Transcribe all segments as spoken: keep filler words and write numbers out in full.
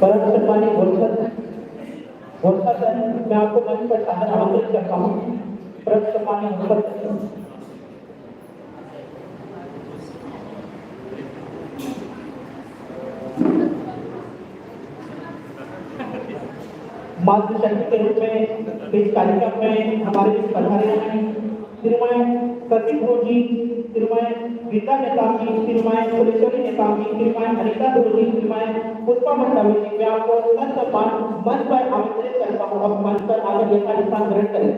परम सम्मानित घोषक, घोषक, मैं आपको मंच पर सादर आमंत्रित करता हूँ। परम सम्मानित घोषक। मातृशक्ति के रूप में इस कार्यक्रम में हमारे बीच पधारे हैं श्रीमान प्रदीप भोजी, श्रीमान गीता नेताजी, श्रीमान फुलेश्वरी नेताजी, श्रीमान अनिता भोजी, श्रीमान पुष्पा मंडावी जी, मैं आपको ससम्मान मंच पर आमंत्रित करता हूँ। अब मंच पर आकर यथास्थान ग्रहण करें।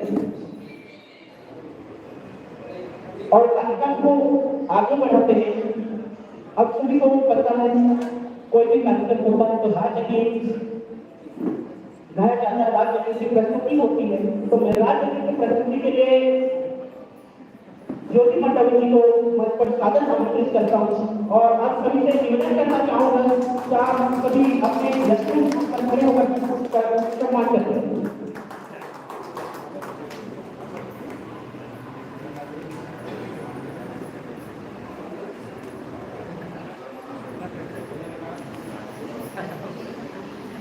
और कार्यक्रम को आगे बढ़ाते हैं। अब सभी को पता है, कोई भी कार्यक्रम होता है तो राज्य की गाया जाता है, राज्य की प्रस्तुति होती है। तो मैं राज्य की प्रस्तुति के लिए ज्योति मंडल जी को मंच पर सादर आमंत्रित करता हूँ और आप सभी से निवेदन करना चाहूंगा कि आप सभी अपने यशस्वी स्थान पर खड़े होकर सम्मान करते हैं।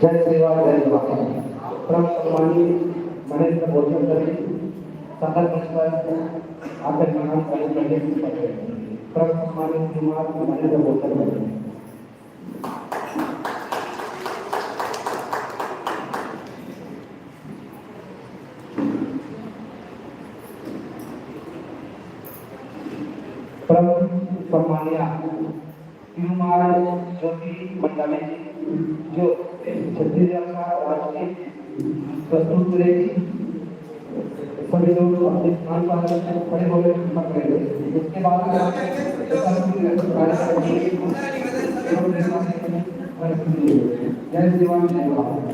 जय सेवा, जय सेवा। परम सम्मानित महेंद्र बोचन जी, संगत मंच पर आकर प्रणाम करने के लिए पहुंचे। परम सम्मानित श्रीमान महेंद्र बोचन जी। परम सम्मानिया तिरुमाल ज्योति मंडावी जी, जो छत्तीसगढ़ का राजकीय प्रस्तुत करेगी। सभी लोग अपने स्थान पर खड़े होकर कृपा करेंगे। उसके बाद में आप कार्यक्रम की जय सेवा, जय भारत।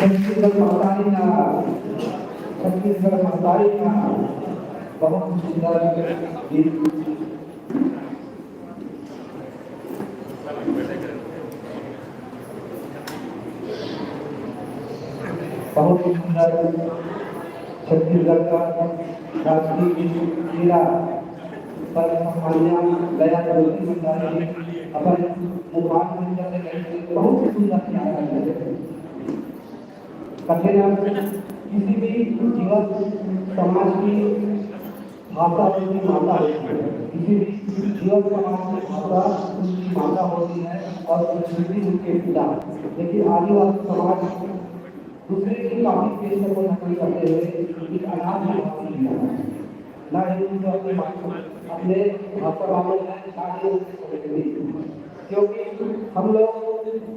छत्तीसगढ़ महतारी नार, छत्तीसगढ़ महतारी नार, बहुत सुंदर गीत। बहुत ही सुंदर छत्तीसगढ़ का राष्ट्रीय गीत मेरा पर सम्मानिया लया ज्योति भंडारी जी अपन मुखार में चले गए थे, बहुत ही सुंदर किया है। कथे ना, किसी भी जीवत समाज की भाषा उसकी माता होती है, किसी भी जीवत समाज की भाषा उसकी माता होती है और संस्कृति उसके पिता। लेकिन आदिवासी समाज दूसरे की काफी पेशे को नकल करते हुए एक अनाथ भाषा की है। ना ही उनको अपने अपने भाषा मालूम है, ना ही उनकी संस्कृति। क्योंकि हम लोग,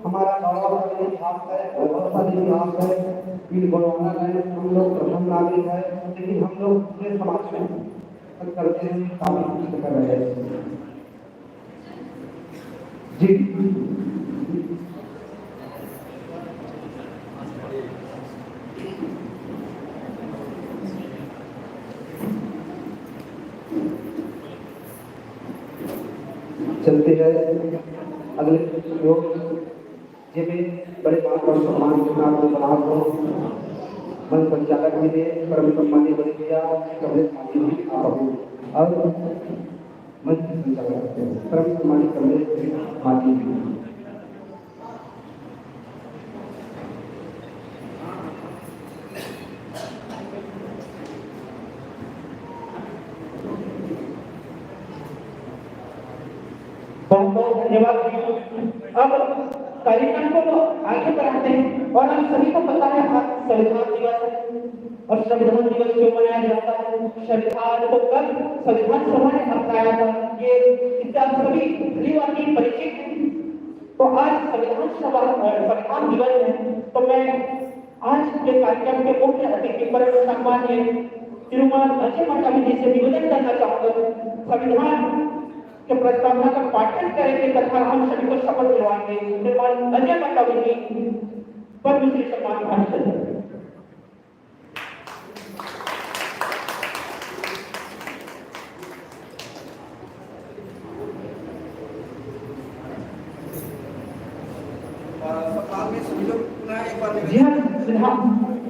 हमारा गौरवशाली इतिहास है, वैभवशाली इतिहास है, वीर गोंडवाना है, हम लोग प्रथम नागरिक है, लेकिन हम लोग दूसरे समाज में नकल करते हैं, काफी कुछ कर रहे हैं। जी। चलते हैं अगले योग, जेमे बड़े मान और सम्मान के साथ बनावत हो। मंच संचालक जी ने परम सम्मानित बड़े भैया कमलेश पांडे जी आप हो और मंच संचालक परम सम्मानित कमलेश पांडे जी। बहुत बहुत धन्यवाद। अब कार्यक्रम को आगे बढ़ाते हैं और आप सभी को पता है, आज संविधान दिवस है और संविधान दिवस क्यों मनाया जाता है, संविधान को कब संविधान सभा ने अपनाया था, ये इससे आप सभी भली भांति परिचित हैं। तो आज संविधान सभा, अ, संविधान दिवस है, तो मैं आज के कार्यक्रम के मुख्य अतिथि परम सम्माननीय श्रीमान अजय मंडावी जी से निवेदन करना चाहूंगा, संविधान के प्रस्तावना का पाठन करेंगे तथा हम सभी को शपथ दिलवाएंगे। श्रीमान अजय मंडावी जी पद्मश्री सम्मान भाषण। जी हाँ, संविधान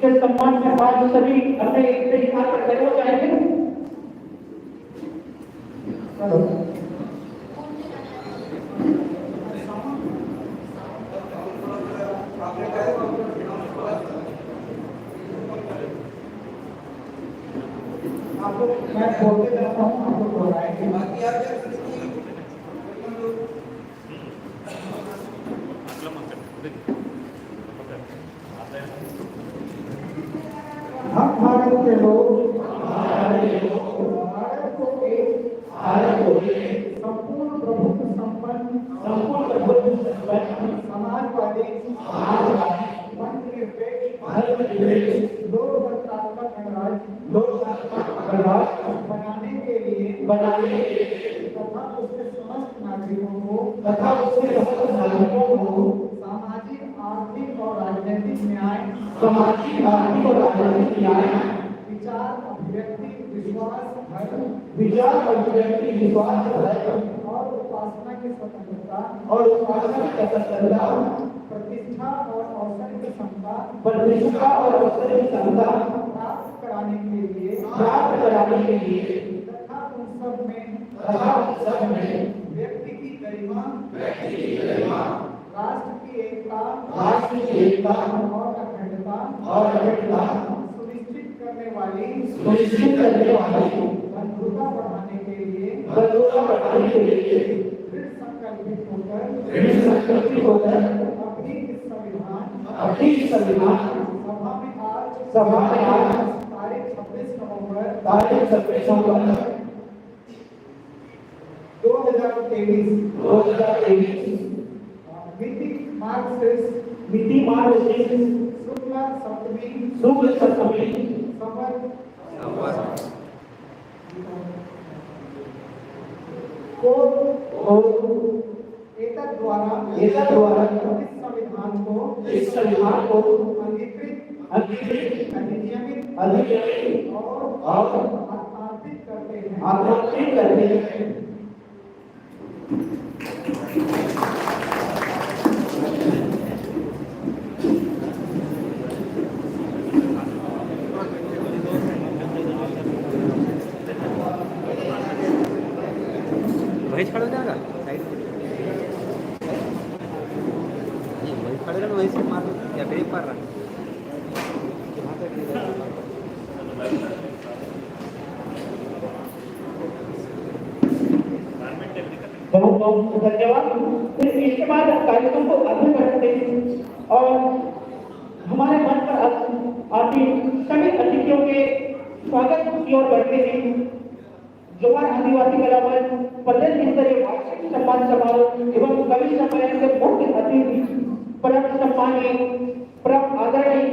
के सम्मान में आज सभी अपने अपने स्थान पर खड़े हो जाएंगे। आपको मैं बोलते जाता हूँ, आप लोग दोहराएंगे। हम भारत के लोग, भारत को एक, भारत को एक संपूर्ण प्रभुत्व संपन्न, संपूर्ण प्रभुत्व संपन्न समाजवादी, समाजवादी, धर्मनिरपेक्ष, धर्मनिरपेक्ष, लोकतंत्रात्मक गणराज्य, लोकतंत्रात्मक गणराज्य बनाने के लिए, बनाने के लिए तथा उसके समस्त नागरिकों को, तथा उसके समस्त नागरिकों को सामाजिक, आर्थिक और राजनीतिक न्याय, सामाजिक, आर्थिक और राजनीतिक न्याय, विचार अभिव्यक्ति, विश्वास, धर्म, विचार अभिव्यक्ति, विश्वास, धर्म और उपासना की स्वतंत्रता, और उपासना की स्वतंत्रता, प्रतिष्ठा और अवसर की समता, प्रतिष्ठा और अवसर की समता प्राप्त कराने के लिए, प्राप्त कराने के लिए तथा उन सब में, तथा उन सब में व्यक्ति की गरिमा, व्यक्ति की गरिमा, राष्ट्र की एकता, राष्ट्र की एकता और अखंडता, और अखंडता सुनिश्चित करने वाली, सुनिश्चित करने वाली बंधुता बढ़ाने के लिए, बंधुता बढ़ाने के लिए दृढ़ संकल्पित होकर, दृढ़ संकल्पित होकर अपनी इस संविधान, अपनी इस संविधान सभा में आज, सभा में आज तारीख छब्बीस नवंबर, तारीख छब्बीस नवंबर दो हज़ार तेईस, दो हज़ार तेईस, मिति मार्गशीर्ष, मिति मार्गशीर्ष, शुक्ल सप्तमी, शुक्ल सप्तमी, संवत, संवत। को, को, एतद् द्वारा, एतद् द्वारा इस संविधान को, इस संविधान को अंगीकृत, अंगीकृत, अधिनियमित, अधिनियमित और और आत्मार्पित करते हैं। आत्मार्पित करते हैं। वही खड़ा हो जाएगा, साइड में। नहीं, वही खड़ा हो जाएगा, वही से मार दो, या ब्रेक मार रहा है। बहुत बहुत धन्यवाद। फिर इसके बाद कार्यक्रम को आगे बढ़ते हैं और हमारे मंच पर आस-, आसीन सभी अतिथियों के स्वागत की ओर बढ़ते हैं। जोहार आदिवासी कला मंच प्रदेश स्तरीय वार्षिक सम्मान समारोह एवं कवि सम्मेलन के मुख्य अतिथि परम सम्माननीय, परम आदरणीय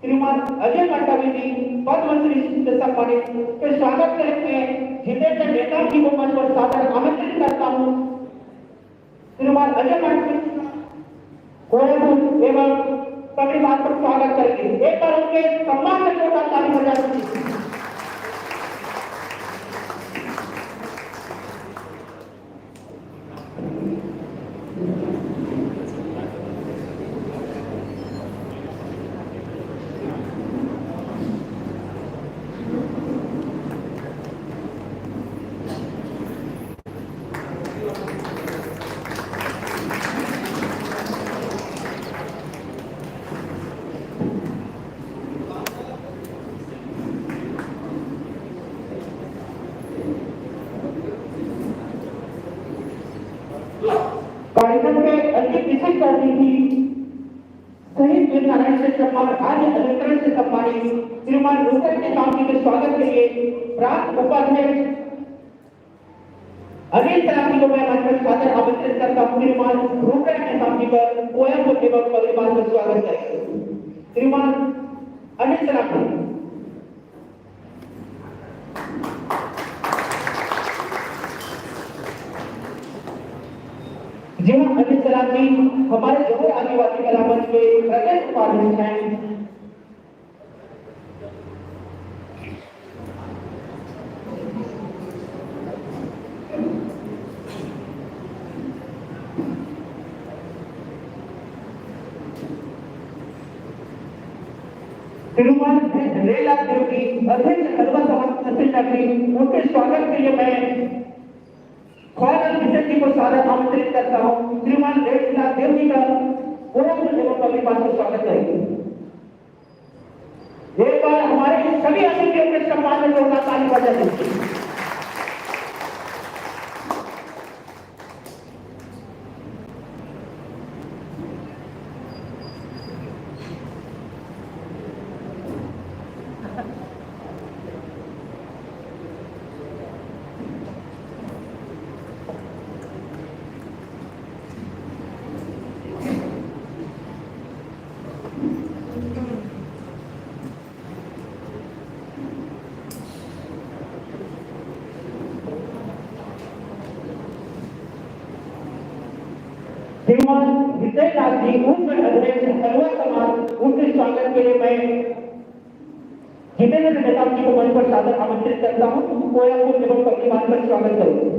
श्रीमान अजय मंडावी जी, पद्मश्री से सम्मानित, के स्वागत करने में जितेंद्र नेताम जी को मंच पर सादर आमंत्रित करता हूँ। श्रीमान अजय मंडावी जी का कोयलपुर एवं पगड़ी बांध पर स्वागत करेंगे। एक बार उनके सम्मान में जोरदार ताली बजा दीजिए। कार्यक्रम के अंतिम विशेष अतिथि शहीद वीर नारायण से सम्मान, राज्य अलंकरण से सम्मानित श्रीमान रूपक नेताम जी के स्वागत के लिए प्रांत उपाध्यक्ष अनिल सलाम जी को मैं मंच पर सादर आमंत्रित करता हूँ। श्रीमान रूपक नेताम जी का कोयलपुर एवं पगड़ी बांध पर स्वागत करेंगे। श्रीमान अनिल सलाम जी। जी हाँ, अनिल सलाम जी हमारे जोहार आदिवासी कला मंच के प्रदेश उपाध्यक्ष हैं। श्रीमान रेला देव जी, अध्यक्ष हलवा समाज तहसील नगरी, उनके स्वागत के लिए मैं ख्वाजा किशन जी को सादर आमंत्रित करता हूँ। श्रीमान रेला देव जी का पूरा एवं पगड़ी बांध से स्वागत करेंगे। एक बार हमारे इन सभी अतिथियों के सम्मान में जोरदार ताली बजा दीजिए। श्रीमान विजय लाल जी, उर्फ अध्यक्ष हलवा समाज, उनके स्वागत के लिए मैं जितेंद्र नेताम जी को मंच पर सादर आमंत्रित करता हूँ। कोयलपुर एवं पगड़ी बांध पर स्वागत करूँ।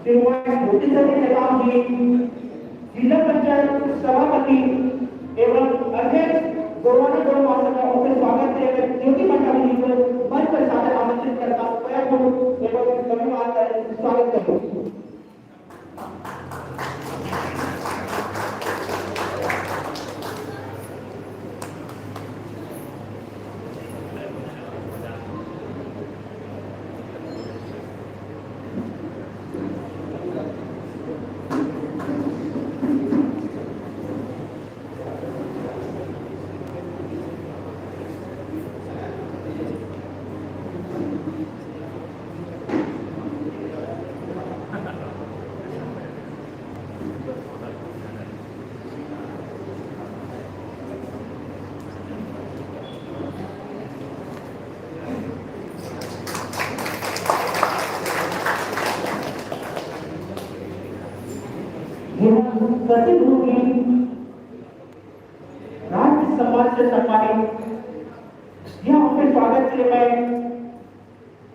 श्रीमान ज्योति सती नेताम जी, जिला पंचायत सभापति एवं अध्यक्ष गोरवाना गौ महासभा, उनके स्वागत के लिए ज्योति मंडावी जी को मंच प्रतिनिधि राज्य सम्मान से सम्मानित, यह उनके स्वागत के लिए मैं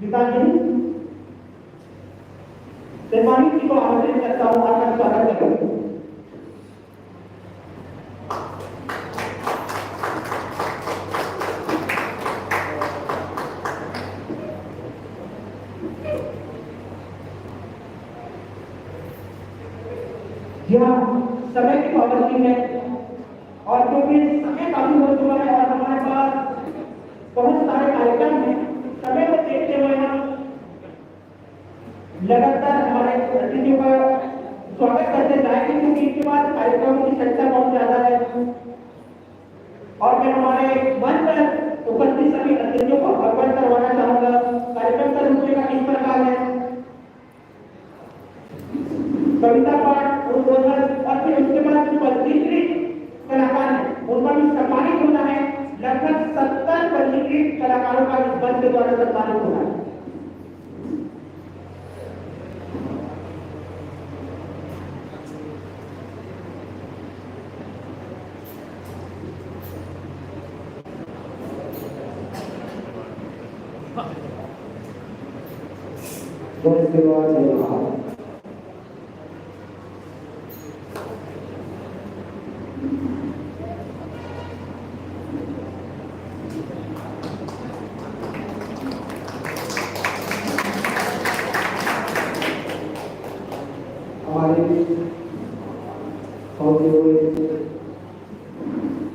गीतांजलि सम्मानित जी को आमंत्रित करता हूँ, आपका स्वागत करें। यह समय की पाबंदी है और क्योंकि समय काफी हो चुका है और हमारे पास बहुत सारे कार्यक्रम हैं, समय को देखते हुए हम लगातार हमारे अतिथियों का स्वागत करते जाएंगे, क्योंकि इनके बाद कार्यक्रमों की संख्या बहुत ज्यादा है। और मैं हमारे मंच पर उपस्थित सभी अतिथियों को अवगत करवाना चाहूंगा, कार्यक्रम का रूपरेखा किस प्रकार है। कविता पाठ, उद्बोधन और फिर उसके बाद जो पंजीकृत कलाकार हैं, उनका भी सम्मानित होना है। लगभग सत्तर पंजीकृत कलाकारों का इस मंच के द्वारा सम्मानित होना है। जय सेवा, जय भारत। हमारे पहुंचे हुए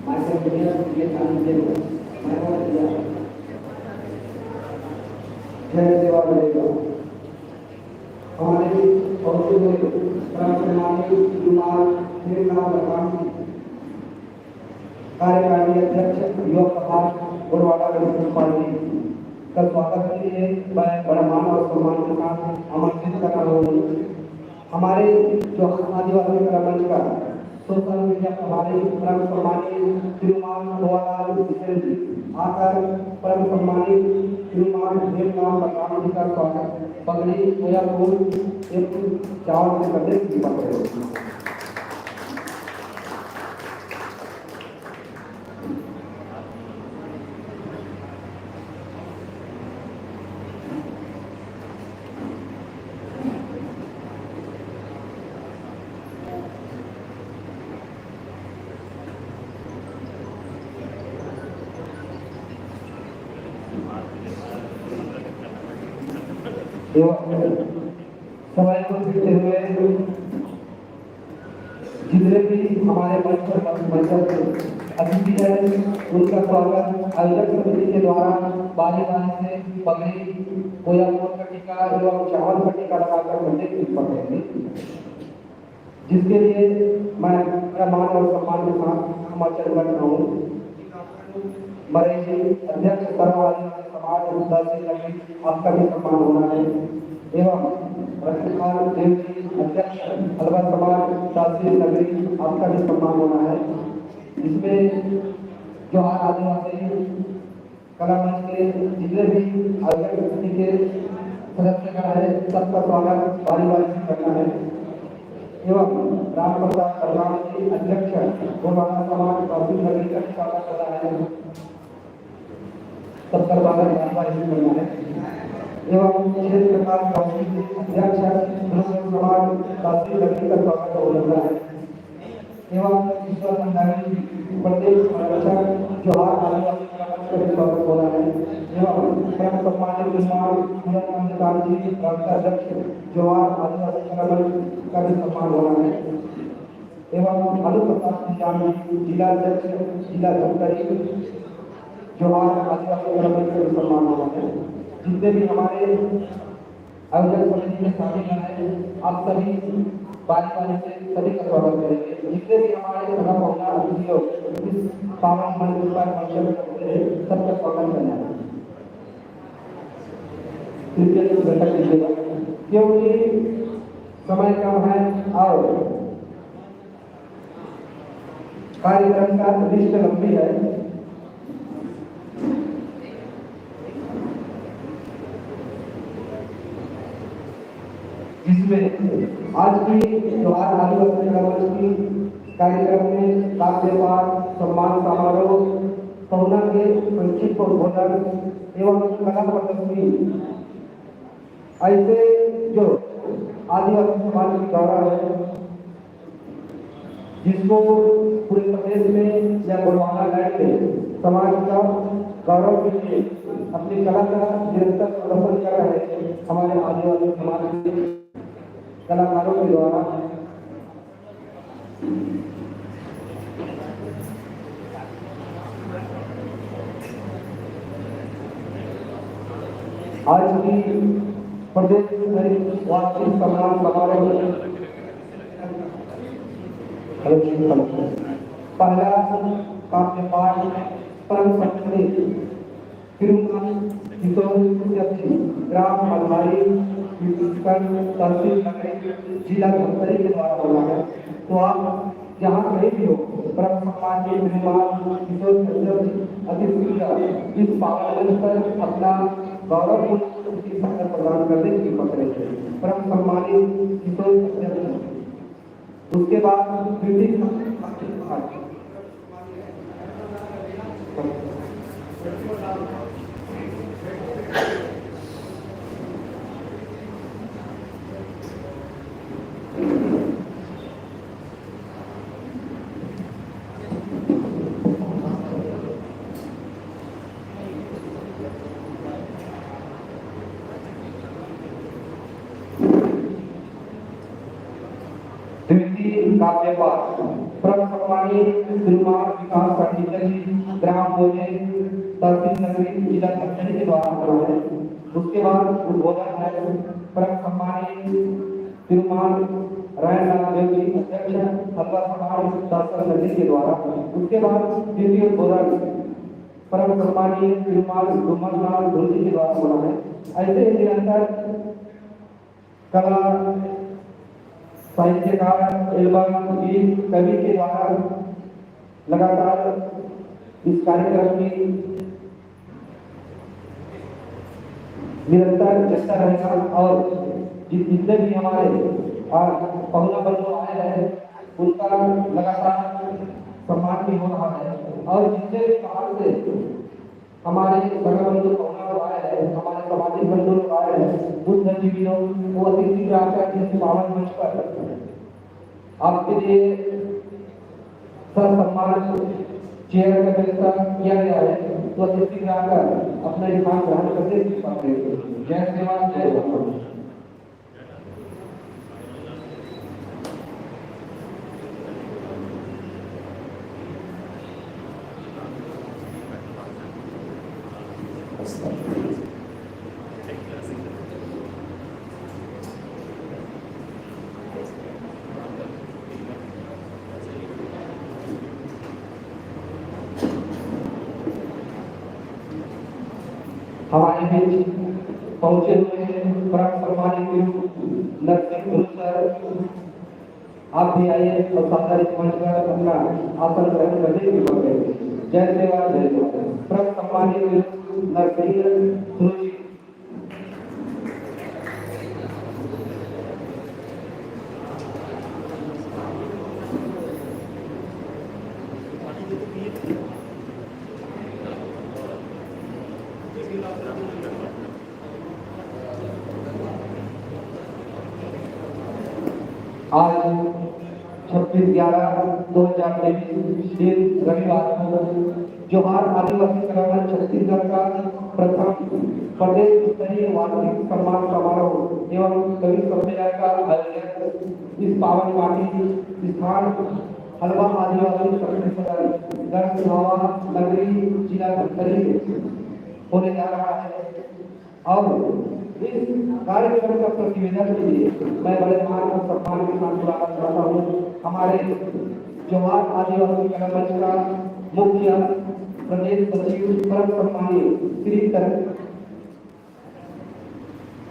माइकल भैया, ये काम दे दो। मैं बोल दिया। जय सेवा मिलेगा। हमारे पहुंचे हुए परम सम्मानित श्रीमान प्रेमलाल रतवान जी, कार्यकारिणी अध्यक्ष युवा प्रभाग गोलवाड़ा म्युनिसिपल पार्टी का स्वागत के लिए मैं बड़े मान और सम्मान के साथ आमंत्रित कर रहा हूँ। हमारे जो आदिवासी कला मंच का सोशल मीडिया प्रभारी परम सम्मानित श्रीमान भोलालाल बिसेन जी आकर परम सम्मानित श्रीमान प्रेमलाल रतवान जी का स्वागत पगड़ी कोया फूल एवं चावल से करने की कृपा करें। एवं समय को देखते हुए जितने भी हमारे मंच पर मंच पर अतिथि हैं, उनका स्वागत आयोजक समिति के द्वारा बारी बारी से पगड़ी, कोया मोर का टीका एवं चावल का टीका लगाकर करने की कृपा करेंगे, जिसके लिए मैं बड़ा मान और सम्मान के साथ क्षमा चाहूंगा। मरई जी, अध्यक्ष सर्व आदिवासी समाज तहसील नगरी, आपका भी सम्मान होना है। एवं रत्नपाल देव जी, अध्यक्ष अलवा समाज तहसील नगरी, आपका भी सम्मान होना है। इसमें जोहार आदिवासी कला मंच के जितने भी आयोजक समिति के सदस्यगण हैं, सबका स्वागत बारी बारी से करना है। एवं राम प्रसाद बलराम जी, अध्यक्ष गोलवाड़ा समाज तहसील नगरी का भी स्वागत करना है। सबका स्वागत बारी बारी से करना है। एवं क्षेत्र का अध्यक्ष समाज तहसील नगरी का स्वागत करना है। एवं ईश्वर भंडारी जी, प्रदेश संरक्षक, जोहार आदिवासी समाज का भी स्वागत हो रहा है। एवं परम सम्मानित श्रीमान पूरन नंदलाल जी, राष्ट्रीय अध्यक्ष, जोहार आदिवासी समाज का भी सम्मान हो रहा है। एवं भानु प्रसाद जी, जिला अध्यक्ष, जिला धमतरी, जोहार आदिवासी समाज का भी सम्मान हो रहा है। जितने भी हमारे आयोजक समिति में शामिल हैं, आप सभी बारी बारी से सभी का स्वागत करेंगे। जितने भी हमारे सगा पहुंचा अतिथि लोग इस पावन मंच पर मंचन करते हैं, सबका स्वागत करना है। कृपया से बैठक कीजिएगा, क्योंकि समय कम है और कार्यक्रम का लिस्ट लंबी है, जिसमें आज की जोहार आदिवासी कला मंच की कार्यक्रम में काव्य पाठ, सम्मान समारोह, पहुना के संक्षिप्त उद्बोधन एवं कला प्रदर्शनी, ऐसे जो आदिवासी समाज की गौरव है, जिसको पूरे प्रदेश में या गोंडवाना लैंड में समाज का गौरव के लिए अपनी कला का निरंतर प्रदर्शन कर रहे हमारे आदिवासी समाज के कलाकारों के द्वारा आज की प्रदेश स्तरीय वार्षिक सम्मान समारोह में पहला काव्य पाठ परम सम्मानित श्रीमान किशोर कश्यप जी, ग्राम मलहारी, तहसील नगरी, जिला धमतरी के द्वारा होना है। तो आप जहाँ कहीं भी हो, परम सम्माननीय श्रीमान किशोर कश्यप जी अति शीघ्र इस पावन मंच पर अपना गौरवपूर्ण सादर प्रदान करने की कृपा करेंगे। परम सम्मानित किशोर कश्यप जी। उसके बाद द्वितीय द्वितीय काव्य पाठ। परम सम्मानित श्रीमान विकास पंडित जी, ग्राम बोले, तहसील नगरी, जिला धमतरी के द्वारा होना है। उसके बाद उद्बोधन है परम सम्मानित श्रीमान रायनाथ देव जी, अध्यक्ष हलवा समाज, तहसील नगरी के द्वारा। उसके बाद द्वितीय उद्बोधन परम सम्मानित श्रीमान डूमन लाल ढोल जी के द्वारा होना है। ऐसे ही निरंतर कला, साहित्यकार एवं वीर कवि के द्वारा लगातार इस कार्यक्रम की निरंतर चर्चा रहेगा और जित-, जितने भी हमारे आज पहुना बंधु आए हैं, उनका लगातार सम्मान भी हो रहा है और जितने भी बाहर से हमारे संघ बंधु पहुना लोग आए हैं, हमारे सामाजिक बंधु लोग आए हैं, बुद्धिजीवी लोग, वो अतिथि आकर इस पावन मंच पर आपके लिए ससम्मान चेयर का व्यवस्था किया गया है, तो अतिथि आकर अपना स्थान ग्रहण करने की कृपा करेंगे। जय सेवा, जय भारत। हमारे बीच पहुंचे हुए परम सम्मानित गुरु नरसिंह गुरु सर, आप भी आइए और सादर इस मंच पर अपना आसन ग्रहण करने की कृपा करें। जय सेवा, जय सेवा। परम सम्मानित गुरु नरसिंह गुरु जी, आज छब्बीस ग्यारह दो हज़ार तेईस, दिन रविवार को जोहार आदिवासी कला मंच छत्तीसगढ़ का प्रथम प्रदेश स्तरीय वार्षिक सम्मान समारोह एवं कवि सम्मेलन का आयोजन इस पावन माटी स्थान हलवा आदिवासी शक्ति सदन, गढ़ सिहावा नगरी, जिला धमतरी में होने जा रहा है। और इस कार्यक्रम का प्रतिवेदन के लिए मैं बड़े मान और सम्मान के साथ बुलाना चाहता हूँ हमारे जोहार आदिवासी कला मंच का मुख्य प्रदेश सचिव, परम सम्मानीय श्री तर-,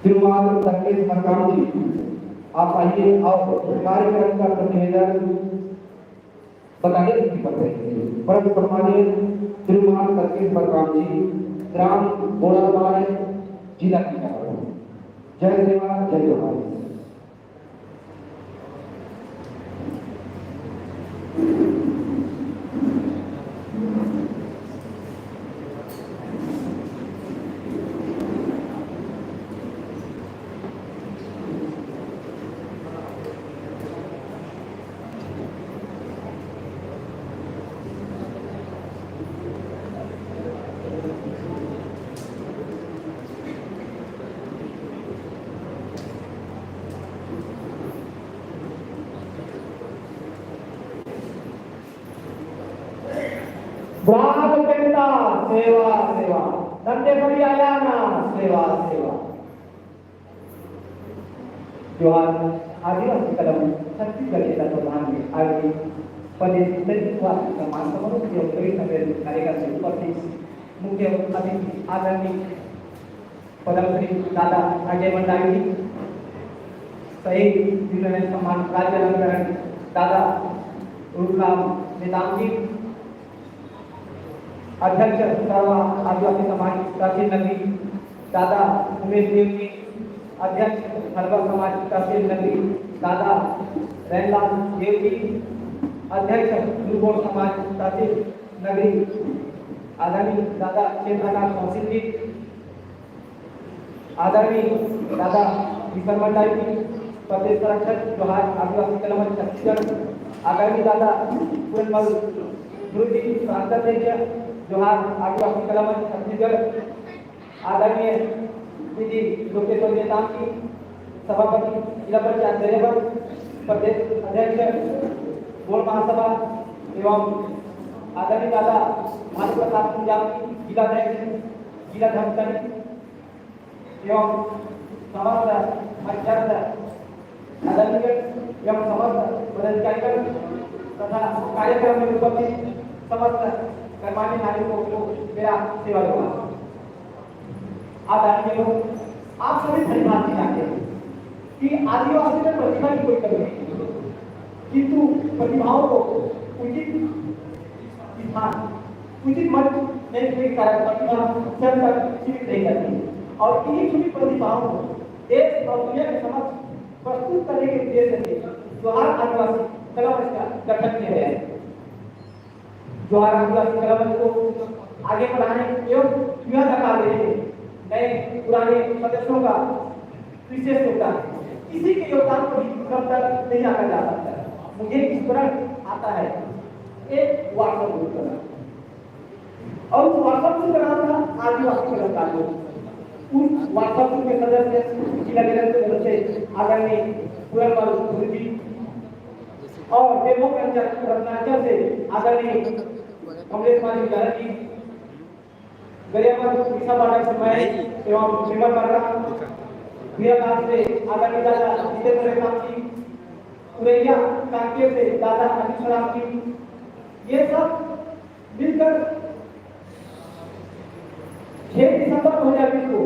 श्रीमान तर्केश मरकाम जी, आप आइए और कार्यक्रम का प्रतिवेदन बताने की कृपा करेंगे। परम सम्मानित श्रीमान तर्केश मरकाम जी, ग्राम बोड़ाबाय, जिला टीकमगढ़। जय सेवा, जय जोहार। ग्राहक जनता सेवा सेवा, धंधेफड़ी आयाना सेवा सेवा। जोहार। आदिवासी कला मंच छत्तीसगढ़ के तत्वाधान में आयोजित प्रदेश स्तरीय युवा सम्मान समारोह के उद्घाटन कार्यक्रम में उपस्थित मुख्य अतिथि आदरणीय पद्मश्री दादा अजय मंडावी जी, शहीद जितेंद्र सम्मान राज्य अलंकरण दादा रूपराम नेताम जी, अध्यक्ष सर्व आदिवासी समाज तहसील नगरी दादा उमेश देव जी, अध्यक्ष हरबा समाज तहसील नगरी दादा रैनलाल देव जी, अध्यक्ष दुर्गोड़ समाज तहसील नगरी आदरणीय दादा चंद्रकांत कौशिक जी, आदरणीय दादा विश्वमन दाई जी, प्रदेश संरक्षक जोहार आदिवासी कला मंच छत्तीसगढ़, आदरणीय दादा पूरनमल गुरु जी, प्रांत अध्यक्ष जोहार आदिवासी कला मंच छत्तीसगढ़, आदरणीय श्री जी लोकेश्वर नेताम जी, सभापति जिला पंचायत दरियाबंद, प्रदेश अध्यक्ष गोंड महासभा एवं आदरणीय दादा भानु प्रसाद कुंजाम जी, जिला अध्यक्ष, जिला धर्मचारी एवं समस्त अध्यक्ष आदरणीय एवं समस्त पदाधिकारीगण तथा कार्यक्रम में उपस्थित समस्त गणमान्य नागरिकों को मेरा सेवा नमस्कार। आदरणीय लोग, आप सभी भली भांति जानते हैं कि आदिवासी में प्रतिभा की कोई कमी नहीं है, किंतु प्रतिभाओं को उचित स्थान, उचित मंच नहीं देने के कारण प्रतिभा स्वयं तक सीमित रह जाती है। और इन्हीं छुपी प्रतिभाओं को देश और दुनिया के समक्ष प्रस्तुत करने के उद्देश्य से जोहार आदिवासी कला मंच का गठन किया गया है। जोहार आदिवासी कला मंच को आगे बढ़ाने एवं युवा आकार देने में नए पुराने सदस्यों का विशेष योगदान है। किसी के योगदान को भी कमतर नहीं आंका जा सकता। मुझे स्मरण आता है एक WhatsApp group का नाम, और उस WhatsApp group का नाम था आदिवासी कलाकार group। उस WhatsApp group के सदस्य जिला केंद्र के सदस्य आदरणीय पूरनमल गुरु जी और देवों के अंचल रत्नांचल से आदरणीय कमलेश कुमार जी जी, गरियाबंद उड़ीसा बॉर्डर से मैं एवं विमल वर्मा, बीराघाट से आदरणीय दादा जितेंद्र राम जी, उरैया कांकेर से दादा अनिल राम जी, ये सब मिलकर छह दिसंबर दो हज़ार बीस को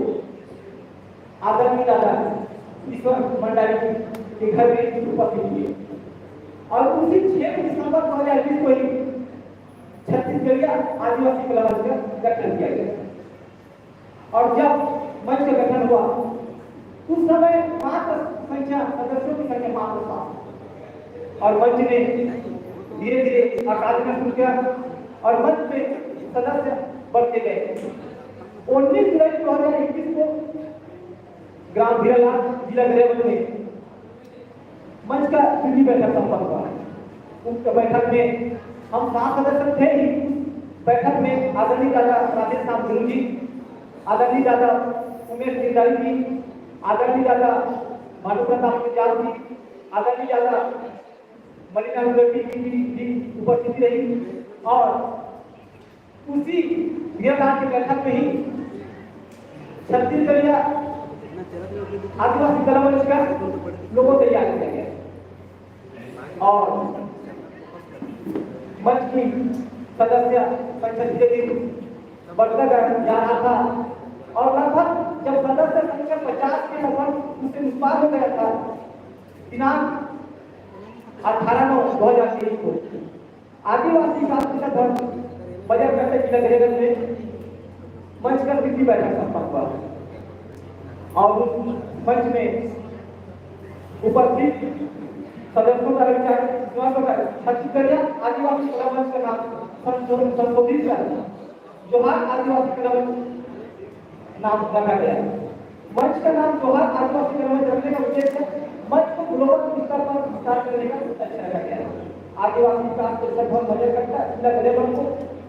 आदरणीय दादा ईश्वर मंडावी के घर में उपस्थित हुए और उसी छह दिसंबर दो हज़ार बीस को ही छत्तीसगढ़िया आदिवासी कला मंच का गठन किया गया। और जब मंच का गठन हुआ, उस समय मात्र संख्या, सदस्यों की संख्या मात्र सात, और मंच ने धीरे धीरे आकार लेना शुरू किया और मंच में सदस्य बढ़ते गए। उन्नीस जुलाई दो हज़ार इक्कीस को ग्राम भीराघाट, जिला गरियाबंद में मंच का द्वितीय बैठक संपन्न हुआ। उक्त बैठक में हम सात सदस्य थे ही। बैठक में आदरणीय दादा राधेश्याम गुरु जी, आदरणीय दादा उमेश गिरधारी जी, आदरणीय दादा भानु प्रताप गुंजाल जी, आदरणीय दादा मलिनाथ रेड्डी जी की भी उपस्थिति रही और उसी वीरदान के बैठक में ही छत्तीसगढ़िया आदिवासी कला मंच का लोगो तैयार किया गया और मंच की सदस्य संख्या धीरे धीरे बढ़ता जा जा रहा था और लगभग जब सदस्य संख्या पचास के लगभग उससे पार हो गया था, दिनांक अठारह नौ दो हज़ार तेईस को आदिवासी सांस्कृतिक धर्म बजट करते जिला गरियाबंद में मंच का द्वितीय बैठक संपन्न हुआ और उस मंच में उपस्थित सदस्यों का विचार छत्तीसगढ़िया आदिवासी कला मंच का नाम संशोधन, संशोधित कर जोहार आदिवासी कला मंच नाम रखा गया। मंच का नाम जोहार आदिवासी कला मंच रखने का उद्देश्य मंच को ग्लोबल स्तर पर विस्तार करने का लक्ष्य रखा गया है। आदिवासी विकास के सद्भव भजन करता जिला गलेबन को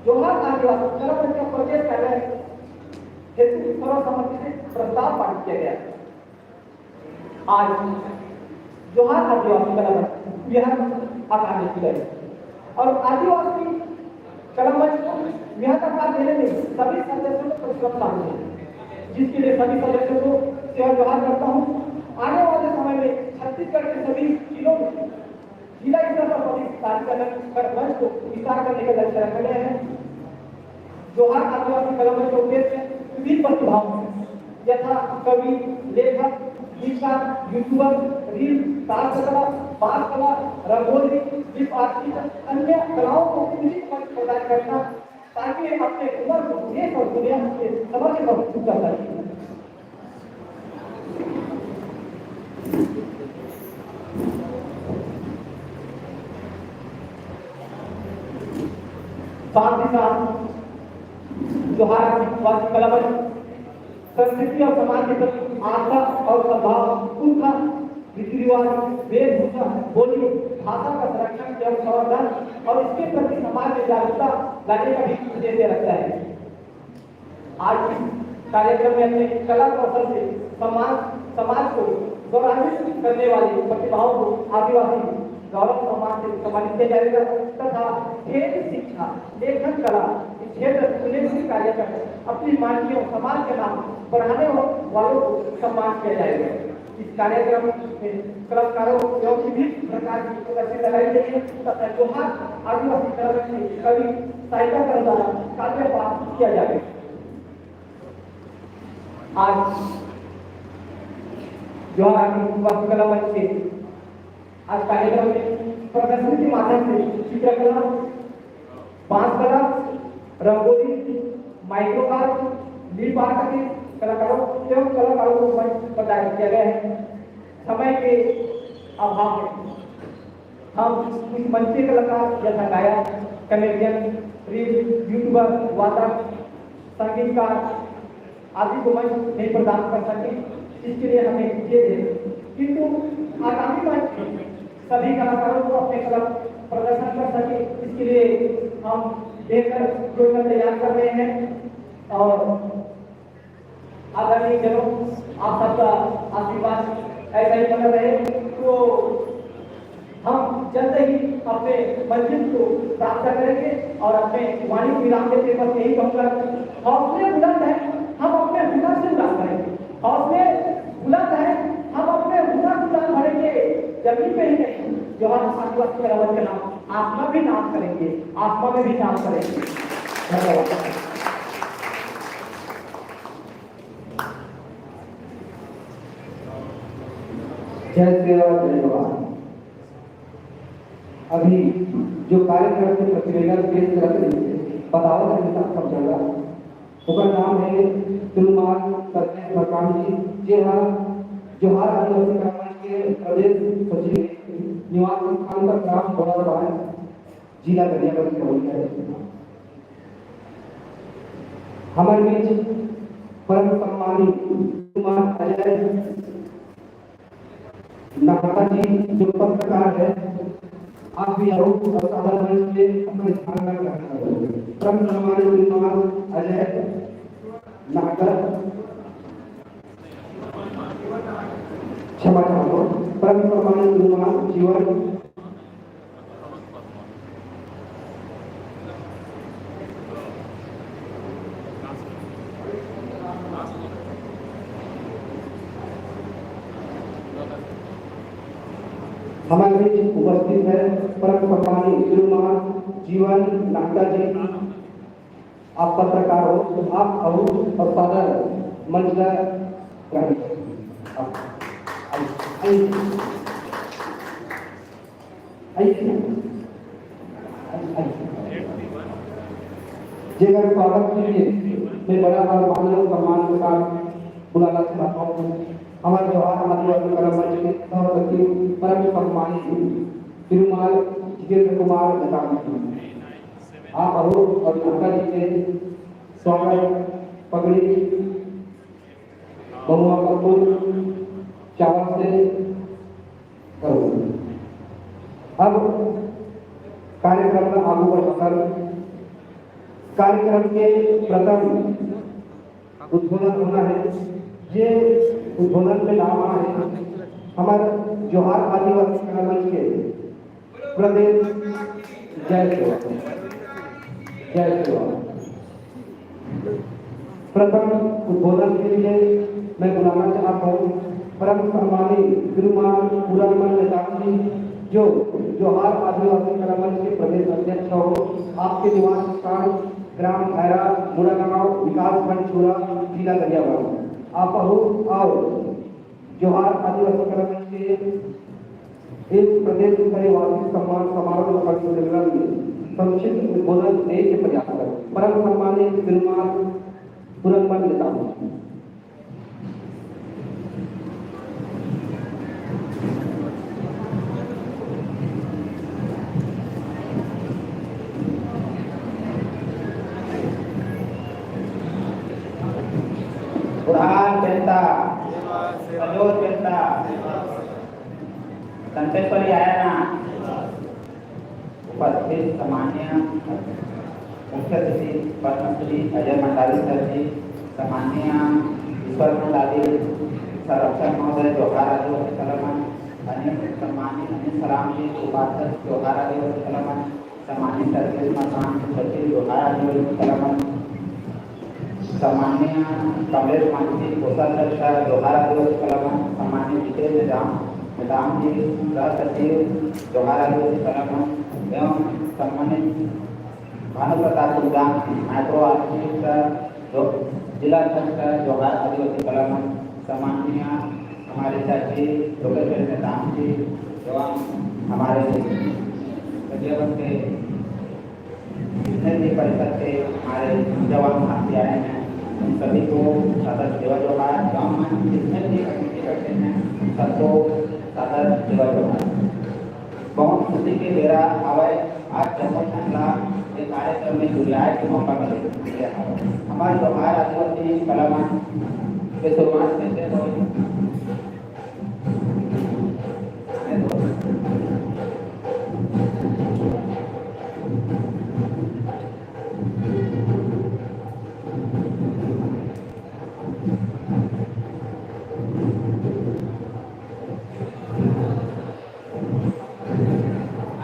जोहार आदिवासी कला मंच का प्रदेश कार्यालय हेतु सर्वसम्मति से प्रस्ताव पारित किया गया। आज जोहार आदिवासी कला मंच बिहार आकार की गई और आदिवासी कला मंच को बिहार आकार देने में सभी सदस्यों को परिश्रम शामिल है, जिसके लिए सभी सदस्यों को सेवा जोहार करता हूँ। आने वाले समय में छत्तीसगढ़ के सभी जिलों में जिला स्तर पर पब्लिक कार्यक्रम कर मंच को विस्तार करने का लक्ष्य रखा गया है। जोहार आदिवासी कला मंच का उद्देश्य विभिन्न प्रतिभाओं यथा कवि, लेखक, गीतकार, यूट्यूबर, रील, ताश कला, बांस कला, रंगोली, लिप आर्टिस्ट, अन्य कलाओं को उचित मंच प्रदान करना, ताकि वे अपने हुनर को देश और दुनिया के समक्ष प्रस्तुत कर सकें। साथ ही साथ जोहार आदिवासी कला मंच संस्कृति और समाज के प्रति आस्था और सद्भाव, उनका रीति रिवाज, वेशभूषा, बोली, भाषा का संरक्षण एवं संवर्धन और इसके प्रति समाज में जागरूकता लाने का भी उद्देश्य रखता है। आज इस कार्यक्रम में अपने कला कौशल से समाज, समाज को गौरवान्वित करने वाली प्रतिभाओं को आदिवासी गौरव सम्मान से सम्मानित किया जाएगा तथा खेल, शिक्षा, लेखन कला के क्षेत्र में उल्लेखनीय कार्य कर अपनी मान्यता समाज के नाम बढ़ाने वालों को सम्मान किया जाएगा। इस कार्यक्रम में कलाकारों एवं विभिन्न प्रकार की प्रदर्शनी लगाई गई है तथा जोहार आदिवासी कला के कवि साहित्यकार द्वारा काव्य पाठ किया जाएगा। आज जोहार आदिवासी कला मंच के आज कार्यक्रम में प्रदर्शनी के माध्यम से चित्रकला, बांस कला, rangoli, micro art, lip art के कलाकारों एवं कलाकारों को मंच प्रदान किया गया है। समय के अभाव में हम कुछ मंचीय कलाकार यथा गायक, कॉमेडियन, रील, यूट्यूबर, वादक, संगीतकार आदि को मंच नहीं प्रदान कर सके, इसके लिए हमें खेद है। किंतु आगामी मंच में सभी कलाकारों को अपने कला प्रदर्शन कर सके, इसके लिए हम बेहतर योजना तैयार कर रहे हैं। और आदरणीय जनों, आप सबका आशीर्वाद ऐसा ही बना रहे। तो हम जल्द ही अपने मंजिल को प्राप्त करेंगे और अपने वाणी को विराम देते वक्त यही कहूंगा कि हौसले बुलंद हैं, हम अपने हुनर से उड़ान भरेंगे। हौसले बुलंद हैं, हम अपने हुनर से उड़ान भरेंगे। जमीन पे ही नहीं, जोहार आदिवासी कलावंत के नाम आसमान भी नाम करेंगे, आसमान में भी नाम करेंगे। धन्यवाद। जय सेवा, जय जवान। अभी जो कार्यक्रम के प्रतिवेदन पेश करत रहिस हे, बतावत रहिस हे, सब जगह ओकर नाम है श्रीमान सर्वेश मकान जी, जे हा जोहार आदिवासी कला मंच के प्रदेश सचिव, निवास स्थान का ग्राम बोलाबान, जिला गरियाबंद, खगड़िया है। हमारे बीच परम सम्मानित श्रीमान अजय नागदा जी जो पत्रकार है, आप भी आरो और साधारण मंच में अपने स्थान का ग्रहण करो। परम सम्मानित श्रीमान अजय नागदा, क्षमा चाहूंगा, परम सम्मानित श्रीमान जीवन हमारे बीच उपस्थित है परम सम्मानित श्रीमान जीवन नागदा जी। आप पत्रकार हो, आप आओ और सादर मंच का ग्रहण करें। आप आइए, आइए। आइए। आइए। जेकर स्वागत के लिए मैं बड़ा और मानव सम्मान के साथ बुलाना चाहता हूँ हमारे जोहार आदिवासी कला मंच के सह सचिव परम सम्मानित श्रीमान जितेंद्र कुमार नेताम जी, आप आहो और माता जी के स्वागत पगड़ी महुआ का फूल चावल से करो। अब कार्यक्रम में आगू बढ़कर कार्यक्रम के प्रथम उद्बोधन होना है। ये उद्बोधन में नाम है हमारे जोहार आदिवासी कला मंच के प्रदेश। जय सेवा, जय सेवा। प्रथम उद्बोधन के लिए मैं बुलाना चाहता हूँ परम सम्मानित श्रीमान पूरनमल नेताम जी, जो जोहार आदिवासी कला मंच के प्रदेश अध्यक्ष हो। आपके निवास स्थान ग्राम खैरा, मुड़ागांव, विकासखंड छुरा, जिला गरियाबंद। आप आहो और जोहार आदिवासी कला मंच के इस प्रदेश स्तरीय वार्षिक सम्मान समारोह में संक्षिप्त उद्बोधन देने के प्रयास करें। परम सम्मानित श्रीमान पूरनमल नेताम जी। बुढ़ान जनता, सजोर जनता, संतेश्वरी आया ना। उपस्थित सम्माननीय मुख्य अतिथि पद्मश्री अजय मंडावी सर जी, सम्माननीय ईश्वर मंडावी संरक्षक महोदय, जोहार आदिवासी कला मंच, अनिल, सम्माननीय अनिल सलाम जी, उपाध्यक्ष, जोहार आदिवासी कला मंच, सम्माननीय सतीश मसान जी, सचिव, जोहार आदिवासी कला मंच, सम्माननीय कमलेश मांझी, कोषाध्यक्ष, जोहार आदिवासी कला मंच, सम्माननीय जितेंद्र राम, राम जी, सह सचिव, जोहार आदिवासी कला मंच, एवं सम्मानित भानु प्रताप उरांव, माइक्रो आर्टिस्ट, जो जिला अध्यक्ष, जोहार आदिवासी कला मंच, सम्माननीय हमारे सर जी, प्रोफेसर नेताम जी, एवं हमारे प्रतिबंध के जितने भी परिषद के हमारे नौजवान साथी आए हैं, उन सभी को सादर सेवा जोहार। गांव में जितने भी कमेटी बैठे हैं, सबको सादर सेवा जोहार। बहुत खुशी के बेरा हवय, आज जम्मो झन ला ये कार्यक्रम में जुरियाए के मौका मिले हवय। हमारे जोहार आदिवासी कला मंच के शुरुआत कैसे होई?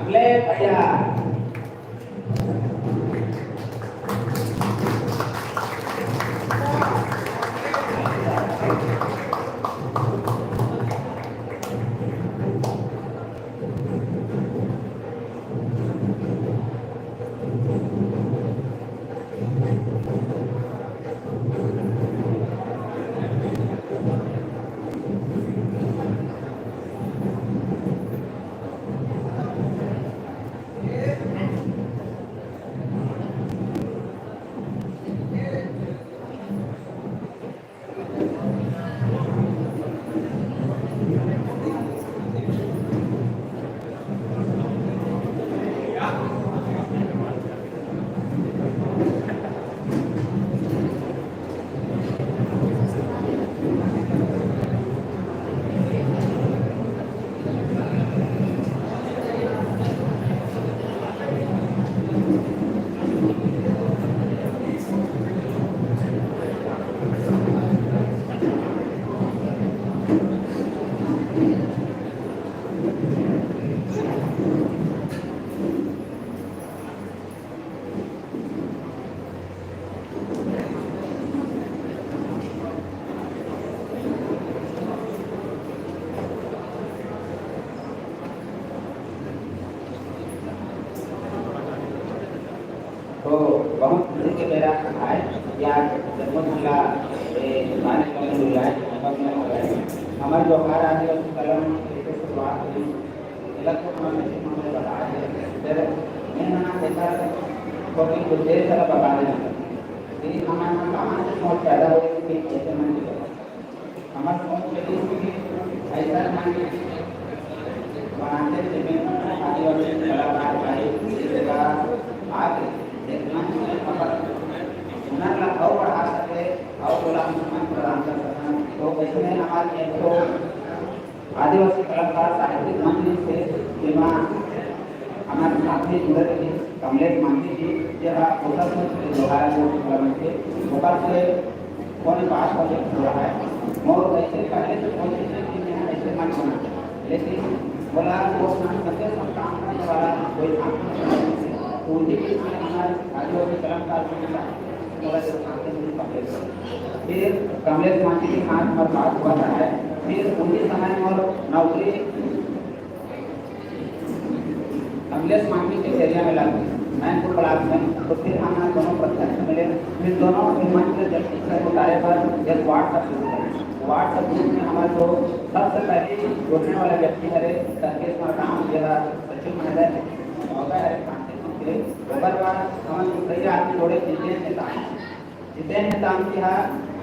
अगले भैया। तो बहुत खुशी के बेरा आए या जम्मो झन ला, ए, कार्यक्रम में बुलाए, मौका मिला है। हमारे जोहार आदिवासी कला मंच के शुरुआत हुई, गलत को हमारे नसीब में बता दे। फिर मैं ना देखा, क्योंकि उद्देश्य का बता देना। फिर हमारे यहाँ कहाँ से सोच पैदा हुई कि कैसे मंच बना। हमारे सोच के लिए ऐसा मंच बनाथे, जेमे आदिवासी कलाकार भाई, चित्रकार आके एक मंच में अपन हुनर ला अउ बढ़ा सके, अउ ओला हम मंच प्रदान कर सकन। तो इसमें हमारे एक ठो आदिवासी कलाकार साहित्यिक मंच से, जेमा हमारे साथ में जुड़े रहे कमलेश मांझी जी, जे हा कोसा से जोहार जो कलम के, ओकर से कोने बात पर हो रहा है। मोर ऐसे पहले तो कोशिश की कि मैं ऐसे मंच बना, लेकिन बोला वो ना सबसे काम करने वाला कोई काम नहीं है। तो उसी के लिए हमारे आदिवासी कलाकार को मिला, बोला जो काम करने का प्रयत्न। फिर कमलेश मांझी के साथ हमारा बात हुआ था, फिर उसी समय मोर नौकरी कमलेश मांझी के एरिया में लग गई, मैनपुर ब्लॉक में। तो फिर हम दोनों प्रत्यक्ष मिले। फिर दोनों के मंच में जब शिक्षा के कार्य पर एक WhatsApp group है, WhatsApp group में हमारे जो सबसे पहले जुड़ने वाला व्यक्ति है सर्वेश मरकाम, यह सचिव महोदय महोदय है, कांतिपुर के। ओकर बाद हम दूसरे आदमी जोड़े, जितेंद्र नेताम। जितेंद्र नेताम जी हा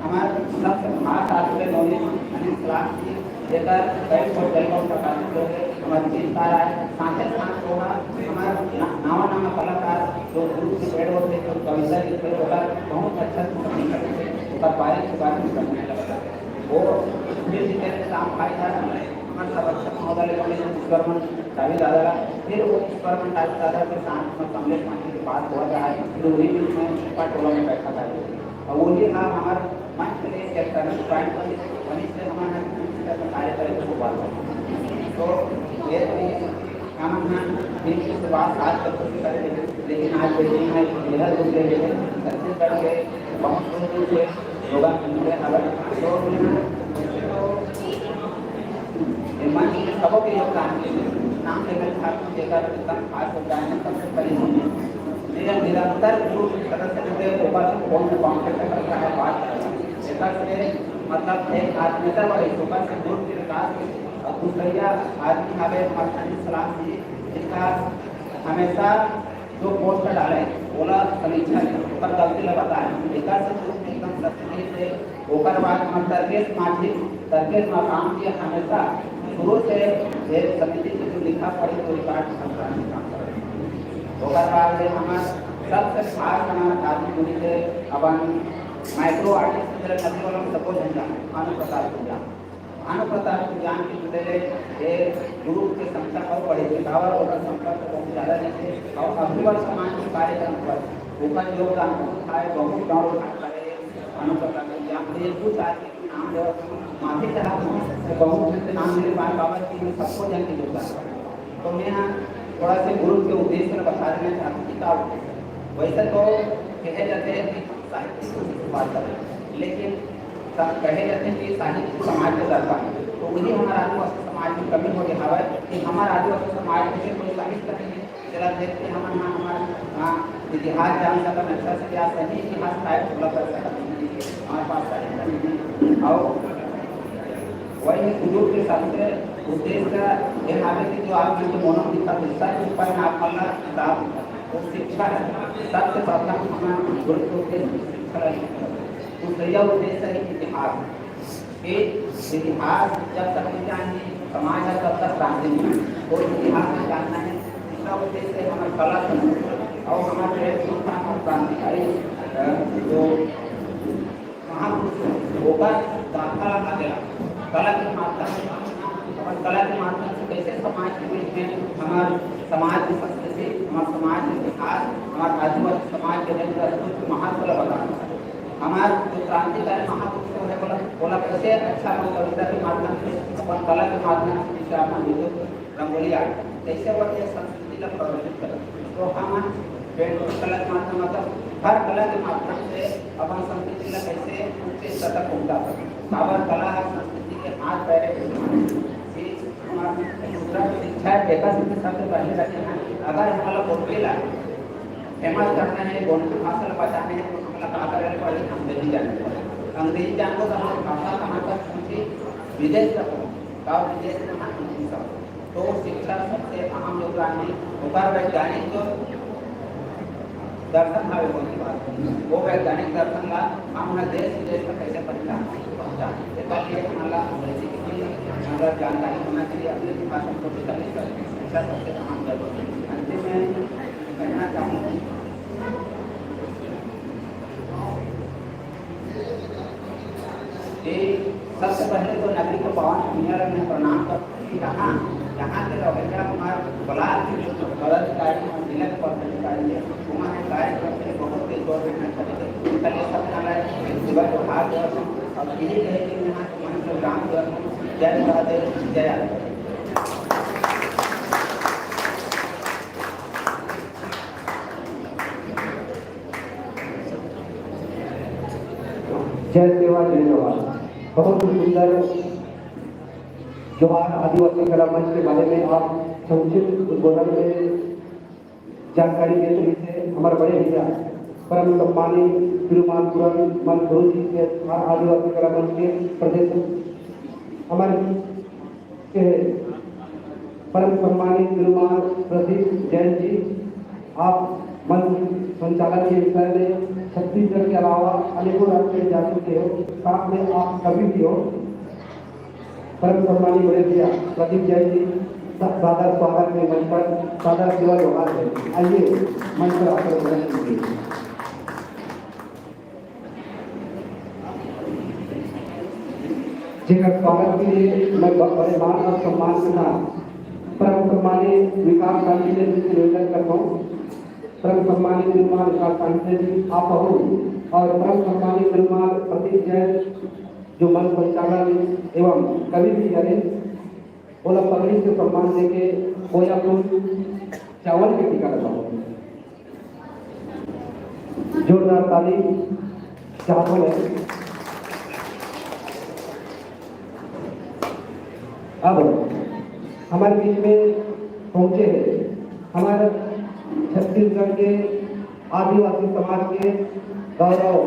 हमार सबसे खास आदमी नौनी अनिल सलाम जी, जेकर कई ठो जलवा प्रकाशित हो गए, हमार गीतकार आए, साथे साथ वो हा हमार ना-, नवा नवा कलाकार जो ग्रुप से बैठ होते, जो कविता लिखते, ओकर बहुत अच्छा से कविता लिखते, ओकर बारे के बारे में बताने लगता। वो फिर जितेंद्र नेताम भाई हा हमार संरक्षक महोदय ले बोले, ईश्वर मन चाबी दादा ला, फिर वो ईश्वर मन चाबी दादा के साथ में कमलेश मांझी के पास हुआ था, फिर वही बीच में पटोला में बैठा था। और वही था हमारा मंच के लिए एक तरह से पॉइंट बनी, वहीं से हमारा कार्य करे को हुआ था। तो ये भी हम अपना दिन की शुरुआत सात बजे से करें, लेकिन आज बिल्डिंग में यह रूप ले लेते हैं, छत्तीसगढ़ के बहुत दूर दूर से लोग मिलते हैं। अगर तो ये मंच में सबों के योगदान के लिए नाम लेकर छात्र जेकर एकदम खास योगदान है, सबसे पहले हम मेरा निरंतर ग्रुप सदस्य जुड़े, ऊपर से फोन में कॉन्टैक्ट करता है, बात करता है। जेकर से मतलब एक आत्मीयता बढ़े, ऊपर से ग्रुप के विकास के। और दूसरा आदमी हवे हमारे अनिल सलाम जी, जिनका हमेशा जो पोस्ट डाले, ओला समीक्षा के, ओकर गलती ला बताए। जेकर से ग्रुप में एकदम सक्रिय से, ओकर बाद हम तर्केश मांझी, तर्केश मकाम जी हमेशा शुरू से ये समिति के जो लिखा पढ़ी, वो रिकॉर्ड संक्रांति काम करे। ओकर बाद ये हमार सबसे खास हमार आदमी जुड़ी थे अपन माइक्रो आर्टिस्ट के तरह नदी वाला सबको झंझा, भानु प्रसाद झंझा। भानु प्रसाद झंझा के जुड़े ले ये ग्रुप के संख्या बहुत बड़ी थी, काबर ओकर संपर्क बहुत ज्यादा नहीं थे। और अभी वर्तमान के कार्यक्रम पर ओकर योगदान बहुत था, बहुत दौड़ उठा करे। भानु प्रसाद झंझा के कुछ आदमी नाम लेवत हूँ, माफी चाहत हूँ, तो बहुत झन के नाम ले पाए, काबर कि मैं सबको झन के योगदान। तो मैं यहाँ थोड़ा से ग्रुप के उद्देश्य में बता देना चाहता हूँ कि क्या उद्देश्य है। वैसे तो कहे जाते हैं कि साहित्य को शुरुआत करें, लेकिन सब कहे जाते हैं कि साहित्य समाज के दर्पण है। तो वही हमारा आदिवासी समाज में कमी हो गया है कि हमारा आदिवासी समाज में कोई साहित्य नहीं है। जरा देखते हैं, हम यहाँ हमारा, हाँ, इतिहास जान सकते हैं, अच्छा से क्या सही इतिहास टाइप फॉलो कर सकते हैं, हमारे पास साहित्य नहीं है। और वही गुरु के सबसे उद्देश्य ये हावे कि जो आप जो मोनो दिखा, दूसरा के ऊपर में आप वाला किताब, वो शिक्षा है। सबसे प्रथम हमारा गुरु के उद्देश्य शिक्षा है। दूसरा उद्देश्य है इतिहास। कि इतिहास जब तक नहीं जानी, समाज है तब तक क्रांति नहीं। तो इतिहास में जानना है। इसका उद्देश्य हमारे कला संस्कृति और हमारे देश में क्रांतिकारी, अ, जो महापुरुष है, ओकर गाथा आगे कला के माध्यम से, और कला के माध्यम से कैसे समाज के बीच में हमारे समाज की संस्कृति, हमारे समाज के इतिहास, हमारे आदिवासी समाज के रंग रंगों के महत्व ला बताना। हमार जो क्रांतिकारी महापुरुष है, बोला, बोला कैसे अच्छा हम कविता के माध्यम से, अपन कला के माध्यम से, जैसे अपन जो रंगोली आर्ट, कैसे वो ये संस्कृति का प्रदर्शित करें। तो हम पेंटिंग कला के माध्यम, मतलब हर कला के माध्यम से अपन संस्कृति का कैसे ऊंचे स्तर तक पहुंचा सकें। काबर कला है संस्कृति के हाथ पैर है। दूसरा शिक्षा है, एकर से सबसे पहले रखे हैं, अगर हमारा बोलबे ला फेमस करना है, गोंडू भाषा ला बचाना है, तो हमला का करे पड़ही? अंग्रेजी जाने पड़ही। अंग्रेजी जानबो तो हमार भाषा कहाँ तक पहुँची? विदेश तक पहुँची। का विदेश में ना पहुँची सब। तो शिक्षा सबसे अहम योगदान है। ओकर वैज्ञानिक जो दर्शन हवे, गोंडू भाषा, वो वैज्ञानिक दर्शन ला हम ना देश विदेश में कैसे पहुँचा? एकर लिए हमन ला, जैसे कि हमन ला जानकारी होना चाहिए, अपने भाषा को भी करने का ऐसा सबसे तमाम जरूरत है। अंतिम में कहना चाहूँगा कि सबसे पहले तो नगरी के पावन भूमिया ला मैं प्रणाम करता हूँ। यहाँ, यहाँ के रवैया हमारे ब्लॉक के जो पदाधिकारी और जिला के पदाधिकारी है, वहाँ के कार्यक्रम के बहुत ही जोर देना चाहिए। कल ये सब हमारा सेवा त्योहार जो है, और यही है कि यहाँ के मन प्रोग्राम जो है, जय महादेव, जय आदिवासी। जय सेवा, जय जोहार। बहुत ही सुंदर जोहार आदिवासी कला मंच के बारे में आप संक्षिप्त उद्बोधन में जानकारी देते हुए हमारे बड़े भैया परम सम्मानित श्रीमान पुरन मन गुरु जी के आदिवासी कला मंच के प्रदेश हमारे के परम सम्मानित श्रीमान प्रदीप जैन जी, आप मंच संचालन के विषय में छत्तीसगढ़ के अलावा अनेकों राज्य में जा चुके हो, साथ में आप कवि भी हो। परम सम्मानित बड़े भैया प्रदीप जैन जी, सा-, सादर स्वागत में मंच पर, सादर सेवा जोहार है। आइए मंच पर आकर ग्रहण कीजिए। जेकर स्वागत के लिए मैं ब-, बड़े मान और सम्मान के साथ परम सम्मानित विकास गांधी जी से निवेदन करता हूँ। परम सम्मानित श्रीमान विकास गांधी जी, आप हो, और परम सम्मानित श्रीमान प्रदीप जैन, जो मंच संचालन एवं कवि भी हरे, ओला पगड़ी से सम्मान देके कोया फूल चावल के टीका लगाओ। जोरदार ताली चाहता हूँ। अब हमारे बीच में पहुंचे हैं हमारे छत्तीसगढ़ के आदिवासी समाज के गौरव,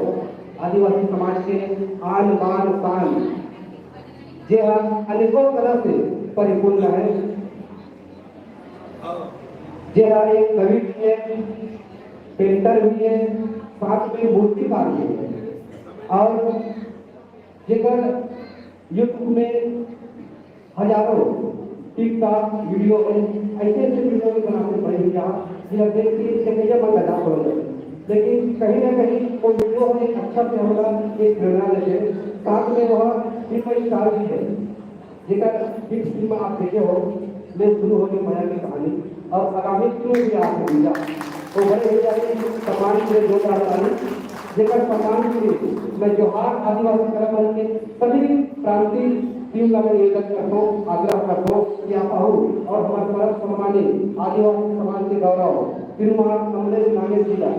आदिवासी समाज के आन बान शान, जे हा अनेकों कला से परिपूर्ण है, जे हा एक कवि भी है, पेंटर भी है, साथ में मूर्तिकार भी है, और जेकर YouTube में हजारों TikTok वीडियो में ऐसे ऐसे वीडियो भी बनाते पड़े हैं, जहाँ जिला देख के देखैया मन लगा पड़े। लेकिन कहीं ना कहीं वो वीडियो में अच्छा से हमारा एक प्रेरणा लेते हैं। साथ में वह फिल्म स्टार भी है, जेकर हिट फिल्म आप देखे हो, ले शुरू होके मया की कहानी, और आगामी फिल्म भी आप मिला। तो बड़े भैया के सम्मान के लिए जोरदार ताली, जेकर सम्मान के लिए मैं जोहार आदिवासी कला मंच के सभी प्रांतीय टीम ला मैं निवेदन करता हूँ, आग्रह करता हूँ कि आप आओ और हमारे परम सम्मानित आदिवासी समाज के गौरव श्रीमान अमलेश नागेश जी का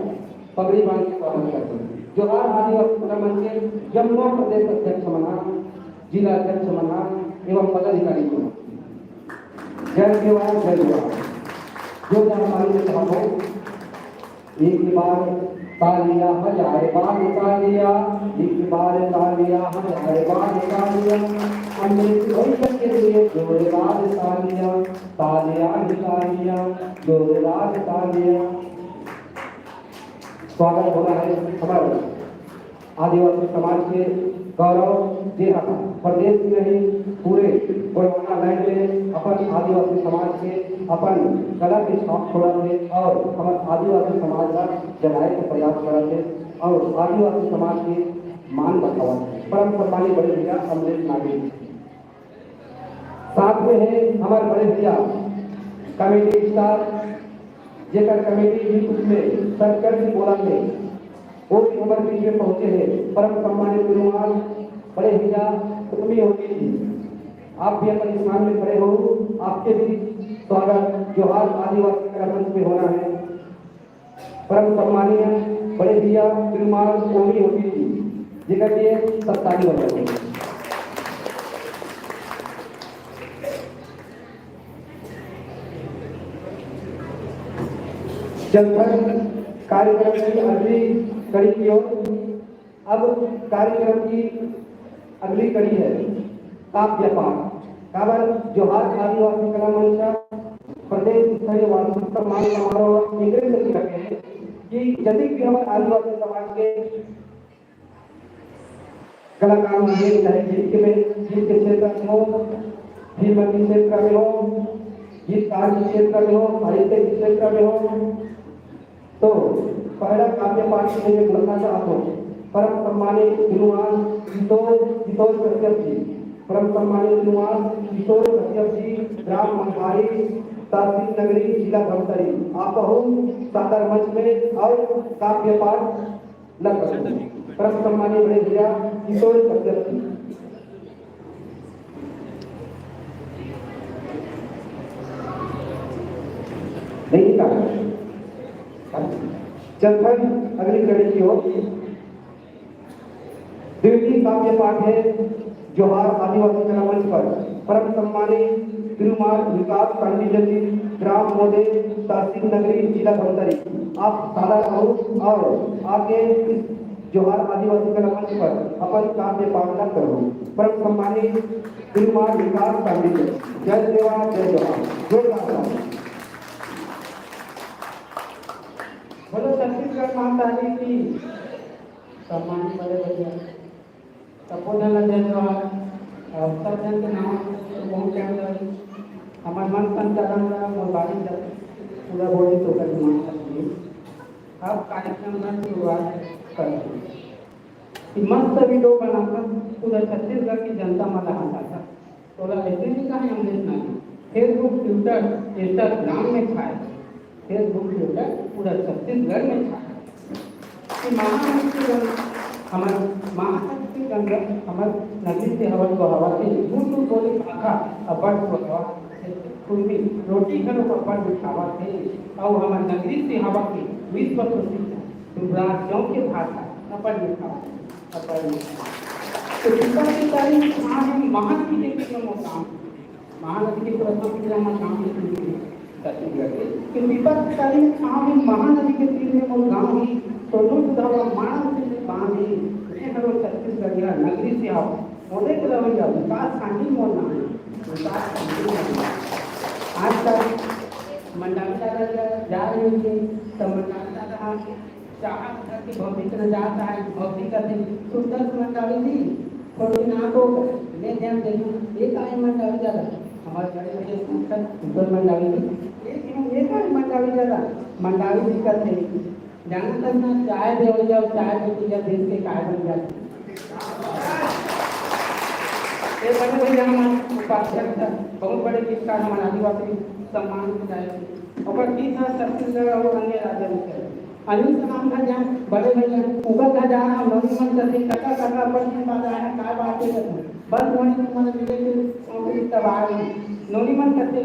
पगड़ी बांध के स्वागत करते हैं। जोहार आदिवासी कला मंच के जम्मो प्रदेश अध्यक्ष मना, जिला अध्यक्ष मना एवं पदाधिकारी मना। जय सेवा, जय जोहार। जोरदार ताली से स्वागत हो। एक बार तालियां बजाए बाल तालियां, एक बार तालियां बजाए बाल तालियां, अमृत भैया के लिए जोरदार तालियां, तालियां ही तालियां, जोरदार तालियां। स्वागत होना है हमारे आदिवासी समाज के गौरव, जे ह प्रदेश में नहीं, पूरे गोंडवाना लैंड में अपन आदिवासी समाज के, अपन कला के छाप छोड़त हे और हमर आदिवासी समाज ला जगाए के प्रयास करत हे और आदिवासी समाज के मान बढ़ावत हे। परम सम्मानित बड़े भैया अमलेश नागेश जी। साथ में है हमारे बड़े भैया कॉमेडी स्टार, जेकर कॉमेडी YouTube में सर्कल भी बोला है, वो भी हमारे बीच में पहुंचे हैं। परम सम्मानित गुरुमान बड़े भैया उर्मी होगी जी, आप भी अपन स्थान में खड़े हो, आपके भी स्वागत जोहार आदिवासी कला मंच में होना है। परम सम्मानीय बड़े भैया श्रीमान ओमी होगी जी, जेकर लिए सब ताली बजाइए। चलथन कार्यक्रम की अगली कड़ी की ओर। अब कार्यक्रम की अगली कड़ी है काव्य पाठ। काबर जोहार आदिवासी कला मंच का प्रदेश स्तरीय वार्षिक सम्मान समारोह एकरे सेती रखे हैं कि जतिक भी हमर आदिवासी समाज के कलाकार मन हे, चाहे गीत के में, गीत के क्षेत्र में हो, फिल्म के क्षेत्र में हो, गीतकार के क्षेत्र में हो, साहित्य के क्षेत्र में हो, तो पहला काव्य पाठ के लिए बोलना चाहता हूँ। परम सम्मानित गुरुवान किशोर, किशोर कश्यप जी, परम सम्मानित गुरुवान किशोर कश्यप जी, ग्राम मंधारी, तहसील नगरी, जिला धमतरी, आप बहुत सादर मंच में और काव्य पाठ लग सकते हैं। परम सम्मानित बड़े भैया किशोर कश्यप जी। नहीं निकाला। चल भाई, अगली कड़ी की ओर। द्वितीय काव्य पाठ है जोहार आदिवासी कला मंच पर परम सम्मानित गुरुमार विकास शांडिल्य जी, ग्राम मोदे, तहसील नगरी, जिला धमतरी। आप सादर हो और आके इस जोहार आदिवासी कला मंच पर अपन काव्य पाठ ला करो। परम सम्मानित गुरुमार विकास शांडिल्य। जय सेवा, जय जोहार। जोरदार ताली। बोलो छत्तीसगढ़ महाकाली की। सम्मानित बड़े भैया, सबो झन ला जय जोहार। अउ सब झन के नाम तो बहुत ज्यादा है। हमर मन संचालन ला मोर बारी जब पूरा बोली तो कर मान सकते। अब कार्यक्रम ला शुरुआत करते हैं। कि मस्त वीडियो बनाकर पूरा छत्तीसगढ़ की जनता मन ला हंसाता। तोला ऐसे नहीं कहा हम देश नहीं। Facebook, Twitter, Instagram में छाए। Facebook, Twitter पूरा छत्तीसगढ़ में छाए। कि महाशक्ति गंगा, हमर महाशक्ति गंगा, हमर नगरी से हवत बहावत हे। झूठ झूठ बोले भाखा, अब्बड़ सुहावत हे। कुर्मी रोटी घलो अब्बड़ मिठावत हे। अउ हमर नगरी से हवत हे विश्व प्रसिद्ध दुबराज जौ के भाखा, अब्बड़ मिठावत हे। तो पीपल के तरी में छाँव हे, महानदी के तीर में मोर गाँव। महानदी के प्रथम तीर में गाँव के तीर में छत्तीसगढ़ के। तो पीपल के तरी में छाँव हे, महानदी के तीर में मोर गाँव हे। सोनू सुधावा मानव से बांध हे। मैं हरो छत्तीसगढ़िया नगरी से आव। मोदे के रवैया विकास खांडी मोर नाम हे। विकास खांडी मोर नाम हे। आज तक मंडावी दादा जा रहे थे, तब मंडावी दादा हाँ चाहत हस कि भौजी करा जात हे, भौजी कथे, "सुंदर मंडावी जी, थोड़ी ना को, मैं ध्यान दे दूँ।" ये काहे मंडावी दादा? हमारे बड़े भैया संस्कृत सुंदर मंडावी जी, ये क्यों, ये काहे मंडावी दादा? मंडावी जी कथे, "जाना था ना, चाय दे हो जाओ, चाय पी के जब भेज के काय बन जाते।" ये बड़े भैया हमारे उपाध्यक्ष हैं, बहुत बड़े गीतकार हमारे आदिवासी सम्मान के लायक हैं। ओकर गीत है छत्तीसगढ़ और अन्य राज्य में। अनिल सलाम का जहाँ बड़े भैया, उनका घर जाना हम नौनी मन करते, कका, कका, अपन दिन बाद आए हैं, काय बात है करते। बस नौनी मन मिले के, उनके तब आए हैं। नौनी मन करते,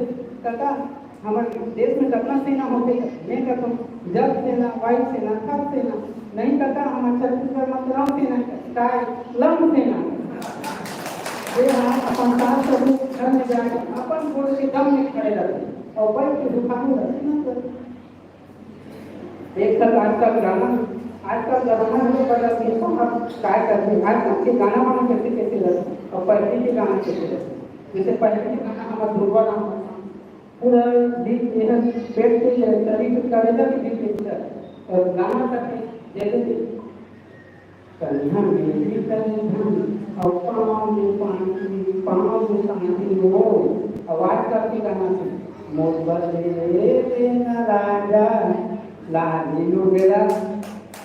कका, हमर देश में कतना सेना होते, मैं कहता हूँ, जल सेना, वायु सेना, थल सेना, नहीं कका, हमर छत्तीसगढ़ में तो रंग सेना, काय, लंग सेना। ये हम अपन सास ससुर घर में जाके अपन गोड़ के दम में खड़े रहते और बैठ के दुकानों रहते ना करते। एक तक आजकल गाना, आजकल जमाना में बदल गया, तो अब काय करते हैं? आजकल के गाना वाना कैसे, कैसे रहते हैं? और पहले के गाना कैसे रहते हैं? जैसे पहले के गाना हमारा ध्रुवा राम, पूरा गीत ये है, पेट के लिए, शरीर के करेजा के गीत के लिए। और गाना तक है, जैसे कि कन्हा मेरी कन्हा, और पाँव में पानी, पाँव में पानी हो। आवाज करके गाना से, मोर बदे देना राजा, लाली लुगड़ा,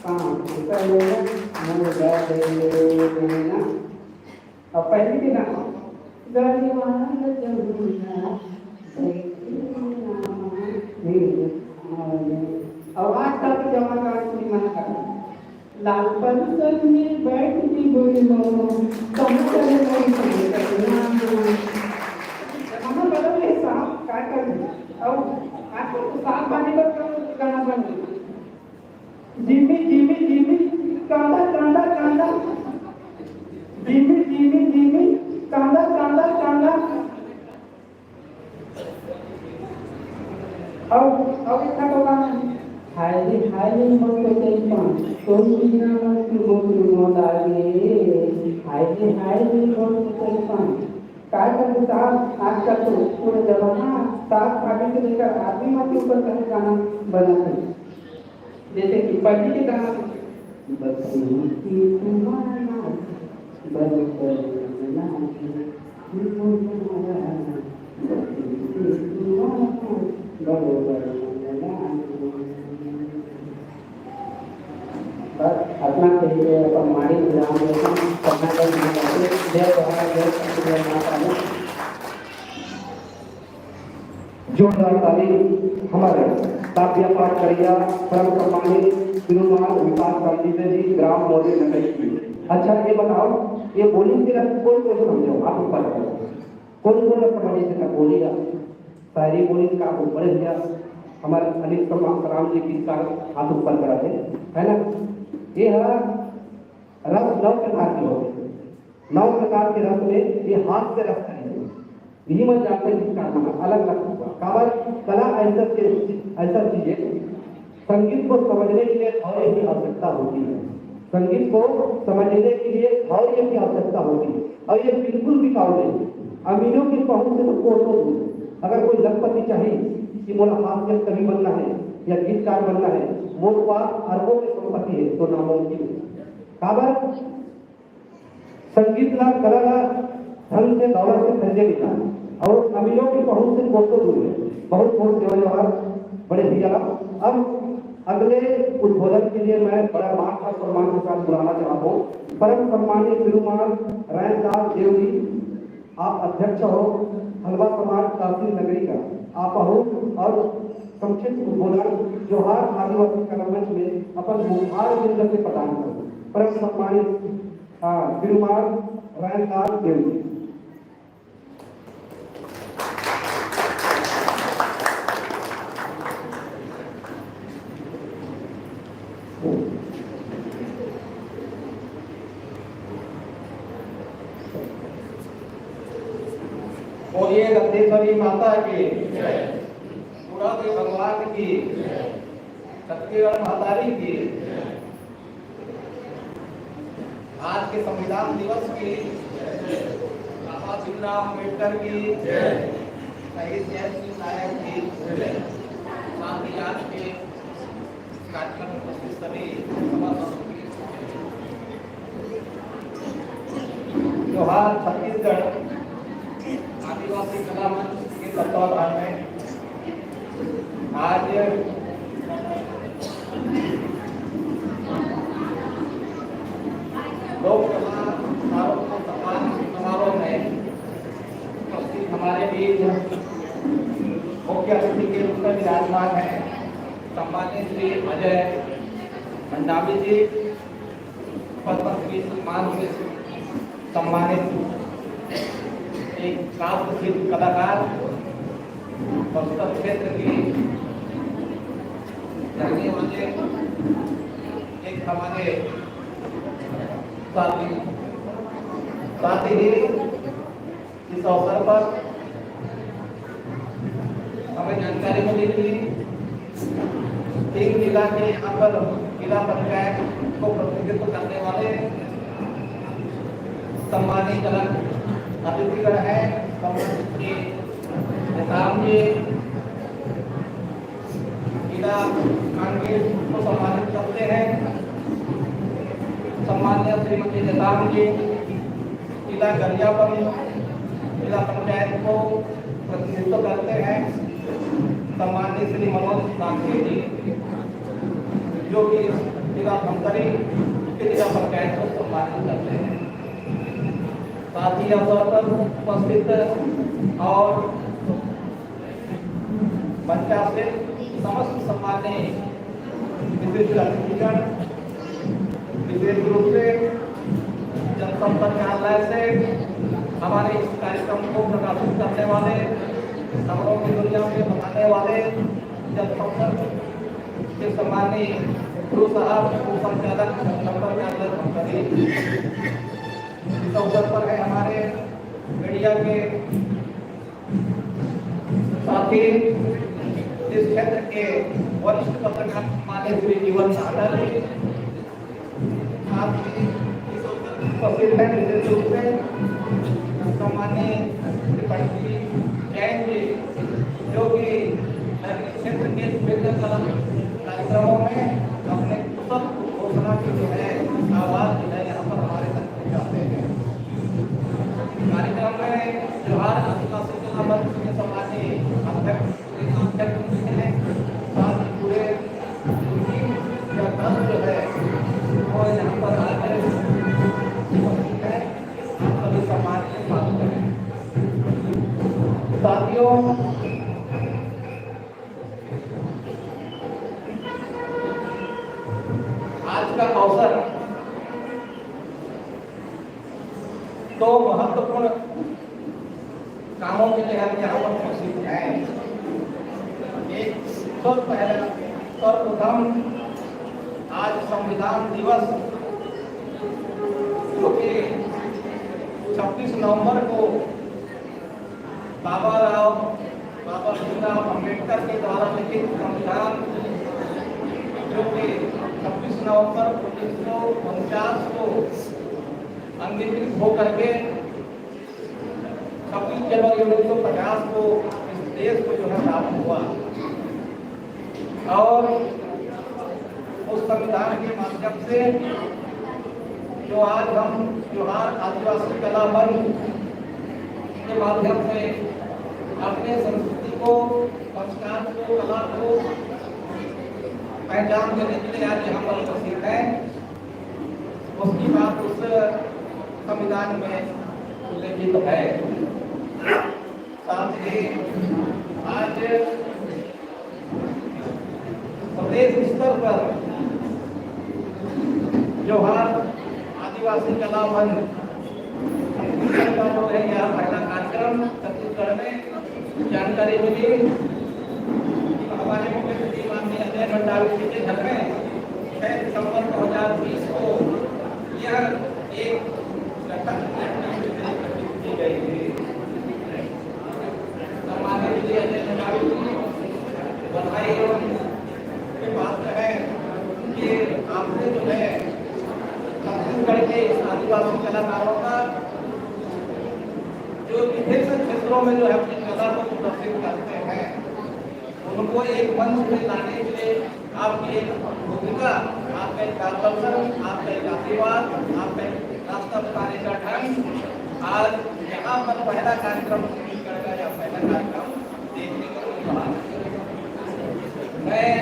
पाँव के करेजा, मोर बदे देना। अब पहले के गाना, गढ़वाल जमुना, देखी नामा, हे आवे। अब आजकल के जमाना का आदमी मना करता है। लाल पलंग में बैठ के बोलो, कम करे मोरी संग करना। जमाना बदल गया साहब, क्या कर दे? अब आजकल तो साल पानी पर गाना बन गया। जिमी, जिमी, जिमी, कांदा, कांदा, कांदा। जिमी, जिमी, जिमी, कांदा, कांदा, कांदा। अब, अब एक ठा गाना है। हाय रे, हाय रे, मोर तो चैपा, तोर बिना मन तुमो, तुमो लागे। हाय रे, हाय रे, मोर तो चैपा। काय करबे साहब, आजकल तो पूरे जमाना साग भाजी से लेकर आदमी मन के ऊपर कहीं गाना बनाते हैं। जैसे कि पहले के गाना, बसंती तुम्हारा, बस बस अतना कहिके अपन माड़ी विराम देथन। सबना के जय जोहार, जय छत्तीसगढ़ माता दी। जोरदार ताली हमर काव्य पाठ करइया परम सम्मानित श्रीमान विकास गांधी जी, ग्राम मोदी नकई की। अच्छा, ये बताओ, ये बोली के रस कोन कोन समझो? हाथ ऊपर करो। कोन कोन रस समझे से बोली या शायरी बोली का ऊपर है या हमर अनिल सलमान सलाम जी गीतकार हाथ ऊपर करा थे, है ना? ये हमारा रस नौ प्रकार के होथे। नौ प्रकार के रस में ये हास्य रस है। इही मन जानथे गीतकार मन अलग अलग होथे। काबर कला ऐसा चीज, ऐसा चीज है, संगीत को समझने के लिए धैर्य की आवश्यकता होती है। संगीत को समझने के लिए धैर्य की आवश्यकता होती है और ये बिल्कुल बिकाऊ नहीं है। अमीरों की पहुंच से तो कोसों दूर है। अगर कोई लखपति चाहिए कि मोला हास्य कवि बनना है या गीतकार बनना है, वो तो आप अरबों की संपत्ति है, तो नामुमकिन है। काबर संगीत ला, कला ला धन से, दौलत से खरीदे नहीं जाए और अमीरों की पहुंच से कोसों दूर है। बहुत बहुत सेवा जवाब बड़े भैया। अब अगले उद्बोधन के लिए मैं बड़ा मान और सम्मान के साथ बुलाना चाहता हूँ परम सम्मानित श्रीमान रैनदास देव जी, आप अध्यक्ष हो हलवा समाज तहसील नगरी का, आप हो और संक्षिप्त उद्बोधन जोहार आदिवासी कला मंच में अपन मुखार बिंद से प्रदान करो। परम सम्मानित, हाँ, श्रीमान रैनदास देव जी। बोलिए गद्देश्वरी माता की, पूरा भगवान की, छत्तीसगढ़ महतारी की। आज के संविधान दिवस की, बाबा भीमराव अम्बेडकर की, शहीद जैन सिंह नायक की, साथ ही आज के कार्यक्रम में उपस्थित सभी सभासदों की जोहार। छत्तीसगढ़ आदिवासी कला मंच के तत्वाधान में आज लोक कला समारोह को सम्मान समारोह में उपस्थित हमारे बीच मुख्य अतिथि के रूप में विराजमान हैं सम्मानित श्री अजय मंडावी जी, पद्मश्री सम्मान से सम्मानित एक काव्य शिल्प कलाकार, बस्तर क्षेत्र के रहने वाले एक हमारे साथी, साथ ही इस अवसर पर हमें जानकारी मिली कि तीन जिला के यहाँ पर जिला पंचायत को प्रतिनिधित्व करने वाले सम्मानित कला अतिथिगण हैं, सम्मानित श्री नेताम जी, जिला कांग्रेस को सम्मानित करते हैं, सम्मान्य श्रीमती नेताम जी, जिला गरियाबंद जिला पंचायत को प्रतिनिधित्व करते हैं सम्मानित श्री मनोज नागपुर जी, जो कि जिला धमतरी के जिला पंचायत को सम्मानित करते हैं। साथ ही अवसर पर उपस्थित और मंचासीन समस्त सम्माननीय विशिष्ट अतिथिगण, विशेष रूप से जनसंपर्क कार्यालय से हमारे इस कार्यक्रम को प्रकाशित करने वाले, खबरों की दुनिया में बताने वाले जनसंपर्क के सम्माननीय गुरु साहब, उप संचालक जनसंपर्क कार्यालय धमतरी। इस अवसर पर है हमारे मीडिया के साथ ही इस क्षेत्र के वरिष्ठ पत्रकार मान्य श्री जीवन सागर, साथ ही इस अवसर पर उपस्थित हैं विशेष रूप से सम्माननीय श्री पंडित जैन जी, जो कि क्षेत्र के विभिन्न कार्यक्रमों में अपने कुशल घोषणा की जो है आवाज जो है यहाँ पर हमारे तक पहुँचाते हैं। आज का अवसर दो महत्वपूर्ण कामों के लिए हम यहाँ पर उपस्थित हैं। एक, सब पहला, सर्वप्रथम आज संविधान दिवस, जो कि छब्बीस नवंबर को बाबा राव, बाबा भीमराव अम्बेडकर के द्वारा लिखित संविधान, जो कि छब्बीस नवंबर उन्नीस सौ उनचास को अंगीकृत होकर के छब्बीस जनवरी उन्नीस सौ पचास को इस देश को जो है प्राप्त हुआ। और उस संविधान के माध्यम से जो आज हम जोहार आदिवासी कला मंच के माध्यम से अपने संस्कृति को, संस्कार को, कला को पहचान देने के लिए आज यहाँ पर उपस्थित हैं, उसकी बात उस संविधान में उल्लेखित है। साथ ही आज प्रदेश स्तर पर जोहार आदिवासी कला मंच का जो है यह पहला कार्यक्रम छत्तीसगढ़ में जानकारी मिली। हमारे मुख्य सचिव माननीय अजय भंडारी जी के घर में छह दिसंबर दो हज़ार बीस को यह एक घटना की गई थी। सम्मानित श्री अजय भंडारी जी, बधाई एवं के पात्र है कि आपने जो है छत्तीसगढ़ के आदिवासी कलाकारों का जो विभिन्न क्षेत्रों में जो है अपनी कला को प्रदर्शित करते हैं, उनको एक मंच में लाने के लिए आपकी एक भूमिका, आपका एक मार्गदर्शन, आपका एक आशीर्वाद, आपका एक रास्ता बताने का ढंग आज यहाँ पर पहला कार्यक्रम छत्तीसगढ़ का या पहला कार्यक्रम देखने को मिल रहा है। मैं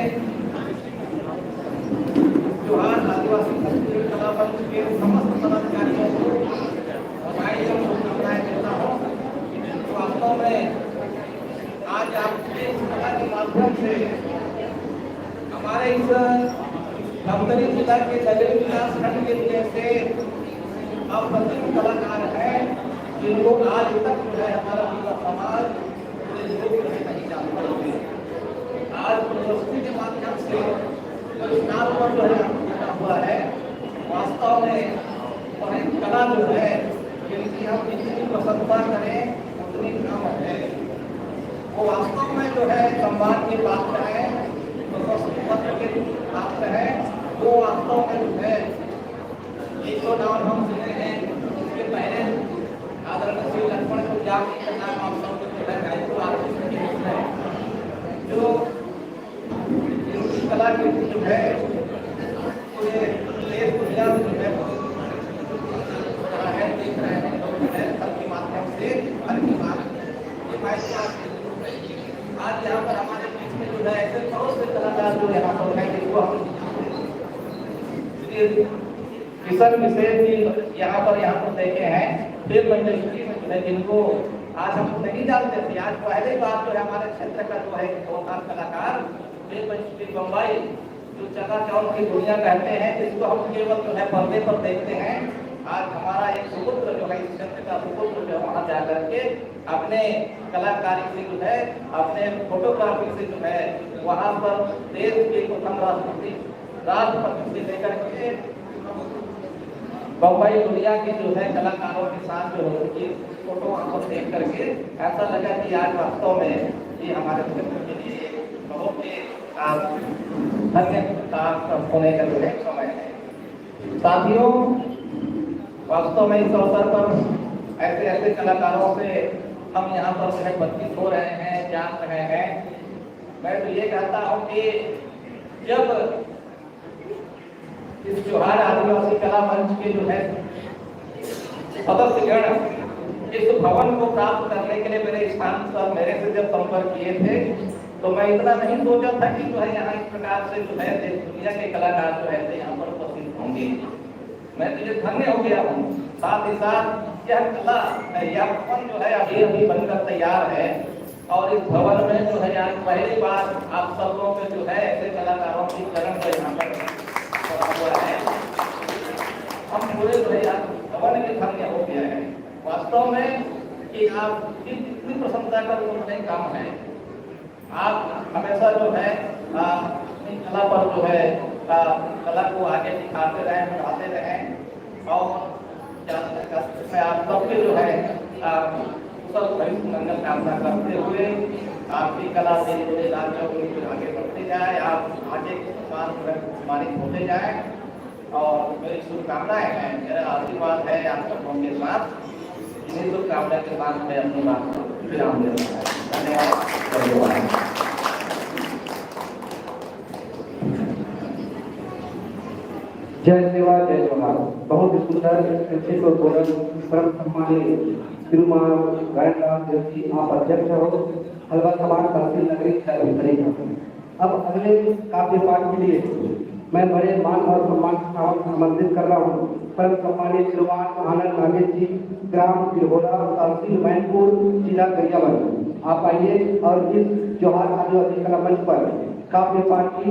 जोहार आदिवासी छत्तीसगढ़ कला मंच के समस्त पदाधिकारियों को बधाई और शुभकामनाएं देता हूँ। वास्तव में आज आपके इस कला के माध्यम से हमारे इस धमतरी जिला के नगरी विकास खंड के लिए से अप्रतिम कलाकार हैं, जिनको आज तक जो है हमारा पूरा समाज पूरे लोग जो है नहीं जानते थे। आज प्रदर्शनी के माध्यम से जो स्टार पर जो है लगा हुआ है, वास्तव में वह कला जो है जिनकी हम जितनी प्रशंसा करें उतनी कम है। वो वास्तव में जो है सम्मान के पात्र है, प्रशस्ति पत्र के पात्र है। वो वास्तव में जो है एक दो नाम हम सुने हैं, उसके पहले आदरणीय श्री लक्ष्मण कुंजाम जी का नाम आप सबको सुना है, गायत्री आर्टिस्ट के रूप में जो इनकी कलाकृति जो है पूरे देश दुनिया में जो है वो रहा है, देख रहे हैं लोग जो है घर के माध्यम से, घर की बात, ये भाई साहब आज यहाँ पर हमारे बीच में जो है ऐसे बहुत से कलाकार जो यहाँ पर हैं जिनको हम श्री किशन मिश्र जी यहाँ पर, यहाँ पर देखे हैं, फिल्म इंडस्ट्री में जो है जिनको आज हम नहीं जानते थे, आज पहली बार जो है हमारे क्षेत्र का जो है एक दो कलाकार फिल्म इंडस्ट्री बम्बई जो चकाचौंध की दुनिया कहते हैं, जिसको हम केवल जो है पर्दे पर देखते हैं, आज हमारा एक सुपुत्र जो है इस क्षेत्र का सुपुत्र जो है वहाँ जा करके अपने कलाकारी से जो है, अपने फोटोग्राफी से जो है वहाँ पर देश के प्रथम राष्ट्रपति, राष्ट्रपति से लेकर के बम्बई दुनिया के जो है कलाकारों के साथ जो है उनकी फोटो वहाँ पर देख करके ऐसा लगा कि आज वास्तव में ये हमारे क्षेत्र के लिए बहुत ही, आ, धन्य का होने का जो है समय है। साथियों, वास्तव में इस अवसर पर ऐसे ऐसे कलाकारों से हम यहाँ पर जो है परिचित हो रहे हैं, जान रहे हैं। मैं तो ये कहता हूँ कि जब इस जोहार आदिवासी कला मंच के जो है सदस्यगण इस भवन को प्राप्त करने के लिए मेरे स्थान पर मेरे से जब संपर्क किए थे, तो मैं इतना नहीं सोचा था कि जो है यहाँ इस प्रकार से जो है देश दुनिया के कलाकार जो है यहाँ पर उपस्थित होंगे। मैं तो ये धन्य हो गया हूँ। साथ ही साथ यह कला, यह भवन जो है अभी अभी बनकर तैयार है, और इस भवन में जो है, आज पहली बार आप सब लोगों के जो है, ऐसे कलाकारों की जन्म का यहाँ पर पड़ा हुआ है। हम पूरे जो है, आज भवन के धन्य हो गया है वास्तव में, कि आप जितनी प्रशंसा करो, उतना ही कम है। आप हमेशा जो है, आ, अपनी कला पर जो है, आ, कला को आगे दिखाते रहें, बढ़ाते रहें। और मैं आप सबके जो है, आ, कुशल भविष्य मंगल कामना करते हुए, आपकी कला से जुड़े राज्यों में आगे बढ़ते जाए, आप आगे के सम्मान, सम्मानित होते जाए। और मेरी शुभकामनाएं हैं, मेरा आशीर्वाद है आप सबों के साथ। इन्हीं शुभकामना के साथ मैं अपनी बात को विराम देता हूँ। धन्यवाद। धन्यवाद। जय सेवा, जय जोहार। बहुत ही सुंदर, संक्षिप्त उद्बोधन। परम सम्मानित श्रीमान गायनराज जोशी, आप अध्यक्ष हो, हलवा समाज तहसील नगरी, छत्तीसगढ़। अब अगले काव्य पाठ के लिए मैं बड़े मान और सम्मान के साथ आमंत्रित कर रहा हूँ परम सम्मानित श्रीमान आनंद नागेश जी, ग्राम बिरहोरा, तहसील मैनपुर, जिला गरियाबंद। आप आइए और इस जोहार आदिवासी कला मंच पर काव्य पाठ की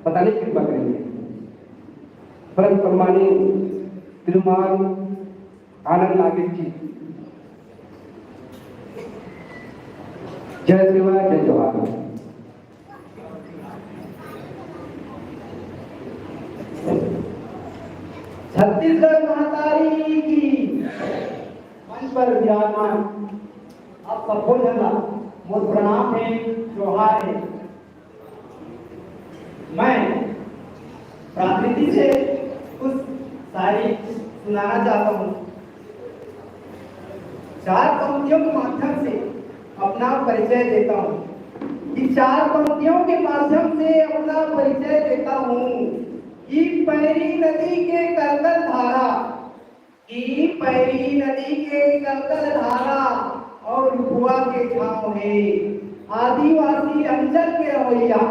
बताने की कृपा करेंगे। परम सम्मानित श्रीमान आनंद नागेश जी, जय सेवा, जय जोहार। छत्तीसगढ़ महतारी की मंच पर विराजमान आप सबको झन ला मोर प्रणाम है, जोहार है। मैं प्राकृति से कुछ शायरी सुनाना चाहता हूँ। चार पंक्तियों के माध्यम से अपना परिचय देता हूँ, कि चार पंक्तियों के माध्यम से अपना परिचय देता हूँ कि पैरी नदी के कलकल धारा, कि पैरी नदी के कलकल धारा और रुपुआ के छाँव हे। आदिवासी अंचल के रवैया,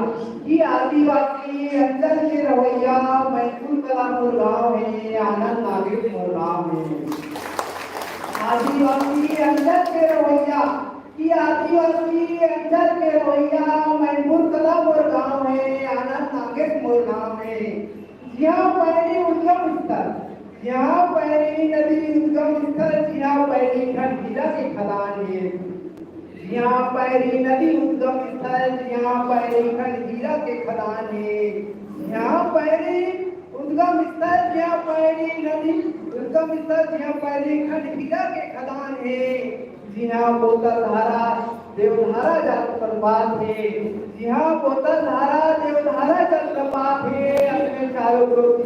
कि आदिवासी अंचल के रवैया, मैनपुर कला मोर गाँव हे, आनंद नागेश मोर नाम हे। आदिवासी अंचल के रवैया, कि आदिवासी अंचल के रवैया, मैनपुर कला मोर गाँव हे, आनंद नागेश मोर नाम हे। जिहाँ पैरी उद्गम स्थल, जिहाँ पैरी नदी उद्गम स्थल, जिहाँ पैरी खन हीरा के खदान हे। जिहाँ पैरी नदी उद्गम स्थल, जिहाँ पैरी खन हीरा के खदान हे। जिहाँ पैरी उद्गम स्थल, जिहाँ पैरी नदी उद्गम स्थल, जिहाँ पैरी खन हीरा के खदान हे। जिहाँ बोतल धारा देवधारा जलप्रपात हे, जिहाँ बोतल धारा देवधारा जलप्रपात हे, अपने चारों ओर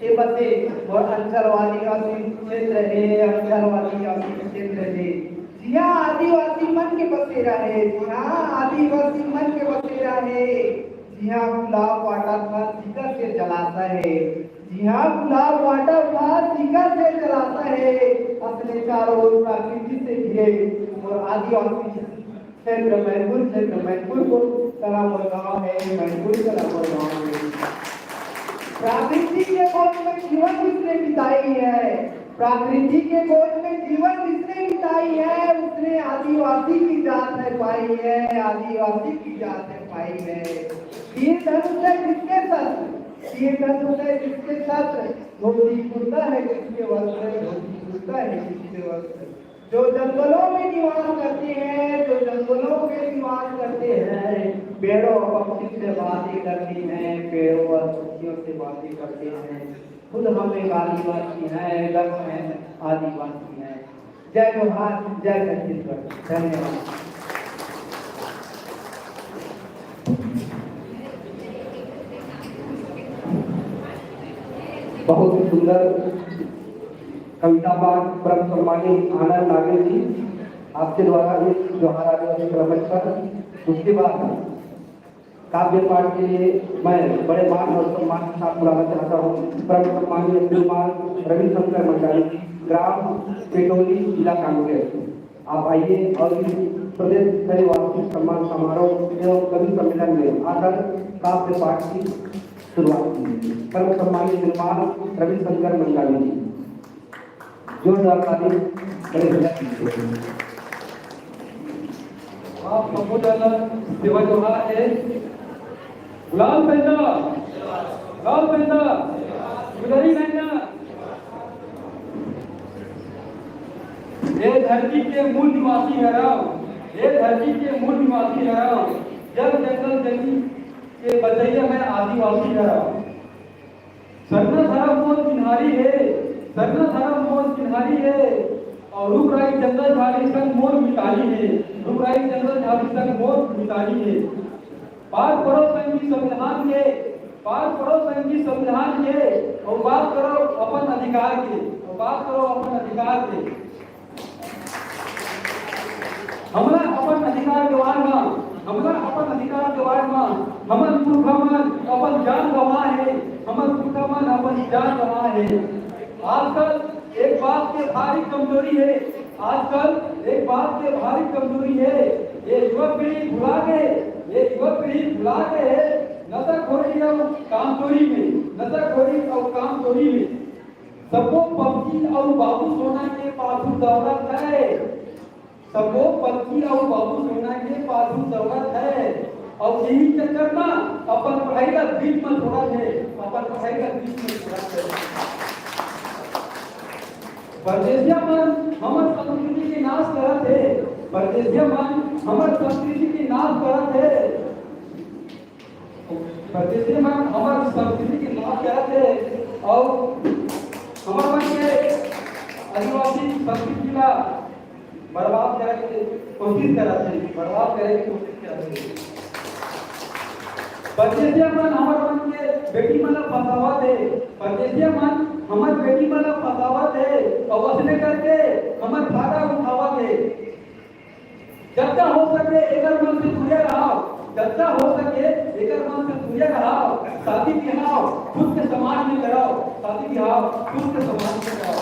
के बसे मोर अंचल आदिवासी क्षेत्र हे, अंचल आदिवासी क्षेत्र हे। जिहाँ आदिवासी मन के बसेरा हे, जिहाँ आदिवासी मन के बसेरा हे, जिहाँ गुलाब वाटर फल सीकर के जलाशय हे, जिहाँ गुलाब वाटर फल सीकर के जलाशय हे, अपने चारों ओर प्रकृति से घिरे मोर आदिवासी क्षेत्र मैनपुर, क्षेत्र मैनपुर को कला मोर गाँव हे, मैनपुर कला मोर गाँव हे। प्राकृति के गोद में जीवन जिसने बिताई है, प्राकृति के गोद में जीवन जिसने बिताई है, उसने आदिवासी की जात है पाई है, आदिवासी की जात है पाई है। तीर धनुष है जिसके शस्त्र, तीर धनुष है जिसके शस्त्र, धोती कुर्ता है जिसके वस्त्र, धोती कुर्ता है जिसके वस्त्र। जो जंगलों में निवास करते हैं, जो जंगलों में निवास करते हैं, पेड़ों और पक्षी से बातें करते हैं, पेड़ों और पक्षियों से बातें करते हैं। खुद हम एक आदिवासी हैं, गर्व है, आदिवासी हैं। जय जोहार, जय छत्तीसगढ़। धन्यवाद। बहुत ही सुंदर कविता पाठ, परम सम्मानित आनंद नागेश जी, आपके द्वारा इस जोहार आदिवासी कला मंच पर। उसके बाद काव्य पाठ के लिए मैं बड़े मान और सम्मान के साथ बुलाना चाहता हूँ परम सम्मानीय श्रीमान रविशंकर मंडावी जी, ग्राम पेटोली, जिला कांकेर। आप आइए और इस प्रदेश स्तरीय वार्षिक सम्मान समारोह एवं कवि सम्मेलन में आकर काव्य पाठ की शुरुआत कीजिए। परम सम्मानित श्रीमान रविशंकर मंडावी जी, जोरदार ताली बड़े भैया की। आप सबो झन ला सेवा जोहार हे। गुलाल पेंदा, गुलाल पेंदा, गुलरी नैना। ए धरती के मूल निवासी हरव, ए धरती के मूल निवासी हरव, जल जंगल जमीन के बचइया मैं आदिवासी हरव। सरना धरम मोर चिन्हारी हे, सरना धरम मोर चिन्हारी हे, अउ रूख राई जंगल झाड़ी संग मोर मितानी हे, रूख राई जंगल झाड़ी संग मोर मितानी हे। बात करो संगी संविधान के, बात करो संगी संविधान के, अउ बात करो अपन अधिकार के, अउ बात करो अपन अधिकार के। हमला अपन अधिकार के वार म, हमला अपन अधिकार के वार म, हमर पुरखा मन अपन जान गंवाए हे, हमर पुरखा मन अपन जान गंवाए हे। आजकल एक बात के भारी कमजोरी हे, आजकल एक बात के भारी कमजोरी हे, ये युवा पीढ़ी भुला गे, ये युवा पीढ़ी भुला गे हे नशाखोरी अउ कामचोरी में, नशाखोरी अउ कामचोरी में। सबो पबजी अउ बाबू सोना के पाछू दौड़त हे, सबो पबजी अउ बाबू सोना के पाछू दौड़त हे, अउ यही चक्कर म अपन पढ़ाई ला बीच म छोड़त हे, अपन पढ़ाई ला बीच म छोड़त हे। परदेसिया मन हमर संस्कृति के नाश करत हे, परदेसिया मन हमर संस्कृति के नाश करत हे। परदेसी मन हमर संस्कृति के नाश करत हे अउ हमर मन के आदिवासी संस्कृति ला बर्बाद करे के कोशिश करत हे, बर्बाद करे के कोशिश करत हे। परदेसी मन हमर मन के बेटी मन ला फंसावत हे, परदेसी मन हमर बेटी मन ला फंसावत हे अउ असने करके हमर फायदा उठावत हे। जतका हो सके एकर मन से दूरिया रहव, जतका हो सके एकर मन से दूरिया रहव। शादी बिहाव खुद के समाज में करव, शादी बिहाव खुद के समाज में करव।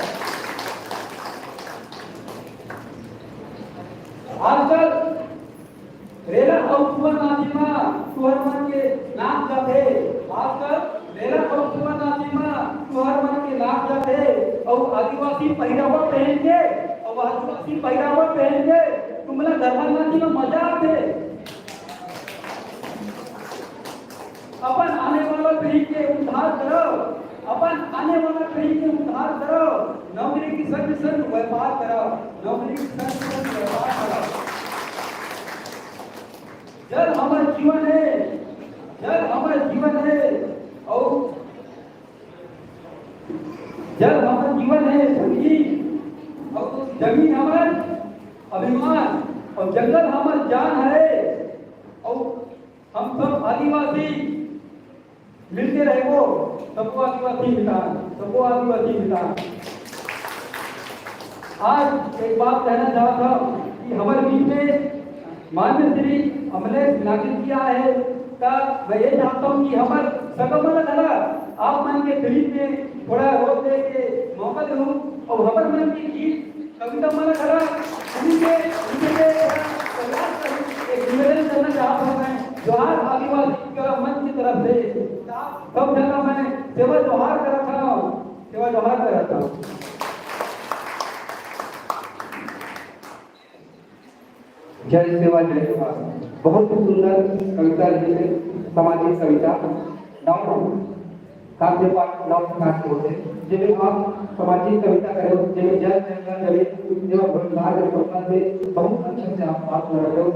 आजकल रेला अउ सुअर नाची म तुहर मन के नाक जाथे, आजकल रेला अउ सुअर नाची म तुहर मन के नाक जाथे, अउ आदिवासी पहिरावा पहन के, अउ आदिवासी पहिरावा पहन के तुमला गरबा नाची म मजा आथे। अपन आने वाला पीढ़ी के उद्धार करव, अपन आने वाला पीढ़ी के उद्धार करव। नौकरी के संग संग व्यापार करव, नौकरी के संग संग व्यापार करव। जल हमर जीवन हे, जल हमर जीवन हे, अउ जल हमर जीवन हे संगी, अउ जमीन हमर अभिमान, अउ जंगल हमर जान हे, अउ हम सब आदिवासी मिलके रहबो, सबको आदिवासी मितान, सबको आदिवासी मितान। आज एक बात कहना चाहत हूँ कि हमर बीच में माननीय श्री अमलेश नागेश जी आए हैं, त मैं ये चाहता हूँ कि हमर सगो मन ला आप मन के दिल में थोड़ा रोज दे के मौका दूँ अउ हमर मन के गीत कविता मन ला उनके, उनके प्रयास करूँ। एक निवेदन करना चाहता हूँ मैं जोहार आदिवासी का मंच की तरफ से सब जना मैं सेवा जोहार करत हूँ, सेवा जोहार करत हूँ। जय सेवा, जय सेवा। बहुत ही सुंदर कविता लिखे, सामाजिक कविता। नौ काव्य पाठ, नौ प्रकार के होथे, जेमे आप सामाजिक कविता करे हो, जेमे जल, जंगल, जमीन एवं रोजगार के संबंध में बहुत अच्छा से आप बात कर रहे हो।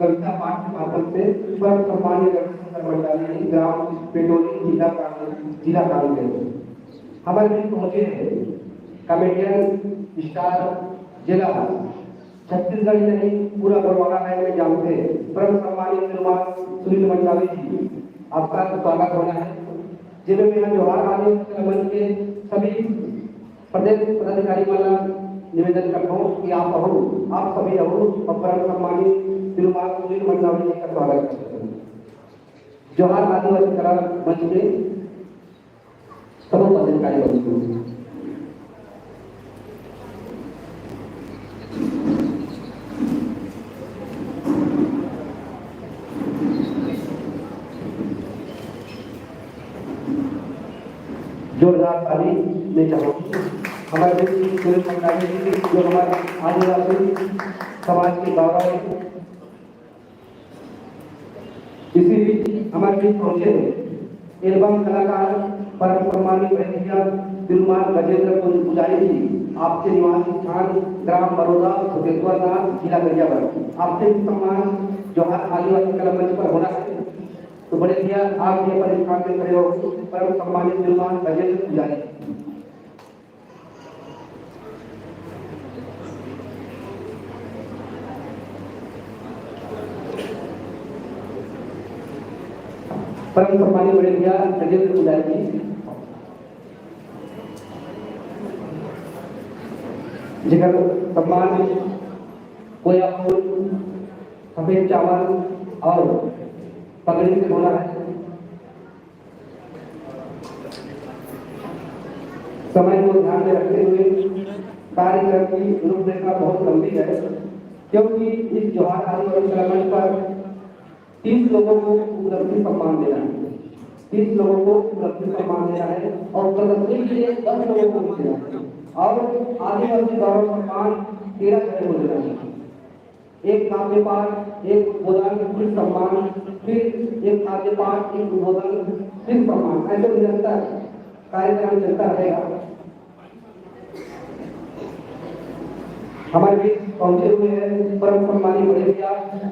कविता पाठ के माध्यम से परम सम्मानीय रविशंकर मंडावी जी, ग्राम पेटोली, जिला कांग्रेस, जिला कांग्रेस। हमारे बीच पहुंचे हैं कॉमेडियन स्टार, जिला छत्तीसगढ़ ही नहीं, पूरा बरवाला है में जानते हैं। परम सम्मानित श्रीमान सुनील मंडावी जी, आपका स्वागत होना है। जिले में यहाँ जोहार आने मंच के सभी प्रदेश पदाधिकारी वाला निवेदन करता हूँ कि आप हो, आप सभी हो, और परम सम्मानित श्रीमान सुनील मंडावी जी का स्वागत करते हैं। जोहार आदिवासी कला मंच के सभी पदाधिकारी बंधु। जोरदार ताली में चाहूंगी हमारे बीच सुरेश मंडावी जी की, जो हमारे आदिवासी समाज के गौरव है। इसी बीच हमारे बीच पहुंचे हैं एल्बम कलाकार परम सम्मानित भैया श्रीमान गजेंद्र पुजारी जी, आपके निवास स्थान ग्राम बरोदा, भूपेश्वर नाथ, जिला गरियाबंद। आपसे भी सम्मान जोहार आदिवासी कला मंच पर होना है, तो बड़े भैया आप भी अपने स्थान में खड़े हो। परम सम्मानित श्रीमान गजेंद्र पुजारी। परम सम्मानित बड़े भैया गजेंद्र पुजारी जी, जेकर सम्मान कोया फूल, सफेद चावल और पगड़ी से होना है। समय को ध्यान में रखते हुए कार्यक्रम की रूपरेखा बहुत लंबी है, क्योंकि इस जोहार आदिवासी कला मंच पर तीस लोगों को उपलब्धि सम्मान देना है। तीस लोगों को उपलब्धि सम्मान देना है और प्रदर्शनी के लिए दस लोगों को देना है और आदिवासी गौरव सम्मान तेरह जने को देना है। एक काव्य पाठ, एक उद्बोधन, फिर सम्मान, फिर एक काव्य पाठ, एक उद्बोधन, फिर सम्मान। ऐसे निरंतर कार्यक्रम चलता रहेगा। हमारे बीच पहुंचे हुए हैं परम सम्मानित बड़े भैया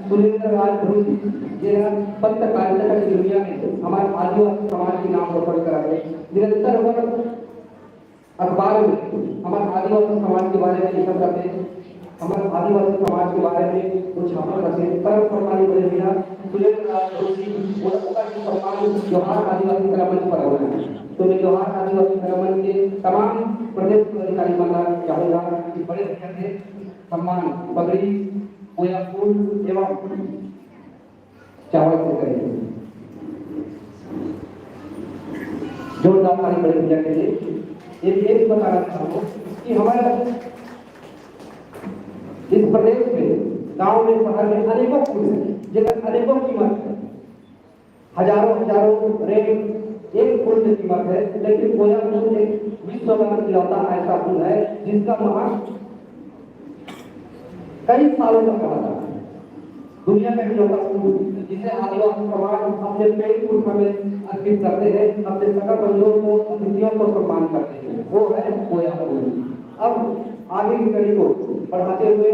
सुरेंद्र राज ध्रुव जी, जिन्हें पत्रकारिता की दुनिया में हमारे आदिवासी समाज के नाम रोशन करा है। निरंतर वो अखबार में हमारे आदिवासी समाज के बारे में लिखा करते हैं, हमारे आदिवासी समाज के बारे में वो छापा करते हैं। परम सम्मानित बड़े भैया सुरेंद्र राज ध्रुव जी, वो उनका भी सम्मान जोहार आदिवासी कला मंच पर हो रहा है। तो मैं जोहार आदिवासी कला मंच के तमाम प्रदेश पदाधिकारी मंडल चाहूंगा कि बड़े भैया के सम्मान पगड़ी, कोया फूल एवं चावल से करें। जोरदार ताली बड़े भैया के लिए। एक, एक बताना चाहूंगा कि हमारे इस प्रदेश में गांव में, शहर में अनेकों फूल हैं, जिनका अनेकों कीमत है। हजारों हजारों रेट एक फूल की कीमत है, लेकिन कोया फूल एक विश्व का इकलौता ऐसा फूल है जिसका महत्व कई सालों तक रहा था। दुनिया का इकलौता फूल जिसे आदिवासी समाज अपने पेड़ उठा में अर्पित करते हैं, अपने सगा बंधुओं को, अतिथियों को सम्मान करते हैं, वो है कोया फूल। अब आगे की कड़ी को बढ़ाते हुए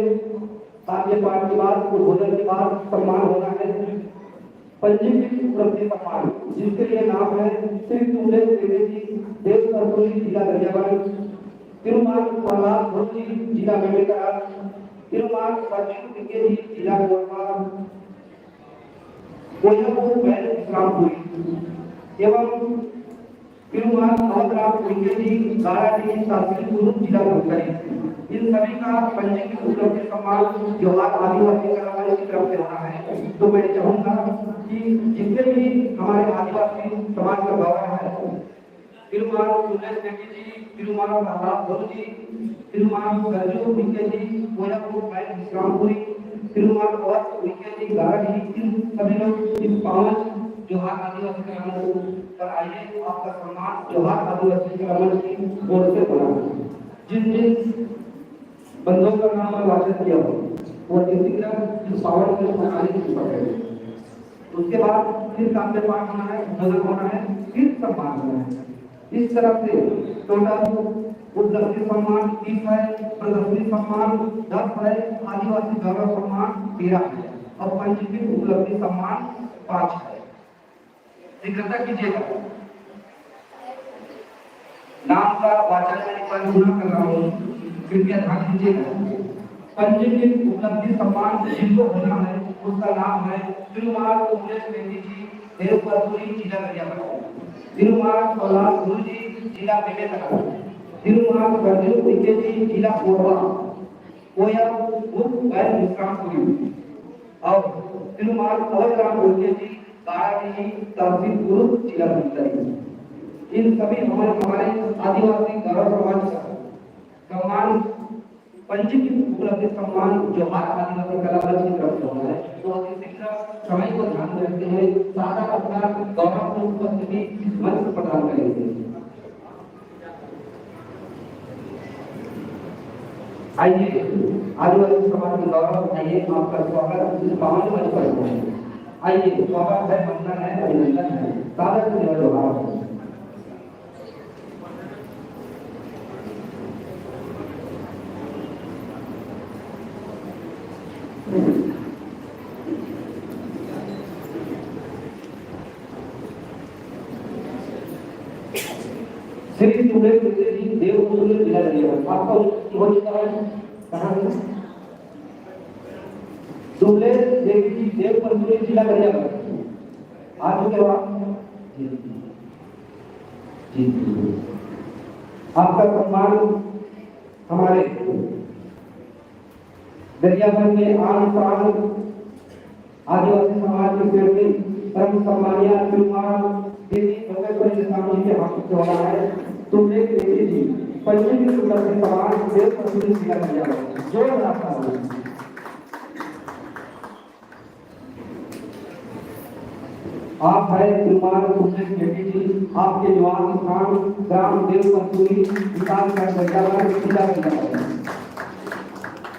काव्य पाठ के बाद, उद्बोधन के बाद सम्मान होना है पंजीकृत उपलब्धि सम्मान, जिसके लिए नाम है श्री तुमले त्रिवेदी, देव सरपुरी, जिला गरियाबंद, तिरुमाल प्रहलाद भट्ट जी, जिला बेमेतरा, तिरुमाल सरजू टिके जी, जिला कोरबा, कोयलपुर, बैल इस्लामपुरी एवं तिरुमाल अवधराम उइके जी, बाराडीह, तहसील कुरुद, जिला धमतरी। इन सभी का पंजीकृत उपलब्धि सम्मान जोहार आदिवासी कला मंच की तरफ से होना है। तो मैं चाहूंगा कि जितने भी हमारे आदिवासी समाज का गौरव है, तिरुमाल सुंदर शेट्टी जी, तिरुमाल प्रहलाद भट्ट जी, तिरुमाल सरजू उइके जी, कोयलपुर, बैल इस्लामपुरी, तिरुमाल अवध उइके जी, बाराडीह, इन सभी लोग इस पावन जोहार आदिवासी कला मंच पर आइए, आपका सम्मान जोहार आदिवासी कला मंच की ओर से होना है। जिन जिन बंधुओं का नाम मैं वाचन किया हूँ, वो शीघ्र इस पावन के स्थान आने की कृपा करें। उसके बाद फिर काव्य पाठ होना है, उद्बोधन होना है, फिर सम्मान होना है। इस तरह से टोटल उपलब्धि सम्मान तीस है, प्रदर्शनी सम्मान दस है, आदिवासी गौरव सम्मान तेरह है और पंजीकृत उपलब्धि सम्मान पाँच है। शीघ्रता कीजिएगा। नाम का वाचन मैं एक बार पुनः कर रहा हूँ, कृपया ध्यान दीजिएगा। पंजीकृत उपलब्धि सम्मान जिनको होना है, उसका नाम है तिरुमाल उमेश मेहती जी, देवपरपुरी, जिला गरियाबंद। तिरुमाल प्रहलाद गुरु जी, जिला बेमेतरा। तिरुमाल प्रद्युत उइके जी, जिला कोरबा। कोया उप बैल विश्रामपुरी और तिरुमाल अवधराम उइके जी, बाराडीह, तहसील कुरुद, जिला धमतरी। इन सभी हमारे, हमारे आदिवासी गौरव समाज का सम्मान, पंजीकृत उपलब्धि सम्मान जोहार आदिवासी कला मंच की तरफ से होना है। तो अति शीघ्र समय को ध्यान में रखते हुए सादर अपना गौरवपूर्ण उपस्थिति इस मंच पर प्रदान करेंगे। आइए, आदिवासी समाज के गौरव, आइए, आपका स्वागत इस पावन मंच पर है। आइए, स्वागत है, वंदन है, अभिनंदन है, सादर से जोहार। श्री सुबेश जी, देव मंसूरी, जिला गरियाबंद। आपका हो चुका है? कहाँ है? सुबेश देवी जी, देव मंसूरी, जिला गरियाबंद। आ चुके हो आप? जी, जी। जी, जी। आपका सम्मान हमारे गरियाबंद में आन शान आदिवासी समाज के सेवकी परम सम्मानिया श्रीमान देवी भोगेश्वरी नेताम जी के हाथों से हो रहा है। तुमने देवी जी पंचमी के सुंदर से समान देव मंसूरी, जिला गरियाबंद। जोरदार ताली। आप है श्रीमान सुबेश रेड्डी जी, आपके निवास स्थान ग्राम देव मंसूरी, विकासखंड गरियाबंद, जिला गरियाबंद।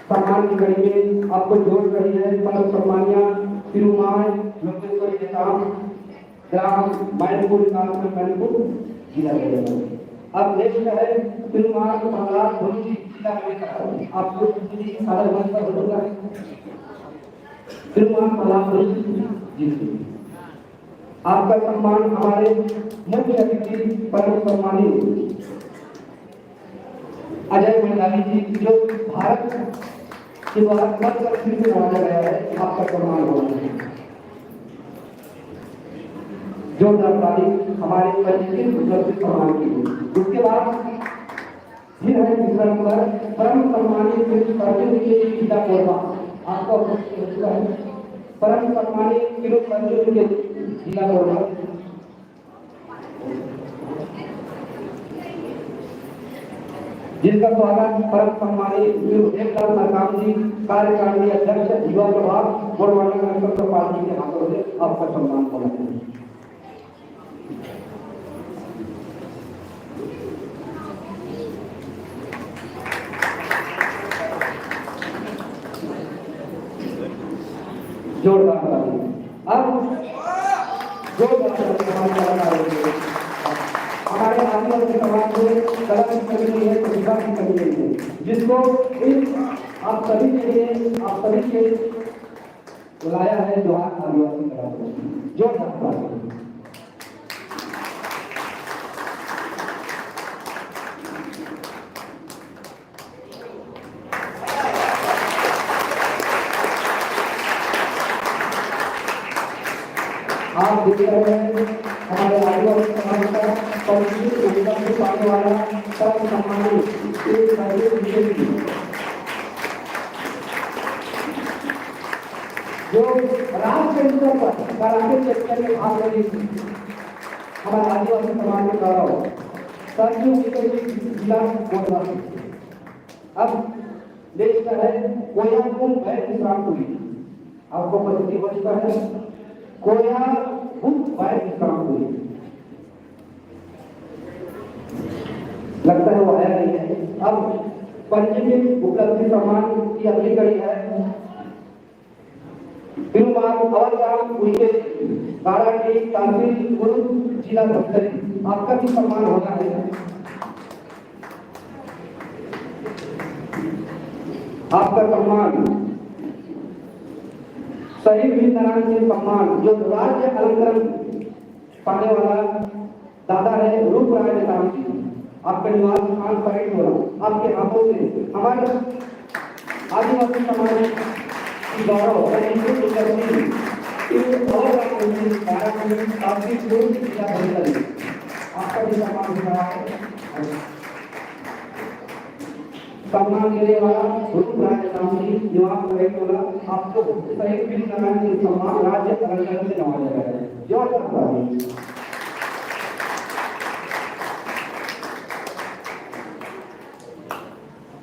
सम्मान की कड़ी में आपको जोड़ रही है परम सम्मानिया श्रीमान योगेश्वरी नेताम, ग्राम मैनपुर, विकासखंड मैनपुर, जिला गरियाबंद। अब नेक्स्ट है श्रीमान प्रहलाद भोलू जी, जिला गरियाबंद। आपको सादर मंच पर बुलाया है। श्रीमान प्रहलाद भोलू जी, आपका सम्मान हमारे मुख्य अतिथि परम सम्मानित अजय भंडारी जी, जो भारत के द्वारा पद्म श्री से नवाजा गया है, आपका सम्मान हो रहा है। जोरदार ताली हमारे पंचीकृत उपलब्धि सम्मान के लिए। उसके बाद फिर है तीसरा नंबर, परम सम्मानित श्री अर्जुन के जिला कोरबा। आपका उपस्थित हो चुका है। परम सम्मानित श्री अर्जुन के जिला कोरबा, जिनका स्वागत परम सम्मानित श्री एक लाख मरकाम जी, कार्यकारिणी अध्यक्ष युवा प्रभाग, गोंडवाना नगर पालिका के हाथों से आपका सम्मान होना चाहिए। जोरदार ताली। अब जोरदार ताली हमारे कलाकारों के लिए। हमारे आदिवासी समाज में कला की कमी नहीं है, प्रतिभा की कमी नहीं है, जिसको इस आप सभी के लिए, आप सभी के बुलाया है जोहार आदिवासी कला को। जोरदार ताली। आप देख रहे हैं हमारे आदिवासी समाज का पंचीकृत उपलब्धि पाने वाला परम सम्मानित श्री राजेश विजय जी। जो राष्ट्रीय स्तर पर कराटे चैंपियन में भाग लेने की हमारे आदिवासी समाज के गौरव, सरजू विजय जी, जिला कोरबा। अब नेक्स्ट है कोया कुंभ है विश्रामपुरी। आपको प्रस्तुति हो चुका है कोया कुंभ है विश्रामपुरी। लगता है वो आया नहीं है। अब पंचीकृत उपलब्धि सम्मान की अगली कड़ी है श्रीमान अवध राम उइके, काराटी, तहसील कुरुंग, जिला धमतरी। आपका भी सम्मान होना है। आपका सम्मान शहीद वीर नारायण सिंह सम्मान, जो राज्य अलंकरण पाने वाला दादा है रूप राय नेताम जी, आपका निवास स्थान परेड टोला, आपके हाथों से हमारे आदिवासी समाज की गौरव और इनकी उपलब्धि, इस और आपका भी सम्मान हो रहा है। सम्मान देने वाला रूप राय नेताम जी, निवास परेड टोला, आपको शहीद वीर नारायण सिंह सम्मान राज्य अलंकरण से नवाजा गया है। जोरदार ताली।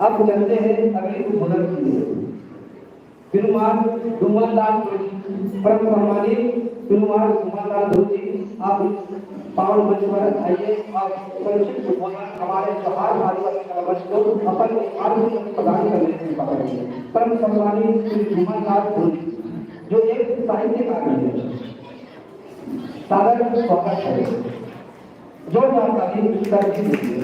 अब चलते हैं अगली उद्बोधन की ओर। श्रीमान डूमन लाल ध्रुव जी, परम सम्मानित श्रीमान डूमन लाल ध्रुव जी, आप इस पावन मंच पर आइए और संक्षिप्त उद्बोधन हमारे जोहार आदिवासी कला मंच को अपन आर्थिक प्रदान करने की कृपा करेंगे। परम सम्मानित श्री डूमन लाल ध्रुव जी। जो एक साहित्यकार भी है, सादर स्वागत है। जोरदार ताली सर जी के लिए।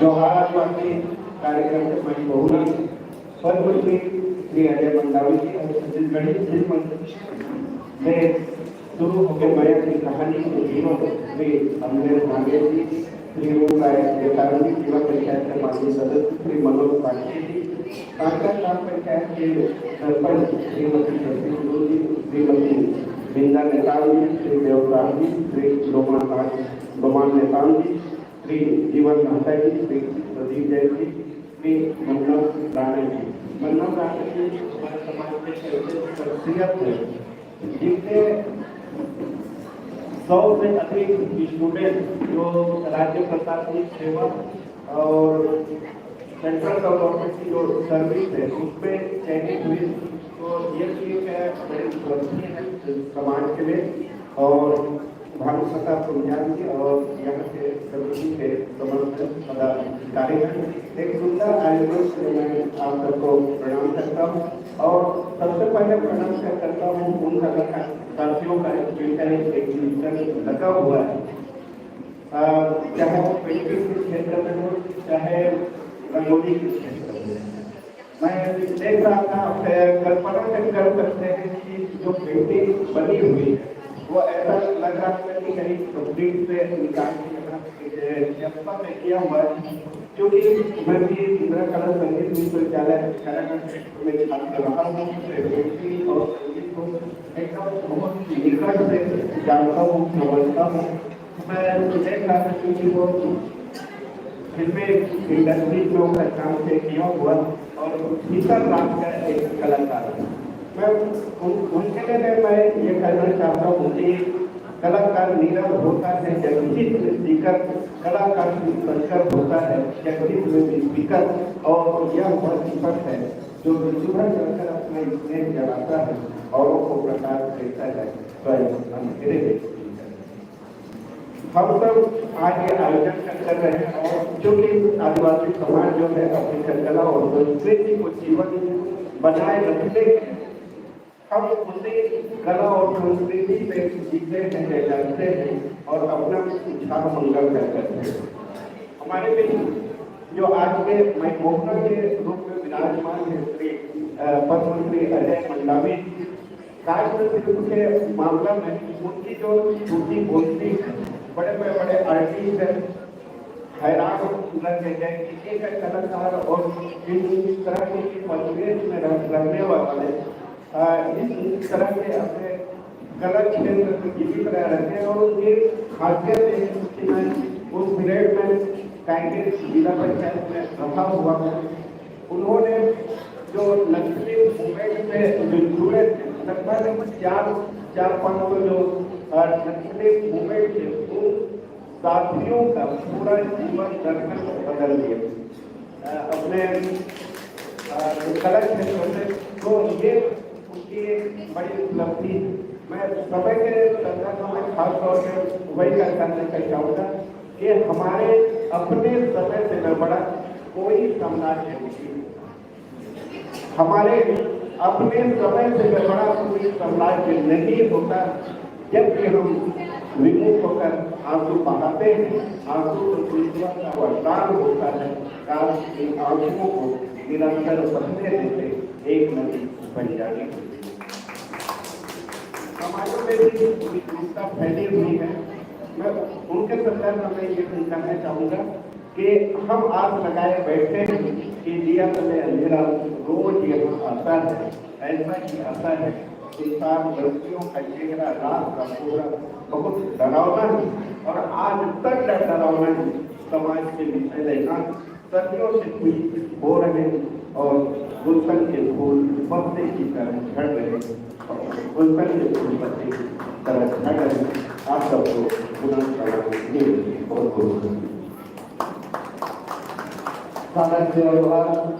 जोहार, आज के कार्यक्रम के मंच बहुना पद्मश्री श्री अजय मंडावी जी और छत्तीसगढ़ी फिल्म मंच से शुरू होकर मया की कहानी के जीवन श्री अमरेश मांडे जी, श्री रूप राय नेताम जी, युवा पंचायत के माजी सदस्य श्री मनोज पांडे जी, कांकरा ग्राम पंचायत के सरपंच श्रीमती शशि कुंदरू जी, श्रीमती बिंदा नेताम जी, श्री देवराम जी, श्री लोमान राज, लोमान नेताम जी, श्री जीवन महता जी, श्री प्रदीप जैन जी, श्री मन्ना राणा जी। मन्ना राणा जी हमारे समाज के ऐसे शख्सियत है जिनके सौ से अधिक स्टूडेंट जो राज्य प्रशासनिक सेवा और सेंट्रल गवर्नमेंट की जो सर्विस है उसमें चयनित हुई, तो ये भी एक बड़ी उपलब्धि है समाज के लिए। और भानु प्रताप कुंजान जी और यहाँ के समिति के समस्त पदाधिकारी हैं। एक सुंदर आयोजन से मैं आप सबको प्रणाम करता हूँ और सबसे पहले प्रणाम कर- करता हूँ उन कलाकार साथियों का जिनका एक एग्जीबिशन लगा हुआ है, अ, चाहे वो पेंटिंग के क्षेत्र में हो, चाहे रंगोली के क्षेत्र में। मैं देख रहा था, आप कल्पना कर, कर सकते हैं कि जो पेंटिंग बनी हुई है, वो ऐसा लग रहा था कि कहीं कंप्लीट से निकाल के यहाँ पे चंपा में किया हुआ है। क्योंकि मैं भी इंदिरा कला संगीत विश्वविद्यालय काराकाट में छात्र रहा हूँ, तो पेंटिंग और संगीत को एकदम बहुत निकट से जानता हूँ, समझता हूँ। मैं देख रहा था क्योंकि वो फिल्में इंडस्ट्री में उनका काम से किया हुआ और भीतर राज का एक कलाकार है। मैं उन, उनके लिए मैं ये कहना चाहता हूँ कि कलाकार नीरव होता है जगजीत में स्पीकर, कलाकार शिवशंकर होता है जगजीत में स्पीकर। और यह वह दीपक है जो विश्वभर चलकर अपना स्नेह जलाता है, औरों को प्रकाश देता है, स्वयं अंधेरे में। हम सब आज ये आयोजन कर रहे हैं और चूंकि आदिवासी समाज जो है अपनी कला और संस्कृति को जीवन बनाए रखने के हम उसी कला और संस्कृति में जीते हैं, जानते हैं और अपना उछाह मंगल कर करते हैं। हमारे बीच जो आज के माइक मोहना के रूप में विराजमान है श्री पद्मश्री अजय मंडावी, काव्य शिल्प के मामला में उनकी जो श्रुति बोलती है, बड़े बड़े बड़े आर्टिस्ट हैं, हैरान रह गए कि एक कलाकार और इस तरह के परिवेश में रहने वाले इस तरह के अपने कला क्षेत्र में जीवित रह रहे हैं और उनकी खासियत है कि मैं उस पीरियड में कांग्रेस जिला पंचायत में रहा हुआ हूँ। उन्होंने जो नक्सली मूवमेंट में जो जुड़े थे, लगभग चार चार पाँच सौ जो नक्सली मूवमेंट थे, उन साथियों का पूरा जीवन दर्शन बदल दिया अपने कला क्षेत्र में। तो ये उनकी एक बड़ी उपलब्धि है। मैं समय के संदर्भ में खासतौर से वही कहना चाहूँगा कि हमारे अपने समय से न बड़ा कोई साम्राज्य नहीं, हमारे अपने समय से न बड़ा कोई साम्राज्य नहीं होता। जब भी हम विमुख होकर आंसू बहाते हैं, आंसू तो ईश्वर का वरदान होता है। काश इन आंसुओं को निरंतर बहने देते, एक नदी बन जाने के लिए। समाजों में भी विद्रूपता फैली हुई है। मैं उनके संदर्भ में ये कहना चाहूँगा कि हम आस लगाए बैठे हैं कि दिया तले अंधेरा रोज यहाँ आता है, ऐसा ही आता है। इंसान लड़कियों का चेहरा रात का पूरा बहुत डरावना है और आज तक का डरावना है। समाज के विषय लेना सदियों से कुछ हो रहे हैं और गुलशन के फूल पत्ते की तरह झड़ रहे हैं। गुलशन के फूल पत्ते की तरह झड़ रहे हैं। आप सबको पुनः प्रणाम। बहुत बहुत धन्यवाद। सादर से जोहार,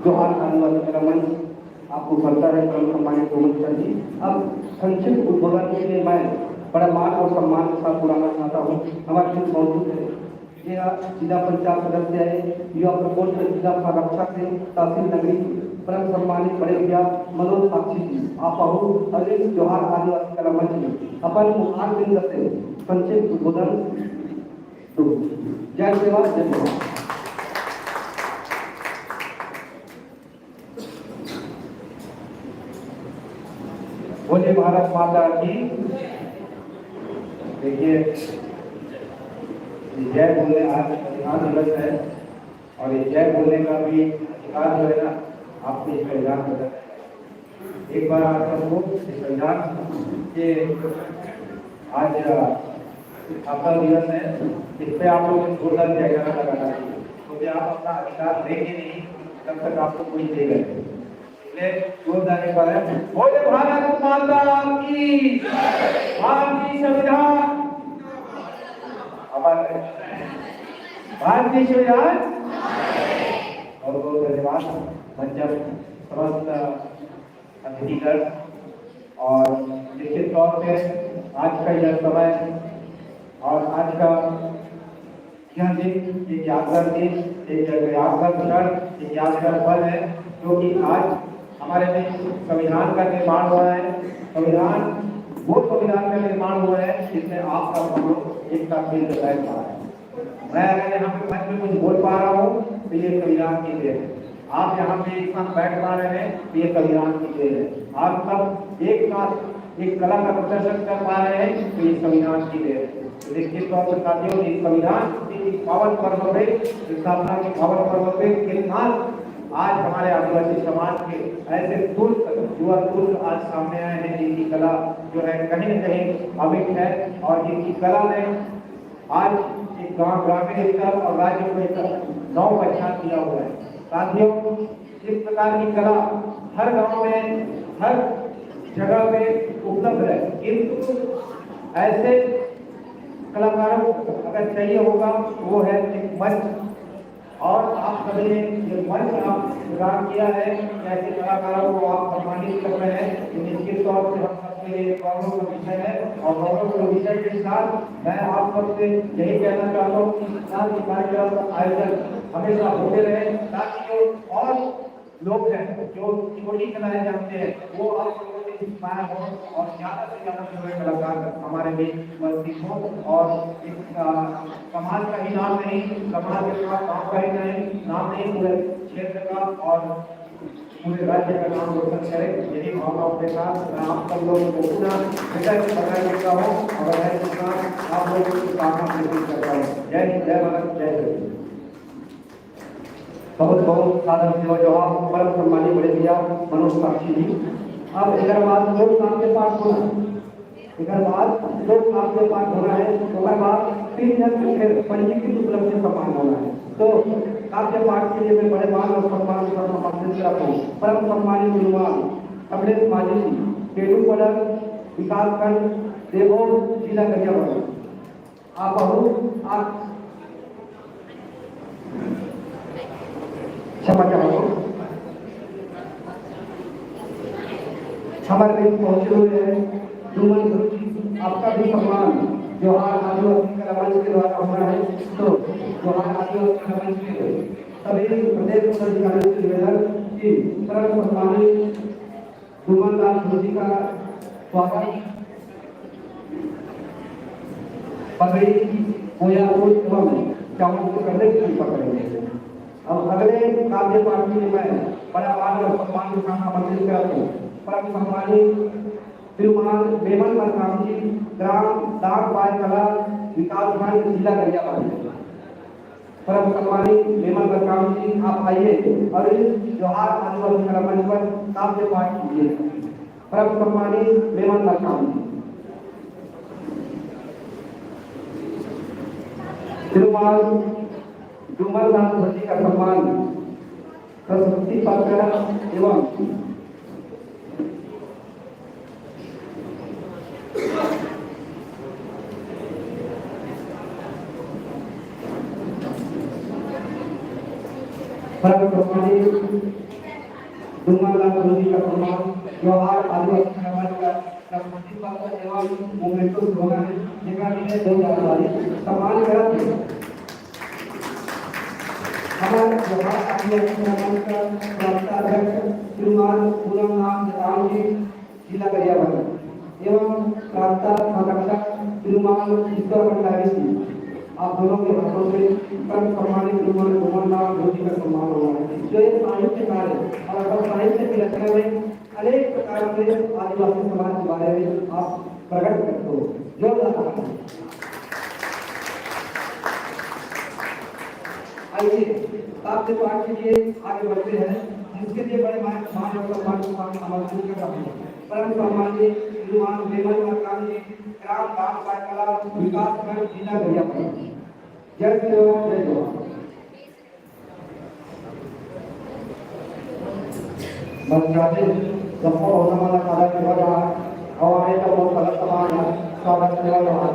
जोहार धन्यवाद। आपको करता है परम सम्मानित गोविंद सर जी। अब संक्षिप्त उद्बोधन के लिए मैं बड़ा मान और सम्मान के साथ बुलाना चाहता हूँ हमारे बीच मौजूद है ये ह जिला पंचायत सदस्य हे, युवा प्रकोष्ठ के जिला संरक्षक हे, तहसील नगरी के। परम सम्मानित बड़े भैया मनोज साक्षी जी, आप आहू अउ जोहार आदिवासी कला मंच में अपन मुखार बिंद से संक्षिप्त उद्बोधन दो। जय सेवा, जय जोहार। बोले भारत माता की। देखिए, ये जय बोलने आज संविधान दिवस है और ये जय बोलने का भी अधिकार जो है ना, आपको इसका ध्यान रखना है। एक बार आप सबको इस संविधान के आज स्थापना दिवस है, इस पे आप लोग जोरदार जयकारा लगाना चाहिए, क्योंकि आप अपना अधिकार लेंगे नहीं तब तक आपको कोई देगा नहीं। इसलिए जोरदार एक बार है, बोले भारत माता की, भारतीय संविधान हमारे, भारतीय संविधान। बहुत बहुत धन्यवाद मंच पर समस्त अतिथिगण। और निश्चित तौर पे आज का यह समय और आज का यह दिन एक यादगार दिन, एक यादगार क्षण, एक यादगार पल है, जो कि आज हमारे बीच संविधान का निर्माण हुआ है। संविधान वो संविधान का निर्माण हुआ है जिसमें आप सब हम लोग एक साथ मिलकर बैठ पा रहे हैं। मैं अगर यहाँ पे मंच में कुछ बोल पा रहा हूँ तो ये संविधान की देन है। आप यहाँ पे एक साथ बैठ पा रहे हैं तो ये संविधान की देन है। आप सब एक साथ एक कला का प्रदर्शन कर पा रहे हैं तो ये संविधान की देन है। तो निश्चित तौर पर साथियों, इस संविधान के इस पावन पर्व पे, स्थापना के पावन पर्व पे कितना आज हमारे आदिवासी समाज के ऐसे तुर्क, युवा तुर्क आज सामने आए हैं जिनकी कला जो है कहीं ना कहीं अमिट है और जिनकी कला ने आज एक गांव, ग्रामीण स्तर और राज्य को एक नौ पहचान दिया हुआ है। साथियों, इस प्रकार की कला हर गांव में, हर जगह पे उपलब्ध है, किंतु ऐसे कलाकारों को अगर चाहिए होगा तो वो है एक मंच। और आप सभी ने ये मंच आप प्रदान किया है कि ऐसे कलाकारों को आप सम्मानित कर रहे हैं, ये निश्चित तौर से हम सबके लिए गौरव का विषय है। और गौरव के विषय के साथ मैं आप सबसे यही कहना चाहता हूँ कि इस तरह के कार्यक्रम का आयोजन हमेशा होते रहे, ताकि जो और लोग हैं जो छोटी कलाएं जानते हैं वो आप लोगों से इंस्पायर हो और ज्यादा से ज्यादा जो है कलाकार हमारे बीच उपस्थित हो और इस, आ, समाज का ही नाम नहीं, समाज के साथ गाँव का ही नहीं, नाम नहीं, पूरे क्षेत्र का और पूरे राज्य का नाम रोशन करें। यही भावनाओं के साथ मैं आप सब लोगों को पुनः हृदय से बधाई देता हूँ और हृदय के साथ आप लोगों की प्रार्थना विनती करता हूँ। जय हिंद, जय भारत, जय जय। बहुत बहुत सादर सेवा जोहार परम सम्मानित बड़े भैया मनोज साक्षी जी। अब एकर बाद लोक काव्य पाठ होना, एकर बाद लोक काव्य पाठ होना है, ओकर बाद तीन जन के फिर पंजीकृत उपलब्धि सम्मान होना है। तो काव्य पाठ के लिए मैं बड़े मान और सम्मान के साथ आमंत्रित करता हूँ परम सम्मानित गुरुवान कमलेश माझी जी, टेडू पडर, विकास खंड, देवो, जिला गरियाबंद। आप आहू, आप क्षमा चाहूँ, हमारे बीच पहुंचे हुए हैं डूमन गुरु जी, आपका भी सम्मान जोहार आदिवासी कला मंच के द्वारा होना है। तो जोहार आदिवासी कला मंच के सभी प्रदेश पदाधिकारियों से निवेदन कि परम सम्मानित डूमन लाल गुरु जी का स्वागत पगड़ी, कोयापुर एवं चावल को करने की कृपा करेंगे। अब अगले काव्य पाठ में मैं बड़ा मान और सम्मान के साथ आमंत्रित करता हूँ परम सम्मानित श्रीमान मेमन मरकाम जी, ग्राम दाग बाय कला, विकास खंड, जिला गरियाबंद। परम सम्मानित मेमन मरकाम जी, आप आइए और इस जोहार आदिवासी कला मंच पर काव्य पाठ कीजिए। परम सम्मानित मेमन मरकाम जी। श्रीमान डूमन लाल भट्टी का सम्मान प्रशस्ति पत्र एवं परम सम्मानित डूमन लाल गुरु जी का सम्मान जोहार आदिवासी समाज का प्रशस्ति पत्र एवं मोमेंटो होना है, जेकरा के लिए दो हजार वाली सम्मान करत है। हमारे जोहार आदिवासी समाज का प्रांताध्यक्ष श्रीमान पूनम नाम जताऊ जी, जिला गरियाबंद, एवं प्रांत संरक्षक श्रीमान ईश्वर भंडारी जी, आप दोनों के हाथों से कर्ण सम्मानित श्रीमान भुवन राम धोती का सम्मान हुआ है, जो एक साहित्य कार्य और अगर साहित्य की रचना में अनेक प्रकार से आदिवासी समाज के बारे में आप प्रकट करते हो। जोरदार ताली। आइए, ताप से पाठ के लिए आगे बढ़ते हैं, जिसके लिए बड़े मान, मान और सम्मान के साथ आमंत्रित कर रहा हूँ। परम सम्माननीय श्रीमान विमल मकान जी, ग्राम दान पायकला, विकास खंड, जिला गरियाबंद। जय सेवा, जय जोहार। बस जाते सबको होने वाला सारा सेवा जोहार, और आए तो बहुत गलत समान है, स्वागत सेवा जोहार।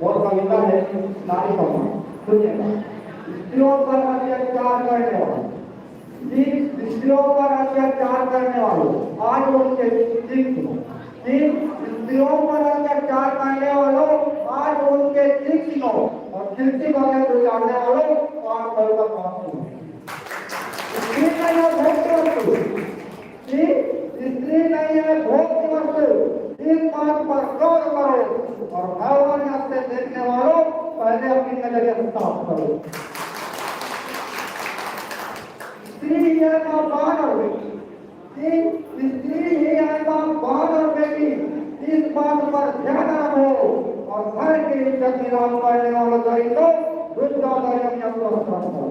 और कविता है नारी सम्मान। सुनिएगा। स्त्रियों पर अत्याचार करने वालों, कि स्त्रियों पर अत्याचार करने वालों, आज उनके चीख सुनो। कि स्त्रियों पर अत्याचार करने वालों, आज उनके चीख सुनो। और खिलची बातें गुजारने वालों, आज कल का पाप सुनो। स्त्री का यह भोग की वस्तु, कि स्त्री नहीं है भोग की वस्तु, इस बात पर गौर करो। और हर ओर से देखने वालों, पहले अपनी नजरिया साफ करो। स्त्री ही है माँ, बान और बेटी। कि स्त्री ही है माँ, बान और बेटी, इस बात पर ध्यान रखो। और घर की इज्जत नीलाम करने वालों, दरिंदों, दुष्ट और दरिंदों को स्वस्थ रखो।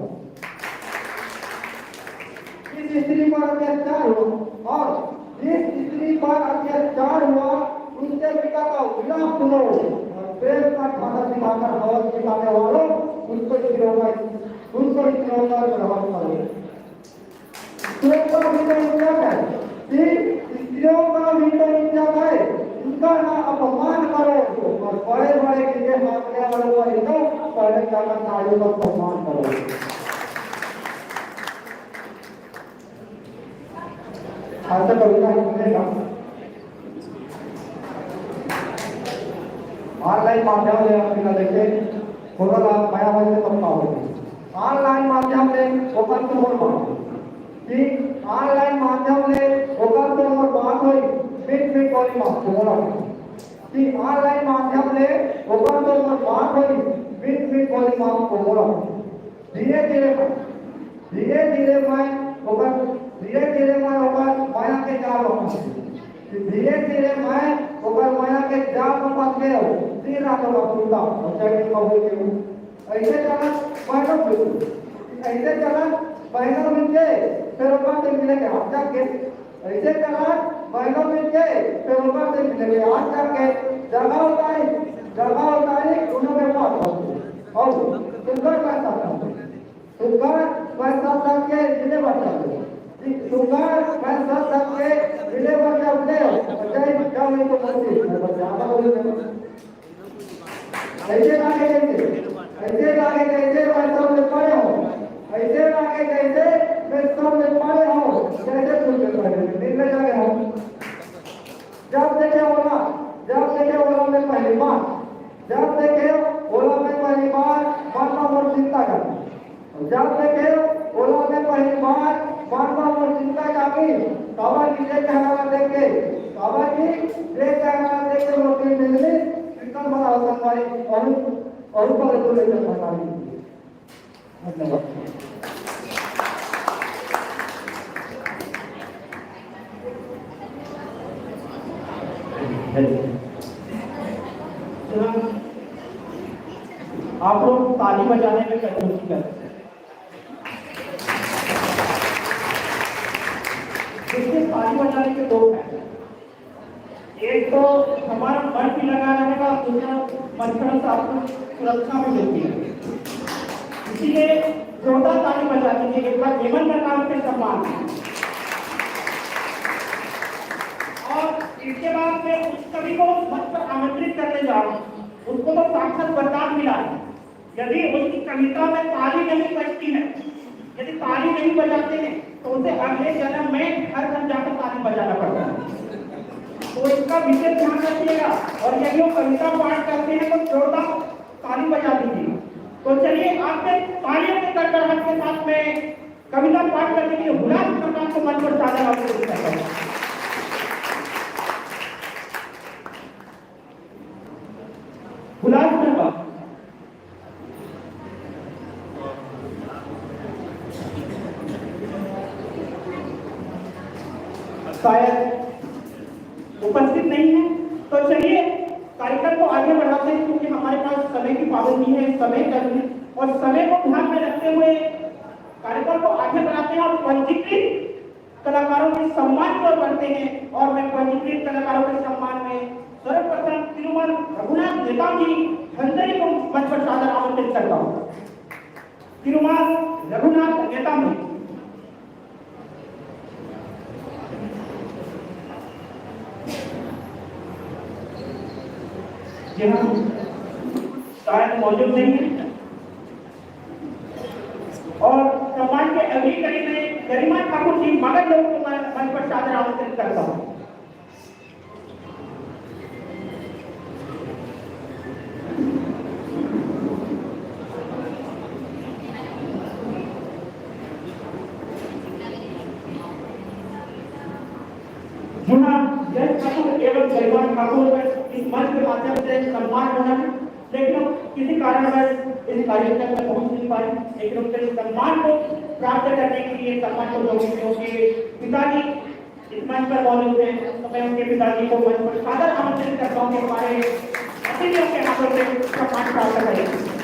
इस स्त्री पर अत्याचार हुआ और जिस स्त्री पर अत्याचार हुआ, उसके पिता का विलाप सुनो। और प्रेम का ठाडा दिखाकर हवस दिखाने वालों, उनको स्त्रियों का, उनको स्त्रियों का ग्रहण करो। स्त्रियों का भी तो इज्जत है, कि स्त्रियों का भी तो इज्जत है, उनका ना अपमान करो और बड़े बड़े गीते मारने वालों का ही तो पहले जाकर नारियों का सम्मान करो। ऐसा कविता है, सुनेगा। Online माध्यम ले आप बिना देखे, कोरोना महामारी से बचाव हो। Online माध्यम ले ओकर तो मोर बात कि online माध्यम ले ओकर तो मोर बात होई, मीठ मीठ बोली माफ, कोमल। कि online माध्यम ले ओकर तो मोर बात होई, मीठ मीठ बोली माफ, कोमल। धीरे धीरे मैं, धीरे धीरे मैं ओकर, धीरे धीरे मैं ओकर माया के जाल में फंस गयो। धीरे धीरे मैं ओकर माया के जाल में फंस गयो। दिन रात ओकर सुनता और चैन में हो गयो। ऐसे चलत बहनों मिलके, ऐसे चलत बहनों मिलके, फिर ओकर से मिले के हाथ जाके, ऐसे चलत बहनों मिलके, फिर ओकर से मिले के हाथ जाके, जगह उतारी, जगह उतारी, दोनों के पास पहुंचे। और सुंदर पैसा था। सुंदर पैसा था के मिले बच्चा को। सुंदर पैसा था के मिले बच्चा उठे हो। बच्चा ही बच्चा हुई तो मत ही, बच्चा आता हो। ऐसे लागे जैसे, ऐसे लागे जैसे मैं सब में पड़े हो, ऐसे लागे जैसे मैं सब में पड़े हो, जैसे फूल में पड़े हो, दिल में लगे हो। जब देखे ओला, जब देखे ओला में पहली बार, जब देखे ओला में पहली बार, मन में मोर चिंता कर। जब देखे ओला में पहली बार, मन में मोर चिंता जागी, काबर कि जे चेहरा ला देख के, काबर कि जे चेहरा ला देख के मोर दिल में मिली, एकदम बड़ा होता हमारी, और, और बड़े दूर लेकर भगाई। धन्यवाद। आप लोग ताली बजाने में कंजूसी करते हैं। देखिए, ताली बजाने के दो फायदे। एक तो हमारा मन भी लगा रहेगा, दूसरा मच्छरों से आपको सुरक्षा भी मिलती है। इसीलिए जोरदार ताली बजा दीजिए एक बार हेमंत सरकार के सम्मान में। और इसके बाद मैं उस कवि को मंच पर आमंत्रित करने जा रहा हूँ। उसको तो साक्षात वरदान मिला है। यदि उसकी कविता में ताली नहीं बजती है, यदि ताली नहीं बजाते हैं, तो उसे अगले जन्म में घर घर जाकर ताली बजाना पड़ता है। तो इसका विशेष ध्यान रखिएगा। और यदि वो कविता पाठ करते हैं, तो जोरदार ताली बजा दीजिए। तो चलिए, आपके तालियों के गड़गड़ाहट के साथ में कविता पाठ करने के लिए हुलास सरकार को मंच पर सादर आमंत्रित करता हूँ। हुलास सरकार। शायद उपस्थित नहीं है, तो चलिए, कार्यक्रम को आगे बढ़ाते हैं, क्योंकि हमारे पास समय की पाबंदी है, समय कम है, और समय को ध्यान में रखते हुए कार्यक्रम को आगे बढ़ाते हैं और पंजीकृत कलाकारों के सम्मान की ओर बढ़ते हैं। और मैं पंजीकृत कलाकारों के सम्मान में सर्वप्रथम तिरुमल रघुनाथ नेताम जी हंजरी को मंच पर सादर आमंत्रित करता हूँ। तिरुमल रघुनाथ नेताम जी। जी हाँ, शायद मौजूद नहीं है। और सम्मान के अगली कड़ी में गरिमा ठाकुर जी मगध लोक को मैं मंच पर सादर आमंत्रित करता हूँ। जी हाँ, यश ठाकुर एवं गरिमा ठाकुर पर इस मंच के माध्यम से सम्मान होना है, लेकिन हम किसी कारणवश इस कार्यक्रम में पहुंच नहीं पाए, लेकिन उनके सम्मान को प्राप्त करने के लिए, सम्मान को जोड़ने के लिए उनके पिताजी इस मंच पर मौजूद हैं, तो मैं उनके पिताजी को मंच पर सादर आमंत्रित करता हूँ कि हमारे अतिथियों के हाथों से सम्मान प्राप्त करें।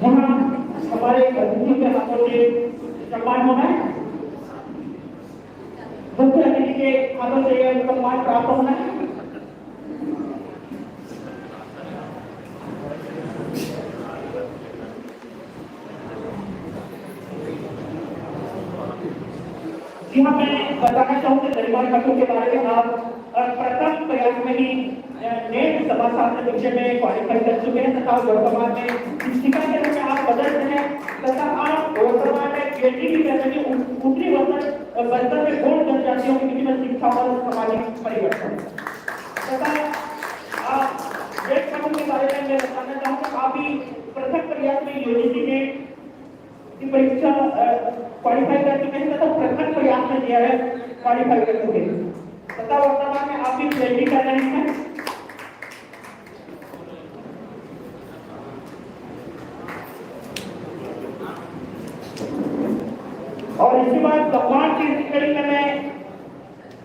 यहाँ हमारे अतिथि के हाथों से सम्मान होना है, मुख्य अतिथि के हाथों से यह सम्मान प्राप्त होना है। जी हाँ, मैं बताना चाहूँगा गरिमा ठाकुर के बारे में। आप, अ, प्रथम प्रयास में ही, अ, नेट समाजशास्त्र विषय में क्वालिफाई कर चुके हैं तथा वर्तमान में शिक्षिका के रूप में आप पदस्थ हैं तथा आप वर्तमान में पीएचडी भी कर रहे हैं उ-, उत्तरी बस्तर, अ, बस्तर में गोंड जनजातियों के बीच में शिक्षा और सामाजिक परिवर्तन तथा आप नेट ठाकुर के बारे में मैं बताना चाहूँगा। आप भी प्रथम प्रयास में यूजीसी नेट की परीक्षा, अ, क्वालिफाई कर चुके हैं तथा प्रथम प्रयास में दिया है, क्वालिफाई कर चुके हैं तथा वर्तमान में आप भी पीएचडी कर रहे हैं। और इसके बाद सम्मान की कड़ी में मैं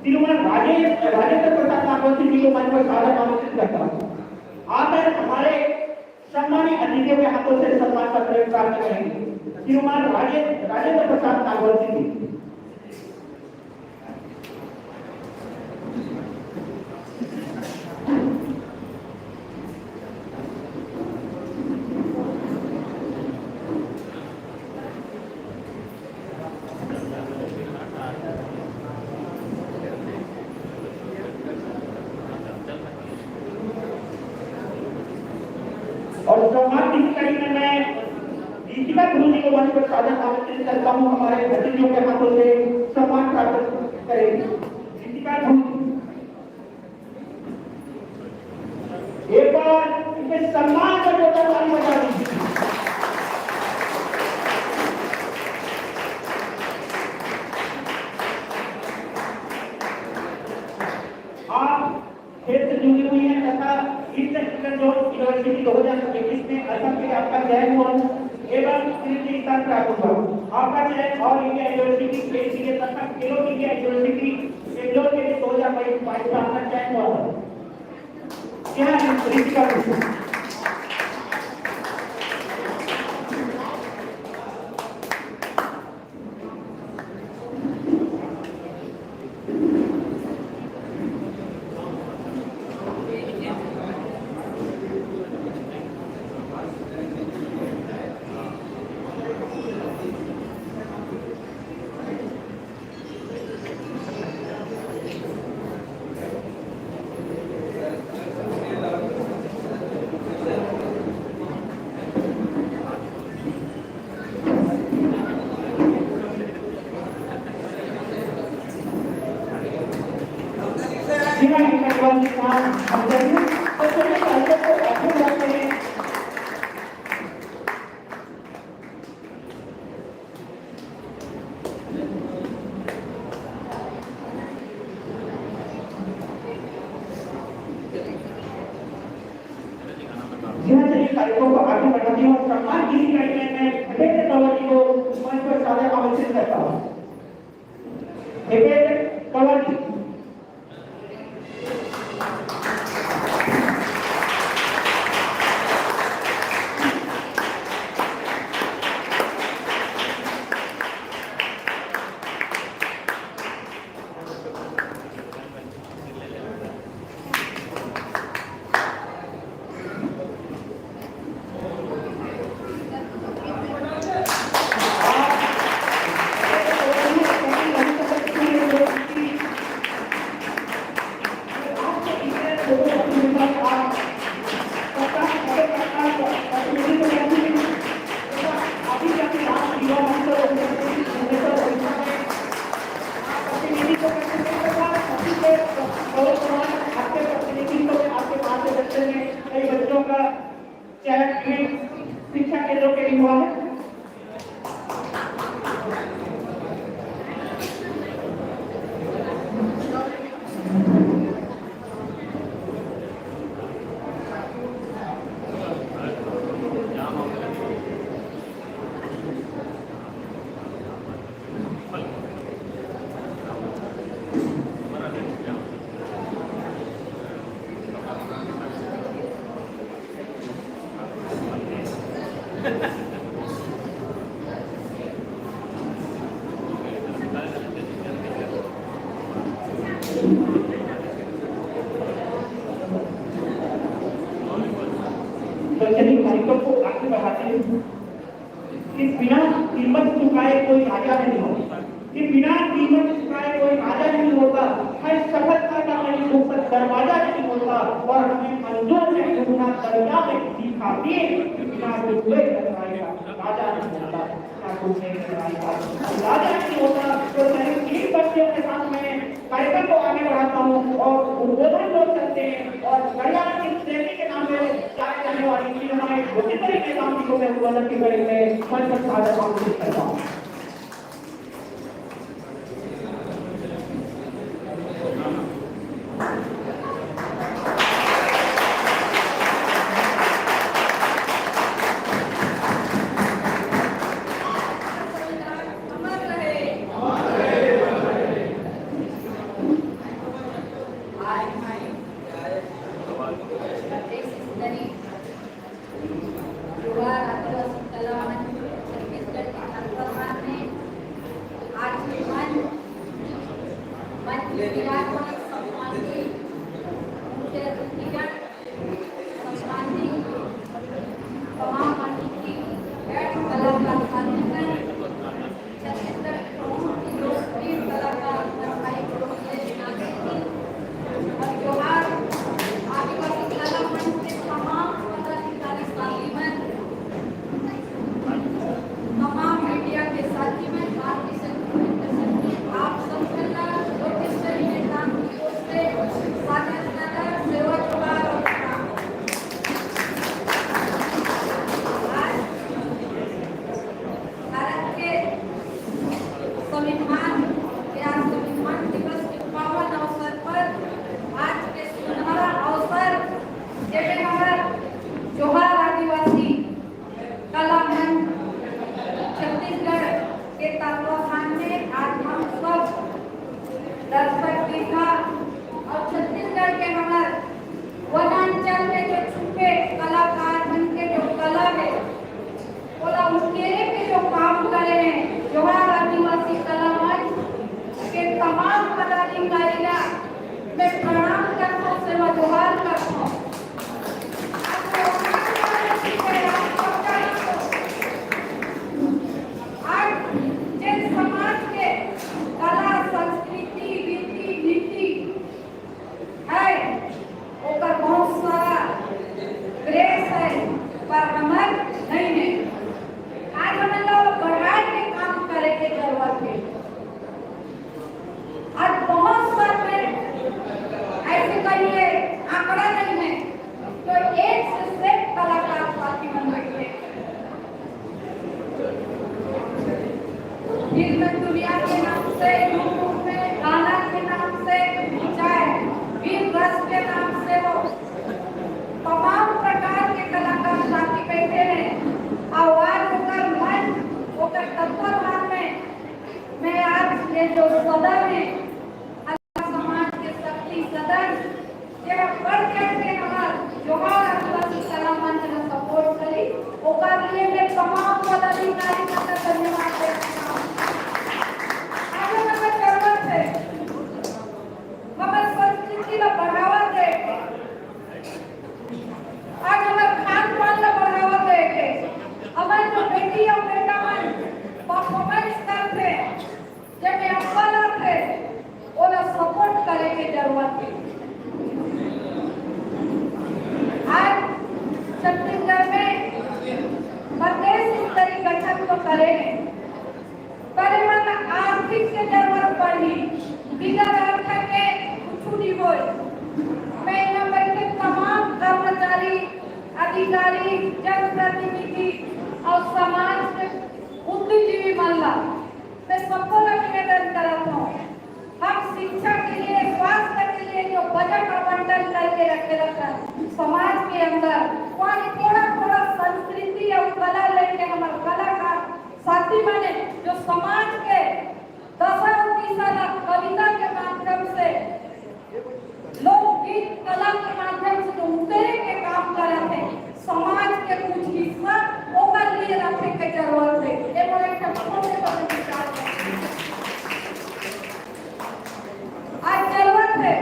श्रीमान राजेश, राजेंद्र प्रसाद नागवंशी जी को मंच पर सादर आमंत्रित करता हूँ। आकर हमारे सम्मानित अतिथियों के हाथों से सम्मान पत्र प्राप्त करेंगे श्रीमान राजेश, राजेंद्र प्रसाद नागवंशी जी। और सम्मान की कड़ी में मैं दीपिका गुरु जी को मंच पर सादर आमंत्रित करता हूँ। हमारे अतिथियों के हाथों से सम्मान प्राप्त करेंगे। दीपिका गुरु, एक बार इसे सम्मान का जोरदार ताली बजा दीजिए। आप क्षेत्र जुड़ी हुई है तथा ईस्ट सेंट्रल जोन यूनिवर्सिटी दो हज़ार इक्कीस में असम के आपका चयन हुआ एवं तृतीय स्थान प्राप्त हुआ। आपका चयन ऑल इंडिया यूनिवर्सिटी के लिए तथा खेलो इंडिया यूनिवर्सिटी बेंगलोर के लिए दो हज़ार बाईस में आपका चयन हुआ था। क्या है ऋषिका कुसुम? हम जरूर तो सभी साथियों को आगे बढ़ाते हैं। यह सभी कार्यक्रम को आगे बढ़ाते हैं और सम्मान की इकाई में मैं हितेंद्र कंवर जी को मंच पर सादर आमंत्रित करता हूँ। हितेंद्र कंवर जी। प्रतिनिधित्व में आपके मार्गदर्शन में कई बच्चों का चयन भी शिक्षा केंद्रों के लिए हुआ है। तो चलिए कार्यक्रम को आगे बढ़ाते हैं कि बिना कीमत चुकाए कोई राजा नहीं होता, कि बिना कीमत चुकाए कोई राजा नहीं होता, हर सफलता का कहीं गुप्त दरवाजा नहीं होता, और हमें मंजूर है डूबना दरिया में किसी खातिर, कि बिना डूबे टकराए का राजा नहीं होता, ना डूबे टकराए का राजा नहीं होता। तो करीब तीन बच्चों के साथ मैंने कार्यक्रम को आगे बढ़ाता हूँ और उद्बोधन को करते हैं और गढ़ियाला की श्रेणी के नाम पे जाने जाने वाली श्री हमारे गोविंदरी के नाम को मैं उद्बोधन के करेंगे। मंच पर सादर आमंत्रित करता हूँ। युवा आदिवासी कला मंच छत्तीसगढ़ के तत्वाधान में आज के मंच, मंच के विराजमान सम्मानित मुख्य अतिथिगण, सम्मानित तमाम अतिथि, गैर कलाकार साथीगण, छत्तीसगढ़ के बहुत ही लोकप्रिय कलाकार भाई गुरु विजय नागेश जी और जोहार आदिवासी कला मंच के तमाम पदाधिकारी साथीगण, तमाम मीडिया के साथीगण, भारतीय संगठन के साथी, आप सब के लोकेश्वरी के नाम की ओर से सादर सादर सेवा जोहार और प्रणाम। आज भारत के संविधान के आज संविधान दिवस के पावन अवसर पर आज के सुनहरा अवसर जेमे हमर जोहार आदिवासी कला मंच छत्तीसगढ़ के तत्वाधान में आज हम सब दर्शक दीर्घा और छत्तीसगढ़ के हमर वनांचल में जो छुपे कलाकार मन के जो कला है, ओला उकेरे के जो काम करे हैं, जोहार आदिवासी कला मंच के तमाम पदाधिकारी ला मैं प्रणाम करता हूँ, सेवा जोहार करता हूँ। आज जिन समाज के कला, संस्कृति, रीति, नीति है, ओकर बहुत सारा ग्रेस है, पर हमर नहीं है। आज हमन ला बढ़ाए के काम करे के जरूरत है। आज बहुत सारे ऐसे कहिए फिल्म दुनिया के नाम से, YouTube में गाना के नाम से, चाहे वीर रस के नाम से हो, तमाम प्रकार के कलाकार साथी बैठे हैं। और आज ओकर मन, ओकर तत्वाधान में मैं आज ये जो सदन है, समाज के शक्ति सदन, जे बढ़ चढ़ के हमार जोहार आदिवासी कला मंच ला support करी, ओकर लिए मैं तमाम पदाधिकारी मन ला धन्यवाद देना चाहूँ। आज हमर जरूरत है, हमर संस्कृति ला बढ़ावा दे, आज हमर खान पान ला बढ़ावा दे के, हमर जो बेटी और बेटा मन performance करथे, जेमे अब्बल आथे, ओला support करे के जरूरत हे। आज छत्तीसगढ़ में प्रदेश स्तरीय गठन तो करे हे, पर एमन आर्थिक के जरूरत पड़ही, बिगर अर्थ के कुछु नहीं होय। मैं यहाँ बैठे तमाम कर्मचारी, अधिकारी, जनप्रतिनिधि और समाज के बुद्धिजीवी मन ला मैं सबको ला निवेदन करत हूँ, हम शिक्षा के लिए, स्वास्थ्य के लिए जो बजट आवंटन करके रखे रहता है समाज के अंदर, वहाँ थोड़ा थोड़ा संस्कृति और कला लेके हमारे कलाकार साथी माने जो समाज के दशा और दिशा ला कविता के माध्यम से, लोकगीत कला के माध्यम से जो उकेरे के काम करत हे, समाज के कुछ हिस्सा ओकर लिए रखे के जरूरत हे। ये मोर एक ठो छोटे से विचार हे। आज जरूरत हे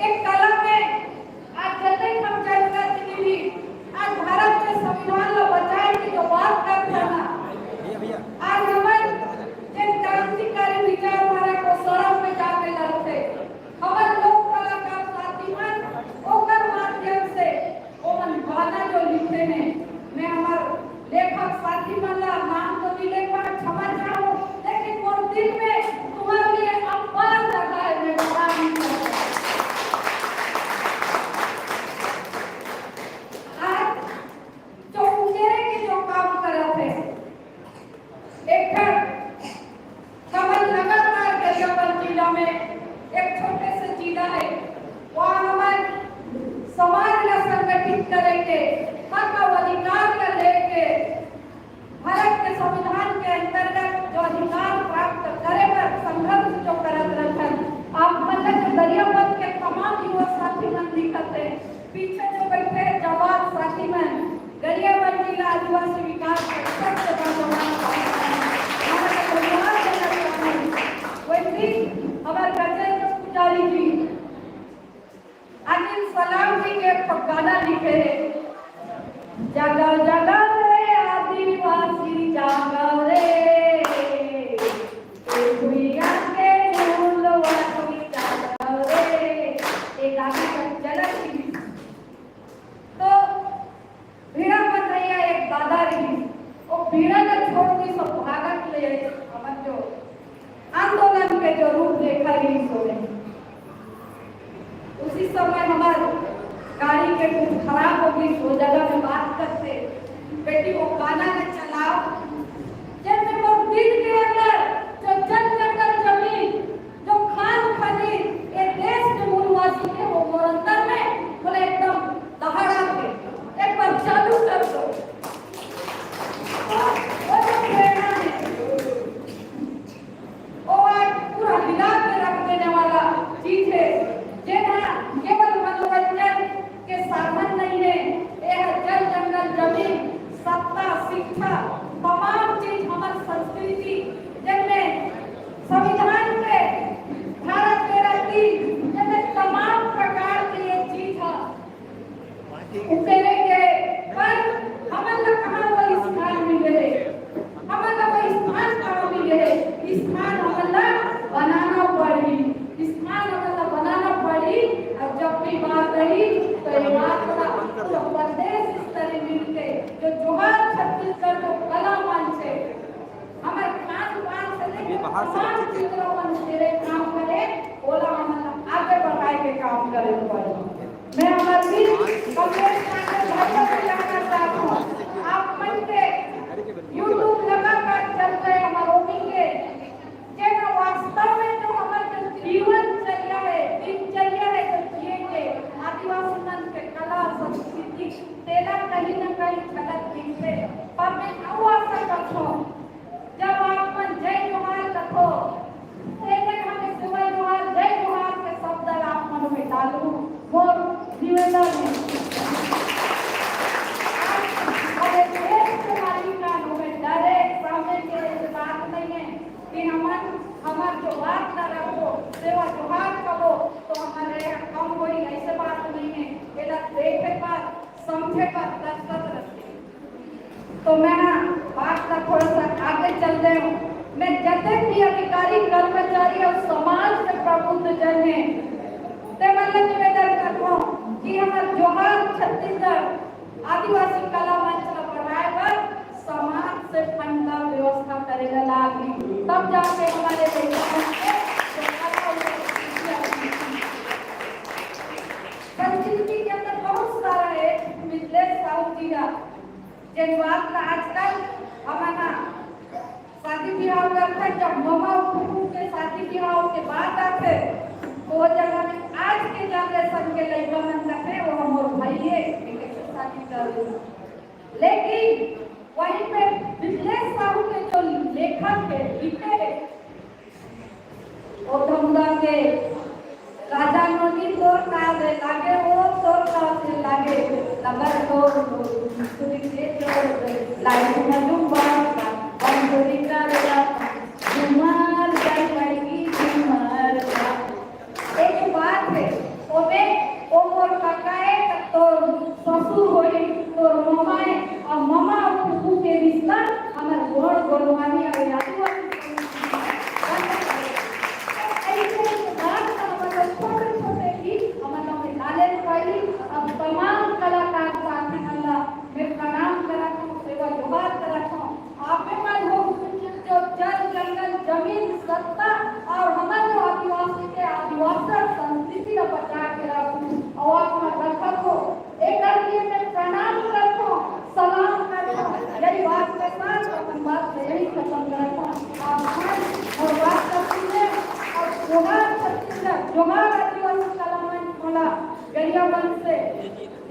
एक कला में, आज जतने हम जनप्रतिनिधि, आज भारत के संविधान ला बचाए के जो बात करत हे ना, आज हमन जन क्रांतिकारी विचारधारा को सड़क में जाके लड़थे। हमर लोक कलाकार साथी मन ओकर माध्यम से ओमन गाना जो लिखे हे, मैं हमर लेखक साथी मन ला नाम तो नहीं ले पाए, क्षमा चाहूँ, लेकिन मोर दिल में तुम्हारे लिए अपार जगह है, मैं बता नहीं सकता। आज जो उकेरे के जो काम करत हे, एक ठन हमन लगातार गरियाबंद जिला में एक छोटे से जिला हे, वहाँ हमन समाज ला संगठित करे के, हक और अधिकार ला लेके, भारत के संविधान के अंतर्गत जो अधिकार प्राप्त करे बर संघर्ष जो करत रहथन, आप मन ला जो गरियाबंद के तमाम युवा साथी मन दिखत हे, पीछे जो बैठे जवान साथी मन, गरियाबंद जिला आदिवासी विकास परिषद के नौजवान साथी मन, हमन ला धन्यवाद देना चाहूँ। वैसे हमर गजेंद्र पुजारी जी, अनिल सलाम जी के एक ठो गाना लिखे हे, जागा जागा रे आदिवासी जागा रे, ए भुइयां के मूलवा तू जागा रे। ए गाना का चलन ही तो भीड़ा मंझैया एक दादा रहिस, वो भीड़ा ला छोड़ के सब भागत ले आइस, हमन जो आंदोलन के जो रूप देखा रहिस होने। उसी समय हमार गाड़ी के कुछ खराब हो गई, वो जगह में बात करते, बेटी वो गाना के चलाओ, जैसे वो दिल के अंदर जो जल जंगल जमीन, जो खान खनिज, ये देश के मूलवासी के वो मोर अंदर में बोले एकदम दहाड़ा थे, एक बार चालू कर दो। तो वो जो प्रेरणा है, वो आज पूरा हिला के रख देने वाला चीज है, जेना केवल मनोरंजन के साधन नहीं है, ये है जल, जंगल, जमीन, सत्ता, शिक्षा, तमाम चीज, हमार संस्कृति, जिनमें संविधान के धारा तेरह तीन, जिनमें तमाम प्रकार के ये चीज है। उकेरे के पर हमन ला कहाँ वो स्थान मिले हे? हमन ला वो स्थान कहाँ मिले हे? स्थान हमन ला बनाना पड़ही, स्थान हमन ला बनाना पड़ही। अब जब भी बात रही तो ये बात ला पूरा प्रदेश स्तरीय मिलके जो जोहार छत्तीसगढ़ जो कला मंच हे, हमर खान पान से लेके ये बाहर से तमाम रखे थे। चीज ला हमन तेरे काम करे, ओला हमन ला आगे बढ़ाए के काम करे पड़ही। मैं हमर वीर कमलेश पांडे भाई को भी जानना चाहता हूँ, आप मन के YouTube लगातार चल रहे, हमार ओमी तो मैं ना बात ला थोड़ा सा आगे चल दे हूँ। मैं जतेक भी अधिकारी, कर्मचारी अउ समाज से प्रबुद्ध जन हे, ते मन ला निवेदन करथों कि हमर जोहार छत्तीसगढ़ आदिवासी कला मंच ला बढ़ाए बर समाज से फंड ला व्यवस्था करे ला लागही, तब जाके हमरे लइका मन के जो कला अउ संस्कृति अउ संस्कृति के अंदर बहुत सारा हे। मिथिलेश साहू जी का जेन बात ला आजकल हमन ह शादी बिहाव करथन, जब ममा अउ फूफू के शादी बिहाव के बात आथे, तो वो जगह में आज के जनरेशन के लइका मन कथे, "वो मोर भाई हे, ये कैसे शादी कर दी?" लेकिन वहीं पे मिथिलेश साहू के जो लेखक हे, लिखे हे, ओ धमदा के राजा नोनी तोर का दे लागे, ओ तोर का दे लागे, लबर तोर तोर, तुरी के तोर दे, लाई मजू बार का, हम तुरी का दे ला, जुमार जाई पाई की जुमार का। एक बात हे, ओमे ओ मोर कका ए, त तोर ससुर होही, तोर ममा ए, अउ ममा अउ फूफू के रिश्ता हमर गोड़ गोड़वानी अउ आदिवासी अइसे बात ला हमन ला छोटे छोटे ही हमन ला डाले पाही। अब तमाम कलाकार साथी मन ला मैं प्रणाम करत हूँ, सेवा जोहार करत हूँ। आप मन हो जो जल, जंगल, जमीन, सत्ता अउ हमर जो आदिवासी के आदिवासी संस्कृति ला बचा के रखू अउ आप मन रखत हो, एकर लिए मैं प्रणाम करत हूँ, सलाम करत हूँ। यही बात के साथ अपन बात ला यही खत्म करत हूँ। आप मन मोर बात ला सुने अउ जोहार छत्तीसगढ़, जोहार आदिवासी कला मंच मोला गरियाबंद से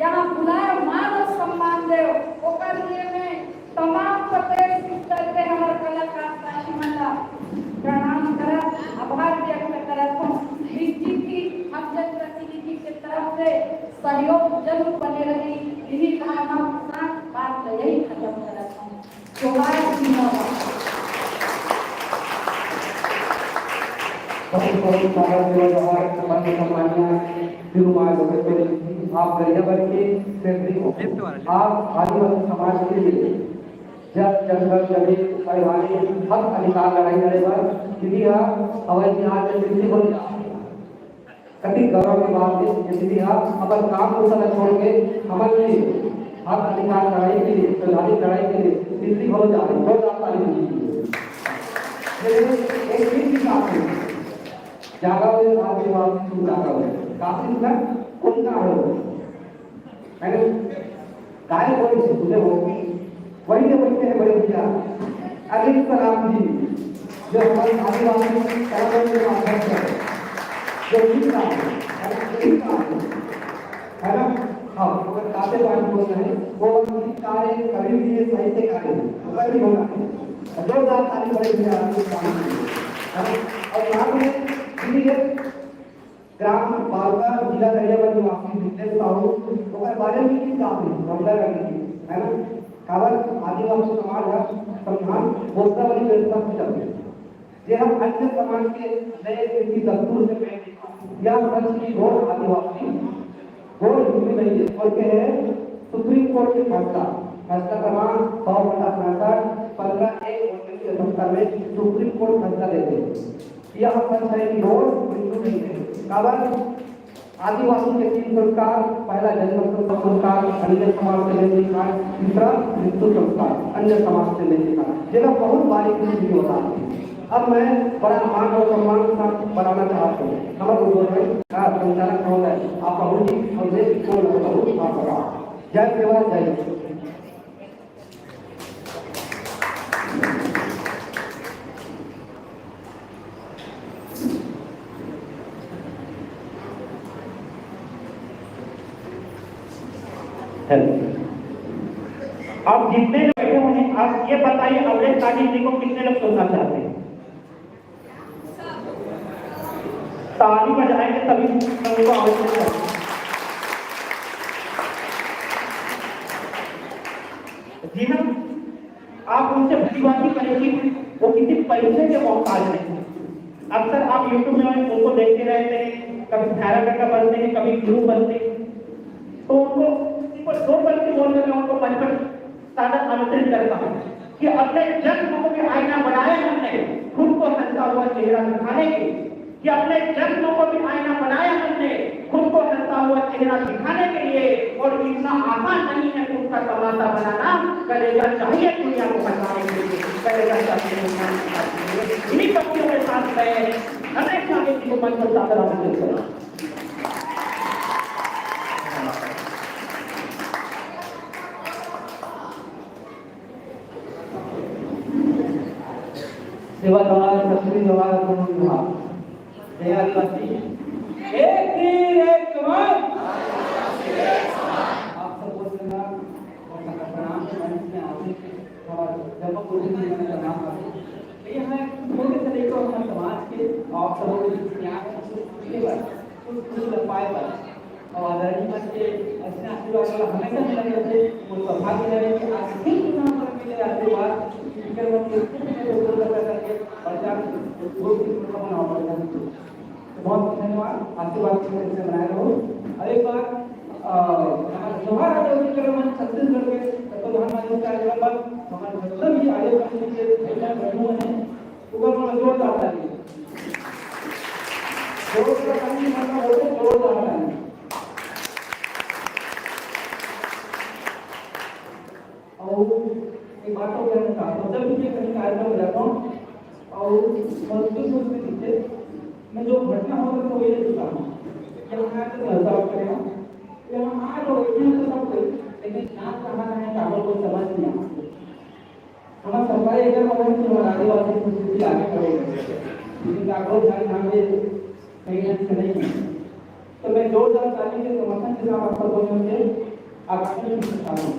यहाँ बुलाए, मान अउ सम्मान देव, ओकर लिए मैं तमाम प्रदेश स्तर के हमर कलाकार साथी मन ला प्रणाम करत, आभार व्यक्त करत हूँ। निश्चित ही हम जनप्रतिनिधि के तरफ से सहयोग जरूर बने रही। इही भावना के साथ बात ला यही खत्म करत हूँ। जोहार, जिंदाबाद। बहुत बहुत सारा जोहार, सम्मानित, सम्मानिया श्री कुमार गोविंद जी, आप गरियाबंद के सेंट्री हो। आप आदिवासी समाज के लिए जल, जंगल, जमीन, परिवार, हक अधिकार लड़ाई लड़े बर दीदी हा हवाई जहाज में दिल्ली बोले जा। कति गौरव की बात है कि दीदी हा अपन काम को सारा छोड़ के हमारे लिए हक अधिकार लड़ाई के लिए, संवैधानिक लड़ाई के लिए दिल्ली बोले जा रही। जोरदार ताली दीजिए। ये एक दिन की बात है। जागा हुए आदिवासी तुम जागा हुए। काफी ना कौन का हो? है ना? काय बोले से तुझे हो? वही तो बोलते हैं बड़े भैया। अरविंद सलाम जी, जो हमारे आदिवासी कलाकारों के अध्यक्ष हैं, जो गीतकार हैं, है ना? गीतकार हैं। है ना? हाँ, अगर ताते पानी बोल रहे हैं, वो गीतकार है, कवि भी है, साहित्यकार है, कवि होना है। जोरदार ताली बड़े भैया अरविंद सलाम जी। है ना? और साथ में भी है, ग्राम बालका, जिला गरियाबंद निवासी मिथिलेश साहू, ओकर बारे में की बात है, गंगा नदी की, है ना? काबर आदिवासी समाज ह संविधान बोलता वाली व्यवस्था से चलते हैं। जे हम अन्य समाज के नए रीति दस्तूर से पहले या सच की घोर आदिवासी, घोर हिंदू नहीं है, बोल के है सुप्रीम कोर्ट के फैसला, फैसला क्रमांक सौ बटा पैंसठ, पन्द्रह एक उन्नीस सौ सत्तर में सुप्रीम कोर्ट फैसला देते हैं। यह सच है कि वो हिंदू नहीं है। काबर आदिवासी के तीन संस्कार, पहला जन्म संस्कार, अन्य समाज से लेने का, दूसरा मृत्यु संस्कार, अन्य समाज से लेने का, जेला बहुत बारीकी से भी होता है। अब मैं बड़ा मान और सम्मान के साथ बताना चाहता हूँ, हमारे उद्योग में, हाँ, संचालक महोदय, आप बहुत ही संदेश को बहुत, बहुत, बहुत जय सेवा, जय। हेलो। आप जितने लोग बैठे हुए हैं, आप ये बताइए, अवधेश ताजी जी को कितने लोग सुनना चाहते हैं? ताली बजाएंगे तभी उनको आवाज मिलेगा। जी हाँ, आप उनसे भली बात करें कि वो किसी पैसे के मोहताज नहीं। अक्सर आप YouTube में उनको देखते रहते हैं, कभी भैरव काका बनते हैं, कभी गुरु बनते हैं, तो उनको किसी को दो गलती बोल देना, उनको मंच पर सादर आमंत्रित करता हूँ कि अपने जन्म को भी आईना बनाए हमने, खुद को हंसता हुआ चेहरा दिखाने के, कि अपने जन्म को भी आईना बनाए हमने, खुद को हंसता हुआ चेहरा दिखाने के लिए। और इतना आसान नहीं है खुद का तमाशा बनाना। कलेजा चाहिए दुनिया को हंसाने के लिए, कलेजा चाहिए दुनिया को हंसाने के लिए। इन्हीं पंक्तियों के साथ मैं हमेशा के जीवन मंच पर जाकर आमंत्रित करूँ। सेवा जोहार, छत्तीस जोहार, गुरु जोहार। जय आदिवासी। एक तीर एक कमान। आप सबको प्रणाम और प्रणाम के मंच में आते हैं। और जब हम बोलते हैं, मैंने प्रणाम करते हैं। तो यहाँ एक छोटे से लेकर हमारे समाज के आप सबों के बीच में आए हैं, कुछ खुशी पर, कुछ खुशी लग पाए पर। और आदरणीय मंच के ऐसे आशीर्वाद वाला हमेशा मिला करते, वो सौभाग्य है कि आज फिर से यहाँ पर मिले आशीर्वाद, स्पीकर मंच के कुछ में तो बोल कर करके और जान दो तीन मिनट का बनाओ पड़ेगा। तो बहुत बहुत धन्यवाद, आशीर्वाद की वजह से बनाए रहो। और एक बार, अ, हमारे जोहार आदिवासी कला मंच छत्तीसगढ़ के प्रधान मंत्री का आशीर्वाद, हमारे मतलब ये आयोजन के भैया बहनों हैं, ऊपर वाला जोरदार ताली। जोरदार ताली, मतलब, बोलते जोरदार ताली। और एक बात और कहना चाहता हूँ, जब भी मैं कहीं कार्यक्रम में जाता हूँ और मजबूत रूप से नीचे मैं जो घटना होता है, तो वही लिखता हूँ। यहाँ आकर मैं हिसाब कर रहा हूँ, यहाँ आठ और इतने तो सब कोई, लेकिन यहाँ कहाँ है, कागज को समझ नहीं आता। हमारा सरकारी एकर मतलब कि हमारा आदिवासी संस्कृति आगे बढ़ेगी, लेकिन कागज ध्यान, ध्यान दे कहीं ढंग से नहीं है। तो मैं जोरदार ताली के समर्थन के साथ आप सबको यहाँ से आकर्षण करता हूँ।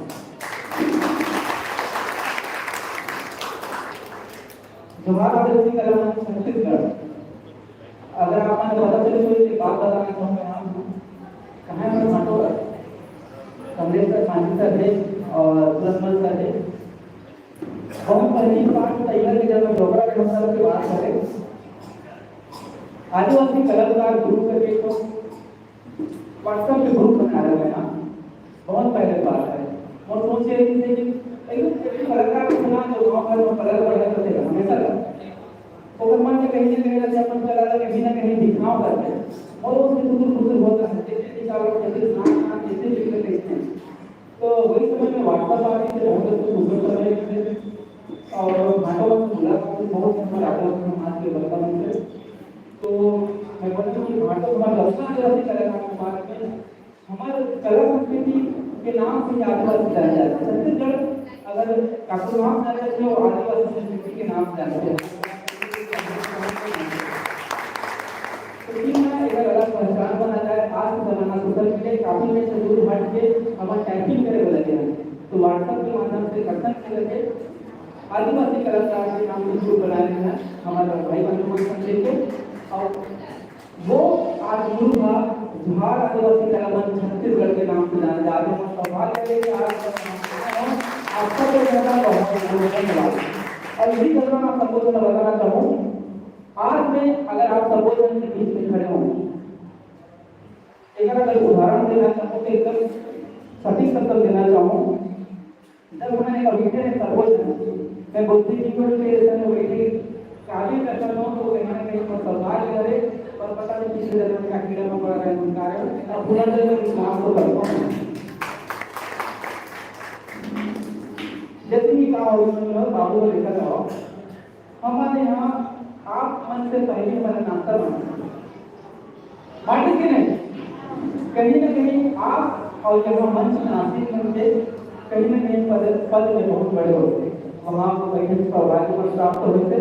जोहार आदिवासी कला मंच छत्तीसगढ़। अगर आप मन पता चले तो एक बात बताना चाहूँगा यहाँ, कहाँ है हमारे माटो का? कमलेश सर, मांझी सर है और पुरंदर सर है। बहुत पहली बात तो यह कि जब मैं डोगरा के मतलब की बात करें, आदिवासी कलाकार ग्रुप करके तो WhatsApp पे ग्रुप बना रहे हैं ना, बहुत पहले की बात है। और सोच रहे थे कि एक, एक कलाकार को सुना जो गाँव भर में कलर बढ़िया करते हैं, हमेशा का। तो मन में कहीं ना कहीं जैसे अपन कलर कहीं ना कहीं दिखाओ करते हैं। और उसमें कुछ कुछ होता है, जैसे कि चारों जैसे नाम नाम जैसे लिख के देखते हैं। तो वही समय में WhatsApp आ गई, तो बहुत कुछ उस समय में और भाटो में मुलाकात बहुत समय आता है समाज के बदलाव से। तो मैं बोलता हूँ कि भाटो हमारा रचना आदिवासी कलाकार के पास में हमारे कला संस्कृति के नाम से ही आदिवासी जाना जाता है। छत्तीसगढ़ अगर काफी नाम जाना चाहिए और आदिवासी संस्कृति के नाम जाना चाहिए। तो क्यों ना एक अलग पहचान बना जाए। आज के जमाना सोशल मीडिया काफी में से दूर हट के हमारा टाइपिंग करे वाला गया है। तो WhatsApp के माध्यम से कथन कर लगे आदिवासी कलाकार के नाम से ग्रुप बनाए हैं हमारे भाई बंधु को संदेश को। और वो आज गुरु का जोहार आदिवासी कला मंच छत्तीसगढ़ के नाम से जाना जाते हैं। और सौभाग्य है कि आज आप सबको ज्यादा बहुत बहुत धन्यवाद। और यही घटना मैं आप सबको थोड़ा बताना चाहूँ। आज मैं अगर आप सबको जन के बीच में खड़े हूँ, एक अगर उदाहरण देना चाहूँ तो एकदम सटीक शब्द देना चाहूँ। जब मैंने कविता में सर्वोजन, मैं बुद्धि की गुण के संग बैठे काव्य करता हूँ, तो कहीं ना कहीं मैं सौभाग्य करे और पता नहीं पिछले जन्म का कीड़ा मकोड़ा का निपटारा है, अब पुनर्जन्म की मांग तो करता हूँ। जैसे कि कहा, बाबू को लेकर आओ, हमारे यहाँ आप मन से पहले हमारा नाश्ता बना, बांटे कि नहीं? कहीं ना कहीं आप और यहाँ मंच में आसीन होंगे, कहीं ना कहीं पद, पद में बहुत बड़े होते हैं। वहाँ आपको कहीं सौभाग्य प्राप्त होते।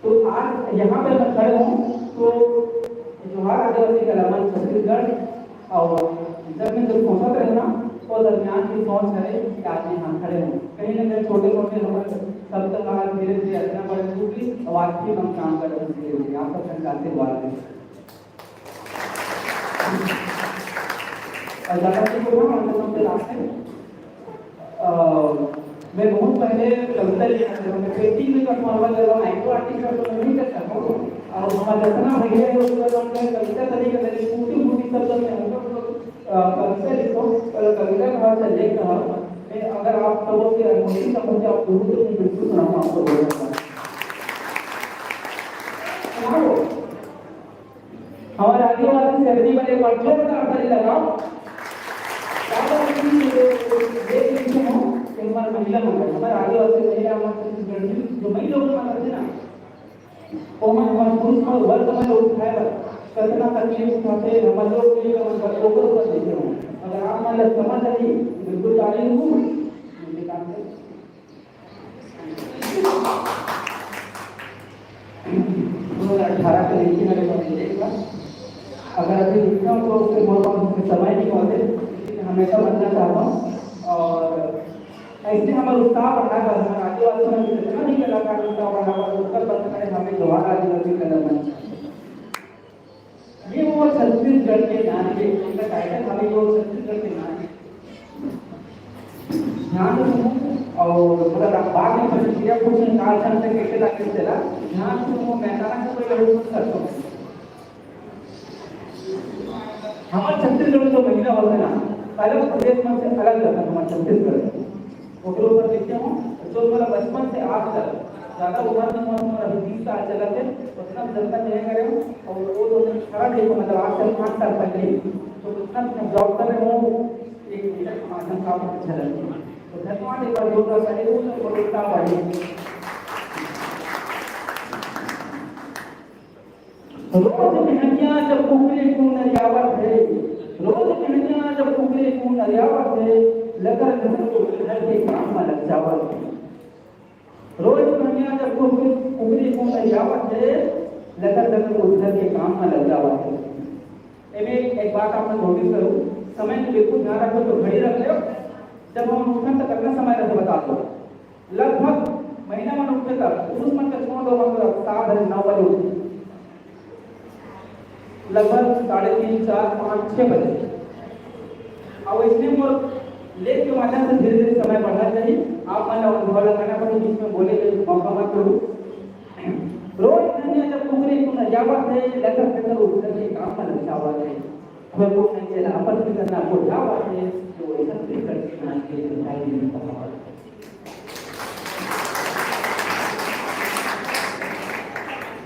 तो आज यहाँ पे मैं खड़े हूँ, तो जोहार आदिवासी कला मंच छत्तीसगढ़। और जब मैं जब सोचत रहे ना, तो दरमियान की सोच है कि आज यहाँ खड़े हूँ। कहीं ना कहीं छोटे छोटे हमारे शब्द का धीरे धीरे रचना बन चुकी और आज भी हम काम कर रहे हैं धीरे धीरे। आप सबका आशीर्वाद है। और ज़्यादा नहीं बोलूँगा, हम लोग के लास्ट में। अ, मैं बहुत पहले कविता लिखा था, मैं पेंटिंग में करता हूँ, अलग अलग माइक्रो आर्टिस्ट का तो नहीं कर सकता हूँ। और हमारे रचना भैया है, उसके बाद मैं कविता तरीके से छोटी मोटी शब्द में हल्का फुल्का, अ, कविता लिखता हूँ, और कविता का भाषा लेख रहा हूँ। मैं अगर आप सबों से अनुमति समझ के आप जरूर से बिल्कुल सुनाऊंगा आपको बोलना। सुनाओ। हमारे आदिवासी सेरेमनी वाले एक बार जोरदार ताली लगाओ। दादा जी, ये, ये, ये, ये, हमारे महिला मंडल, हमारे आदिवासी महिला, हमारे छत्तीसगढ़ की जो महिला लोग हमारे ना, ओमन हमर पुरुष मन वर्ग मन उठाए बर कतना तकलीफ उठाथे, हमर लोग के लिए हमन बर ओकर ऊपर देखे हों। अगर आप मन ला समझ आही, बिल्कुल ताली हूँ। दो हज़ार अठारह के लेके मेरे को देख ला। अगर अभी रुकता हूँ तो फिर मोर पास समय नहीं होते, लेकिन हमेशा बनना चाहता हूँ। और ऐसे हमारे उत्साह बढ़ाए बर, हमारे आदिवासी मन के जितना भी कलाकार उत्साह बढ़ाए बर, ओकर बर हमें दोबारा आदिवासी कला मंच। ये वो छत्तीसगढ़ के नाच है, इनका टाइटल हमें वो छत्तीसगढ़ के नाच है। ध्यान से सुनो और मतलब आप बाद में प्रतिक्रिया पूछें, काल छंद से कैसे लागते चला, ध्यान से सुनो, मैं गाना को कोई गलत सुन सकता हूँ। हमारे छत्तीसगढ़ में जो महिला होता है ना, अलग प्रदेश में से अलग रहता है हमारे छत्तीसगढ़ में। ओकरे ऊपर लिखे हो, जो तोला बचपन से आज तक, ज्यादा उम्र नहीं हुआ तुम्हारा, अभी बीस साल चलत है, उतना भी जनता नहीं करे हो, और वो दो हज़ार अठारह के, मतलब, आज से पाँच साल पहले, तो उतना तुम जॉब कर रहे हो, एक मिनट माध्यम का अच्छा लगे। तो धन्यवाद, एक बार जोरदार ताली हो, तो बड़े उत्साह बढ़े। रोज बिहनिया जब कुकरी कुन नरियावत हे, रोज बिहनिया जब कुकरी कुन नरियावत हे, लकर लकर ओ घर के काम म लग जावत हे। रोज बिहनिया जब कुकरी, कुकरी कुन नरियावत हे, लकर लकर ओ घर के काम म लग जावत हे। एमे एक बात आप मन नोटिस करू, समय के बिल्कुल ध्यान रखो, तो घड़ी रख लेव। जब हम उठन त कतना समय रहिथे बता दो। लगभग महिला मन उठथे तब, पुरुष मन के छोड़ दो, मतलब सात बजे, नौ बजे उठथे। लगभग साढ़े तीन, चार, पाँच, छह बजे। अब इसमें मोर लेख के माध्यम से धीरे-धीरे समय बढ़त जाही। आप मन ला अनुभव ला करना पड़ही, बीच में बोले के मौका मत दो। रोज बिहनिया जब कुकरी कुन नरियावत हे, लकर लकर ओ घर के काम म लग जावत हे। थोरको मनखे ला अपन फिकर ना कोढ़ावत हे, तो ऐसा फिकर के नाम के दिखाई नहीं पड़ावत।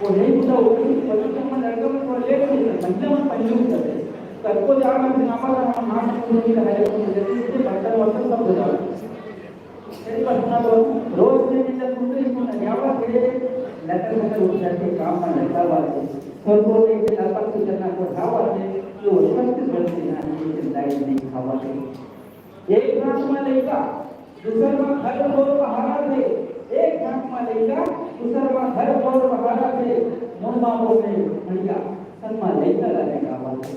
वो नहीं बुझा, वो नहीं, पहले तो हम लड़का में थोड़ा लेट हो जाता, महिला में पहले हो जाता है। कल को जाओ ना, फिर हमारा हम हाथ में नहीं लगा, लेकिन जैसे इससे बर्तन वर्तन सब हो जाओ। तेरी बात सुना तो, रोज के दिन जब तुमने इसको नरियावत हे, लकर लकर ओ घर के काम म लग जावत हे। थोरको नहीं, अपन फिकर ना कोढ़ावत हे, तो छत्तीसगढ़ के नाम के दिखाई नहीं पड़ावत हे। एक हाथ म लइका, दूसर म घर खोर बहारत हे। एक हाथ म लइका, दूसर म घर खोर बहारत हे। मोर बाबू ने भैया, सन म लइका ला लेगावत हे।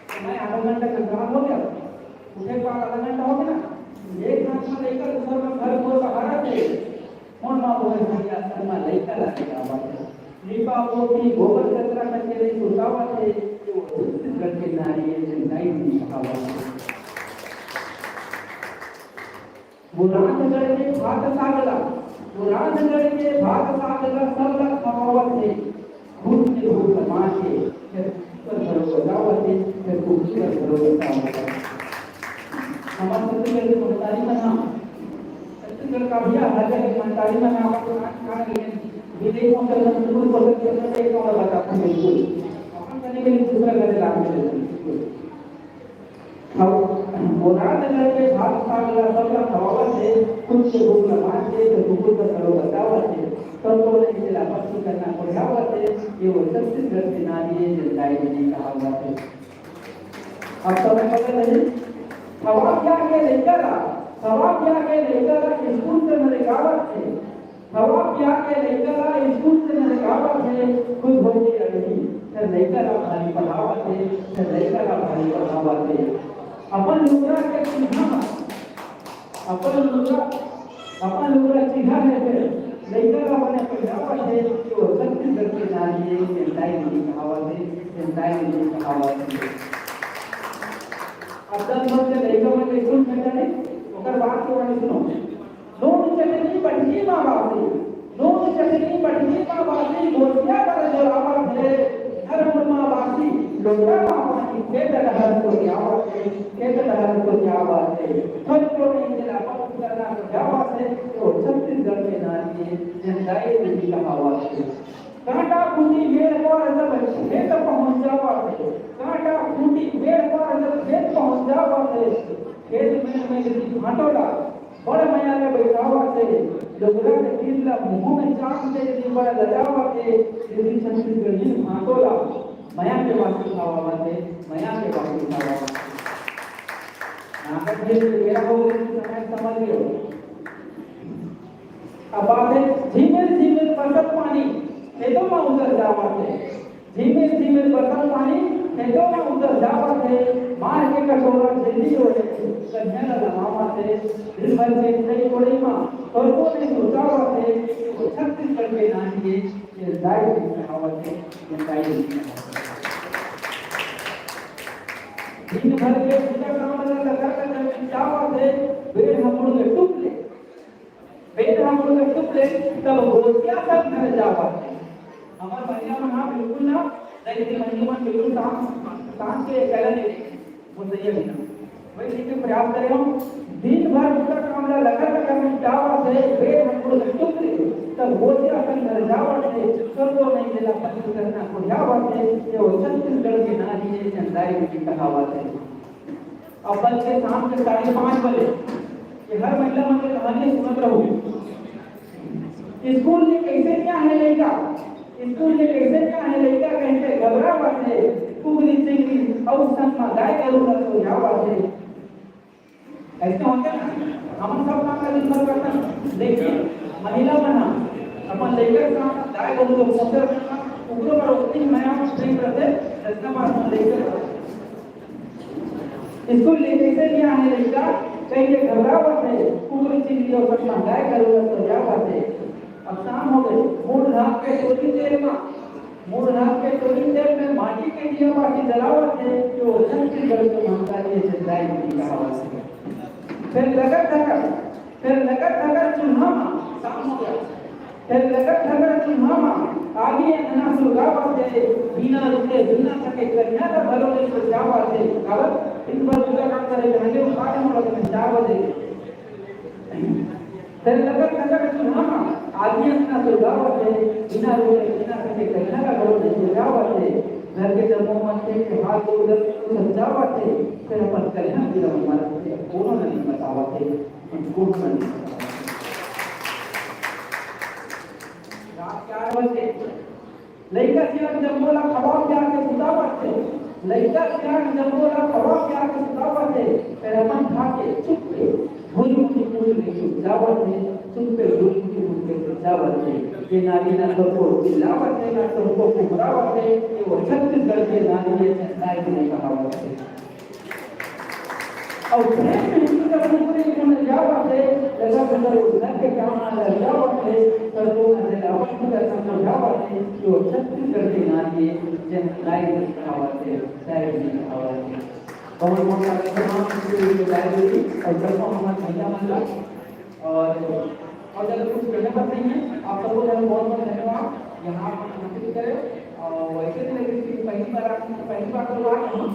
समय आधा घंटा खत्म हो गया, उठे के बाद आधा घंटा हो गया ना। एक हाथ म लइका, दूसर म घर खोर बहारत हे। मोर माँ बोले, "भैया, सन म लइका ला लेगावत हे। लीपा पोती, गोबर कचरा करके नहीं सुलगावत हे, ये वो छत्तीसगढ़ के नारी हे, जिनका ही नहीं कहावत हे।" वो रांधगढ़ के भात साग ला, वो रांधगढ़ के भात साग ला, सब ला खवावत हे। खुद के भूख मार के, फिर कुकुर घरो बजावत हे, फिर कुकुर घरो बजावत हे। हमारे छत्तीसगढ़ के महतारी मन ह, छत्तीसगढ़ का भैया, हर जगह महतारी मन ह, अपन खान खान के लिए विदेश में चल रहे, कुकुर को सब चल रहे, एक और बताते हैं, बिल्कुल। अपन करने के लिए दूसरा घर ला के देते हैं, बिल्कुल। अब वो रांधगढ़ के भात साग ला सब ला खवावत हे, खुद के भूख ला मार के, तो कुकुर का घरो बचावत हे, तो तो नहीं जिला पक्षी करना कोढ़ावत हे, ये वो छत्तीसगढ़ के नारी हे, जिनका ही नहीं कहावत हे। अब समय बदल रही, खवा पिया के लइका ला, खवा पिया के लइका ला स्कूल से नरिकावत हे, खवा पिया के लइका ला स्कूल से नरिकावत हे, खुद होके अड़ही, फिर लइका ला भारी पढ़ावत हे, फिर लइका ला भारी पढ़ावत हे। अपन लुगरा के चिन्हा म, अपन लुगरा, अपन लुगरा चिन्हा हे, फिर लइका ला बने पहिरावत हे, तो छत्तीसगढ़ के नारी हे, चिंताई नहीं कहावत हे, चिंताई नहीं कहावत हे। अब दस वर्ष के लइका मन के स्कूल में चले, ओकर बात के बारे में सुनो। नून चटनी बटनी मा बासी, नून चटनी बटनी मा बासी, गोठिया बर जोरावत हे, घर मुरमा बासी, लोटा मा पानी खेत डहर तो जावत हे, खेत डहर तो जावत हे, थोरको नहीं जेला पंच करना तो जावत हे, तो छत्तीसगढ़ के नारी हे, जेन दाई दीदी कहावत हे। कांटा खूंटी मेड़ पार जब खेत पहुंच जावत हे, कांटा खूंटी मेड़ पार जब खेत पहुंच जावत हे, खेत मेड़ में यदि भांटो ला बड़ मया ले बइठावत हे, डोकरा के तीर ला मुंह में चाप दे, यदि बड़ लजावत हे, यदि छत्तीसगढ़ी भांटो ला मया के बात सिखावत हे, मया के बात सिखावत हे। नागर खेत के बेरा हो गए, समय समझ गए। अब बात हे, झिमिर झिमिर बरसत पानी, खेतों में उतर जावत हे। झिमिर झिमिर बरसत पानी, खेतों में उतर जावत हे। मार के कटोरा झिल्ली ओढ़े, कन्या ला लमावत हे। दिन भर के खेत कोड़ई में, थोरको नहीं सोचावत हे। वो छत्तीसगढ़ के नारी हे, ये दाई भी कहावत हे, ये दाई भी कहावत हे। दिन भर के पूजा काम ला लगा कर जब निपटावत हे, बेर ह मुड़ के टुक ले। बेर ह मुड़ के टुक ले, तब गोतिया सब घर जावत हे। हमर बनिया मन ह बिल्कुल ना, नहीं, नहीं, बनिया मन बिल्कुल काम, काम के अकेला नहीं रहे। वो सही है ना? वही चीज के प्रयास करे हम। दिन भर पूरा काम ला लगा लगा निपटावत हे, बेर ह मुड़ के टुक ले, तब गोतिया सब घर जावत हे, सब वो नहीं मिला, पति करना को जावत हे, ये वो छत्तीसगढ़ के नारी हे, चंदाई की कहावत हे। अब बज के शाम के साढ़े पाँच बजे, ये हर महिला मन के कहानी सुनत रहू। स्कूल ले कइसे गे हे लइका, स्कूल ले कइसे गे हे लइका कहिके घबरावत हे, कुकरी चिंगरी अउ संग म गाय गरू ल सोझावत हे। अइसे होथे ना, हमन सब काम ला दिन भर करथन, लेकिन महिला मन ह अपन लइका के साथ गाय गरू के पोसर करथन, ओकरो बर ओतनी मया प्रेम रथे, जतना बर अपन लइका स्कूल ले कइसे गे हे लइका, कहिके घबरावत हे, कुकरी चिंगरी अउ संग म गाय गरू ल सोझावत हे। अब शाम हो गई, मुड़ ढाक के टोरी तेल म, मुड़ ढाक के टोरी तेल में माटी के दिया बाती जलावत हे, जो छत्तीसगढ़ के महतारी हे, चंदाई दीदी कहावत हे। फिर लगत धकत, फिर लगत धकत चूल्हा म, शाम हो गया। फेर लगत धकत चूल्हा म आगी अंगना सुलगावत हे, बिना रुके, बिना थके कन्या ल घलो नइ सुलगावत हे। काबर? दिन भर पूजा काम करे के, हंडे उठा के मोला के चार बजे। फेर लगत धकत चूल्हा म आगी अंगना सुलगावत हे, बिना रुके, बिना थके कन्या ल घलो नइ सुलगावत हे। घर के जम्मो मनखे के हाथ गोड़ ल सजावत हे, फेर अपन कन्या ल बिदा मारत हे, कोनो ल नइ बतावत हे, कोनो ल नइ बतावत हे। रात चार बजे लइका सियान जम्मो ला खवा पिया के सुतावत हे। लइका सियान जम्मो ला खवा पिया के सुतावत हे। फेर अपन खा के चुप के भुज मुठी मुठ के सुत जावत हे। चुप के भुज मुठी मुठ के सुत जावत हे। ये नारी ना तो को चिल्लावत हे, ना तो को कुहरावत हे। ये वो छत्तीसगढ़ के नारी हे, चंदाई के कहावत हे। अउ प्रेम में हिंदू का रूप में मन जावत हे, लगा बदल उधर के काम आ जावत हे, पर वो ना जला वक्त का समझावत हे, जो छत्तीसगढ़ के नारी हे, जन लाई दिखावत हे, लाई दिखावत हे। बहुत बहुत सारे तमाम चीजें जो लाई हुई, और जब हम हमारे भैया मन का और, और ज़्यादा कुछ कहने पर नहीं है। आप सबको ज़्यादा बहुत बहुत धन्यवाद। यहाँ आप आमंत्रित करें और वैसे भी लगे कि पहली बार आप, पहली बार तो आ रहे हैं,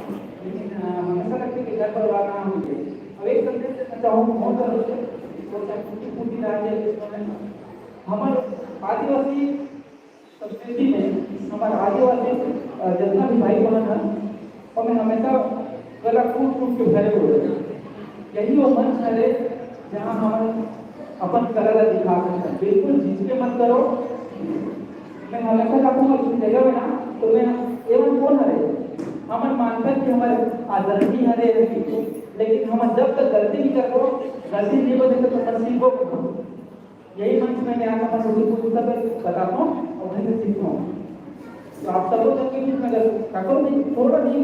लेकिन, अ, हमेशा लगते कि घर परिवार ना हो गए। अब एक संदेश देना चाहूँ बहुत तरह से, वो चाहे टूटी फूटी ना जाए, इसमें हमारे आदिवासी संस्कृति में हमार आदिवासी, अ, जितना भी भाई बहन है, ओमे हमेशा कला कूट कूट के भरे हुए हैं। यही वो मंच हरे, जहाँ हम अपन कला ला दिखा सकते हैं। बिल्कुल झिझके मत करो। मैं हमेशा कहूँगा, इस जगह में ना, तो मैं एवं कौन हरे? हमन मानथन कि हमर आदरणीय हरे, लेकिन हमन जब तक गलती नहीं करबो, गलती नहीं बदले तो हमन सीखबो कहाँ? यही मंच में मैं आकर मैं उर्दू को सब बताता हूँ और वहीं से सीखता हूँ। तो आप सब लोग के बीच में अगर काकरो भी थोड़ा भी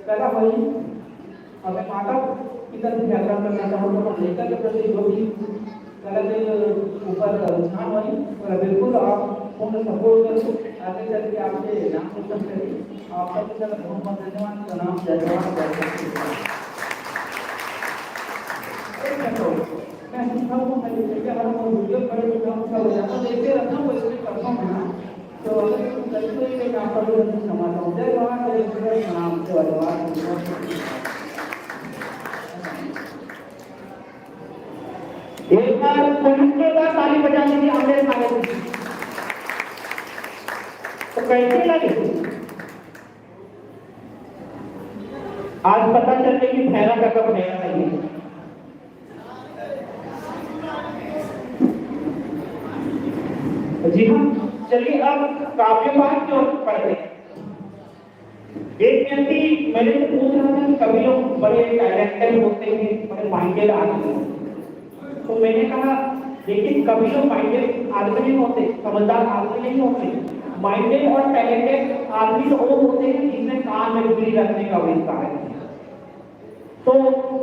कला होई, और मैं माता पिता से भी आग्रह करना चाहूँगा, तो लड़का के प्रति जो भी कला के ऊपर रुझान होई, तो बिल्कुल आप पूर्ण सपोर्ट करो, आगे चल के आपके नाम रोशन करिए। आप सबको ज़्यादा बहुत बहुत धन्यवाद, प्रणाम, जय जवान, जय छत्तीसगढ़। एक मिनट, मैं सीखा हूँ, मैं लिख के आ रहा हूँ, वीडियो बड़े लिखा हूँ, सब हो जाता है, देखते रहता हूँ, कोई कोई करता हूँ ना। तो अगर तुम गलती हुई, मैं यहाँ पर भी गलती क्षमा चाहूँ। जय भगवान, जय भगवान, प्रणाम, जय भगवान। एक बार पुलिस के बाद ताली बजा दीजिए, आमने सामने। तो कैसे लगे? आज पता चल गया कि भैरा का कब भैरा नहीं है। जी हाँ, चलिए अब काव्य पाठ की ओर बढ़ते हैं। एक व्यक्ति मेरे से पूछ रहा था कि कवि लोग बड़े टैलेंटेड होते हैं, बड़े माइंडेड आदमी होते हैं। तो मैंने कहा, लेकिन कवि लोग माइंडेड आदमी नहीं होते, समझदार आदमी नहीं होते। माइंडेड और टैलेंटेड आदमी तो वो होते हैं जिनमें कान में धूल रखने का विस्तार है। तो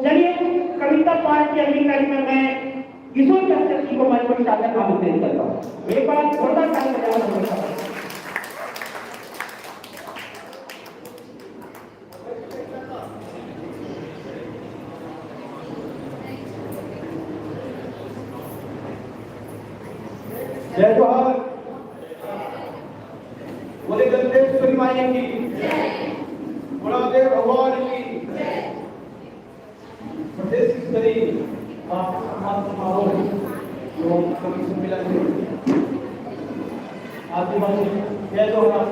चलिए, कविता पाठ की अगली कड़ी में मैं किशोर कश्यप जी को मंच पर शामिल आमंत्रित करता हूँ। एक बार जोरदार ताली बजाना चाहूंगा। जय जोहार। बोले गंगेश्वरी माई की, गुणादेव भगवान की। प्रदेश स्तरीय वार्षिक सम्मान समारोह जो कवि सम्मेलन में आदिवासी जय जोहार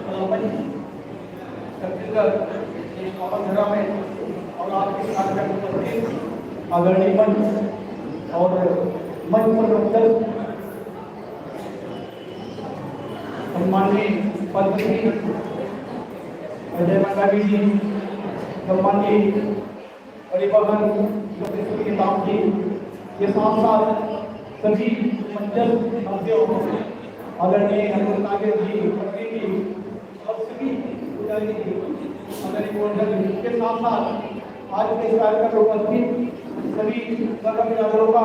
कला मंच छत्तीसगढ़ के पावन धरा में और आज के कार्यक्रम में उपस्थित आदरणीय मंच और मंच पर उपस्थित सम्माननीय पद्मश्री अजय मंडावी जी, सम्माननीय परिवहन जो किताब जी के साथ साथ सभी मंचस्थ मंत्रियों आदरणीय हनुमंत नागेश जी, पत्नी जी और सभी पुजारी जी, आदरणीय गोवर्धन जी के साथ साथ आज के इस कार्यक्रम में उपस्थित सभी धर्म बिरादरों का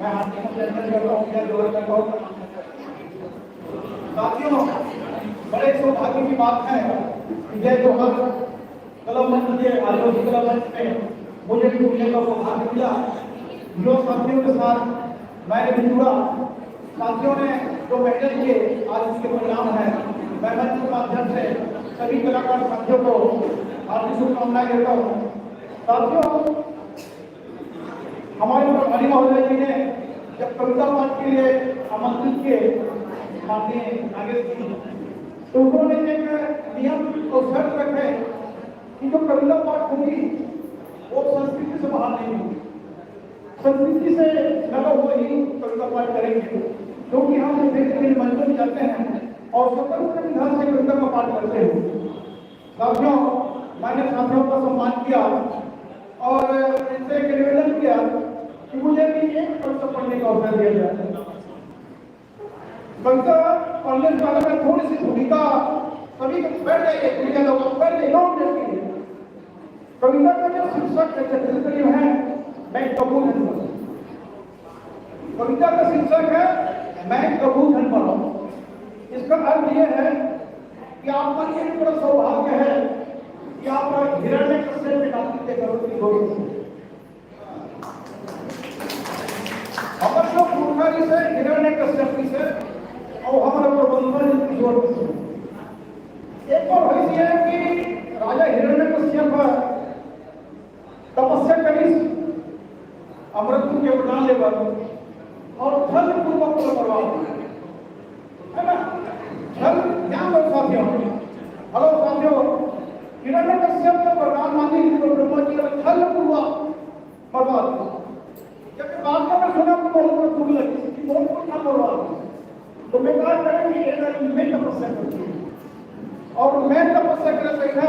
मैं हार्दिक अभिनंदन करता हूँ, जय जोहार करता हूँ। साथियों, बड़े सौभाग्य की बात है कि जय जोहार कला मंच के आयोजित कला मंच में मुझे भी जुड़ने का सौभाग्य मिला। युवा साथियों के साथ मैंने भी जुड़ा। साथियों ने जो मेहनत किए, आज इसके परिणाम है। मैं मंच के माध्यम से सभी कलाकार साथियों को हार्दिक शुभकामनाएं देता हूँ। साथियों, हमारे प्रभारी महोदय जी ने जब कविता पाठ के लिए आमंत्रित किए माननीय नागेश जी, तो उन्होंने एक नियम और शर्त रखे कि जो कविता पाठ होगी वो संस्कृति से बाहर नहीं होगी, संस्कृति से लगा हुआ ही कविता पाठ करेंगे, क्योंकि हम विभिन्न विभिन्न मंचों में जाते हैं और स्वतंत्र विधा से कविता का पाठ करते हैं। साथियों, मैंने साथियों का सम्मान किया और इनसे एक निवेदन किया कि मुझे भी एक कविता पढ़ने का अवसर दिया जाए। कविता पढ़ने से पहले मैं थोड़ी सी भूमिका, सभी को बैठ जाइए, भूमिका लोग बैठ जाइए, नौ मिनट के लिए। कविता का जो शीर्षक है, छत्तीसगढ़ी में है, मैं कबूल नहीं हूँ। कविता का शीर्षक है, मैं कबूल नहीं हूँ। इसका अर्थ यह है कि आप पर एक बड़ा सौभाग्य है कि आप हिरण्य कश्यप के नाम के करोड़ की गोरी। हमर जो पुरखा जी से हिरण्य कश्यप जी से और हमारे प्रबंधन जी किशोर जी से। एक बार हुई थी है कि राजा हिरण्य कश्यप तपस्या करी अमृत के वरदान लेकर और धन पूर्वक पूरा करवा, है ना? धन ज्ञान और साथियों, हेलो साथियों, हिरण्य कश्यप ने वरदान मांगी थी तो ब्रह्मा जी ने धन पूर्वक बर्बाद। जब ये बात का मैं सुना तो बहुत दुख लगी कि बहुत कुछ था बर्बाद। तो मैं कहा, करेंगे ये, मैं तपस्या करती हूँ और मैं तपस्या कर बैठा।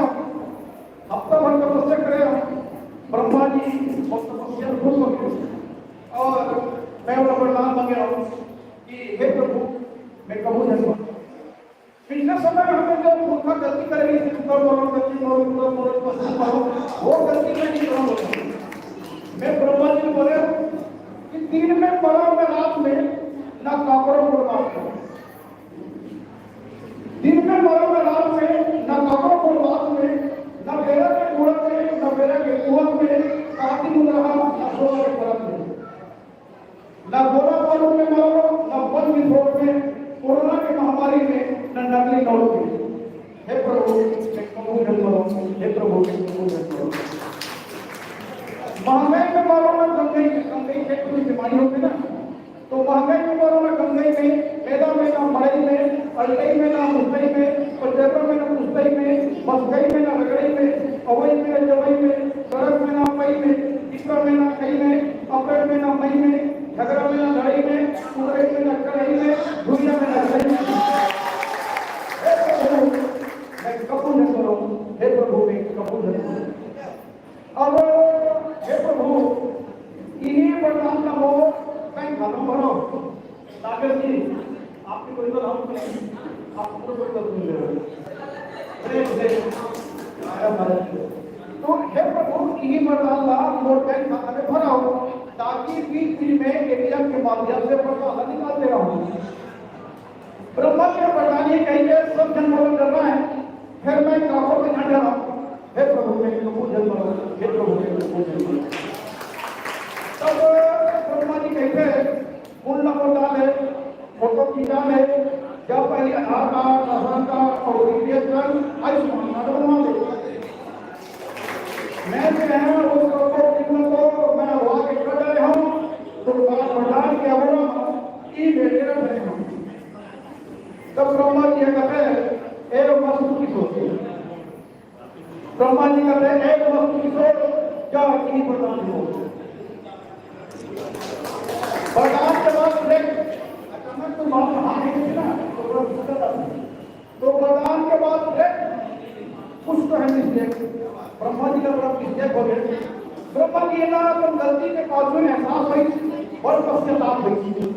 हफ्ता भर तपस्या करे हम, ब्रह्मा जी और तपस्या खुश हो गए और मैं उनका वरदान मांगे हूँ कि हे प्रभु, मैं कबूल है। पिछले समय में हमने जो पुरखा गलती करे, इसे उत्तर मानो, दक्षिण मानो, उत्तर मानो, पश्चिम मानो, वो गलती मैं नहीं करूँगा। मैं ब्रह्मा जी को बोले कि दिन में पड़ा मैं रात में, ना काकरो को बात करो। दिन में पड़ा मैं रात में, ना काकरो को बात में, ना बेरा के कूड़ा में, ना बेरा के कुआ में, काटी मुंह रहा, ना सोना के परत में। ना गोला बारूद में मारो, ना बम विस्फोट में, कोरोना के महामारी में, हे प्रभु, मैं कबहूँ झन मरंव, हे प्रभु, मैं कबहूँ झन मरंव। महंगाई में मरंव ना गंगई में, गंगई के कोई बीमारी होथे ना, तो महंगाई में मरंव ना गंगई में, मैदा में ना मड़ई में, अल्टई में ना मुसई में, पचेरा में ना पुस्तई में, बसकई में ना रगड़ई में, अवई में ना जवई में, सड़क में ना पई में, चिपरा में ना खई में, अपेड़ में ना मई में, झगरा में ना लड़ई में, उड़ई में ना कड़ई में, भुइयां में ना लड़ई में। हे प्रभु, मैं कबहूँ झन मरंव, हे प्रभु, मैं कबहूँ झन मरंव। अब हे प्रभु, इही वरदान ला मोर बैंक खाता में भरव। नागर जी, आपके कोई तो नाम सुन, आप पूरा कोई तो सुन ले। प्रेम से, आया भारत। तो हे प्रभु, इही वरदान ला मोर बैंक खाता में भरव, ताकि बीच बीच में एटीएम के माध्यम से पैसा ला निकालते रहूं। ब्रह्मा के वरदान ये कही के सब झन मोला डरना हे, फेर मैं काबर के झन डरंव? हे प्रभु, मैं कबहूँ झन मरंव, हे प्रभु, मैं कबहूँ झन मरंव। तब ब्रह्मा जी कहिथे, "मुंडा को डाल ले, फोटो खिंचा ले, जा पहले आधार कार्ड, राशन कार्ड और बीपीएल कार्ड, आयुष्मान कार्ड बनवा ले।" मैं जो है वो सबको कीमत तो मैं वहाँ के कर रहे हूँ, तो कार्ड वरदान के अवरा ई बेटे रहे हूँ। तब ब्रह्मा जी कहते हैं, "ए मस्तु की सोच।" ब्रह्मा जी कहते हैं, "ए मस्तु की सोच, क्या की प्रदान हो?" वरदान के बाद ब्रेक। अचानक तो बात हाथ नहीं ना, तो बड़ा दिक्कत आती है। तो वरदान के बाद ब्रेक, कुछ तो है मिस्टेक। ब्रह्मा जी का बड़ा मिस्टेक हो गया। ब्रह्मा जी ना अपन गलती के बावजूद एहसास हुई, बड़ पश्चाताप हुई।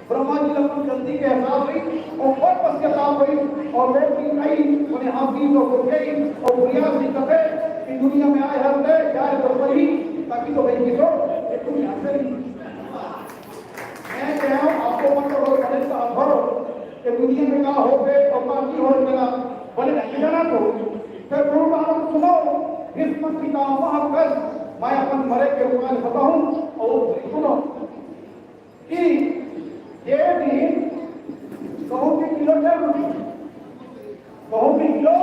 ब्रह्मा जी ला अपन गलती के एहसास होइस अउ बड़ पश्चाताप होइस अउ लोग भी आई, उन्हें हाथ दी तो हो गई अउ भैया जी कहे कि दुनिया में आए हर ले जाए तो वही, ताकि तो भाई किसो ये दुनिया से नहीं। मैं कह रहा हूँ, आपको मत करो, बड़े साहब भरो कि दुनिया में ना हो गए और बाकी हो गया, बड़े नहीं जाना तो फिर गुरु महाराज सुनो, भीष्म पितामह कस, मैं अपन मरे के उपाय बताऊं और सुनो। कि ये दिन गहूं के किलो डेढ़ रुपया, गहूं के किलो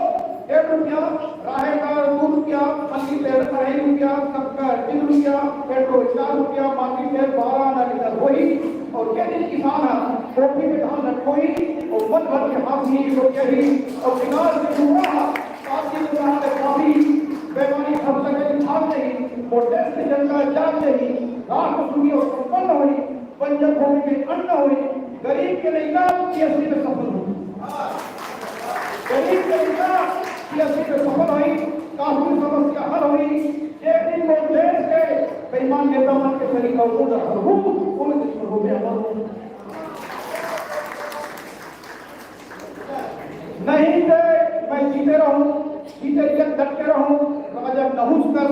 डेढ़ रुपया, राहेर दार दू रुपया, मसूर दार अढ़ाई रुपया, शक्कर तीन रुपया, पेट्रोल चार रुपया, माटी तेल बारह आना लीटर होही। और ये दिन किसान ह कोठी में धान रखोही और मन भर के हाथ ही रोटी ही और किनार के टुकड़ा ह, काफी टुकड़ा के काफी बेमारी खप सके, भाग नहीं, वो देश के जनता जाग नहीं, राष्ट्र सुखी और संपन्न होही। बंजर भूमि में अन्न होई, गरीब के लइका पीएससी में सफल होई, गरीब के लइका पीएससी में सफल होई, कानूनी समस्या हल होई। जे दिन वो देश के बेईमान नेता मन के सरीखा उड़ हर हूँ, उन दिन पर हो गया। नहीं ते मैं जीते रहूं, जीते जग डटके रहूं, राजा नहुस कस,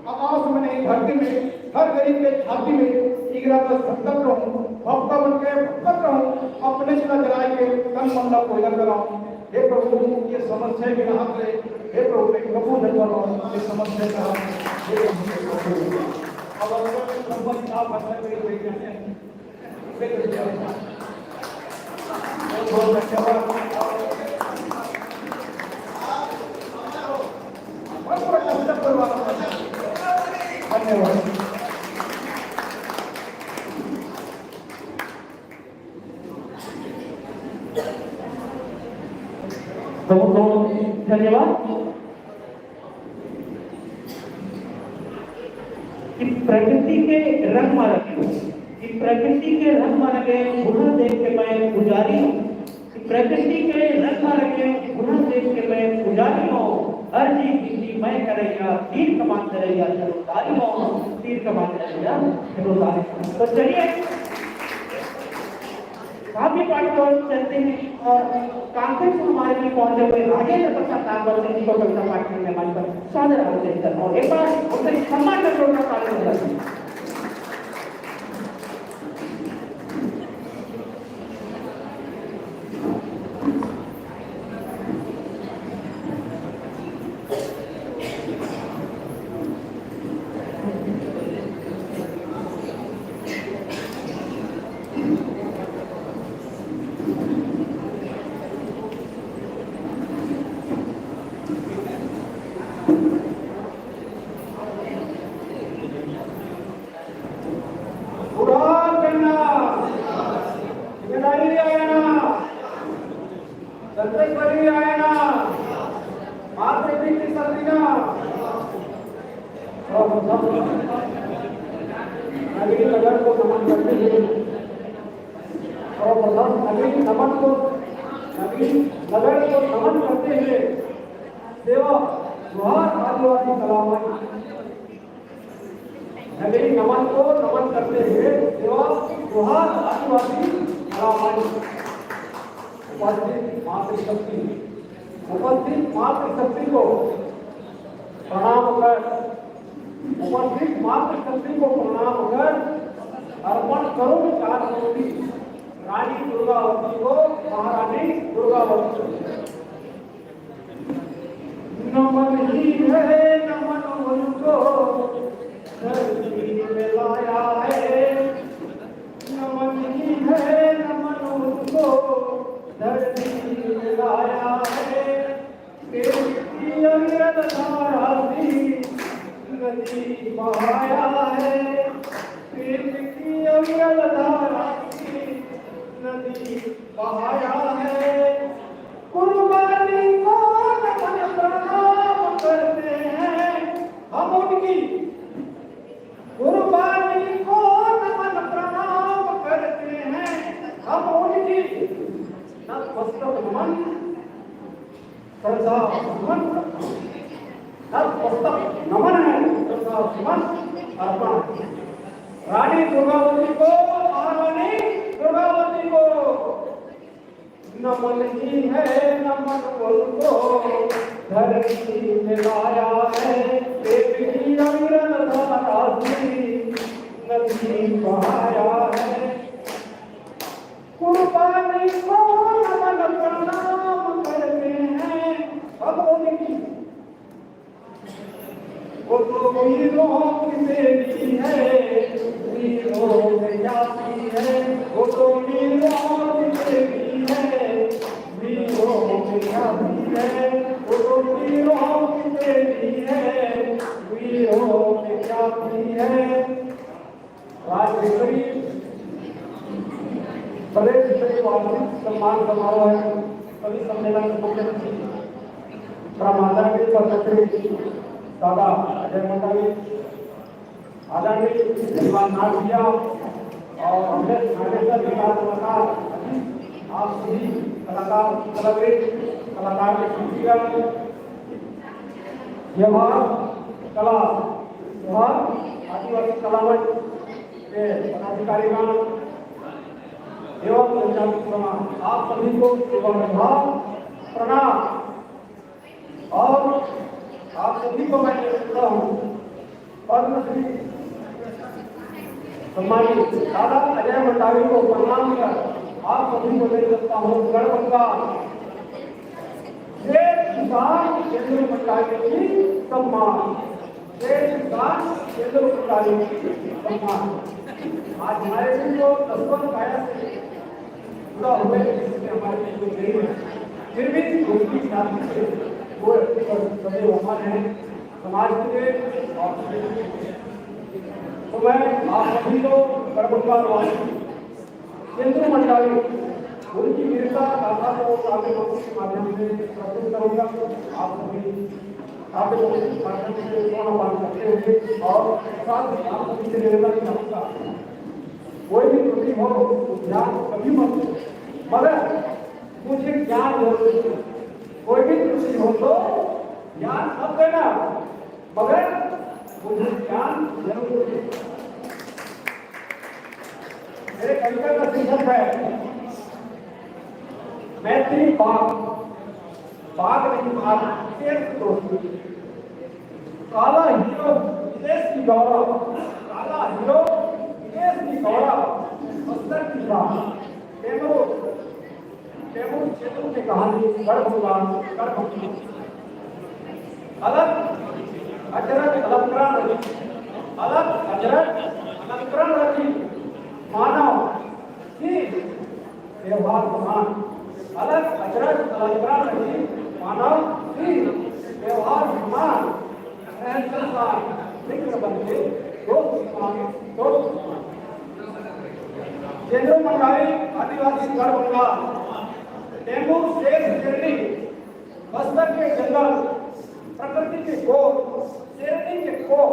आकाश में नहीं धरती में, हर गरीब के छाती में, इगरा कस धड़कत रहूं, भक्ता बन के भटकत रहूं, अपने जिला जलाए के तन मन ला कोयला कराऊं। हे प्रभु, ये समस्या के हाथ ले, हे प्रभु, मैं कबूल नहीं कर रहा हूं, ये समस्या का, हे प्रभु, अब अंदर में ब्रह्मा जी आप अंदर में बैठे हैं। धन्यवाद। बहुत बहुत धन्यवाद। कि प्रकृति के रंग म रंगे, कि प्रकृति के रंग म रंगे, बुढ़ा देख के मैं पुजारी हूँ। कि प्रकृति के रंग म रंगे, बुढ़ा देख के मैं पुजारी हूँ। अर्जी विनती मैं करैया, तीर कमान करैया, धनुर्धारी हूँ। तीर कमान करैया, धनुर्धारी हूँ। तो चलिए, काफी पाठ तो चलते हैं और कांग्रेस हमारे में पहुंचे हुए राजेंद्र प्रसाद नागवंशी जी को कविता पाठ करने मंच पर सादर आमंत्रित करता हूं। एक बार उनका सम्मान का जोरदार ताली बजाइए। नगरी नगर को नमन करते हुए, सर्वप्रथम नगरी नमन को, नगरी नगर को नमन करते हुए सेवा जोहार आदिवासी कला मंच। नगरी नमन को नमन करते हुए सेवा जोहार आदिवासी कला मंच। उपस्थित मातृशक्ति, उपस्थित मातृशक्ति को प्रणाम कर, उपस्थित मातृशक्ति को प्रणाम कर अर्पण करूं चार मूर्ति रानी दुर्गावती को, महारानी दुर्गावती को। नमन ही है, नमन उनको धरती में लाया है। नमन ही है, नमन उनको धरती में लाया है। प्रेम की अविरल धारा सी नदी बहाया है। प्रेम की अविरल धारा सी नदी बहाया है। कुर्बानी को नमन प्रणाम करते हैं हम उनकी। कुर्बानी को नमन प्रणाम करते हैं हम उनकी। नतमस्तक नमन, श्रद्धा सुमन, नतमस्तक नमन है, श्रद्धा सुमन अर्पण। रानी दुर्गावती को, महारानी दुर्गावती को। नमन ही है, नमन उनको धरती में लाया है। प्रेम की अविरल धारा सी नदी बहाया है। कुर्बानी को नमन प्रणाम करते हैं हम उनकी। वो तो वीरों की देवी है, वीरों में जाती है। वो तो वीरों की देवी है, वीरों में जाती है। वो तो वीरों की देवी है, वीरों में जाती है। राज स्तरीय प्रदेश स्तरीय वार्षिक सम्मान समारोह है। कवि सम्मेलन के मुख्य अतिथि परम आदरणीय पद्मश्री दादा अजय मंडावी, आदरणीय धन्यवाद नाथ भैया और हमें हमेशा विकास कलाकार, आप सभी कलाकार, कलावृंद, कलाकार के शिक्षिका, व्यवहार कला, व्यवहार आदिवासी कला मंच के पदाधिकारीगण एवं जनजाति समाज, आप सभी को सेवा विभाग प्रणाम। और आप सभी को मैं ये कहता हूँ, पद्मश्री सम्मानित दादा अजय मंडावी को प्रणाम कर आप सभी को मैं कहता हूँ, गढ़बंगाल श्रेष्ठ किसान केंद्र मंडावी की सम्मान, श्रेष्ठ किसान केंद्र मंडावी की सम्मान। आज हमारे भी जो दसवन काया से जुड़ा हुए, इसमें हमारे लिए कोई नहीं है, फिर भी उनकी जाति से वो बड़े वफान है समाज के लिए और तो मैं आप सभी को गढ़बंगाल वासी केंद्र मंडावी उनकी वीरता गाथा को काव्य मंच के माध्यम से प्रस्तुत करूंगा। आप सभी काव्य मंच के माध्यम से सोना पान करते हुए और साथ ही आप सभी से निवेदन करूंगा, कोई भी त्रुटि हो, ध्यान कभी मत दो, मगर मुझे ज्ञान जरूरी है। कोई भी त्रुटि हो तो ज्ञान मत देना, मगर मुझे ज्ञान जरूरी है। मेरे कविता का शीर्षक है मैत्री बाग। बाग नहीं, बाग, शेर की दोस्ती। काला हीरो विदेश की गौरव, काला हीरो विदेश की गौरव, बस्तर की शान। टेमरू, टेमरू क्षेत्र की कहानी, गढ़बंगाल, गढ़बंगाल। अलख अचरज अलंकरण रचि, अलख अचरज अलंकरण रचि, मानव की व्यवहार समान। अलख अचरज अलंकरण रचि, मानव की व्यवहार समान। सहज संसार मित्र बन के दोस्त समान, दोस्त समान। चेंद्र मंडावी, आदिवासी गढ़ बंगाल, टेमू शेर शेरनी, बस्तर के जंगल, प्रकृति के गोद, शेरनी के कोख,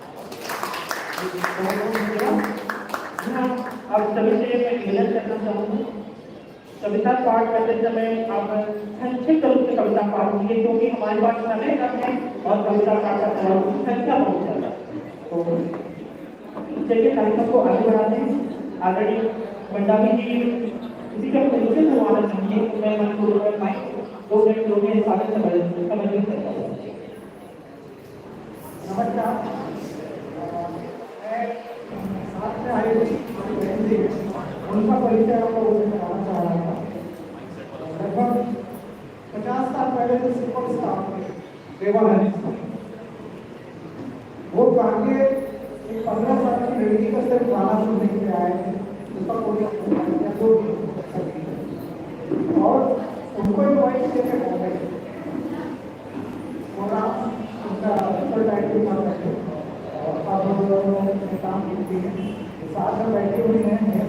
बहुत बहुत धन्यवाद। हाँ, अब सभी से मैं निवेदन करना चाहूँगा, कविता पाठ करते समय आप संक्षिप्त रूप से कविता पाठ कीजिए, क्योंकि हमारे पास समय कम है और कविता पाठ का समय संख्या बहुत ज़्यादा है। तो चलिए, कार्यक्रम को आगे बढ़ाते हैं। आदरणीय मंडावी जी इसी क्रम में उनसे संवाद करेंगे। मैं मंच को माइक दो मिनट, दो मिनट सादर समर्पित करता हूँ। नमस्कार। मैं साथ में आए हुए हमारी बहन जी, उनका परिचय आप लोगों से कराना चाह रहा था। लगभग पचास साल पहले जो सुपरस्टार थे, देवानंद, वो गांधी एक पन्द्रह साल की लड़की का सिर्फ गाना सुनने के लिए आए थे, उसका कोई या दो दिन। और उनको इनवाइट किया था बॉम्बे। और आप उनका सुपर टाइटल था। और आप दोनों ने काम की थी, साथ में बैठे हुए हैं।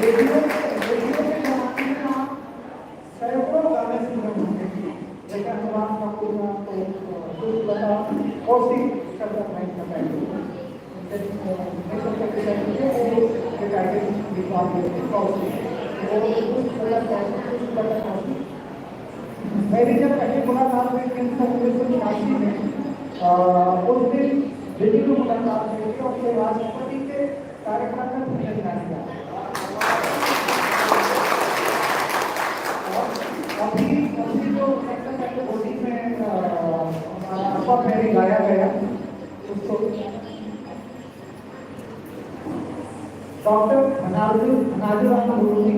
रेडियो, रेडियो के जमाने में आप सैकड़ों गाने सुने होंगे, जैसे अनुराग ठाकुर का तो, अ, कुछ लता, कौशिक शब्द नहीं था पहले। उनसे, अ, मैं तो कहते हैं कि वो ये गाने लिखवा दिए थे, कौशिक। वो कुछ लता कौशिक, कुछ लता कौशिक। मेरी जब पहली मुलाकात हुई थी उनसे उन्नीस सौ छियासी में, अ, उस दिन दिल्ली में मुलाकात हुई थी और श्री राष्ट्रपति के कार्यक्रम में पूछा जाएगा। और अभी, अभी जो सबसे पहले होली में, अ, हमारा अब्बा पहले गाया गया, उसको डॉक्टर धनाजू, धनाजू राम गुरु जी,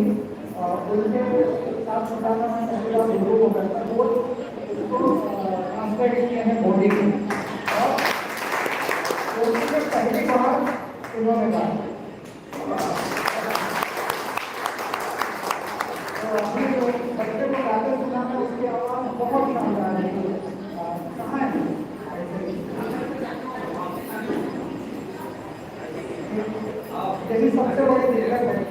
अ, उनके साथ बताना मैं पहली बार गुरु को करता हूँ। वो उसको, अ, ट्रांसलेट किए हैं बोली में। और बोली में पहली बार इन्होंने गाया। तो अपने जो बच्चे को गाकर सुनाना, उसकी आवाज़ बहुत शानदार है। अ, कहाँ है? यही सबसे बड़ी दिक्कत है।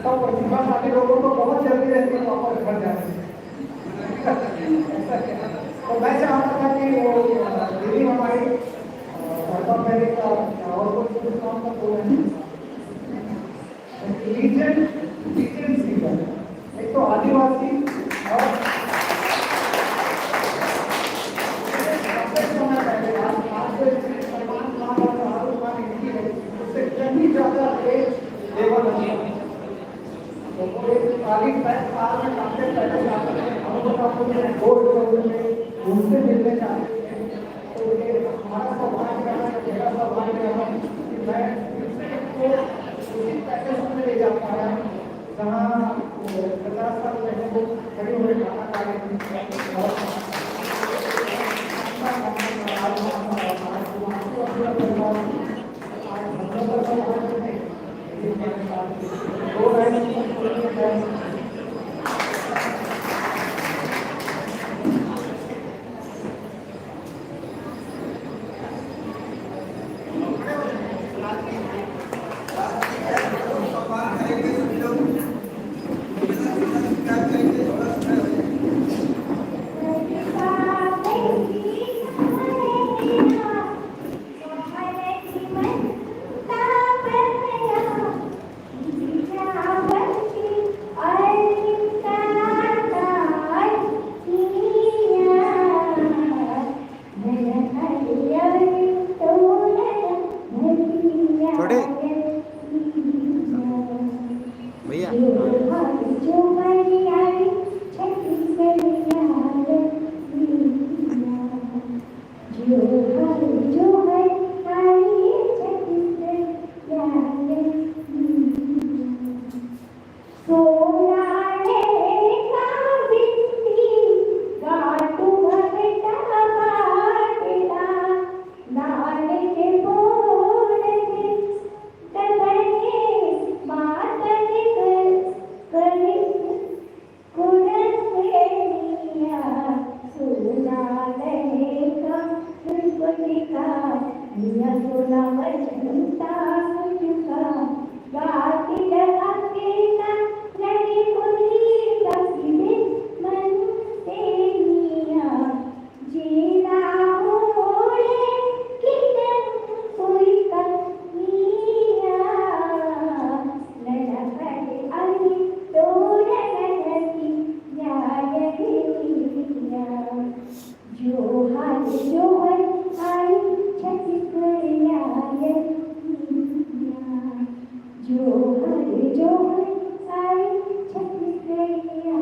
सब प्रतिभाशाली लोगों को बहुत जल्दी रहती है वापस घर जाने की। तो मैं चाहता था कि वो, अ, दीदी हमारी, अ, अर्पा पहले का और कुछ कुछ काम का तो है। लीजेंड, लीजेंड सिंगर, एक तो आदिवासी और आज, आज से सलमान खान और शाहरुख खान इनकी है, उससे कहीं ज्यादा तेज देवानंद। तो वो एक खाली पैर कार में काफी पहले जाते थे, हम लोग का पूरे गोल गोल में घूमते फिरते जाते थे। तो ये हमारा सौभाग्य रहा, मेरा सौभाग्य रहा कि मैं इसको उसी पैकेज में ले जा पाया, जहाँ वो पचास साल पहले वो खड़े हुए गाना गा रहे थे। और आज, आज, आज, आज, आज, आज, आज, आज, आज, आज, आज, आज, आज, आज, आज, अइया सोना वचन तान चुका, गातिल अकेला लड़े कोई कभी बिन मन से निया। जेला ओढ़े कितन कोई कनिया, ललकत अही तोर ललकिया। जोहार जोहर आई छत्तीसगढ़िया। जोहार जोहर आई छत्तीसगढ़िया।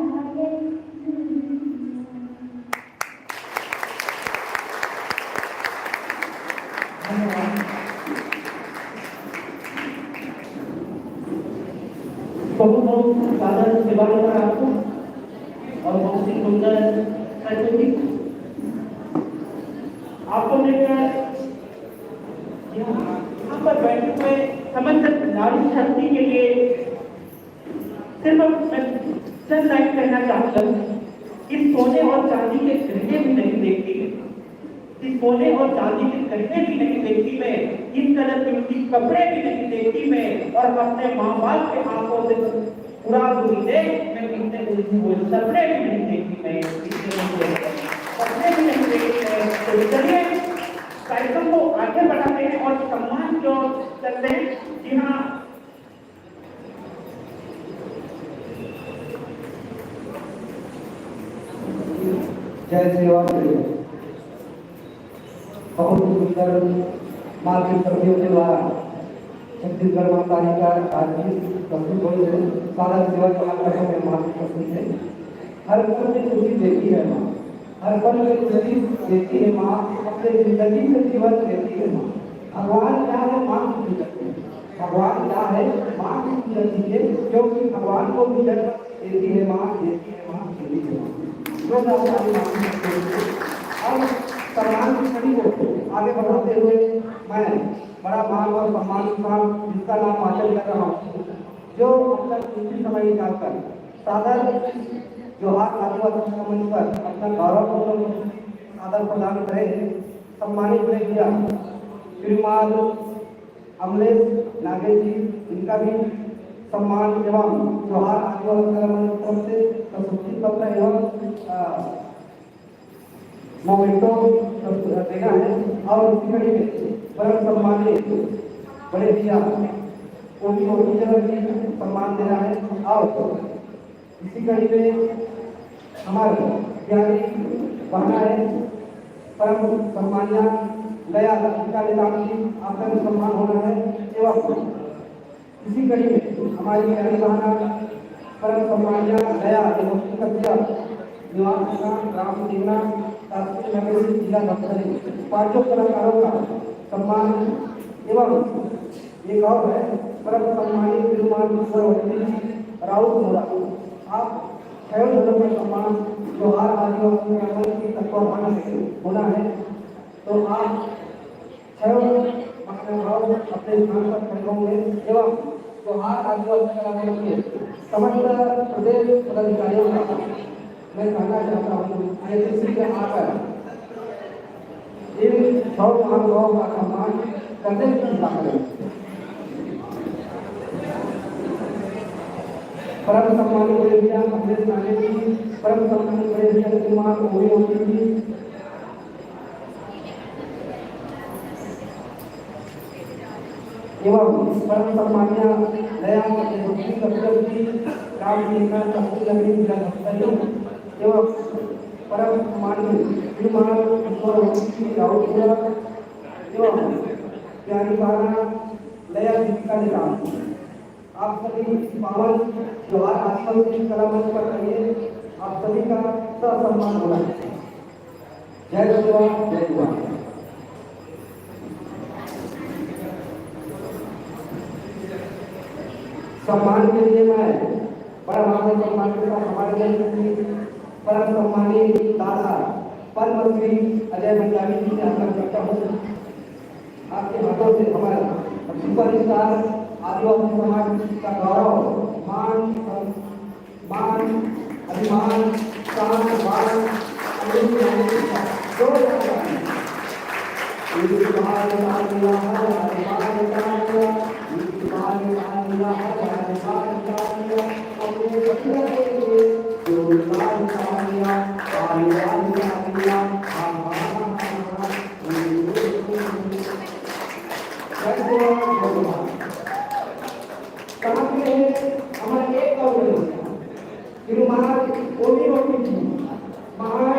बहुत बहुत सादर सेवा नमन आपको और बहुत ही सुंदर प्रस्तुति। आपको देखकर यहाँ पर बैठे हुए समस्त नारी शक्ति के लिए सिर्फ मैं चंद लाइन कहना चाहता हूँ कि सोने और चांदी के गहने भी नहीं देखती मैं, कि सोने और चांदी के गहने भी नहीं देखती मैं, इस कदर कीमती कपड़े भी नहीं देखती मैं, और अपने माँ बाप के आंखों से पूरा दूरी दे, मैं इतने उलझे हुए सपने भी नहीं देखती मैं, इतने उलझे हुए सपने भी नहीं देखती मैं। तो चलिए, कार्यक्रम को आगे बढ़ाते हैं और सम्मान जो करते हैं। जी हाँ, जय सेवा, जय। बहुत ही सुंदर माँ के शक्तियों के द्वारा छत्तीसगढ़ महतारी का आज भी प्रस्तुत हो रहे हैं। सारा सेवा का आकर्षण है माँ की शक्ति है। हर पल में खुशी देती है माँ, हर पल में खुशी देती है माँ, अपने जिंदगी में जीवन देती है माँ। भगवान क्या है माँ की शक्ति, भगवान क्या है माँ की शक्ति है, क्योंकि भगवान को भी जन्म देती है माँ, देती है माँ, देती है माँ। जो ना हमारी माँ की शक्ति है। अब सम्मान की कड़ी को आगे बढ़ाते हुए मैं बड़ा मान और सम्मान के साथ जिसका नाम वाचन कर रहा हूँ, जो अपना कीमती समय निकालकर सादर जोहार आदिवासी मंच पर अपना गौरवपूर्ण आदर प्रदान करें। सम्मानित बड़े भैया श्रीमान अमलेश नागेश जी, इनका भी सम्मान एवं जोहार आदिवासी मंच की तरफ से प्रशस्ति पत्र एवं, अ, मोमेंटो देना है और इसी कड़ी में परम सम्मानित बड़े भैया ओमी ओमी जी सम्मान देना है और इसी कड़ी में हमारे प्यारी बहना है परम सम्मानिया लया लतिका नेताम जी, आपका भी सम्मान होना है एवं इसी कड़ी में हमारी प्यारी बहना परम सम्मानिया दया एवं कब्जा निवास स्थान ग्राम देवना, तहसील नगरी, जिला धमतरी, पांचों कलाकारों का सम्मान एवं एक और है परम सम्मानित श्रीमान ईश्वर वकील जी राउत मोरा, आप छह जनों का सम्मान जोहार आदिवासी मंच के तत्वाधान में होना है। तो आप छह महानुभाव अपने स्थान पर खड़े होंगे एवं जोहार आदिवासी कला मंच के समस्त प्रदेश पदाधिकारियों का मैं कहना चाहता हूँ कि यदि शीघ्र आकर इन छह महानुभावों का सम्मान करने की कृपा करें। परम सम्मानित बड़े भैया अमरेश नागेश जी, परम सम्मानित बड़े भैया श्रीमान ओमी ओमी जी, एवं परम सम्मानिया दया यशस्वी कश्यप जी, राम कृष्णा शक्ति नगरी जिला धमतरी, एवं परम सम्मानित श्रीमान ईश्वर वंशी राउतपुरा एवं प्यारी बहना दया दीपिका निराम। आप सभी इस पावन त्योहार आश्रम की कला मंच पर आइए, आप सभी का ससम्मान होना चाहिए। जय सेवा, जय सेवा। सम्मान के लिए मैं बड़ा मान और सम्मान के साथ हमारे देश की परम सम्मानित दादा पद्मश्री अजय भंडारी जी से आग्रह करता हूँ, आपके हाथों से हमारा सुपरस्टार आदिवासी समाज का गौरव, मान, मान, अभिमान, शान, मान, अमृत महल का दो हजार कहाँ पे है? हमारे एक करोड़ है। फिर वहाँ ओनली रोटी थी, वहाँ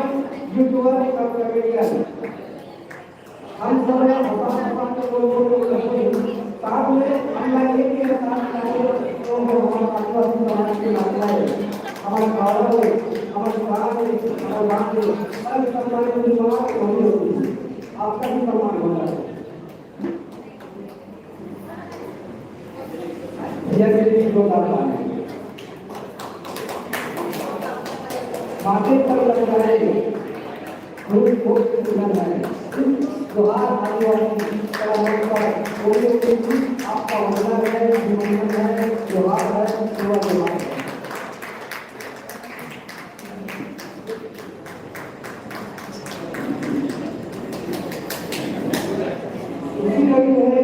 यूट्यूबर एक करोड़ कर दिया। हम सब ने भगवान, भगवान के बोल, बोल, बोल, बोल, बोल। साथ में हम लोग एक ही साथ में आए हैं, तो वो हमारे आदिवासी समाज की मान्यता है, हमारे गौरव है, हमारे शान है, हमारे मान है। हर सम्मान के लिए वहाँ पे हम लोग हैं। आपका भी सम्मान होता है। यह मेरी दो बात है। बातें पर लग जाए, कोई कोई सुना जाए। जोहार आदिवासी कलावंत पर कोई कोई आपका वंदन है, अभिनंदन है, जोहार है, सेवा जोहार है। इसी कड़ी में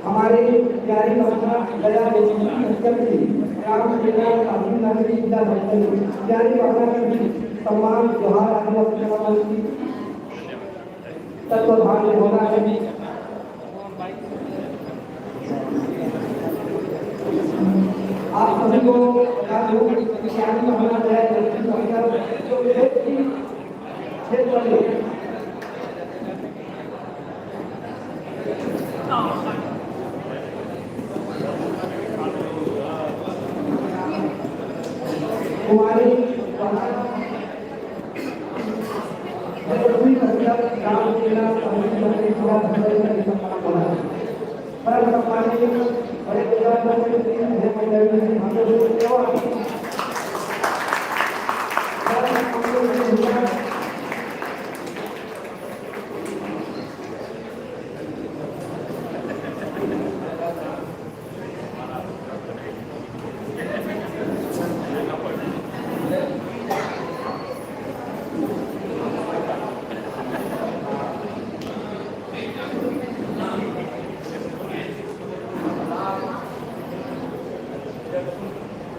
हमारे प्यारी बहना दया देवी की संस्कृति, राम सेना, अभिनंदन की विद्या भक्ति, प्यारी बहना की सम्मान जोहार आदिवासी समाज की तत्वाधान में होना है। आप सभी को बता दूं कि शादी में हमारा नया लड़की का जो क्षेत्र क्षेत्र में कुमारी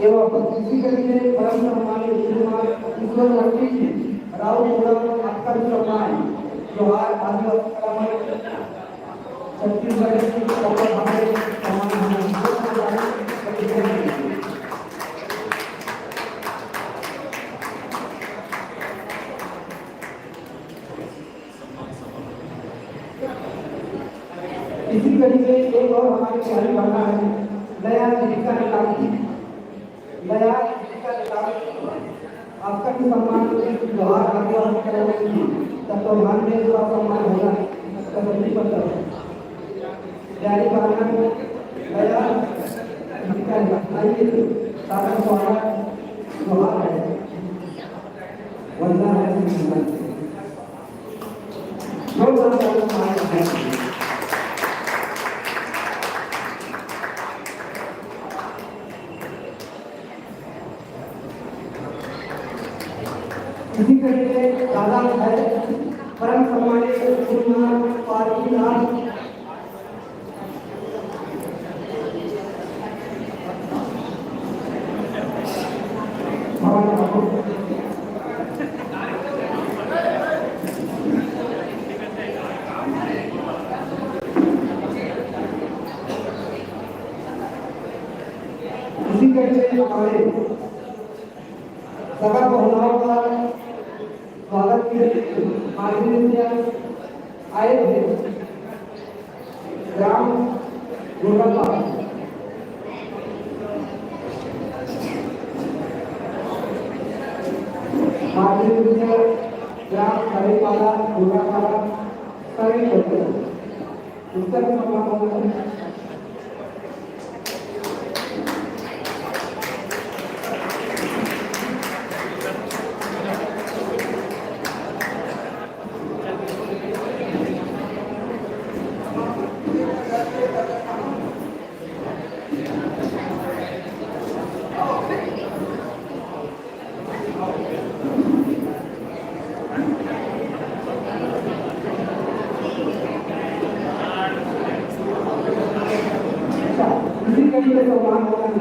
एवं इसी कड़ी में परम सम्मानित श्रीमान ईश्वर भट्टी जी, राउत पूरा आपका भी सम्मान। जोहार आदिवासी कला मंच, छत्तीसगढ़ की ऊपर हमें सम्मान होना। इसी कड़ी में एक और हमारी प्यारी बहना है, नया दीपिका निकाली। नया दीपिका निकाली, आपका भी सम्मान होगा, जोहार आदिवासी कला मंच की तत्वाधान में इसका सम्मान होगा। कबड्डी पत्थर। प्यारी बहना, नया दीपिका निकाली, सारा स्वागत, जोहार है, वंदना है। इसी कड़ी में दादा है, परम सम्मानित श्रीमान पारकी लाल। इसी कड़ी में हमारे सगा बहुनाओं का स्वागत के लिए माननीय आए थे ग्राम गोरखपाल, माननीय ग्राम खड़ीपाला गोरखपाला, सभी बच्चों, उसका भी सम्मान होना चाहिए। सम्मान होता है।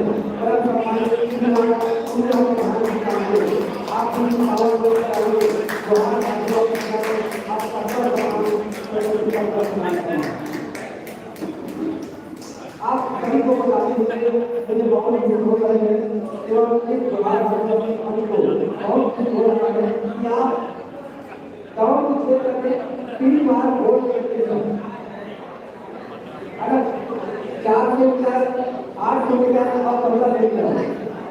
बड़ा सम्मान है, इतना, इतना सम्मान होता है। आप भी पावन लोग चाहिए, जोहार, आप लोग चाहिए, आप सबका सम्मान करें, सबका सम्मान करें। आप सभी को बताते हुए मुझे बहुत ही दुख हो रहा है एवं इस जोहार, आप लोग को बहुत दुख हो रहा है कि आप गांव के क्षेत्र में तीन बार वोट करते हैं। अगर चार सौ मीटर, आठ सौ मीटर और पन्द्रह सौ मीटर,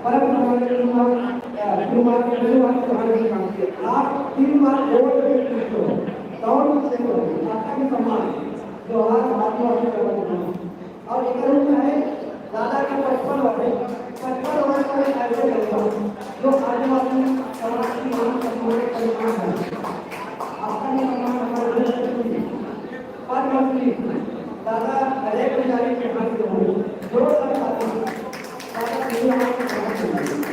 परम हमारे गुरुवार, अ, गुरुवार, गुरुवार के हमारे गुरुवार के आप तीन बार वोट करते हो, गांव के क्षेत्र में आपका भी सम्मान, जोहार, महात्मा गांधी का सम्मान। और एक रूप है दादा के पचपन वर्ष, पचपन वर्ष का एक ऐसे लड़का जो आदिवासी समाज की मान सम्मान का निर्माण है। आपका भी सम्मान हमारे देश के लिए। पद्मश्री दादा हरेक पुजारी के हाथ से हो। जोरदार ताली। दादा, ये आपके हाथ से हो।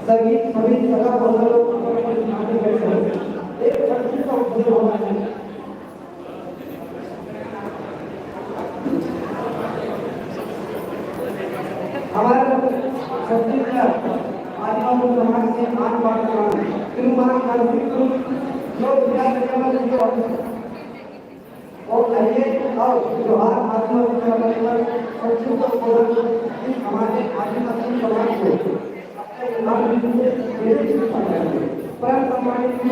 सभी, सभी सगा बंधु लोग अपने अपने स्थान पे बैठ जाओ। एक छत्तीस का उपभोग होना है। हमारे छत्तीसगढ़ आदिवासी समाज के आन बान शान श्री मां शांति कुंज जो विद्या विद्या में जो और आइए और जोहार आदिवासी समाज पर छत्तीस का उपभोग इस हमारे आदिवासी समाज को परम सम्मानित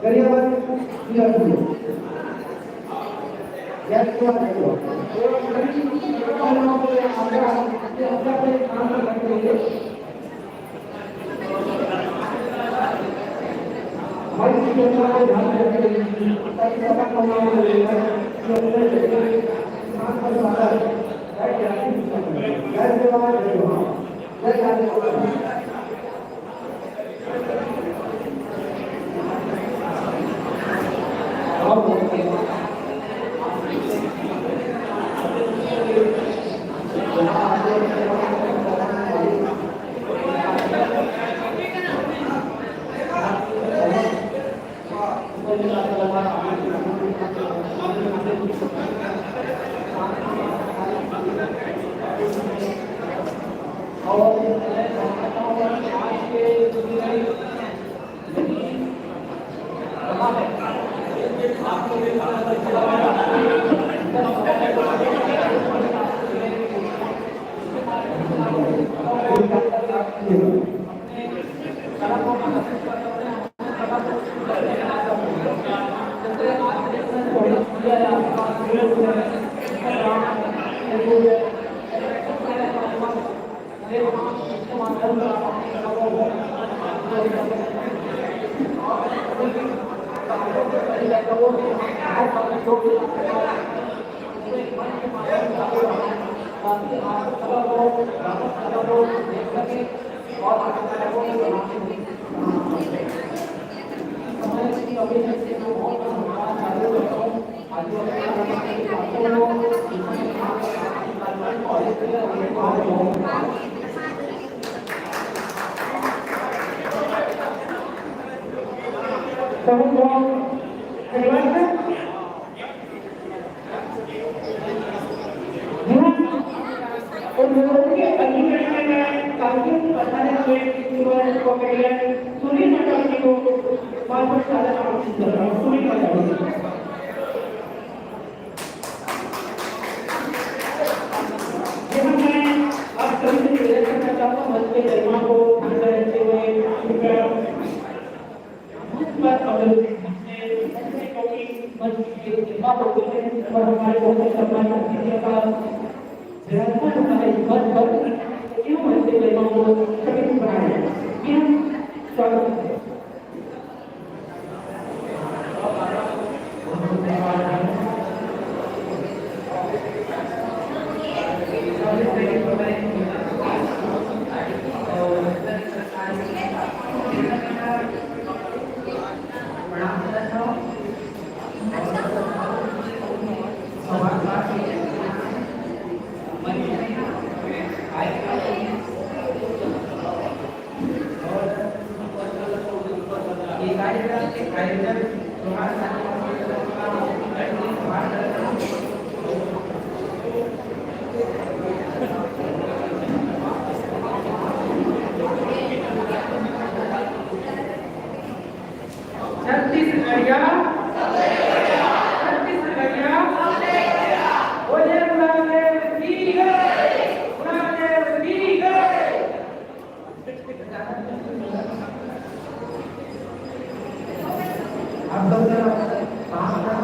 गरियाबंद जिला कुल्लू। यह सेवा है। तो सभी सेवा भावनाओं को आग्रह है कि अपने अपने स्थान पर बैठे रहिए। हमारी सुरक्षा को ध्यान रखते हुए ताकि सफल होना हो जाएगा कि अपने स्थान पर जाकर बैठ जाए। जय सेवा, जय जोहार, जय आदिवासी। बहुत बहुत धन्यवाद है। जी हाँ, और लोगों के अधिकरण में काफी पधारे हुए युवा कॉमेडियन सुनील मंडल जी को बार बार सादर आमंत्रित करता हूँ। सुनील मंडल जी। जी हाँ, मैं आप सभी से निवेदन करना चाहूँगा मंच के गरिमा को बरकरार रखते हुए कृपया मंच पर अवतरित कीजिए। मंच के गरिमा को और हमारे बहुत सम्मान कीजिएगा। जरा हमारे मंच पर क्यों मंच के गरिमा को सभी बनाए। जी हाँ, स्वागत है। ये कार्यक्रम के आयोजन जोहार छत्तीसगढ़िया, छत्तीसगढ़िया, बोले गुरुदेव की जय, गुरुदेव की जय। आप लोग जरा बात करो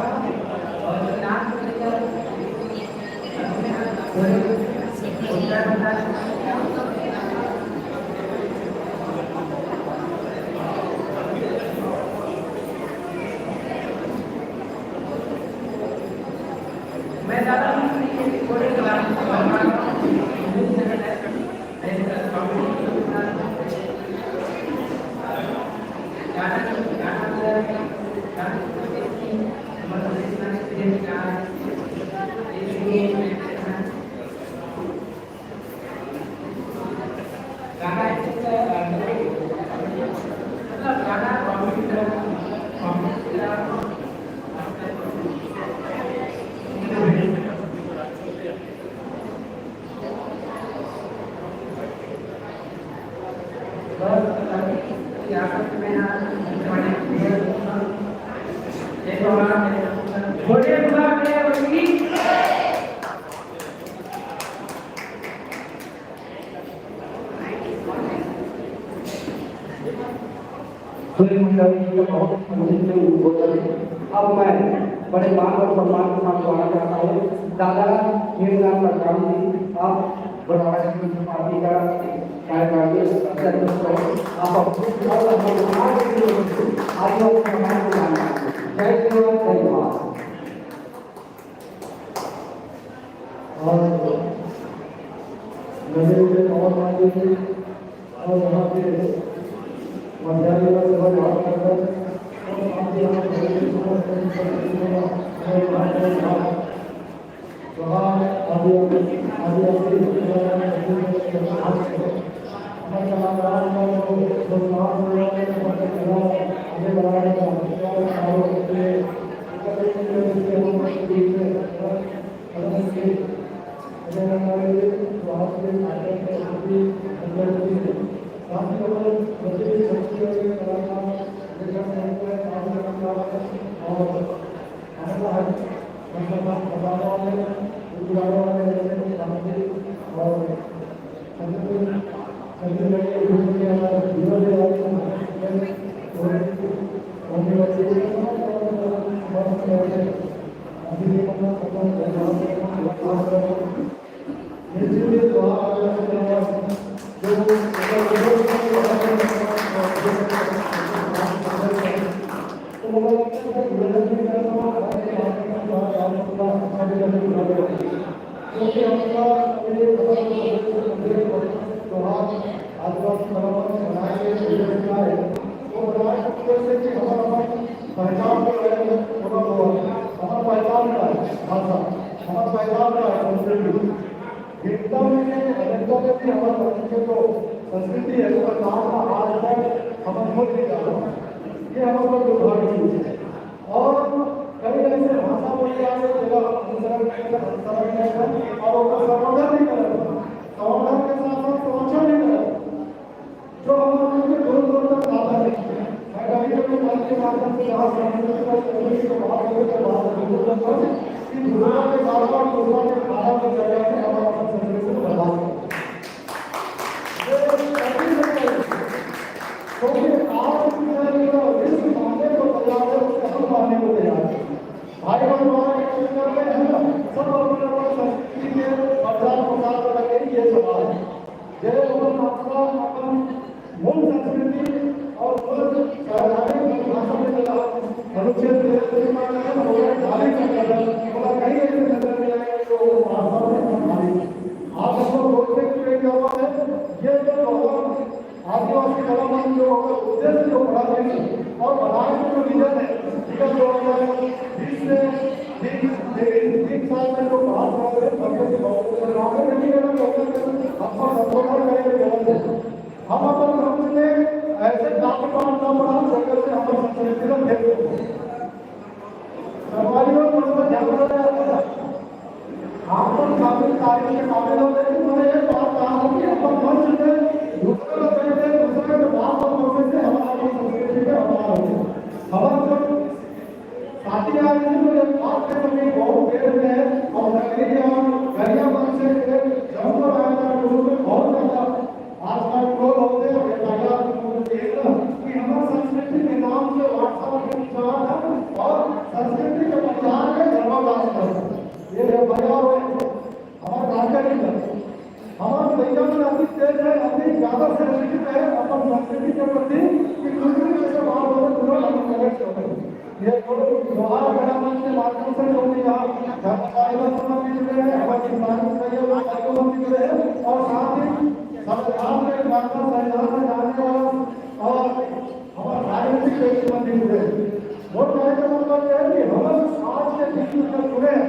और नाच को लेकर मैं ज्यादा नहीं, थोड़े क्लास पूरी मंडली का बहुत उचित उद्बोधन है। अब मैं बड़े मान और सम्मान के साथ बुलाना चाहता हूँ दादा हीरनाथ सरकार जी, आप बरवाड़ा की पार्टी का कार्यकारिणी अध्यक्ष हैं। आप अपने आदिवासी समाज को मानना। जय सेवा, जय भारत। और नजर में और मान लीजिए, और वहाँ के मध्यान्ह का सेवा भाव करकर और वहाँ के यहाँ वहाँ आदि आदि आदि हमारे कलाकार का जो संस्कार होने वाले हमारे कला आगे बढ़ाने का हमारे कलाकारों के लिए पहचान का है भाषा, हमारा पहचान का है संस्कृति। भिन्नता में, अनेकता में भी हमारे लोगों के जो संस्कृति है, उसका काम आज तक हमारे भूल नहीं जाता। ये हमारे लोग दुर्भाग्य की चीज है। और कई ऐसे भाषा बोलने वाले जगह अनुसरण नहीं कर, अनुसरण नहीं कर, और उनका संवर्धन नहीं कर, संवर्धन के साथ साथ संरक्षण नहीं कर। जो हम लोगों के दूर दूर तक आता है। मैं कभी कभी मन के माध्यम से जहाँ संस्कृति का, संस्कृति को बात करते, तो बात जरूर करता हूँ कि दूसरा के बार बार दूसरा के खाना की जगह में हम अपना संस्कृति को बर्बाद करते हैं। ये कभी नहीं करेंगे। क्योंकि आज की जो इस मामले को तैयार है, उसको हम मानने को तैयार हैं। भाई और बहन एक चीज करते हैं ना, सब अपने अपने संस्कृति के प्रचार प्रसार करके ये समाज है। जय भगवान आपका अपन मूल संस्कृति और मूल राजधानी की भाषा में जब आप अनुच्छेद तेरह के बारे में बोले, नारी का कदर, बोला कहीं ऐसे नजर नहीं आए, तो वो भाषा में हमारी। आप हमको बोलते हुए क्या हुआ है, ये जो भगवान आदिवासी कला मंच जो होगा, उद्देश्य जो बड़ा है और बनाए जो विजन है, विजन दो हज़ार बीस से तीन, तीन, तीन साल में जो बात कर रहे हैं, सबसे बहुत अच्छा काम है, लेकिन अगर लोगों को आपका संबोधन करेंगे, गलत है। हम अपन धर्म में ऐसे नाम करना पड़ा, जगह से हमर संस्कृति ला फेंक दो। संगवारी हो, थोड़ा सा ध्यान से आप मन काबिल, तारीफ के काबिल हो, लेकिन मोर एक बात कहा हो कि अपन मंच में दूसरा ला बैठ के, दूसरा के बात और बोलने से हमारा अपन संस्कृति पे अपमान होता है। हमारा जो साथी आए थे, मुझे बात करने में बहुत देर में है और नगरी और गरियाबंद से एक जमकर आया था, लोगों में बहुत ज्यादा आजकल ट्रोल होते हैं, ये पहला तो मुझे देख रहा कि हमारे संस्कृति के नाम से WhatsApp ग्रुप चला था और संस्कृति के प्रचार में गड़बड़ डाल था। ये है भैया, हमारे राजनीति में हमारे भैया में अधिक तेज है, अधिक ज्यादा सेंसिटिव है अपन संस्कृति के प्रति कि कुछ भी ऐसे बात हो तो तुरंत हम कनेक्ट हो गए। ये जो त्योहार मेला मंच के माध्यम से जो भी यहाँ धर्मशाला संबंधित जुड़े हैं, हमारे किसान भैया लोग, भाइयों बंधु जुड़े हैं और साथ ही संविधान के माध्यम, संविधान में जाने वाला और हमारे राजनीतिक व्यक्ति बंधु जुड़े हैं। वो कहने का मतलब यह है कि हम आज के दिन में जुड़े हैं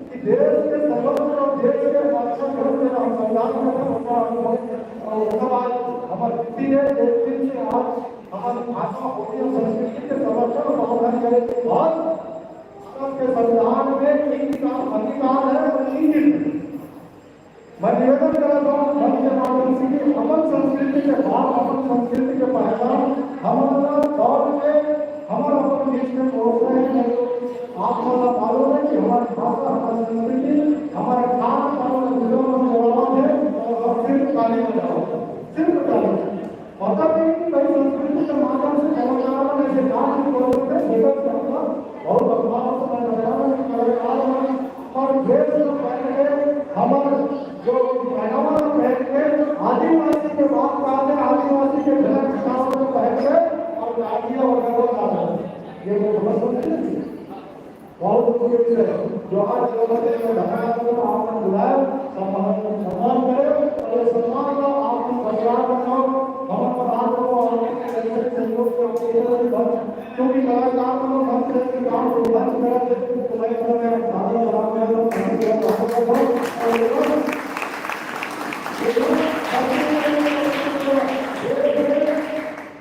कि देश के सर्वत्र और देश के माध्यम से हम संविधान में अपना अनुभव और उसके बाद हमारे हिंदी है, एक दिन से आज हमारी भाषा, बोली और संस्कृति के संरक्षण और संवर्धन करे के बाद भारत के संविधान में एक अधिकार है और एक मैं निवेदन करता हूँ मंच के माध्यम से कि अपन संस्कृति के बात, अपन संस्कृति के पहचान, हमारा दौर में हमारा अपन बीच में पहुँच रहे हैं। आप लोग मालूम है कि हमारी भाषा, हमारी संस्कृति, हमारे खान पान में जुड़ा हुआ है और अब सिर्फ ताली बजाओ, सिर्फ ताली। पता नहीं कि कई संस्कृति के माध्यम से कलाकारों ने ऐसे नाच भी बोलते थे, लेकिन बहुत बदलाव से मैं बताया कि कलाकार और ड्रेस में पहन के हमारे जो पहनावा में पहन के आदिवासी के बात का आदि, आदिवासी के ड्रेस पहनावा में पहन के और गाड़ियाँ वगैरह ला रहे हैं। ये वो समझ सकते हैं? बहुत दुख की विषय है। जो आज जो बच्चे में घटना को आपने बुलाया, सम्मान, सम्मान करें और ये सम्मान का आप परिवार बनाओ। हम परिवार को आपके सहयोग से क्योंकि कलाकार को हम से काम को बंद करा दे, तो मैं अपना सारा काम मेरा बंद कर और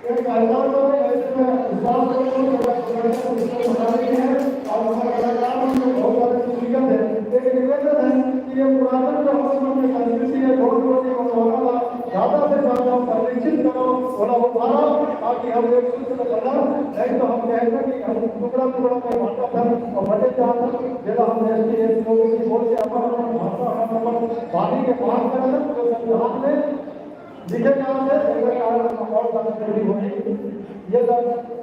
ये कलाकार को ऐसे में विश्वास करता हूँ कि मैं कलाकार को इसको बता रही है और हमारे कलाकार में बहुत सारे सुनियत है। एक निवेदन है कि ये पुरातन जो हम लोग की संस्कृति है, बहुत बहुत ये पुराना ज्यादा से ज्यादा हम संरक्षित करो, थोड़ा उभारो, ताकि हम एक सूत्र में बंधन, नहीं तो हम कहेंगे कि हम टुकड़ा टुकड़ा में बांटा था और बटे जाता, जेला हम एसटी एससी लोग की बोल के अपन अपन भाषा, अपन अपन वाणी के बात करना, जो संविधान में लिखे जाते हैं, उनका कारण हम और ज्यादा जरूरी होगी। ये सब,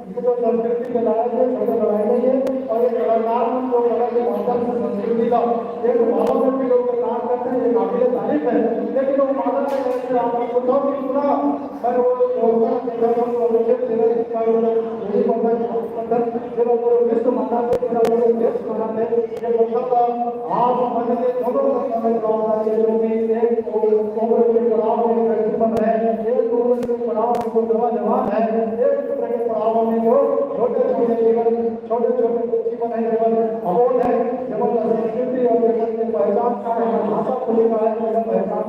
ये जो संस्कृति के लायक है, छोटे बढ़ाई गई है और ये कलाकार जो कला के माध्यम से संस्कृति का एक मानव के लोग काम करते हैं, ये काबिल तारीफ है। लेकिन वो मानव के जैसे आप लोग बताओ कि पूरा मैं वो योजना देखा था, तो वो लोग तेरह दिन का वो लोग यही पता है, पता है, फिर वो लोग विश्व माता थे, फिर वो लोग देश माता थे, ये लोग का आप हमारे लिए दोनों का समय जवाबदारी है, जो भी एक उम्र के पड़ाव में व्यक्ति बन रहे हैं, एक उम्र के पड़ाव में जो नौजवान है, एक उम्र के पड़ाव में जो छोटे छोटे केवल छोटे छोटे बच्ची बनाए केवल अबोध है, केवल संस्कृति और केवल के पहचान का है, भाषा को लेकर है, केवल पहचान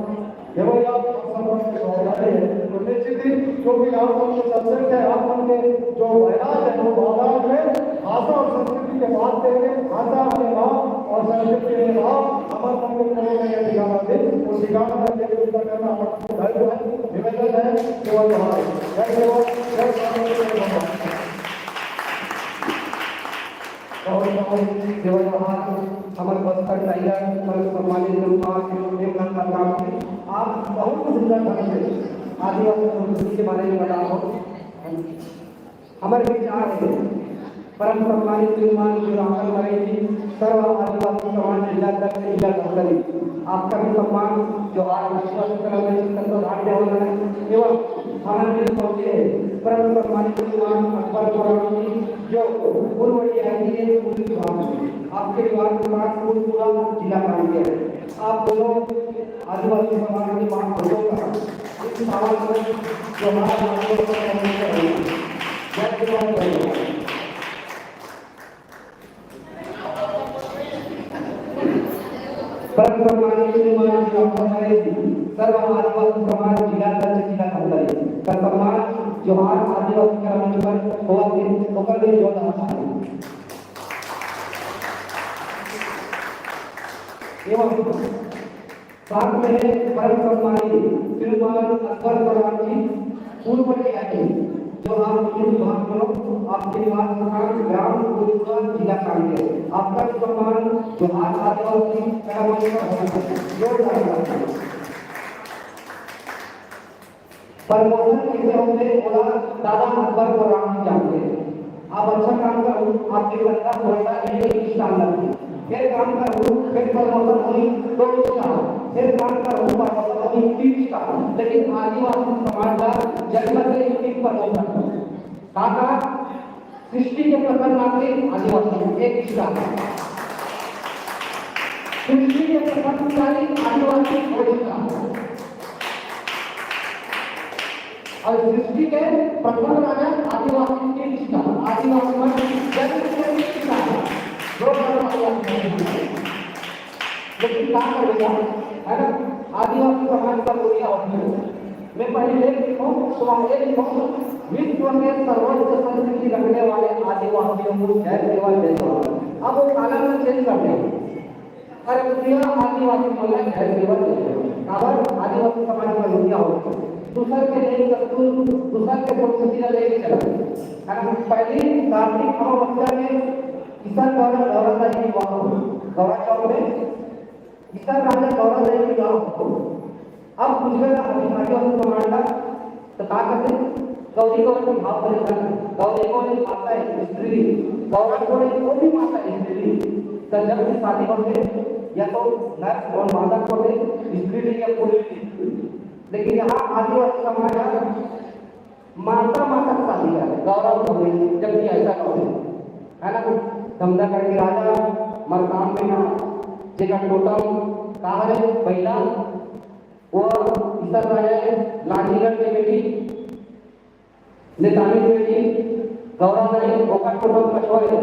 केवल आप सब लोग की जवाबदारी है। तो निश्चित ही जो भी आप लोग के सब्जेक्ट है, आप लोग के जो बयान है, वो बाजार में भाषा और संस्कृति के बात करेंगे, भाषा अपने भाव और संस्कृति के भाव हमारे लोग के करेंगे, ये ठिकाना दे, वो ठिकाना का एक उत्तर करना हमारा दायित्व है, निवेदन है, केवल हमारा। जय सेवा, जय भारत, जय माता। बहुत बहुत सेवा जोहार, हमर बस्तर टाइगर, हमर सम्मानित मेहमान, देवनाथ प्रताप जी, आप बहुत सुंदर ढंग से आदिवासी संस्कृति के बारे में बता हो। हमर बीच आ रहे परम सम्मानित मेहमान दिवाकर मरई जी, सर्व आदिवासी समाज जिला अध्यक्ष जिला धमतरी, आपका भी सम्मान जोहार, आशीर्वाद करना में संतोष हाथ में हो रहा है एवं हमारे बीच पहुंचे हैं परम सम्मानित मेहमान अकबर पुराण जी, जो पूर्व डीआईजी है पूर्व विभाग में, आपके विभाग के पास पूर्व पूरा जिला पाएंगे। आप दोनों आदिवासी समाज के पास बच्चों का इस सवाल को जो हमारा जय जवान, जय जवान। परम सम्मानित श्रीमान डॉक्टर नरेश जी, सर्व आदिवासी समाज जिला अध्यक्ष जिला धमतरी, का सम्मान जोहार आदिवासी ग्रामीण होवत हे, ओकर लिए जोरदार ताली। एवं साथ में है परम सम्मानित श्रीमान अकबर प्रधान जी, पूर्व डीआईजी, जो आप हिंदू भाग बनो, आपके निवास स्थान ग्राम कुरुआ, जिला कांकेर। आपका सम्मान जोहार आदिवासी कला मंच पर होना चाहिए। जोरदार ताली। प्रमोशन कैसे होथे, ओला दादा अकबर प्रधान जी जानथे। आप अच्छा काम करहू, आपके तनखा थोड़ा एक स्टार लगही। फिर काम करहू, फिर प्रमोशन होही, दो स्टार। फिर काम करहू, प्रमोशन होही, तीन स्टार। लेकिन आदिवासी समाज का जन्म से ही तीन प्रमोशन। काका, सृष्टि के प्रथम नाते आदिवासी एक स्टार। सृष्टि के प्रथम पुजारी आदिवासी दो स्टार। और सृष्टि के प्रथम राजा आदिवासी तीन स्टार, आदिवासी मन जन्म से तीन स्टार। दो बार आदिवासी। लेकिन का करेगा, है ना? आदिवासी समाज का दुनिया होती है। मैं पहले ये लिखूं, तो हम ये लिखूं, विश्व में सर्वोच्च संस्कृति रखने वाले आदिवासियों को जय सेवा, जय सेवा। अब वो कॉलम में चेंज कर दे। अरे दुनिया आदिवासी मन ला जय सेवा, जय सेवा। काबर आदिवासी समाज का दुनिया होती है। दूसर के नहीं दस्तूर, दूसर के संस्कृति ला लेके चला। है ना? पहली कार्तिक अमावस्या में किसान द्वारा गौरा दाई की विवाह हो, गौरा चौक में किसान राजा गौरा दाई की विवाह हो। अब पूछेगा अभी आदिवासी समाज का तो का करते? गौरी को भी भाव परेशान है। गौरी को भी माता है स्त्री, गौरा को भी, वो भी माता है स्त्री। तो जब भी शादी होते या तो नर और मादा को थे, स्त्री या पुरुष। लेकिन यहाँ आदिवासी समाज है, माता माता के शादी करे, गौरा को नहीं, जबकि ऐसा नहीं है, है ना? धमदागढ़ के राजा मरकाम में ना, जेकर टोटम का हरे, बइला, वो ईसर राजा है, लांजीगढ़ के बेटी, नेतानी के बेटी, गौरा नहीं, ओकर टोटम कछवा है।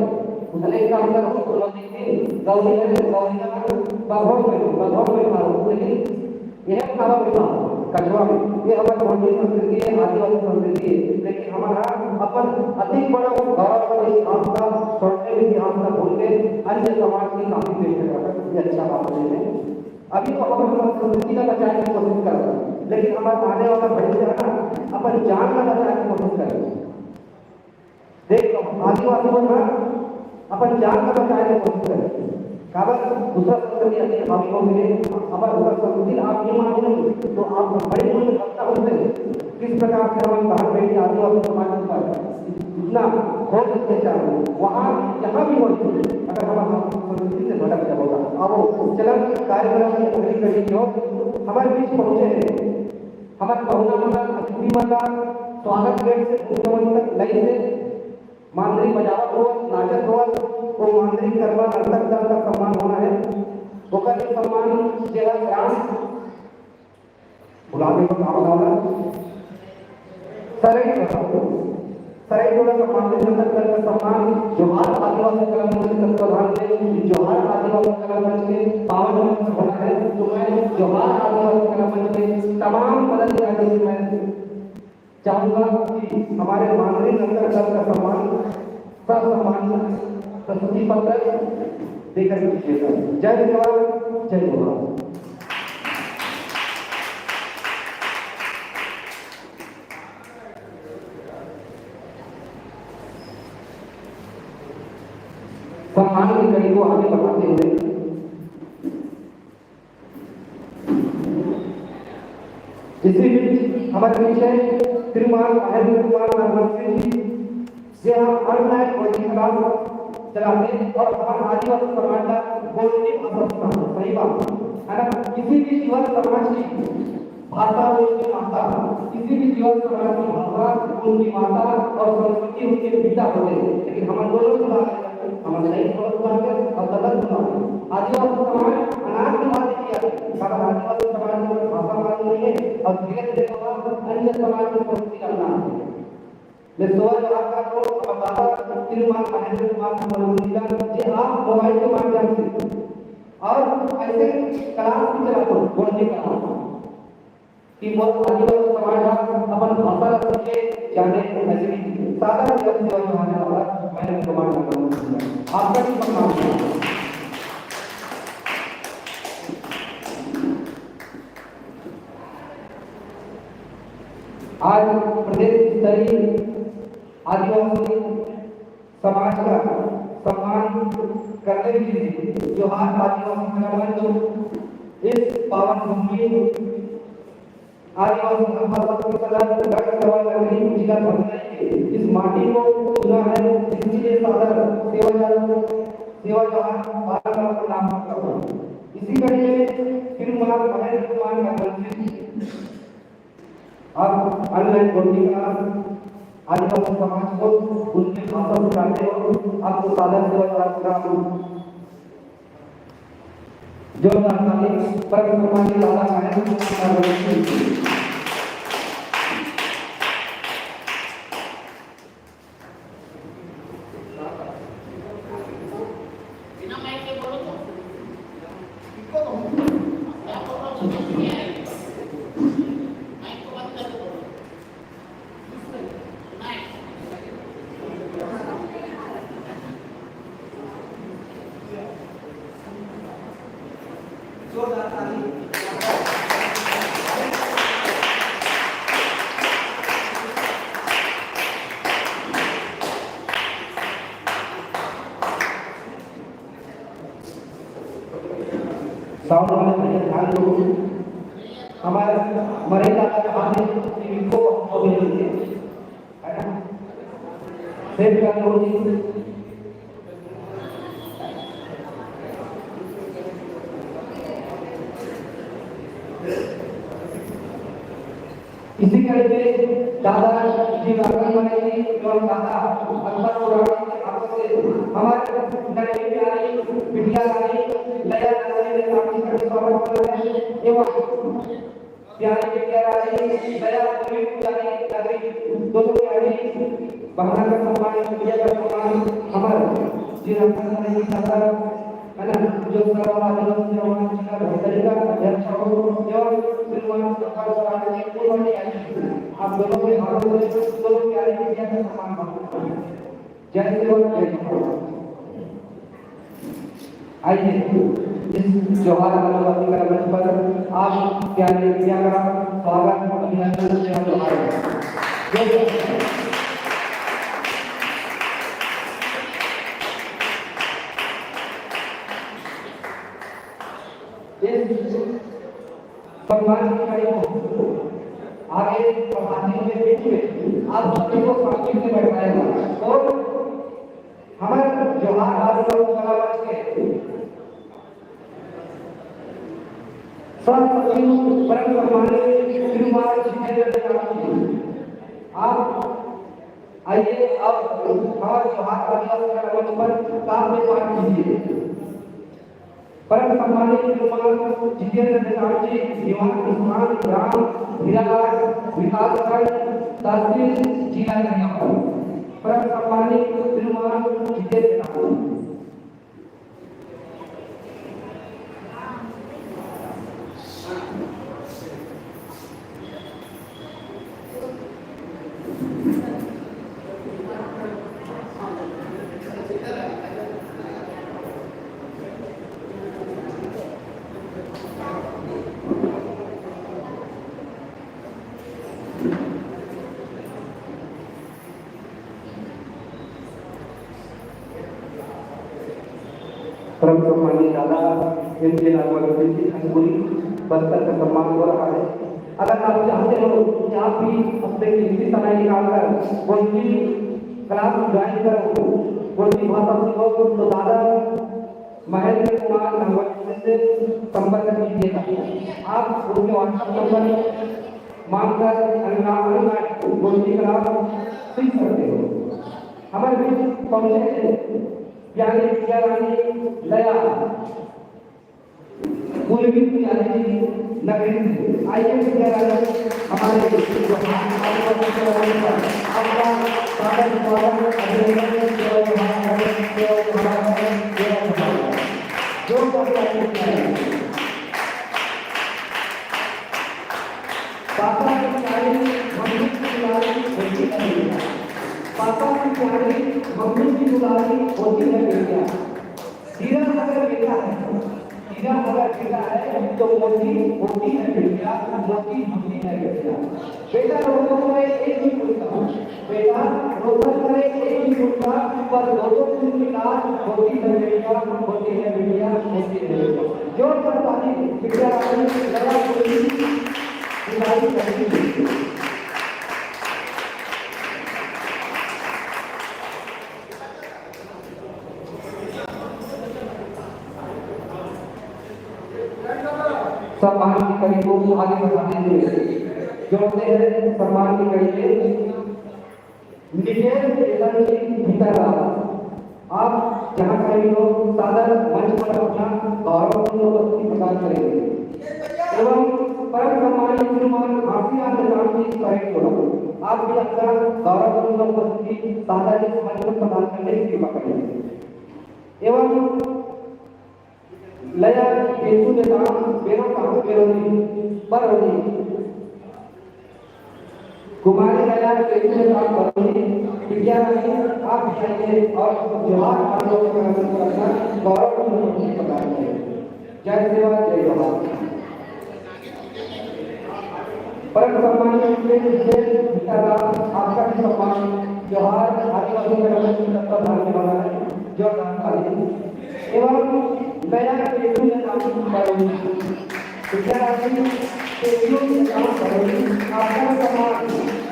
अनेक काम कर हो, तो नदी में, गौरी है, गौरी का बघवा में, बघवा में था, लेकिन यह खावा भी था, कछवा में। ये हमारी गोंडी संस्कृति है, आदिवासी संस्कृति है, लेकिन हमारा अपन अति बड़ा गौरव और इतिहास का, स्वर्णिम इतिहास का भूल के अन्य समाज की काफी पेश कर रहा है। ये अच्छा बात नहीं है। अभी तो हम अपनी संस्कृति का बचाने की कोशिश कर रहे हैं, लेकिन हमारा आने वाला भविष्य है ना, अपन जान का बचाने की कोशिश कर रहे हैं। देख लो, आदिवासी मन ह अपन जान ला बचाए के कोशिश करे। काबर दूसरा संस्कृति अति हावी हो गए, अगर दूसरा संस्कृति आप नहीं मानते तो आप बड़े बुरे घटना होते हैं। किस प्रकार से हम बहन बेटी आदिवासी समाज के ऊपर इतना घोर अत्याचार हो, वहाँ यहाँ भी हो, अगर हम अपनी संस्कृति से भटक जाओगा। अब चलन कार्यक्रम की अगली कड़ी जो हमारे बीच पहुँचे हैं, हमर पहुना मन, अतिथि मन ला स्वागत गेट से मुख्य मंच तक लई से मांदरी बजावत होवत, नाचत होवत, वो मांदरी करवा नर्तक दल का सम्मान होना है। ओकर भी सम्मान जेला ग्राम बुला दे का काम होना। सरई टोला, सरई टोला का मांदरी नर्तक दल का सम्मान जोहार आदिवासी कला मंच के तत्वाधान में, जोहार आदिवासी कला मंच के पावन मंच होना है। तो मैं जोहार आदिवासी कला मंच के तमाम पदाधिकारियों से मैं चाहूंगा कि हमारे माननीय नगर दल का सम्मान, ससम्मान प्रस्तुति पत्र देकर कीजिएगा। जय सेवा, जय जोहार। सम्मान की कड़ी को आगे बढ़ाते हुए इसी बीच हमारे पीछे श्रीमान महेंद्र कुमार नागवंशी जी, जे हम ऑनलाइन कोचिंग क्लास चलाते और हमारे आदिवासी समाज का बोलने भाषा सुना, सही बात है ना? किसी भी युवा समाज की भाषा बोलने माता, किसी भी युवा समाज की भाषा बोलने माता और संस्कृति उनके पिता होते हैं। लेकिन हमारे दोनों समाज, हमारे नहीं समझ पाते और गलत समझ। आदिवासी समाज अनाज की बात किया, कारण आदिवासी समाज में भाषा मालूम नहीं है और धीरे धीरे वहाँ अन्य समाज में संस्कृति अपना। मैं सोच रहा था तो बताता श्रीमान महेंद्र कुमार मनोरंजन जी, आप मोबाइल के माध्यम से और ऐसे क्लास भी चला दो, बोलने का कि वो आदिवासी समाज ह अपन भाषा ला सीखे, जाने ऐसे भी सादा से जब सेवा निभाने वाला, मैं कमांड करता हूँ। आपका भी सम्मान है। आज प्रदेश स्तरीय आदिवासी समाज का सम्मान करने के लिए जोहार आदिवासी कला मंच इस पावन भूमि आदिवासी धर्म सभा के सदस्य गढ़ सभा नगरी जिला भटनी के इस माटी को चुना है, इसके लिए सादर सेवा, सेवा जोहार बारह बार प्रणाम करता हूँ। इसी कड़ी में श्री कुमार महेंद्र कुमार नगरवंशी जी, आप अनलाइन बोलने का आदिवासी समाज को उनके भाषा सिखाते हो, आपको सादर सेवा जोहार प्रणाम। जोरदार ताली। परम सम्मानित दादा साहेब, साउंड वाले भैया ध्यान दो। हमारे मरे का हाथ में इनको अभी है ना? सेठ का तो जी। इसी कड़ी में दादा जी आंगनबाड़ी एवं दादा अकबर पुरानी के हाथों से हमारे नन्ही प्यारी बिटिया रानी लया नंदिनी ने काफी स्वागत किया है एवं प्यारी बिटिया रानी, दया पूरी प्यारी नगरी, दोनों प्यारी बहना का सम्मान, बिटिया का सम्मान, हमारे जी रामचंद्र जी का, है ना, जो सर्वमान्य, सर्वमान्य जी का बेहतरी का अध्यक्ष हो, जो श्रीमान सफल कराने की पूर्ण तैयारी। आप दोनों के हाथों से दोनों प्यारी बिटिया का सम्मान मांगता हूँ। जय सेवा, जय जोहार। आइए, इस जोहार आदिवासी का मंच पर आप प्यारे प्यारा स्वागत, अभिनंदन, सेवा जोहार। जय जोहार। इस सम्मान की कड़ी को आगे प्रधान जी के बीच में आप सभी को शांति से बैठाएगा और हमारे जोहार आदिवासी कला मंच के सह सचिव परम सम्मानित श्री कुमार जितेंद्र जी, आप आइए, अब हमारे जोहार आदिवासी कला मंच पर काव्य पाठ कीजिए। परम सम्मानित श्रीमान जितेंद्र नेताम जी, निवास स्थान ग्राम हीरालाल, विकासखंड, तहसील जिला दरियापुर। परम सम्मानित श्रीमान जितेंद्र नेताम जी। परम सम्मानित दादा एम के नागवंशी जी, खनपुरी, बस्तर का सम्मान हो रहा है। अगर आप चाहते हो कि आप भी अपने कीमती समय निकालकर गोंडी class join करो, गोंडी भाषा सीखो, तो दादा महेंद्र कुमार नागवंशी से संपर्क कीजिएगा। आप उनके WhatsApp नंबर मांगकर अनला-, online गोंडी class सीख सकते हो। हमारे बीच पहुंचे हैं प्यारी विद्या रानी लया, पूर्वी प्यारी नगरी से। आइए विद्या रानी, हमारे आपका सादर स्वागत, अभिनंदन, जय जोहार, जय जोहार, जय जोहार। जोरदार ताली बजाइए। पापा की प्यारी मम्मी की प्यारी बेटी है। प्यारी मम्मी की दुलारी होती है बिटिया। हीरा अगर बेटा है, हीरा अगर बेटा है तो मोती होती है बिटिया, मोती होती है बिटिया। बेटा रोता करे एक ही गुस्सा, बेटा रोता करे एक ही गुस्सा, पर दो दो दिन की लाज होती है बिटिया, होती है बिटिया, होती है बिटिया। जोरदार ताली बिटिया रानी लगा के दी, दिवाली करती हुई। सम्मान की कड़ी को आगे बढ़ाते हुए जोड़ते हैं सम्मान की कड़ी में निकेश एलएनजी भीतरदास। आप यहाँ का ही लोग सादर मंच पर अपना गौरवपूर्ण उपस्थिति प्रदान करेंगे एवं परम सम्मानित श्रीमान घासीराम नेताम जी परेड को आप भी अपना गौरवपूर्ण उपस्थिति सादर इस मंच पर प्रदान करने की कृपा करेंगे एवं लया केतु नेताम बेरो काहू बेरोनी बरोनी कुमारी लया केतु नेताम बरोनी विद्या रानी आप भी आइए और जोहार आप लोगों का गौरव प्रदान करें। जय सेवा, जय जोहार। परम सम्मानित विशेष विशेष विचारधारा आपका भी सम्मान। जोहार आदिवासी का रमेश दत्ता धारने वाला है। जोरदार ताली। एवं नया केतु ने नाम विद्यार्थी केतु ने नाम आपका भी सम्मान।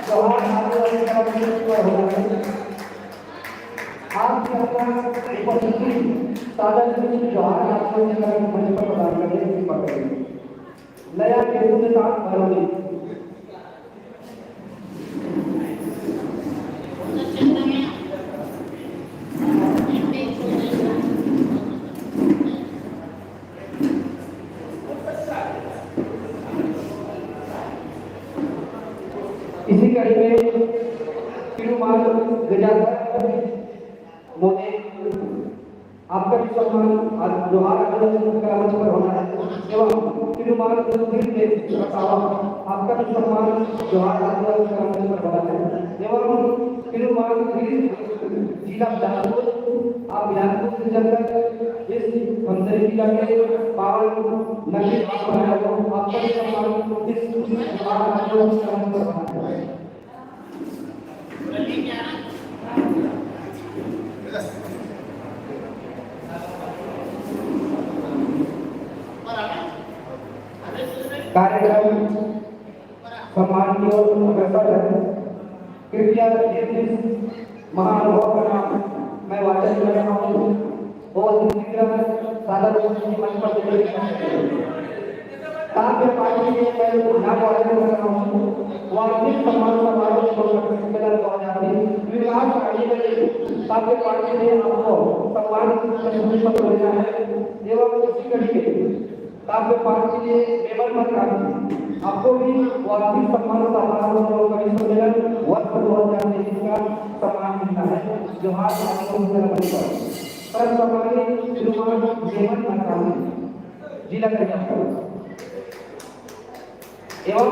जोहार आदिवासी का रमेश दत्ता धारने वाला है। आप भी अपना उपस्थिति सादर से जोहार आदिवासी का मंच पर प्रदान करने की कृपा करेंगे। नया केतु के साथ भरोगे। इसी कड़ी में श्रीमान गजाधर मोदी आपका भी सम्मान आज जोहार आदिवासी मंच पर होना है एवं श्रीमान सुधीर देव रसावा आपका भी सम्मान जोहार आदिवासी मंच पर होना है एवं श्रीमान गिरीश जिला बिलासपुर, आप बिलासपुर से चलकर इस धमतरी जिला के पावन नगरी धाम पर आए हो। आपका भी सम्मान इस जोहार आदिवासी मंच पर होना है। कार्यक्रम सम्मान की ओर अग्रसर है। कृपया जिस जिस महानुभाव का नाम मैं वाचन कर रहा हूँ, वो शीघ्र सादर मंच पर काव्य पाठ के लिए मैं नाम वाचन कर रहा हूँ। वार्षिक सम्मान समारोह दो हज़ार बीस विकास आयोजन काव्य पाठ के लिए आपको सम्मान प्रस्तुति पत्र देना है एवं उसी कड़ी में काव्य पाठ के लिए मेमन मकान आपको भी वार्षिक सम्मान समारोह और कवि सम्मेलन वर्ष दो हज़ार तेईस का सम्मान मिलता है। जोहार आपको। पर सम्मानित श्रीमान मेमन मकान जिला गरियाबंद एवं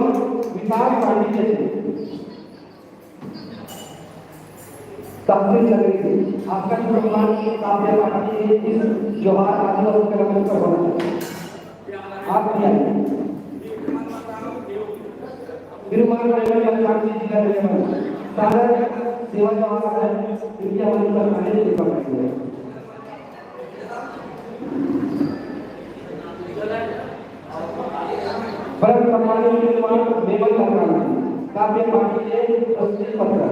विकास पांडित्य जी तहसील नगरी से आपका सम्मान काव्य पाठ के लिए इस जोहार आदिवासी कलामंच पर होना है। आप भी आइए। श्रीमान मेमन मकान जी जिला गरियाबंद सादर सेवा जोहार है। कृपया मंच पर आने की कृपा करेंगे। परम सम्मानित श्रीमान मेमन मकान काव्य पाठ के लिए प्रस्तुति पत्र।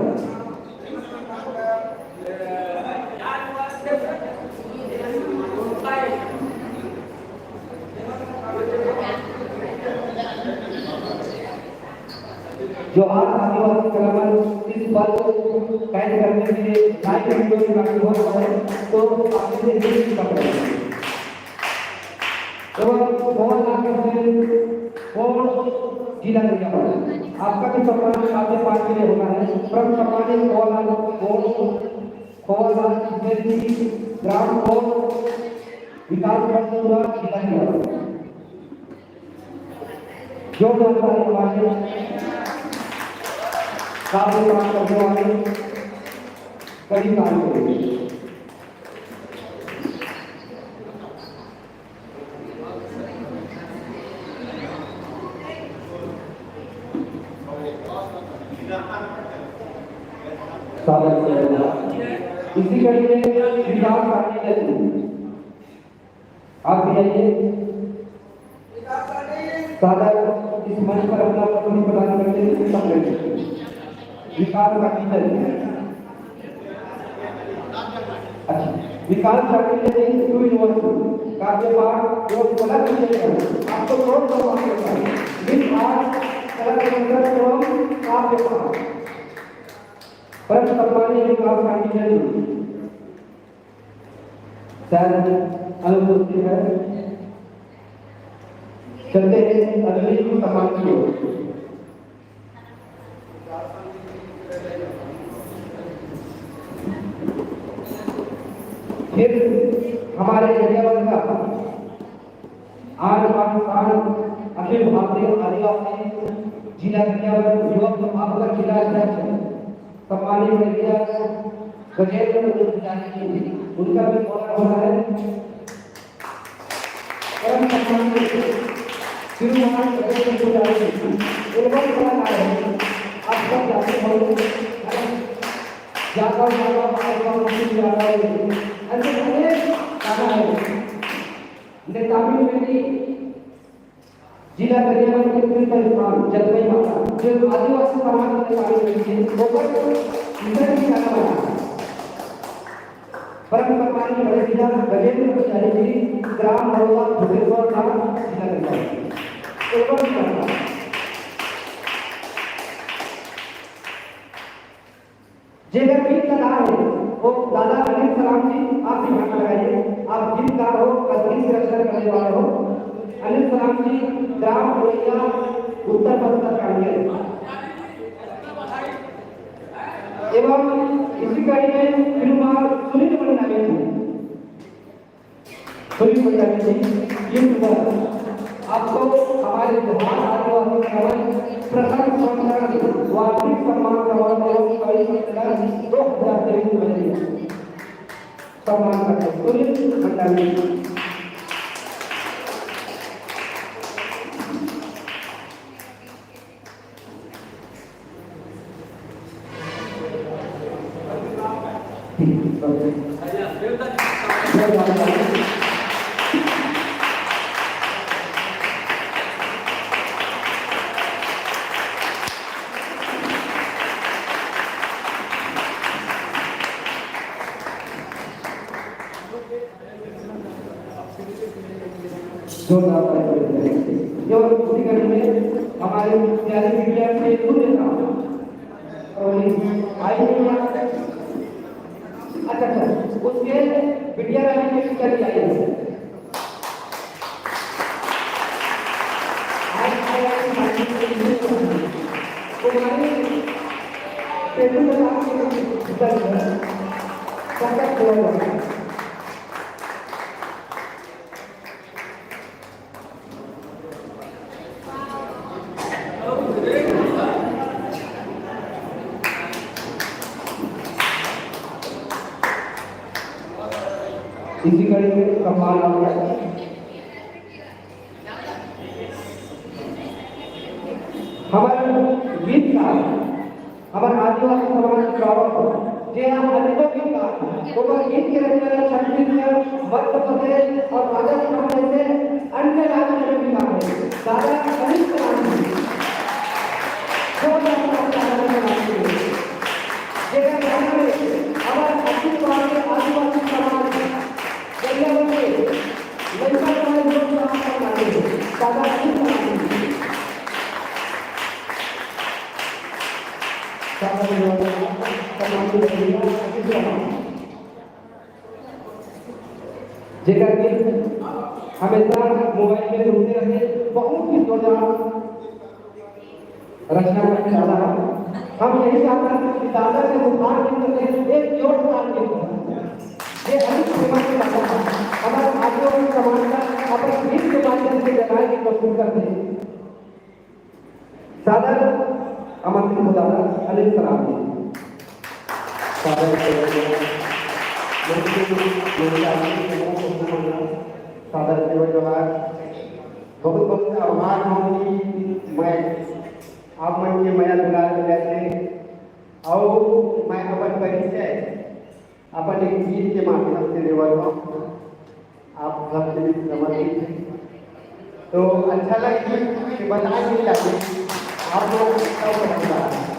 जोहार आदिवासी कलामंच इस पल को कैद करने के लिए लाइव वीडियो में बाकी हो रहा है, तो आप इसे देख सकते हैं। एवं पवन लाल कृष्ण, पवन जिला गरियाबंद, आपका भी सम्मान आपके पास के लिए होना है। परम सम्मानित पवन लाल, पवन, पवन लाल कृष्ण जी, ग्राम पवन, विकास खंड पूरा जिला गरियाबंद। जोरदार ताली हमारे काव्य पाठ करने वाले कभी काम करेंगे। स्वागत है। इसी कड़ी में विकास पाटिल जी, आप भी आइए। सादर इस मंच पर अपना उपस्थिति प्रदान करते हुए संग्रहित विकास पाटिल जी। अच्छा, विकास Patil ji, two in one, काव्य पाठ एवं कला विषय पर आपको जोरदार तालियां। मिस आर्ट कला केंद्र एवं काव्य पाठ, परम सम्माननीय विकास पाटिल जी, सर अनुपस्थित है। चलते हैं अगली सम्मान की ओर। फिर हमारे गरियाबंद का आन बान शान अखिल भारतीय आदिवासी जिला गरियाबंद युवक समाज का जिला अध्यक्ष सम्मानित गरिया गजेंद्र पुजारी जी, उनका भी स्वागत हो रहा है। परम सम्मानित श्रीमान गजेंद्र पुजारी जी, एल्बम कलाकार हैं, आप सब जानते होंगे, है ना? जागो जागो, आदिवासी जागो, ऐसे अनेक गाना है। उनने तमिल में भी जिला गरियाबंद के प्रिंसिपल स्थान जलपाई माता, जो आदिवासी समाज के कार्य में थे, वो पर विशेष भी गाना बना। परम सम्माननीय बड़े जिला गजेंद्र पुजारी जी, ग्राम मरोला भूपेश्वर धाम, जिला गरियाबंद। एक बार भी गाना। जेकर गीत कलाकार है, वो दादा अनिल सलाम जी, आप भी हाथ लगाइए। आप गीतकार हो और गीत की रचना करने वाले हो। अनिल सलाम जी, ग्राम उड़ैया, उत्तर बस्तर कांग्रेस। एवं इसी कड़ी में श्रीमान सुनील मंडावी जी, सुनील मंडावी जी, ये सुंदर आपको हमारे बिहार आदिवासी समाज प्रथम संस्करण वार्षिक सम्मान समारोह एवं कवि सम्मेलन दो हजार तेईस में सम्मान करते हैं। सुनील मंडावी जी। जोरदार ताली बजाइए। ये और उसी कड़ी में हमारे प्यारे बिटिया के दूर देता हूँ। और आई नहीं यहाँ। अच्छा, अच्छा, उसके बिटिया रानी के पिताजी आए हैं। आज हमारे तो हमारे पेट्रोल में आपके पिताजी हैं। कब तक पूरा होगा? इसी कड़ी में सम्मान आपका। हमारे गीतकार, हमारे आदिवासी समाज के बाबा, जे हम अनेकों गीतकार, ओकर गीत के रचना छत्तीसगढ़, मध्य प्रदेश और राजस्थान जैसे अन्य राज्य में भी नाम है। दादा अनिल सलाम जी। जोरदार ताली बजाइए। जेकर गाना में हमारे अखिल भारतीय आदिवासी समाज, गरियाबंद के लइका मन जोरदार ताली बजाइए। दादा अनिल सलाम जी। दादा अनिल सलाम जी। जेकर गीत हमेशा मोबाइल में सुनते रहे, बहुत ही जोरदार रचना करके दादा है। हम यही चाहते हैं कि दादा के मुखार गीत में एक जोरदार गीत हो। ये अनिल प्रेमा के दादा है। हमारे आदिवासी समाज का अपन गीत के माध्यम से जगाने की कोशिश करते हैं। सादर आमंत्रित होता है अनिल सलाम जी। सादर सेवा जोहार। बहुत बहुत आभार हो कि मैं आप मन के मया दुलार मिला थे। अउ मैं अपन परिचय अपन एक गीत के माध्यम से देवत हूँ, आप सबके बीच समर्पित है। तो अच्छा लगे कि बताए नहीं लगे, आप लोग सब समझदार हैं।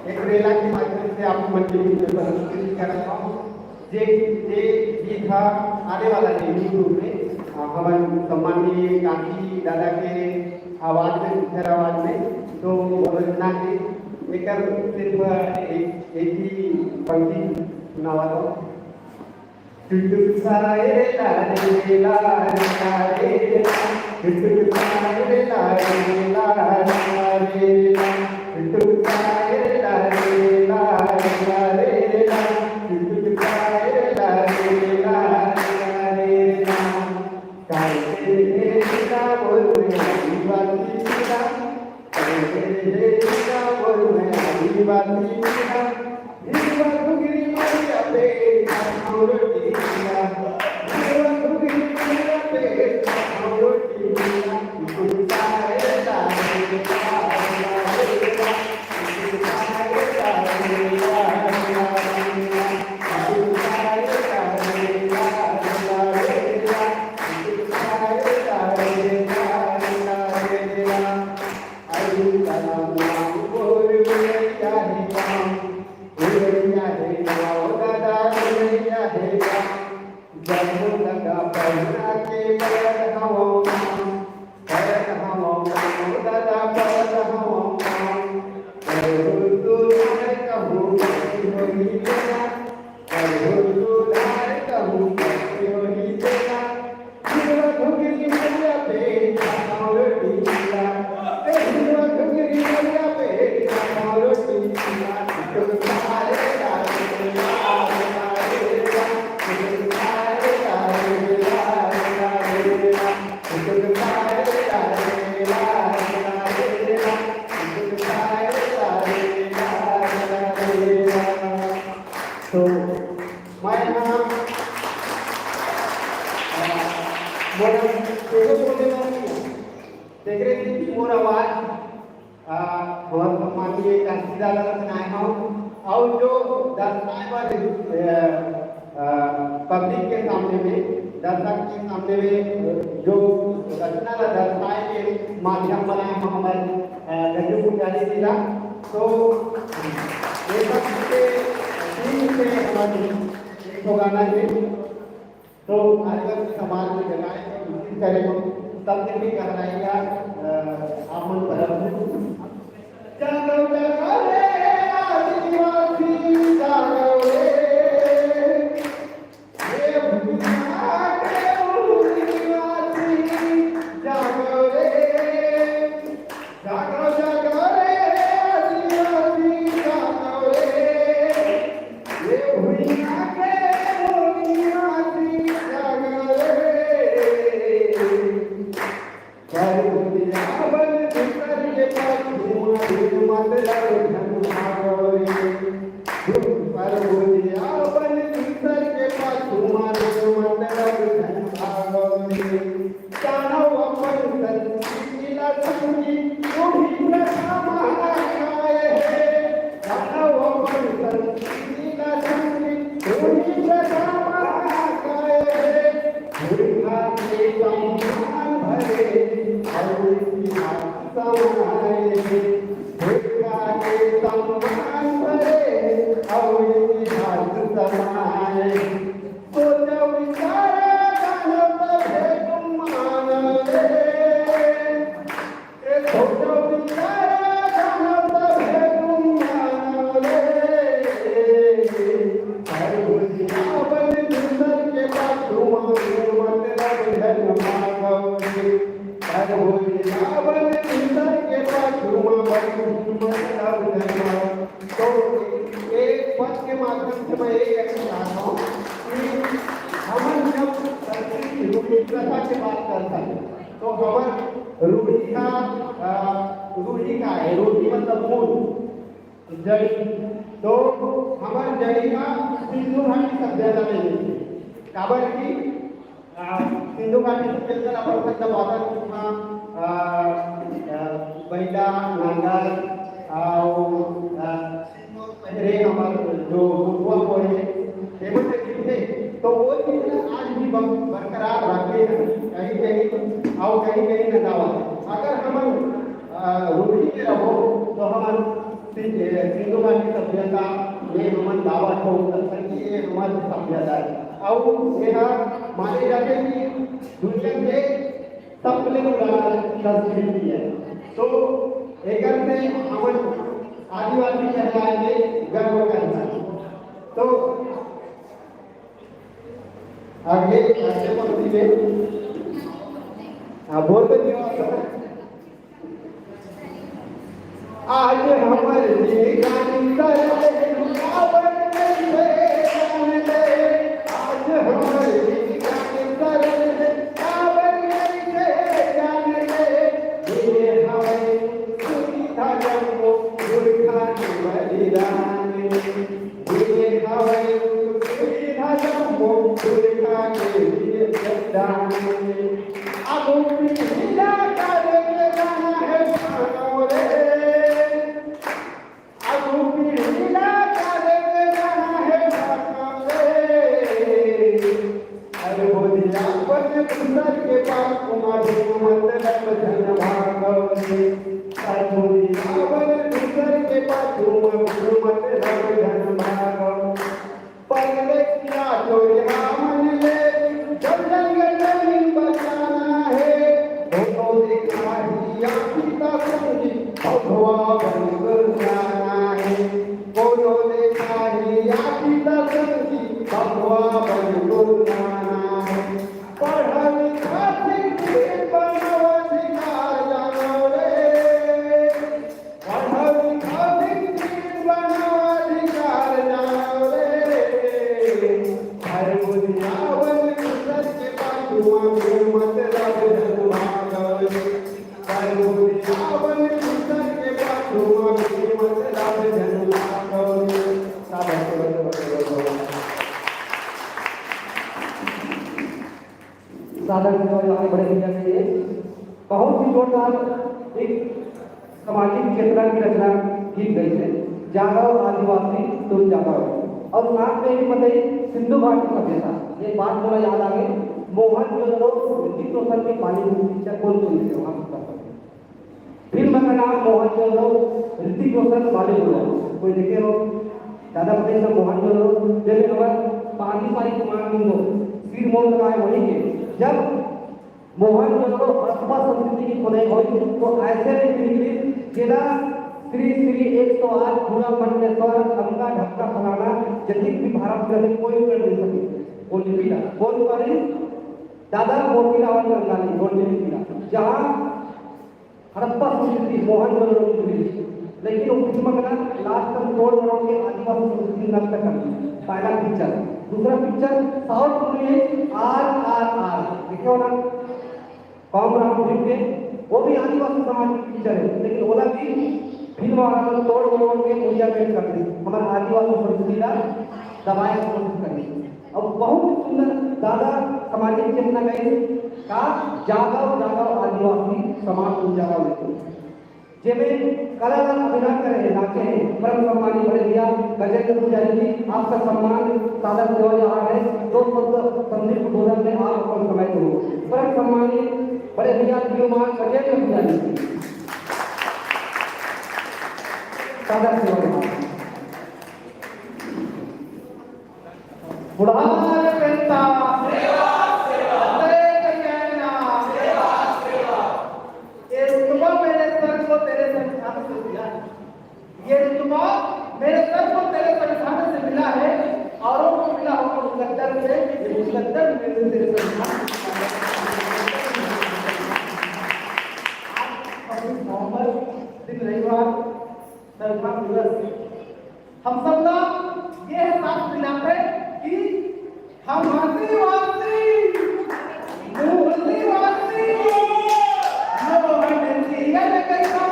एक रेला के माध्यम से आप मन के बीच में प्रस्तुत करत हूँ। जे, जे गीत ह आने वाला है YouTube में, अ, हमर सम्माननीय काकी दादा के आवाज में, सुंदर आवाज में, तो वो रचना है। एकर सिर्फ एक, एक ही पंक्ति सुनावत हूँ। टुटुक सारे रे ला रे ला रे ला रे ला, टुटुक सारे रे ला रे ला रे ला रे ला, टुटुक सारे रे ला रे ला रे ला रे ला, टुटुक सारे रे ला रे ला रे ला रे ला। काहे रे ला बोल रे आदिवासी ला, काहे रे ला बोल रे आदिवासी ला। तो मैं यहाँ, अ, मोर तेरे बोले वाली है। तेरे की मोर आवाज, अ, बहुत सम्माननीय काशी दादा रचनाएं हूँ। और जो दर्शाए वाले, अ, अ, पब्लिक के सामने में, दर्शक के सामने में जो रचना ला दर्शाए के माध्यम बनाए हूँ हमारे, अ, गंजू पुजारी जी ला। तो ये सब चीजें ठीक से हमारे एक ठो गाना है। तो आदिवासी समाज में जगाए के कोशिश करे हो, तब से भी गहराई का, अ, आप मन परम हो। जागो, जागो रे आदिवासी, जागो रे। तो एक पद के माध्यम से मैं ये कहना चाहता हूँ कि हमन जब संस्कृति रूढ़ि प्रथा के बात करथन, तो हमर रूढ़ि का, अ, रूढ़ि का है, रूढ़ि मतलब मूल, जड़ी। तो हमर जड़ी ह सिंधु घाटी सभ्यता ले मिलथे। काबर कि, अ, सिंधु घाटी सभ्यता ला अपन शब्द बादर, जिहाँ, अ, अ, बइला, नांगर, अउ, अ, पहरे हमर जो मुखवा होए, एमन से मिलथे, तो वो चीज ला आज भी बम-, बरकरार रखे हन, कहीं-कहीं अउ कहीं-कहीं नंदावत हे। अगर हमन, अ, रूढ़ि में रहो, तो हमन सिंधु, सिंधु घाटी सभ्यता में हमन दावत हो, तब तक ये हमर सभ्यता हे। अउ ये ह माने जाथे कि दुनिया के सबले पुराना संस्कृति हे। तो एकर से हमन आदिवासी कहलाए में गर्व करना। तो आगे, आगे पंक्ति में, हाँ, बोल तो दियो। आज हमर जिनगानी करे रुकावट नइसे जान ले, आज हमर जिनगानी करे रुकावट नइसे जान ले, ये हवय सुविधा जम्मो पुरखा के बलिदान। ये हवय सुविधा जम्मो पुरखा के बलिदान। आगू पीढ़ी ला करे के जाना हे मानव रे। आगू पीढ़ी ला करे के जाना हे मानव रे। अरे बोलिया बन दूसर के पाछू मा घूम, मतलब झन भागव रे। अरे बोलिया बन दूसर के पाछू मा घूम, मतलब झन भागव। परदेसिया चोरिहा मन ले, जब जंगल जमीन बचाना हे, कोनो देखाही आखी ता संगी, बघवा बन गुरजाना हे। कोनो देखाही आखी ता संगी, बघवा बन गुरजाना हे। पढ़ा लिखा शिक्षित बनव अधिकार जानव रे। पढ़ा लिखा शिक्षित बनव अधिकार जानव रे। हर बुझावन दूसर के पाछू मा मतलब झन भागव रे। हर बुझावन दूसर के पाछू मा मतलब झन भागव रे। सादर से बंदे बंदे बंदे। सादर से बड़े भैया के लिए बहुत ही जोरदार एक सामाजिक चेतना की रचना की गई है, जागव आदिवासी तुम जागव। और साथ में भी बताइए सिंधु घाटी सभ्यता, ये बात थोड़ा याद आ गई। मोहनजोदड़ो, ऋतिक रोशन के पानी में पिक्चर कौन कौन देखे हो? हाथ ऊपर करो। फिल्म का नाम मोहनजोदड़ो, ऋतिक रोशन, बॉलीवुड। कोई देखे हो? दादा पटेल का मोहनजोदड़ो, जब ये हमारे पानी पानी कुमार सिंह को सिर मोड़ लगाए वही के, जब मोहनजोदड़ो हड़प्पा संस्कृति की खुदाई हुई तो ऐसे भी निकली जेला श्री श्री एक सौ आठ पूरा मंडलेश्वर, अंगा ढक्का फलाना, जतिक भी भारत ग्रह में कोई कर नहीं सके। वो लिपि ला कौन करी? दादा मोतीराव अंगानी, गोंडी लिपि ला, जहाँ हड़प्पा संस्कृति, मोहनजोदड़ो की पुलिस, लेकिन वो फिल्म का लास्ट में तोड़ मरोड़ के आदिवासी संस्कृति नष्ट कर दी। पहला पिक्चर। दूसरा पिक्चर साउथ मूवी है आर आर आर, देखे हो ना? कॉम राम फिल्म के, वो भी आदिवासी समाज की पिक्चर है, लेकिन ओला भी फिल्म वाला मन तोड़ मरोड़ के मुड़िया पेंट कर दी। हमारा आदिवासी संस्कृति का दबाए की कोशिश कर दी। अब बहुत सुंदर दादा सामाजिक चेतना का का जागव जागव आदिवासी समाज उजागर लेके, जेमे कला ला अभिनय करे हे, नाचे हे, परम सम्मानी बड़े भैया गजेंद्र पुजारी जी, आपका सम्मान सादर सेवा जहाँ है, दो शब्द संदीप उद्बोधन में आप अपन समय दो। परम सम्मानी बड़े भैया श्रीमान गजेंद्र पुजारी जी, सादर सेवा जहाँ। बुढ़ार पेंता, हृदय कल्याणा। ये रुतबा मेरे सर को तेरे संस्थान से मिला है। ये रुतबा मेरे सर को तेरे संस्थान से मिला है, औरों को मिला होगा मुकद्दर से, ये मुकद्दर मेरे तेरे संस्थान से मिला है। आज छब्बीस नवंबर, दिन रविवार, संस्थान दिवस। हम सब ला ये एहसास दिलाते कि हम आदिवासी, मूलनिवासी, मोहन जियन कहिया।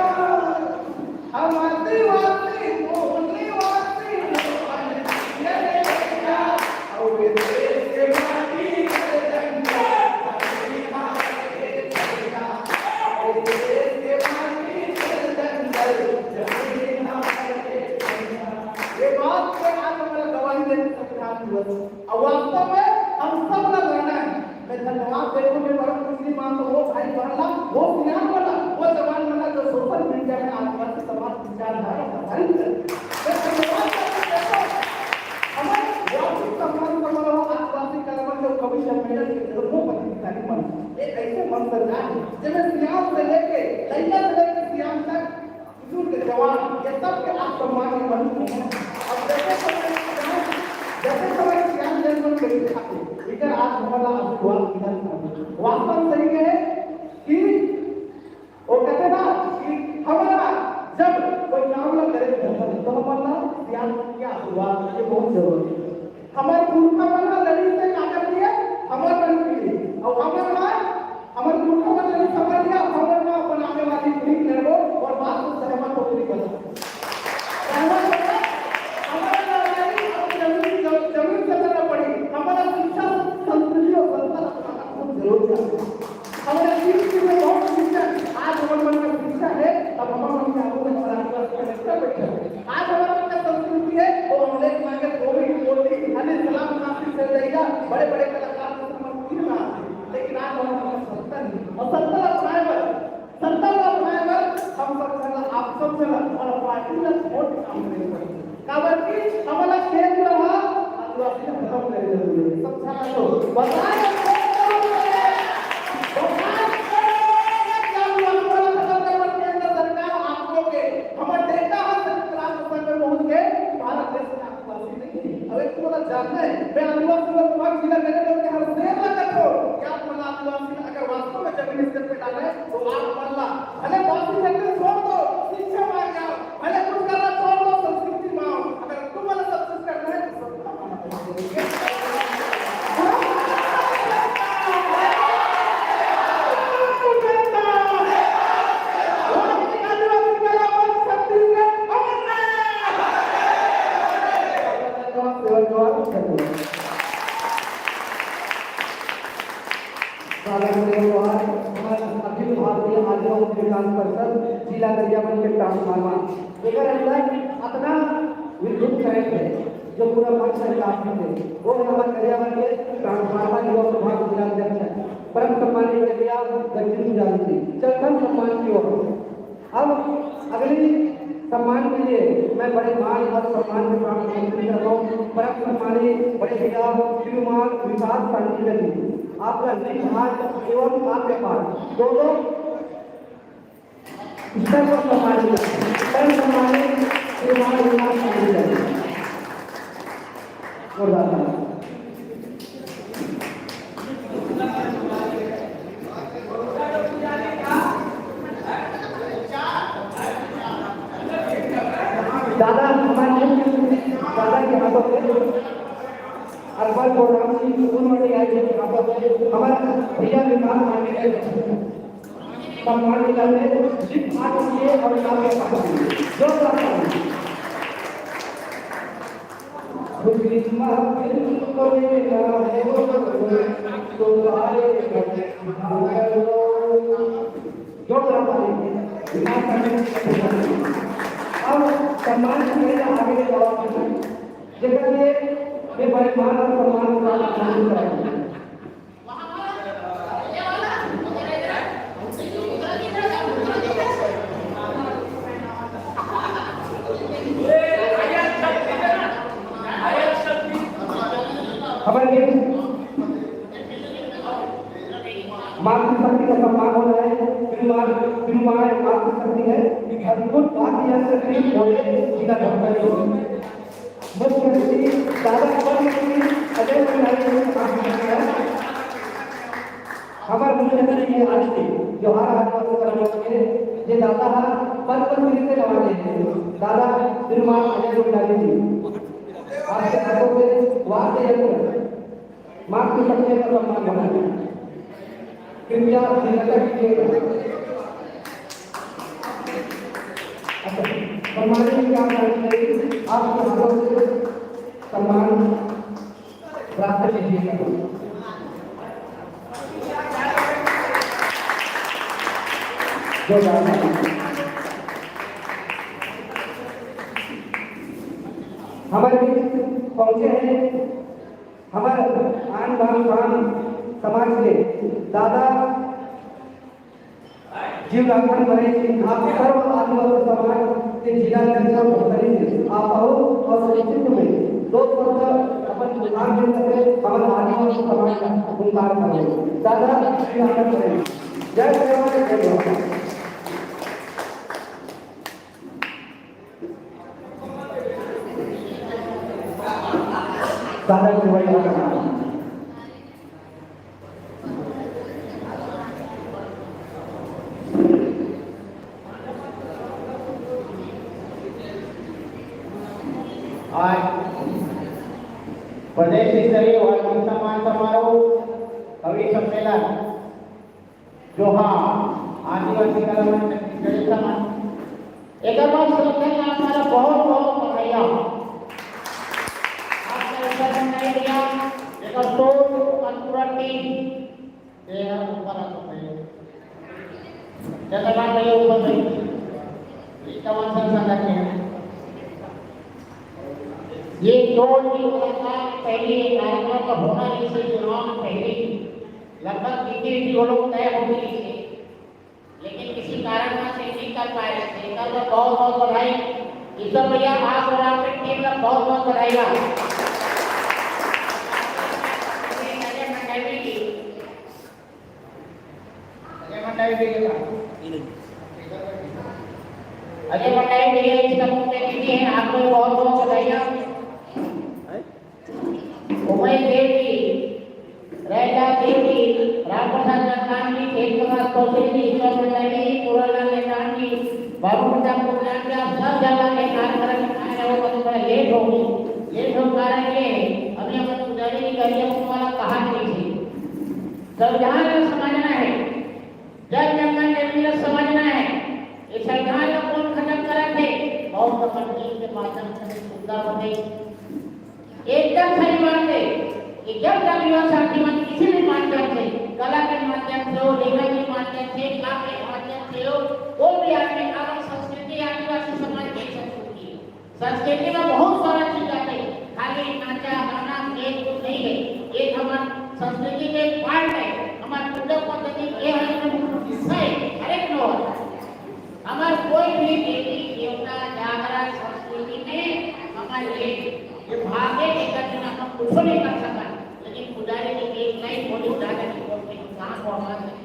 हम आदिवासी, मूलनिवासी, मोहन और वास्तव में हम सब ला लड़ना है। मैं धन्यवाद देखो, मैं परम पूजनीय मान लो वो भाई बहन ला, वो सियान वाला, वो जवान वाला जो सोशल मीडिया में आदिवासी समाज विचारधारा प्रसारित करते हैं। मैं धन्यवाद करके कहता हूँ, हमारे वास्तविक सम्मान समारोह आदिवासी कलावन जो कवि सम्मेलन के जरूर वो पत्रिकारी मन, एक ऐसे मंच पर जाए, जिसमें सियान से लेके, लैया से लेके सियान तक, बुजुर्ग, जवान, ये सब के आप सम्मान में बने हुए हैं। अब जैसे समय, जैसे समय सियान जन्म में बैठे थे, इधर आज हमारा आशीर्वाद मिला था। वास्तव सही है कि वो कहते ना कि हमारा जब कोई काम ना करे तो हमारा सियान क्या आशीर्वाद, ये बहुत जरूरी है। हमारे पुरखा मन ह लड़ी से का कर दिए, हमर मन के लिए। और हमर ह, हमर पुरखा मन लड़ी समझ लिया, हमर ह अपन आने वाली पीढ़ी लड़ो और बात से सहमत होकर बनो। सहमत होकर हमारा लड़ाई अब जमीन, जमीन से करना पड़ी। हमारा शिक्षा, संस्कृति और संस्कार अपनाना बहुत जरूरी है। हमारे शिक्षा में बहुत शिक्षा, आज हमर मन का शिक्षा है, अब हमर मन के आगू में हमारा आदिवासी कलेक्टर बैठे हैं। आज हमारे मन का संस्कृति है, वो अमलेख नागर, गोविंद गोल्डी, अनिल सलाम, नासिर सरदैया, बड़े-बड़े कलाकार को समर्पित ना, लेकिन आज हमारे मन का सत्ता नहीं। और सत्ता अपनाए बर, सत्ता ला अपनाए बर हम सब झन ला, आप सब झन ला और पार्टी ला छोड़ के काम करे पड़ही। काबर कि हमला केंद्र ह आदिवासी ला खतम करे जरूरी है। सब झन ला तो बताए, बताए, बताए, केंद्र सरकार आप लोग के, हमर डेटा ह संयुक्त राष्ट्र संघ में पहुंच के भारत देश में आदिवासी नहीं है। अब एक तो मतलब जानना है, मैं आदिवासी लोग पांच जिला करे लोग के हर शेर ला कथो, क्या आप मन आदिवासी अगर वास्तव में जमीन स्तर पे डाले तो आप मन ला भले बासी सेक्टर छोड़ दो, शिक्षा मांग जाओ, भले कुछ करना छोड़ दो, संस्कृति मांग, अगर तुम वाला सब कुछ करना है तो सब साधन के द्वारा हमारा अखिल भारतीय आदिवासी विकास परिषद जिला गरियाबंद के ट्रांसफार्मर, एकर अंदर अतना विद्युत करंट है जो पूरा मंच में काफी है। वो है हमारे गरियाबंद के ट्रांसफार्मर युवा प्रभाग जिला अध्यक्ष है, परम सम्मानित गरिया दक्षिण जागृति चलथन सम्मान की ओर। अब अगली सम्मान के लिए मैं बड़े मान और सम्मान के साथ आमंत्रित करता हूँ परम सम्मानित बड़े भैया श्रीमान विकास शांति जी, आपका निज हाथ एवं आपके पास दोनों स्तर पर सम्मानित, परम सम्मानित श्रीमान विकास शांति जी। जोरदार ताली। दादा हमारे, दादा के हाथों से अकबर प्रोग्राम की पूर्ण मंडी आई है, हाथों से हमारा भैया विकास मांगे, सम्मान निकालने, जिस हाथ में और नाम के हाथों से। जोरदार ताली। खुशी महफिल को मेरा है वो, तो आए, जोरदार ताली। अब सम्मान के लिए आगे जवाब देना, जेकर लिए ये बड़े मान और सम्मान का सम्मान करते हैं। हमारे मातृशक्ति का सम्मान हो रहा है। फिर माँ, फिर माँ मातृशक्ति है, अद्भुत वाद्य यंत्र से बोले बिना धमकाई हो। मुख्य अतिथि दादा पद्मश्री अजय भंडारी जी को सम्मान किया। हमारे मुख्य अतिथि ये आज के जो हर आदिवासी कर्मचारी है, ये दादा है पद्मश्री से नवाजे हैं, दादा श्रीमान अजय भंडारी जी। आपके हाथों से वाद्य यंत्र मातृशक्ति का सम्मान होना है। कृपया श्रीलता कीजिएगा। अच्छा, सम्मानित क्या करना चाहिए? आपके हाथों से सम्मान प्राप्त कीजिएगा। जोरदार ताली। हमारे बीच पहुंचे हैं दादा जीव राखण भरे जी, आप सर्व आदिवासी समाज के जिला अध्यक्ष और भोतरी से आप आओ और संक्षिप्त में दो शब्द अपन गुणगान के साथ हमारे आदिवासी समाज का गुणगान करो। दादा जीव राखण भरे जी, जय सेवा, जय सेवा। दादा जीव राखण। आज प्रदेश स्तरीय वाल्मीकि सम्मान समारोह, कवि सम्मेलन, जोहार आदिवासी कला मंच छत्तीसगढ़ समाज। एकर बाद श्रद्धा के आप सारा बहुत, बहुत बधाई। आप ऐसा नहीं दिया, एकर सोच और पूरा टीम, ये है ऊपर आ तो भाई। चंद्रमा भाई ऊपर भाई। ये कौन सा संगत है? ये दो दिन मुलाकात पहले कार्यक्रम का होना, जैसे चुनाव में पहले लगभग जितने भी वो लोग तय हो गए थे, लेकिन किसी कारणवश ये नहीं कर पाए थे। कल मैं बहुत बहुत बधाई ईश्वर भैया, आप और आपकी टीम का बहुत बहुत बधाई। अजय मंडवी जी, अजय मंडवी जी का, अजय मंडवी भैया इसका मुख्य अतिथि है, आपको बहुत बहुत बधाई। उमेश देव जी, रैला देव जी, रामप्रसाद चंद्रान जी, खेत प्रसाद कौशिक जी, ईश्वर मंडल जी, पूरनलाल नेतान जी, बाबू प्रताप कुलनाथ जी, आप सब जगह के कार्यक्रम में आए हो, बहुत बड़ा लेट हो गई। लेट हो कारण ये, अभी हम लोग पुजारी जी करिए, वो वाला कहा नहीं थी। संविधान में समझना है, जल जंगल जमीन में समझना है। ये संविधान में कौन खत्म करा थे? बहुत अपन गीत के माध्यम से सुंदर हो गई। एकदम सही बात है कि जब तक युवा साथी मन किसी भी माध्यम से, कला के माध्यम से हो, लेखन के माध्यम से, काम के माध्यम से हो, कोई भी आदमी अगर संस्कृति, आदिवासी समाज की संस्कृति है, संस्कृति में बहुत सारा चीज आते हैं, खाली नाचा गाना खेल कूद नहीं है, एक हमार संस्कृति के एक पार्ट है, हमार पूजा पद्धति के हमारे हिस्सा है, हर एक लोग हमार कोई भी देवी देवता जागरण संस्कृति में हमारे ये भाग्य के करके हम कुछ नहीं कर सकता, लेकिन पुजारी जी एक लाइन बोली, पुजारी जी बोलते हैं, कहाँ को आवाज नहीं।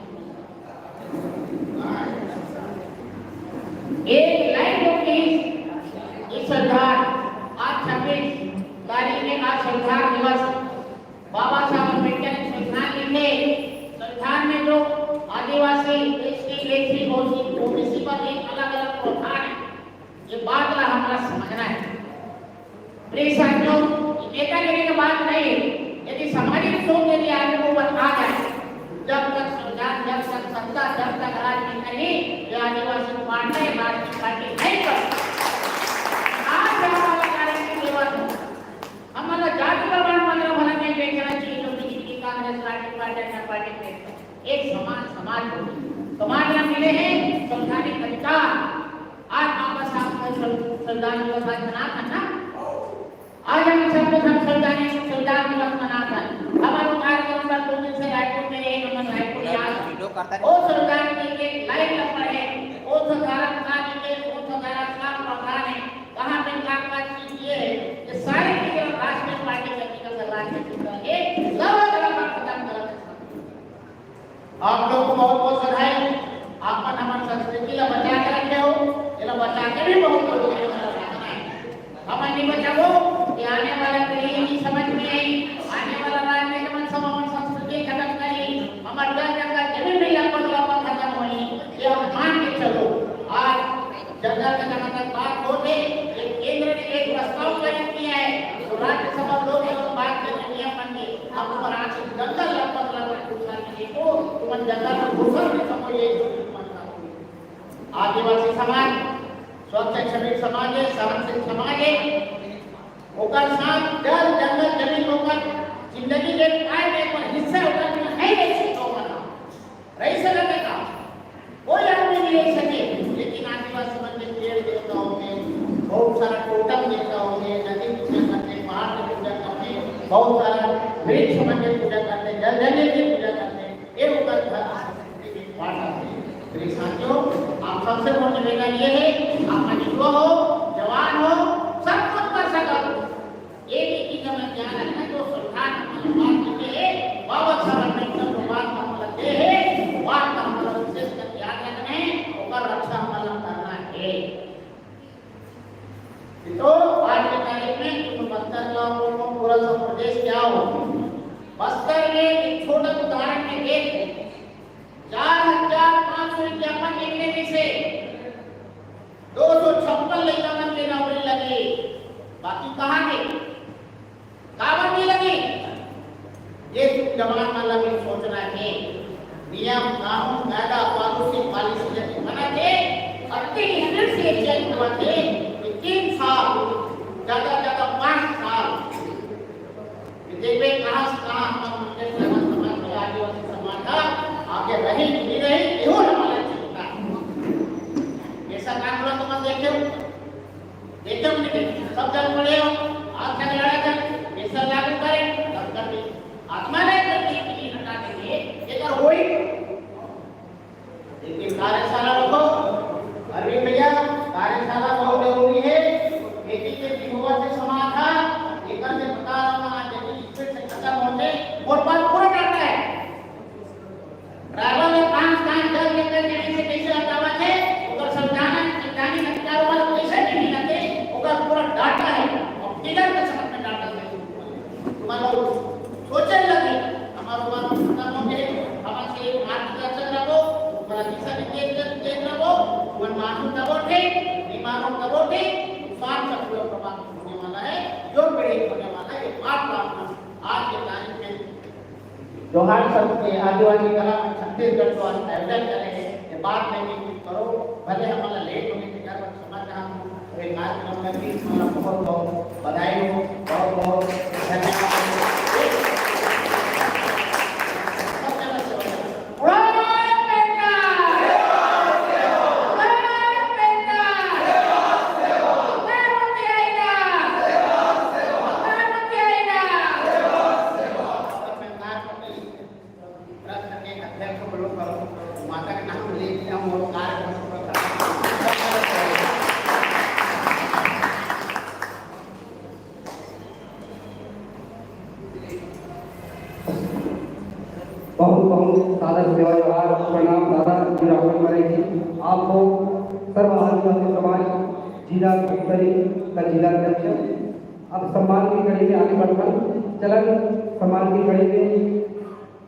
एक लाइन बोलते हैं, इस सरदार आज छब्बीस तारीख में आज सरदार दिवस बाबा साहब अम्बेडकर ने संविधान लिखे, संविधान में जो आदिवासी, एसटी, एससी, ओबीसी पर एक अलग-अलग प्रावधान है, ये बात ला हमारा समझना है। प्लीज साथियों, नेतागिरी की बात नहीं है, यदि सामाजिक सोच यदि आदमी को ऊपर आ जाए, जब तक संविधान, जब तक सत्ता, जब तक राज नहीं करी, ये आदिवासी पार्टी, राष्ट्रीय पार्टी नहीं कर सकती। आज यहाँ वाला कार्यक्रम केवल हमला जाति प्रमाण पत्र भला नहीं बेचना चाहिए, जो बीजेपी, कांग्रेस, राष्ट्रीय पार्टी, जनता पार्टी के एक समान समाज हो। समाज में मिले हैं संवैधानिक अधिकार। आज बाबा साहब का सं-, संविधान दिवस आज मनात हन ना, आज हम सब के सब संवैधानिक संविधान दिवस मनात हन। हमारे कार्यक्रम पर दो दिन से रायपुर में रहे, हम रायपुर याद वीडियो करता है। वो संविधान के एक लाइन ला पढ़े, वो संविधान का लिखे, वो संविधान का प्रावधान है, कहाँ पे क्या क्या चीज ये है, ये सारी चीजें राष्ट्रीय पार्टी का टिकट से राष्ट्रीय टिकट के लावा लगा खत्म कर। आप लोग को बहुत बहुत बधाई। आप मन हमारी संस्कृति ला बचा के रखे हो, ये ला बचा के भी बहुत जरूरी है। हम नहीं बचाबो कि आने वाला पीढ़ी नहीं समझ में आई, आने वाला राज में जब सब हमारी संस्कृति खत्म करी, हमारे जल जंगल जमीन भी लगभग लगभग खत्म होई, ये हम मान के चलो। आज जंगल में जहाँ तक बात होत हे, ये केंद्र ने एक प्रस्ताव पारित किया है, तो राज्यसभा लोग ये बात के नियम बन के, अब ऊपर आज जंगल लगभग लगभग कुछ साल में देखो, तुमन जंगल में घुसर में सबको ये जो मानता हो। आदिवासी समाज, स्वच्छ छविल समाज है, सहनशील समाज है, ओकर साथ जल, जंगल, जमीन ओकर जिंदगी के काय में पर हिस्सा ओकर में है, नहीं सकता ओकर। रहि सकत हे का? कोई आदमी नहीं रहि सके, लेकिन आदिवासी मन के पेड़ देवता होथे, बहुत सारा टोटम देवता होथे, नदी पूजा करथे, पहाड़ के पूजा करथे, बहुत सारा वृक्ष मन के पूजा करथे, जल जंगल के पूजा करथे। ये ओकर घर वार्ता है। मेरे साथियों, आप सबसे मोर निवेदन ये है, आप मन युवा हो, जवान हो, सब कुछ कर सकत हो। ये भी चीज हमें ध्यान रखना, जो संविधान हमन ला बात देते हैं, बाबा साहब अम्बेडकर जो बात हमन ला दे है, वो बात हमन ला विशेष कर याद रखना है, ओकर रक्षा हमन ला करना है। तो आज के तारीख में तुम बस्तर का पूरा सब प्रदेश क्या हो, बस्तर में एक छोटा उदाहरण में देख, चार हजार पाँच सौ विज्ञापन निकले में से दो सौ छप्पन लइका मन के नौकरी लगे, बाकी कहाँ गए, काबर नहीं लगे? ये जवान मन ला भी सोचना है। नियम, कानून, कायदा, पॉलिसी, पॉलिसी यदि बनत हे और तीन स्पीड से चेंज होवत हे कि तीन साल, ज्यादा ज्यादा पाँच साल, ये देखबे कहाँ से कहाँ हमर मंदिर, जगह, समाज, आदिवासी समाज ह आगे रही कि नहीं रही, इहो हमारा चिंता है। ऐसा काम हुआ तो मत देखे। देखे कि नहीं देखे? सब जन पड़े हो, आज तक लड़ा कर, ऐसा लागू करें, तब कर दे। आत्मा नहीं करती, इतनी हटा देंगे, ये तो हो ही। लेकिन कार्यशाला रखो, अरविंद भैया, कार्यशाला बहुत जरूरी है। खेती के विधवा से समाज था, एकर से पता रहा, आज खेती स्पीड से खत्म होते, और पास पूरा करता है। ड्राइवर में पांच, पांच, दस लीटर के से कैसे हटावा थे, ओकर संविधान, संवैधानिक अधिकार वाला कैसे नहीं मिलते, ओकर पूरा डाटा है, और फिगर के समझ में डाटा है। तुम्हारा सोचे लगे, हमारा बात खत्म हो गए, हमारे से मार्गदर्शन रखो, हमारा दिशा निर्देश देख रखो, मन मानू तबो ठीक, नहीं मानू तबो ठीक, नुकसान सब पूरा प्रभावित होने वाला है, जो पीड़ित होने वाला है, ये बात, बात आज के तारीख में जोहार शब्द के आदिवासी कला में छत्तीसगढ़ को आयोजन करे हे, ये बात में भी कुछ करो, भले हमारा लेट होने के कारण समझ रहा हूँ, तो ये कार्यक्रम में भी हमारा बहुत बहुत बधाई हो, बहुत बहुत धन्यवाद। बहुत बहुत सादर सेवा जोहार, प्रणाम दादा जी राहुल मरे जी। आपको सर्व आदिवासी समाज जिला धमतरी का जिला अध्यक्ष। अब सम्मान की कड़ी में आगे बढ़थन। चलन सम्मान की कड़ी में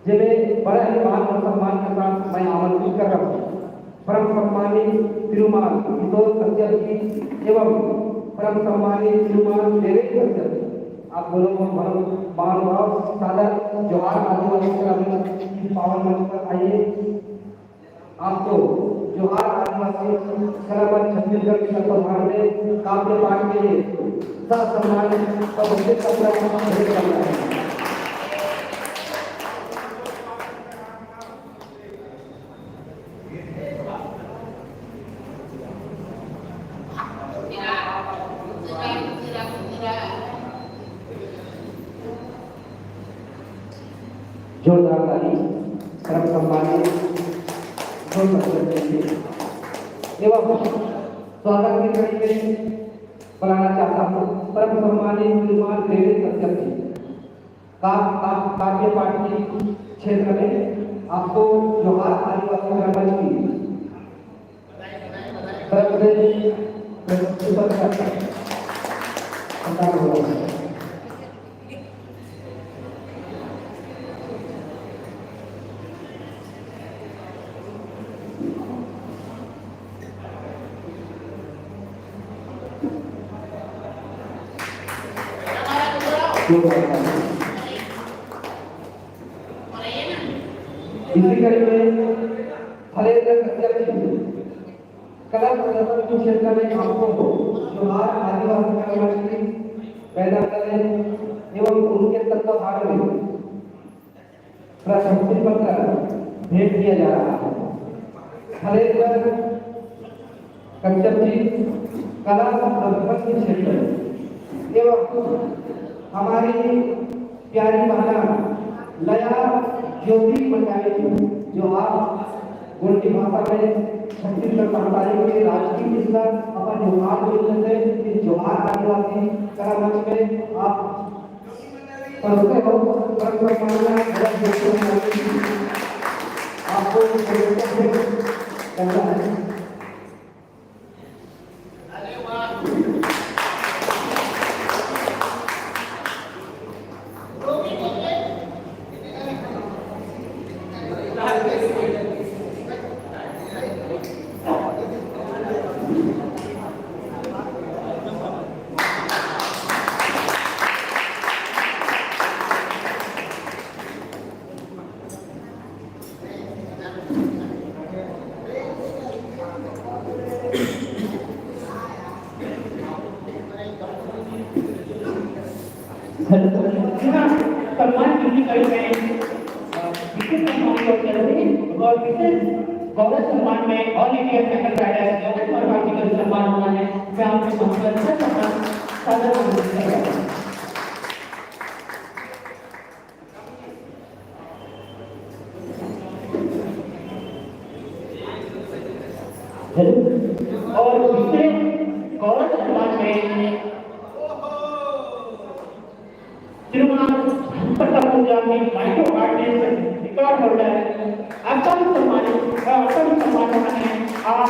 जेमे बड़ा ही मान और सम्मान के साथ मैं आमंत्रित कर रहा हूँ परम सम्मानित श्रीमान किशोर कश्यप जी एवं परम सम्मानित श्रीमान देवेश कश्यप जी। आप दोनों को परम महानुभाव सादर जोहार आदिवासी कला मंच इस पावन मंच पर आइए। आपको जोहार आदिवासी कला मंच छत्तीसगढ़ के तत्वाधान में काव्य पाठ के लिए ससम्मान का उचित कपड़ा भेंट करना है। जोरदार ताली। परम सम्मानित जोरदार ताली। एवं स्वागत की कड़ी में बुलाना चाहता हूँ परम सम्मानित श्रीमान देवेश कश्यप जी। का, का, काव्य पाठ के क्षेत्र में आपको जोहार आदिवासी कला मंच की तरफ से प्रस्तुत करता हूं। इसी कड़ी में हरेंद्र कश्यप जी कला प्रदर्शन के क्षेत्र में आपको जोहार आदिवासी कला मंच की पैदा करें एवं उनके तत्वाधान में प्रशस्ति पत्र भेंट किया जा रहा है। हरेंद्र कश्यप जी कला प्रदर्शन के क्षेत्र में एवं हमारी प्यारी बहना लया ज्योति मंडावी, जो आप गोंडी भाषा में छत्तीसगढ़ महतारी के राजकीय किस्सा अपन जोहार बोल रहे थे, इस जोहार आदिवासी कला मंच में आप पढ़ते हो, बड़े सम्मान में, बड़े सम्मान में आपको करना है। हेलो, जी हाँ, सम्मान किसी कड़ी में, अ, विशेष सम्मान की ओर से और विशेष गौरव सम्मान में all India cycle rider Yogesh Verma ji का सम्मान होना है। मैं आपके मंच पर सर सम्मान सादर आमंत्रित करता हूँ। हेलो, और विशेष गौरव सम्मान में श्रीमान धनपता पूंजानी, माइक्रो आर्टिस्ट, रिकॉर्ड होल्डर, अकम सम्मानित, अकम सम्मान होना है। आप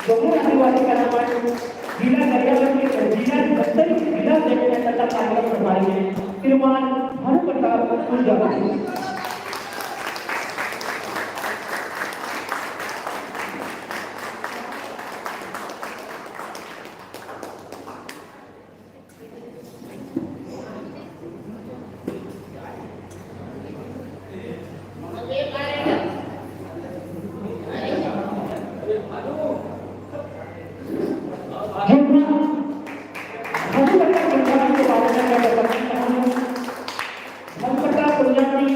जम्मू आदिवासी कला मंच, जिला गरियाबंद के, जिला बस्तर, जिला देवेंद्र तथा कार्यक्रम प्रभारी हैं, श्रीमान भानु प्रताप पूंजानी। धनपता पूंजानी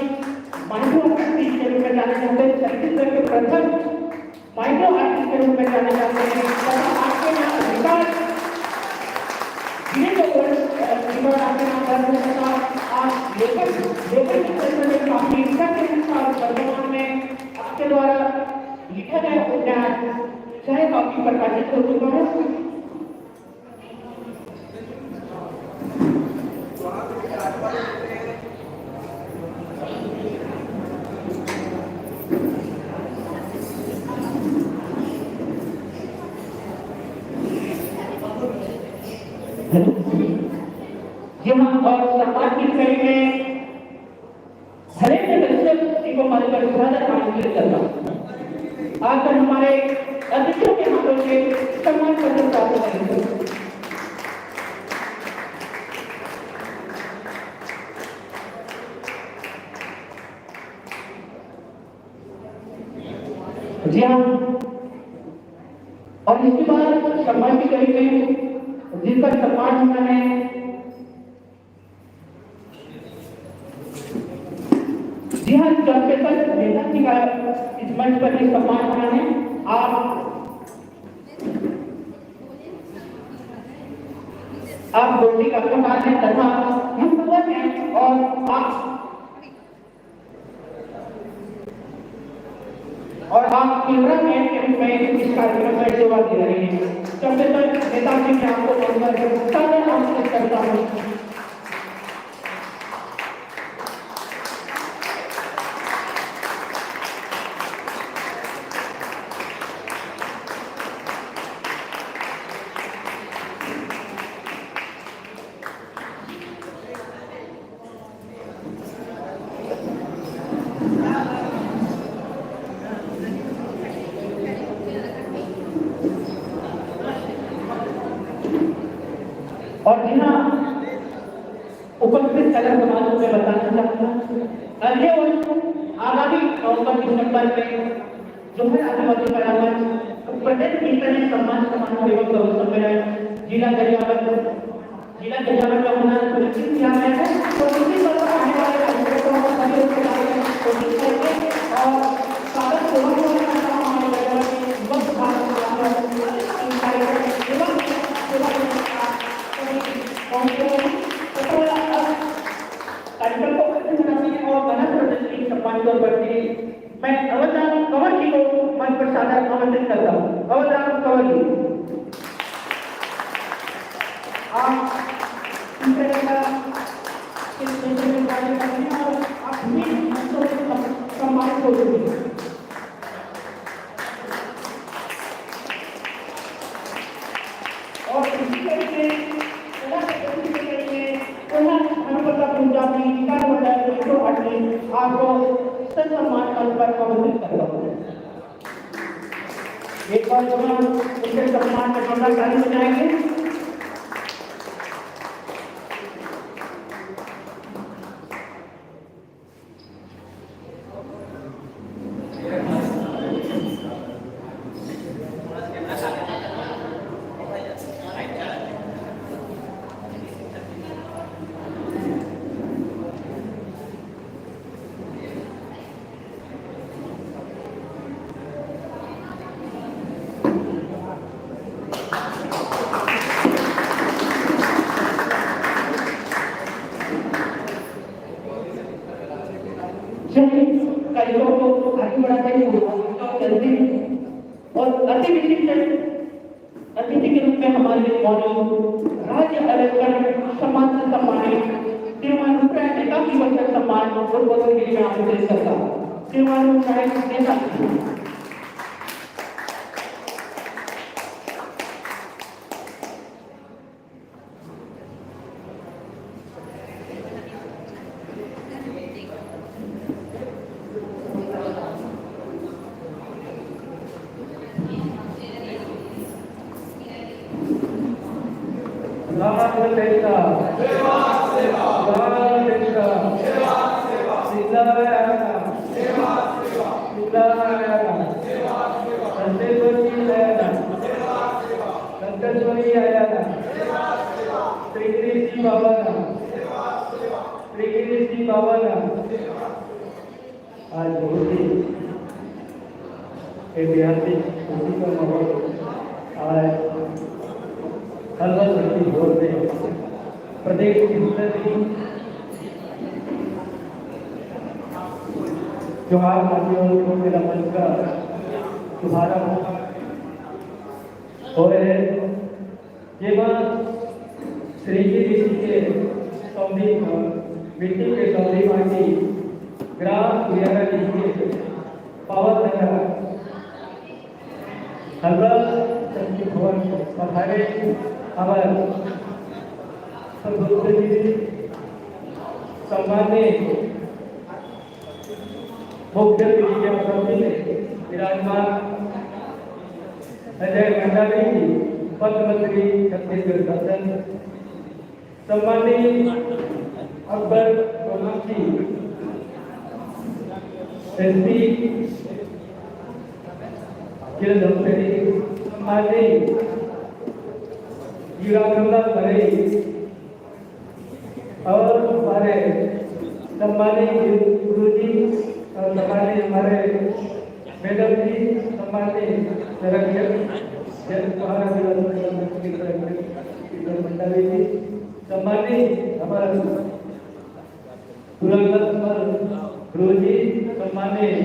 माइक्रो आर्टिस्ट के रूप में जाने जाते हैं, छत्तीसगढ़ के प्रथम माइक्रो आर्टिस्ट के रूप में जाने जाते हैं तथा आपके यहाँ अधिकार, जिले के ऊपर, अ, अधिकार आपके यहाँ दर्ज है तथा आप लेखक, लेखक के क्षेत्र में काफी सक्रिय हैं और वर्तमान में आपके द्वारा लिखा गया उपन्यास चाहे काफी प्रकाशित हो चुका है। हेलो। जी हाँ, और सम्मान की कड़ी में हरेक सदस्य जी को हमारे पर ज्यादा काम किया जाता। आकर हमारे अतिथियों के हाथों से सम्मान पत्र प्राप्त करेंगे। जी हाँ, और इसके बाद सम्मान की कड़ी में जिनका सम्मान होना है, जी हाँ, चंपेश्वर नेता जी का इस मंच पर भी सम्मान होना है। आप, आप गोंडी कलाकार हैं तथा यूट्यूबर हैं और आप, और आप कैमरा मैन के रूप में इस कार्यक्रम में सेवा दे रहे हैं। चंपेश्वर नेता जी, मैं आपको मंच पर सादर आमंत्रित करता हूँ। और जी हाँ, उपस्थित कला समाज को मैं बताना चाहूंगा, अगले वर्ष आगामी नवंबर दिसंबर में जो है आदिवासी कला मंच प्रदेश स्तरीय सम्मान समारोह एवं गौरव सम्मेलन जिला गरियाबंद, जिला गरियाबंद का होना सुनिश्चित किया गया है। तो इसी तरह आने वाले कार्यक्रमों का सभी लोग कोशिश करेंगे और स्वागत सेवा को हमारे गरियाबंद के युवा सुधार इस कार्यक्रम में सेवा सेवा पहुंचते हैं। तो अब कार्यक्रम को और गणेश प्रदर्शन के सम्मान के तौर पर श्री मैं अवधराम कंवर जी को मंच पर सादर आमंत्रित करता हूँ। अवधराम कंवर जी। आप इस तरह का इस क्षेत्र में कार्य करते हैं और आप भी मंचों में सम-, सम्मानित हो चुके हैं। और इसी तरीके से कला के प्रति के लिए पुनः हनुमंता पूजा की निकाल मंडल एक सौ आठ में आपको ससम्मान पद पर आमंत्रित करता हूँ। एक बार पुनः उनके सम्मान में जोरदार ताली बजाएंगे। चलिए, कार्यक्रम को आगे बढ़ाते हुए चलते हैं और अति विशिष्ट अतिथि के रूप में हमारे लिए मौजूद राज्य अवेस्टन सम्मान से सम्मानित श्रीमान रूपराय नेताम जी को सम्मान और पत्र के लिए आमंत्रित करता हूँ। श्रीमान रूपराय नेताम जी। लाल टिक्का, लाल टिक्का, सिंगारा, सिंगारा, संतोषी आया ना, संतोषी आया ना, श्री श्री बाबा ना, श्री श्री बाबा ना। आज बहुत ही ऐतिहासिक खुशी का माहौल। आज हर वर्ष की ओर से प्रदेश की सभी जोहार साथियों को मेरा मंच का शुभारंभ हो रहे हैं। जेमा श्री जी ऋषि के सौंधी, मिट्टी के सौंधी माटी, ग्राम उरियारा जी के पावन धरा, हल्ला शक्ति भवन पधारे हमारे प्रबुद्ध जी, सम्मानित मुख्य अतिथि के रूप में विराजमान अजय भंडारी जी, पद्मश्री छत्तीसगढ़ शासन, सम्मानित अकबर सोलंकी, एसपी किरण धमतरी, सम्मानित युवराज नंदन भरे, और हमारे सम्मानित गुरु जी और सम्मानित हमारे मैडम जी, सम्मानित संरक्षक जन कुमार आदिवासी संगठन के संरक्षक मंडली जी, सम्मानित हमारे पुराना गुरु जी, सम्मानित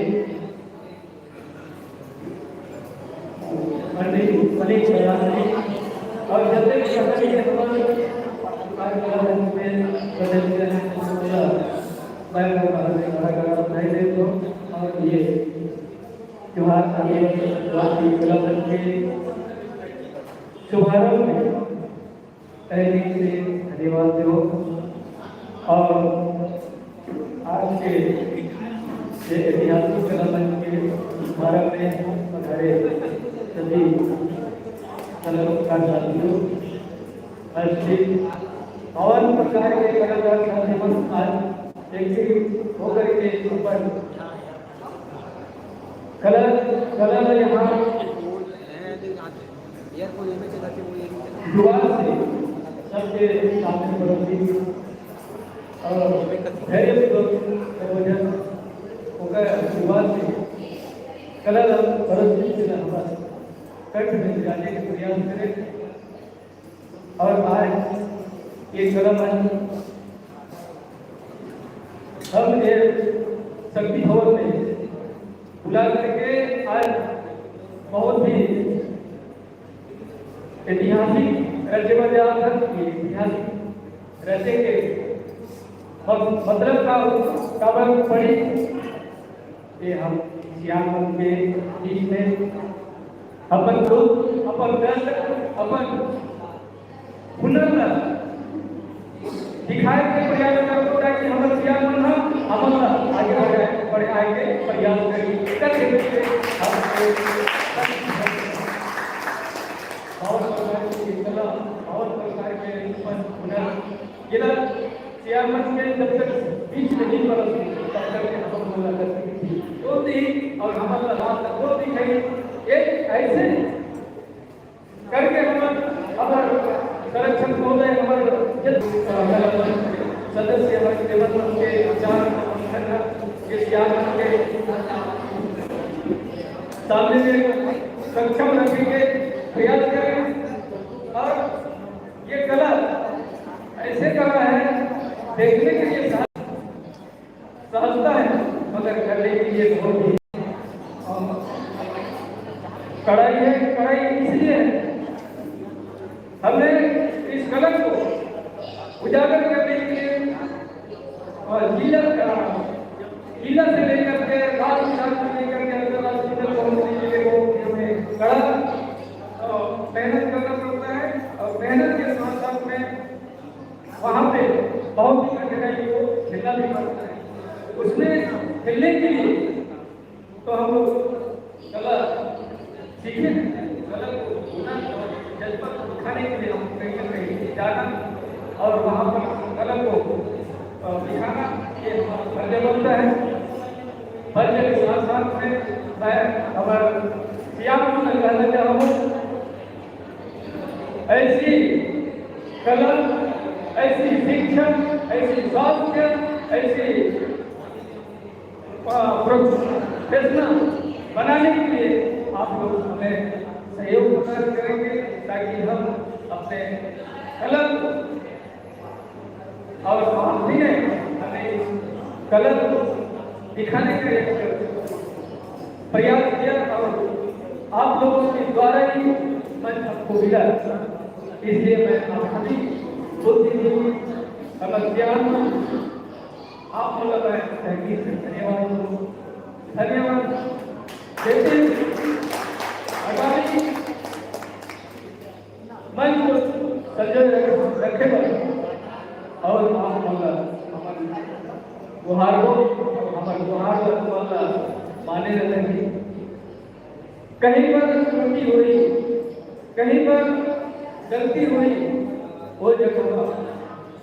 पंडित मनीष प्रधान जी और जतने भी यहाँ के हमारे कार्यक्रम में सदस्य हैं, उनको पूरा मैं वो कहा से बड़ा कड़ा बधाई देता हूँ। और ये त्योहार का दिवस राष्ट्रीय कला मंच के शुभारंभ में तहे दिल से धन्यवाद देवो। और आज के ये ऐतिहासिक कला मंच के शुभारंभ में पधारे सभी कलाकार साथियों, हर श्री और प्रकार के कलाकार साथी मन आज एकजुट होकर के ऊपर कला, कला में यहाँ शुरुआत से सबके सामने प्रस्तुत और धैर्य पूर्वक प्रबोधन होकर शुरुआत से कला प्रस्तुत से हमारा कंठ में जाने का प्रयास करें। और आज ये कला मंच हम ये शक्ति भवन में बुला करके आज बहुत ही ऐतिहासिक रचना, ऐतिहासिक रचे के मत-, मतलब का काबर पड़ी, ये हम सियान के बीच में अपन दुख, अपन दर्द, अपन हुनर ला दिखाए के प्रयास करबो, ताकि हमर सियान मन ह हमन ला आगे बढ़ाए, बढ़ाए के प्रयास करही। एकर से हम बहुत प्रकार के कला, बहुत प्रकार के अपन हुनर, जेला सियान मन के जब तक बीच में नहीं पड़त, तब तक के हमन ला गतिविधि होती और हमन ला रास्ता होती है। एक ऐसे करके हमर, हमर संरक्षक महोदय, हमर सदस्य, हमर केवल के विचार, मंथन, ये ज्ञान के सामने में सक्षम रखने के प्रयास करें। और ये कला ऐसे कला है, देखने के लिए सहजता है, मगर करने के लिए बहुत ही, अ, कड़ाई है। कड़ाई इसलिए है, हमने इस कला को उजागर करने के लिए, अ, जिला, अ, जिला से लेकर के राज्य, राज्य से लेकर के अंतर्राष्ट्रीय स्तर पर पहुंचने के लिए बहुत ही हमें कड़ा, अ, मेहनत करना पड़ता है। और मेहनत के साथ साथ में वहाँ पे बहुत ही कठिनाई को झेलना भी पड़ता है। उसमें खेलने के लिए तो हम लोग कला सीखे हैं, कला को होना और जज्बा को दिखाने के लिए हम कहीं ना कहीं जाना और वहाँ पर कला को, अ, दिखाना, ये हमारा फर्ज बनता है। फर्ज के साथ साथ में मैं हमारा सियान को कहना चाहूँ, ऐसी कला, ऐसी शिक्षा, ऐसी स्वास्थ्य, ऐसी, अ, प्रोफेशनल बनाने के लिए आप लोग हमें सहयोग प्रदान करेंगे, ताकि हम अपने कला को और आप भी ने हमें इस कला को दिखाने का एक प्रयास किया और आप लोगों के द्वारा ही मंच हमको मिला। इसलिए मैं आप सभी बुद्धिजीवी, समस्या, आप लोगों का तहे दिल से धन्यवाद दूँ। धन्यवाद देते हुए आगामी मंच को संजय रखे बर और आप मन ला हमर गुहार हो, हमर गुहार ला तुमन ला माने रहे। कहीं पर त्रुटि होही, कहीं पर गलती होही, वो जगह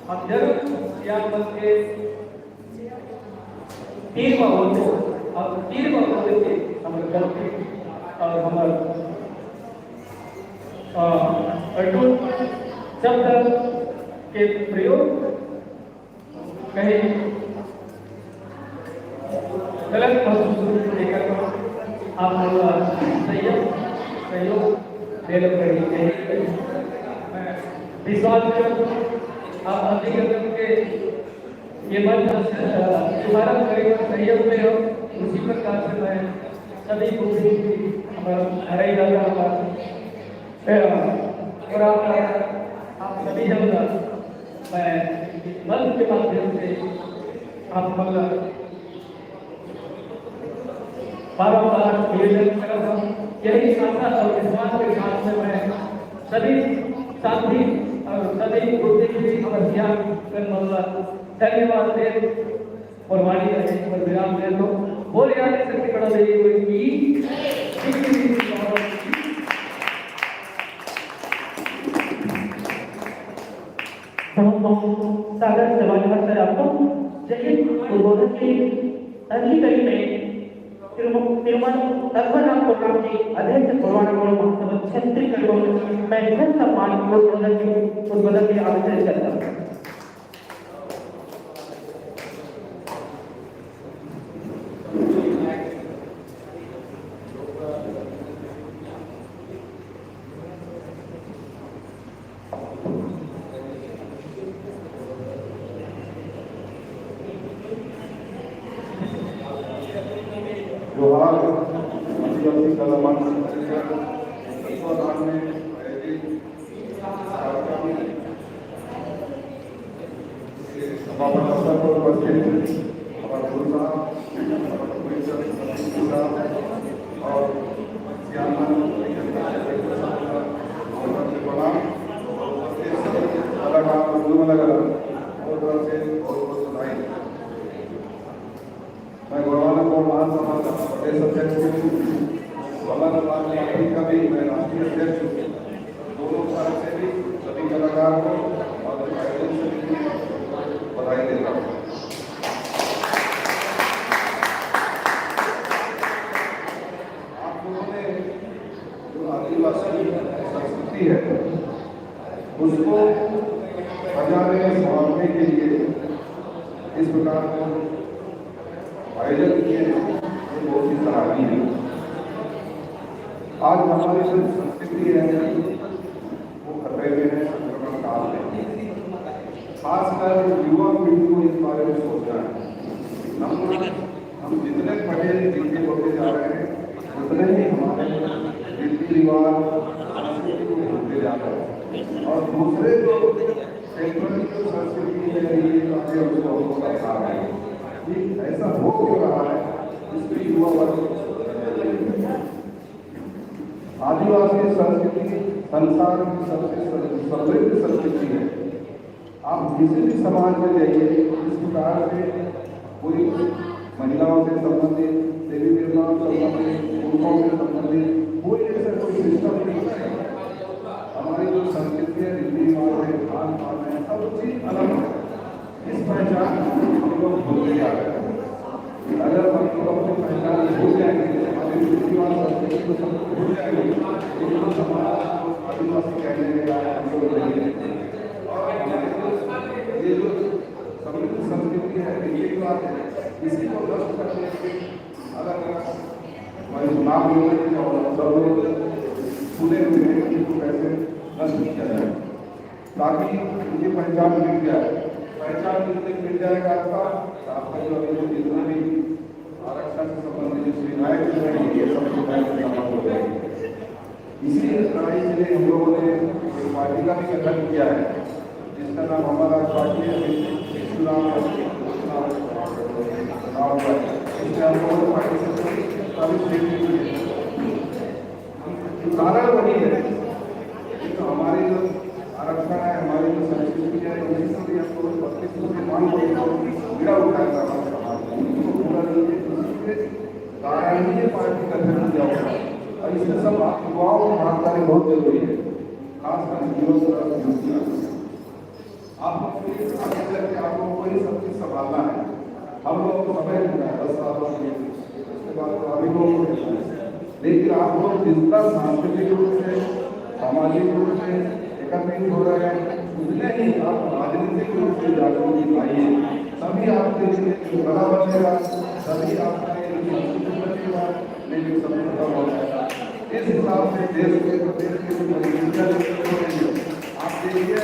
हम जरूर सियान मन के तीर में होते, अब तीर में होते के हमर गलती और हमर, अ, अटूट शब्द के प्रयोग कहीं गलत महसूस होने का आप लोग संयम, सहयोग, मेहनत करनी चाहिए। मैं विश्वास करता हूँ, आप अधिक के ये मंच, अ, शुभारंभ करेगा, सहयोग में हो, उसी प्रकार से मैं सभी को भी हमारा हराई दादा हमारा, अ, और आप, आप सभी जन का मैं मंच के माध्यम से आप मतलब बारंबार निवेदन करत हूँ। यही आशा और विश्वास के साथ में मैं सभी साथी और सभी बुद्धिजीवी और ज्ञान के मतलब धन्यवाद दे और वाणी का एक बार विराम दे दो। बोले आदि शक्ति बड़ा देवी की। बहुत बहुत सादर से धन्यवाद सर आपको। जय हिंद। उद्बोधन की अगली कड़ी में तिरुम-, तिरुमल रघुनाथ प्रोग्राम की अध्यक्ष पुरवाना गोल महासभा क्षेत्रीय कार्यक्रम में जन सम्मान उद्बोधन की, उद्बोधन की आमंत्रित करता हूँ। जोहार। आदिवासी कला मंच तत्वाधान में आयोजित कार्यक्रम के समापन अवसर पर उपस्थित हमारे गुरु साहब, हमारे गुरु साहब और सियान कलाकार बंधु वगैरह और तरफ से बहुत बहुत बधाई। मैं गौरवान्वित हूँ महासभा का प्रदेश अध्यक्ष हूँ, वल्लभ राज यात्री का भी मैं राष्ट्रीय अध्यक्ष हूँ। दोनों तरफ से भी सभी कलाकार को और आयोजन समिति को बधाई देता हूँ। आप लोगों ने जो आदिवासी संस्कृति है, उसको बजाने में संभालने के लिए इस प्रकार का आयोजन किए हैं, ये बहुत ही सराहनीय है। आज हमारी जो संस्कृति है, वो खतरे में है, संक्रमण काल में। खासकर युवा पीढ़ी को इस बारे में सोचना है। हम, हम जितने पढ़े लिखे होते जा रहे हैं, उतने ही हमारे रीति रिवाज, संस्कृति को भूलते जा रहे हैं। और दूसरे जो सेंट्रल की जो संस्कृति है, ये बातें उसको हमको समझा रहे हैं कि ऐसा हो क्यों रहा है, इसमें युवा वर्ग को सोचना चाहिए। आदिवासी संस्कृति संसार की सबसे समृद्ध संस्कृति है। आप किसी भी समाज में जाइए, इस प्रकार से कोई महिलाओं से संबंधित, देवी देवताओं से संबंधित, पुरुषों से संबंधित कोई ऐसा कोई सिस्टम नहीं है। हमारी जो संस्कृति है, रीति रिवाज है, खान पान है, सब चीज अलग है। इस पहचान को हम लोग भूलते जा रहे हैं। अगर हम लोग अपनी पहचान भूल जाएंगे, हमारी रीति रिवाज, संस्कृति को सब भूल जाएंगे, तो हम समाज को आदिवासी कहने का हम लोग नहीं रहेंगे। और हमारे जो, ये जो समृद्ध संस्कृति है, रीति रिवाज है, इसी को नष्ट करने के अलग अलग, मैं नाम नहीं लेने वाला, सब लोग सुने हुए हैं कि इनको कैसे नष्ट किया जाए, ताकि उनकी पहचान मिट जाए। पहचान मिलने, मिल जाएगा आपका, तो आपका जो अभी जो जितना भी आरक्षण से संबंधित जो सुविधाएं मिल रही हैं, ये सब सुविधाएं समाप्त हो जाएंगी। इसी लड़ाई के लिए हम लोगों ने एक पार्टी का भी गठन किया है, जिसका नाम हमारा पार्टी है, चुनाव, चुनाव, चुनाव हुआ है। इसमें हम लोगों ने पार्टी से चौबीस सीट जीती है। कारण वही है, एक तो हमारी जो आरक्षण है, हमारी जो संस्कृति है, तो इसको भी हम लोग बत्तीस को भी मान लो, तो गिरा उठाएगा हमारे समाज में। तो पूरा जो ये दूसरे कारण ही ये पार्टी का गठन किया हुआ है। और इसमें सब आप युवाओं की भागीदारी बहुत जरूरी है, खासकर युवा वर्ग, युवतियां। आप लोग को ये, आगे चल के आप लोगों को ये सब चीज संभालना है। हम लोगों को समय मिलता है, दस साल बाद, उसके बाद तो अभी लोगों को मिलता है। लेकिन आप लोग जितना सांस्कृतिक रूप से, सामाजिक रूप से एकत्रित हो रहे हैं, उतने ही आप राजनीतिक रूप से जागरूक दिखाइए, तभी आपके लिए जो कला बचेगा, तभी आपका ये जो संस्कृति बचेगा, लेकिन सब खत्म हो जाएगा। इस हिसाब से देश के, प्रदेश के जो जनसंख्या जो हो रही है, आप देखिए,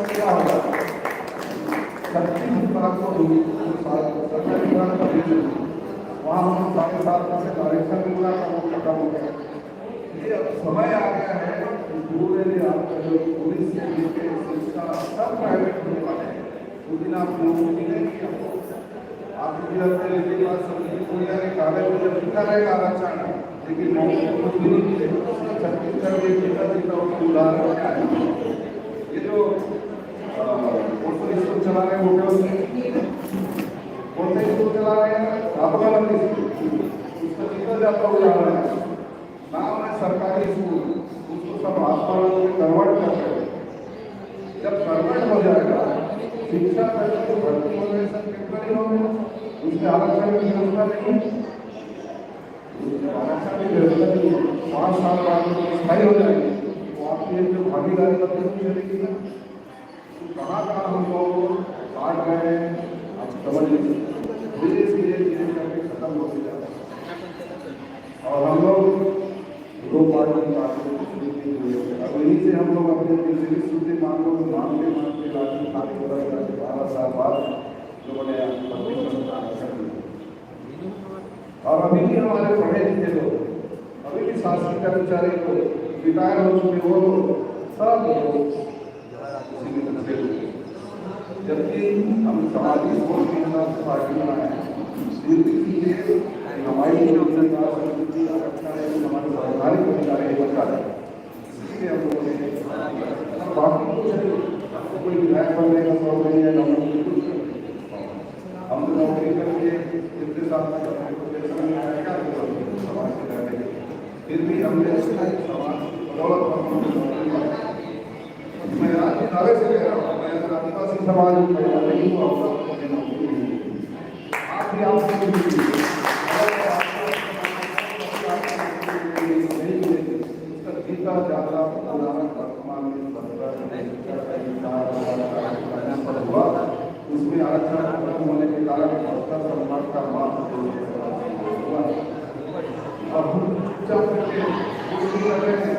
क्या होगा? छत्तीस विभाग को दो, सरकारी विभाग का दे दो। वहाँ हम साढ़े सात परसेंट आरक्षण मिल रहा था, वो खत्म हो गया। ये अब समय आ गया है कि पूरे आपका जो पुलिस से लेके शिक्षा सब प्राइवेट होने वाले हैं। उस दिन आप लोगों को मिलेंगे, आपको आप मुझे अपने लेके बात समझिए, कोई आगे कागज में लिखा रहेगा आरक्षण, लेकिन मौके पर कुछ भी नहीं मिलेगा। छत्तीसगढ़ में जितना जितना उसको उदाहरण है, ये जो, अ, वो तो स्कूल चला रहे हैं, वो क्या उसमें कौन से स्कूल चला रहे हैं? आपका मंदिर, उसका कितना ज्यादा उदाहरण है। नाम है सरकारी स्कूल, उसको सब आसपास में कन्वर्ट कर रहे हैं। जब कन्वर्ट हो जाएगा, शिक्षा तक तो भर्ती हो गए, सब टेम्पररी हो गए, उसमें आरक्षण की व्यवस्था नहीं है, उसमें आरक्षण की व्यवस्था नहीं है, पाँच साल बाद वो स्थायी हो जाएगी, तो आपकी एक जो भागीदारी होती है, वो चलेगी ना। तो कहाँ कहाँ हम लोग काट रहे हैं, आप समझ लीजिए, धीरे धीरे धीरे करके खत्म होते जा रहे हैं। और हम लोग दो पार्टी की बात को सुनते हुए, अब यहीं से हम लोग अपने दिल से भी सुनते, मान लो, मानते मानते लाठी खाने बदल करके बारह साल बाद जो बने पत्नी संस्कार कर दिए। अभी भी हमारे पढ़े लिखे लोग, अभी भी शासकीय कर्मचारी लोग, रिटायर हो चुके वो लोग, सब लोग इसी में फंसे हुए हैं। जबकि हम सामाजिक सोच के हिसाब से पार्टी बनाए हैं, फिर भी ये हमारी जो संस्था, संस्कृति, आरक्षण है, ये हमारे संवैधानिक अधिकार है, ये बचा है। इसलिए हम लोगों ने, बाकी कुछ नहीं, हमको कोई विधायक बनने का शौक नहीं है, ना हमको कुछ नहीं। हम तो नौकरी करके इतने साल तक अपने को पेंशन मिल रहा है, क्या जरूरत है समाज के लिए? फिर भी हमने समाज की बदौलत हम लोगों को नौकरी पाई। मैं आज भी दावे से कह रहा हूँ, मैं अगर आदिवासी समाज में पैदा नहीं हुआ होता तो मुझे नौकरी नहीं मिली। आज भी आपको नहीं मिली। अगर आपको नहीं मिलेगी, उसका जीता जागता पुराना वर्तमान में बदला नहीं, इसका कई चार हजार का आरक्षण हुआ। उसमें आरक्षण खत्म होने के कारण बस्तर संभाग का मात्र दो सौ हुआ। और हम चुपचाप करके कुछ नहीं कर रहे हैं।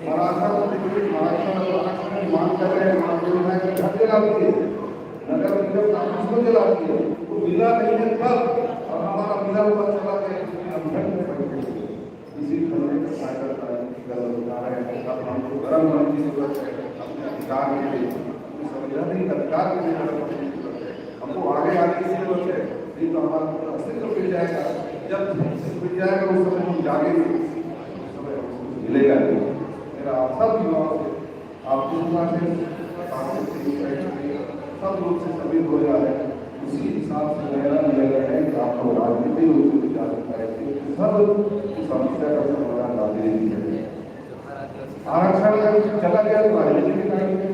मराठा को भी, मराठा और आरक्षण की मांग कर रहे हैं, मांग कर रहे हैं, घर जला दिए, नगर निगम का ऑफिस को जला दिए, वो मिला नहीं है तब, और हमारा मिला हुआ चला गया, इसलिए हम घर में बैठ गए। इसी तरह का फायदा था, गलत उठा रहे हैं। अब हमको गर्म होने की जरूरत है, अपने अधिकार के लिए, अपने संवैधानिक अधिकार के लिए गर्म होने की जरूरत है। हमको आगे आने की जरूरत है, नहीं तो हमारा पूरा अस्तित्व मिट जाएगा। जब अस्तित्व मिट जाएगा, उस समय हम जागेंगे, उस समय हमको कुछ मिलेगा नहीं। मेरा आप सब युवाओं से, आपके पास है, आपके बीच बैठ के सब लोग से सभी हो जा रहे हैं, उसी हिसाब से मेरा निवेदन है कि आप लोग राजनीतिक रूप से विचार करें, क्योंकि सब समस्या का समाधान राजनीति है। आरक्षण अगर चला गया तो राजनीति भी नहीं है।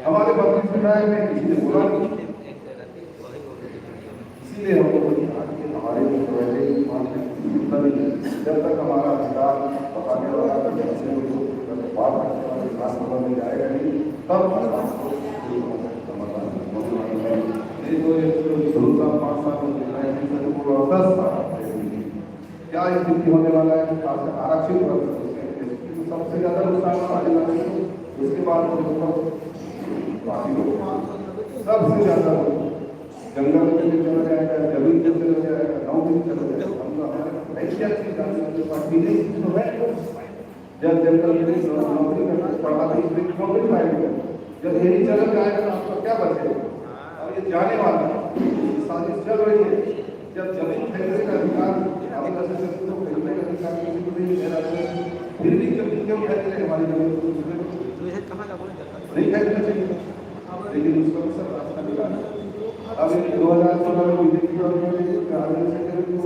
हमारे बत्तीस विधायक हैं, किसी ने बोला नहीं। इसीलिए हम लोग आज के हमारे जो है, ये मानसिक चिंता नहीं है। जब तक हमारा अधिकार बताने वाला, जब तक हमसे कोई बात करने वाला विधानसभा में जाएगा नहीं, तब तक हम लोग कोई समाधान होने वाला नहीं। नहीं तो ये जो दो साल, पाँच साल में जितना है, इनसे तो पूरा दस साल क्या स्थिति होने वाला है, खास कर आरक्षित वर्ग, उसमें एसटी को सबसे ज्यादा नुकसान होगा आदिवासी को, उसके बाद वो लोग बाकी लोग सबसे ज्यादा जंगल में भी चला जाएगा, जमीन में चला जाएगा, गाँव में चला जाएगा। हम तो हमारे भाई क्या चीज जानते हैं, जो पार्टी नहीं तो है, जब जंगल में नौ-, नौकरी करके पढ़ा तो इसमें नौकरी पाएंगे। जब यही चला जाएगा तो आपका क्या बचेगा? और ये जाने वाला है, ये साजिश चल रही है। जब जमीन खरीदने का अधिकार, आदिवासी जमीन को खरीदने का अधिकार किसी को नहीं दे रहा है, फिर भी जमीन क्यों खरीद रहे हैं हमारी जमीन को? दूसरे को तो ये कहाँ का बोले जाता है? नहीं खरीदना चाहिए, लेकिन उसका भी सब रास्ता निकाला। अब ये दो हज़ार सोलह में बीजेपी गवर्नमेंट ने कहा,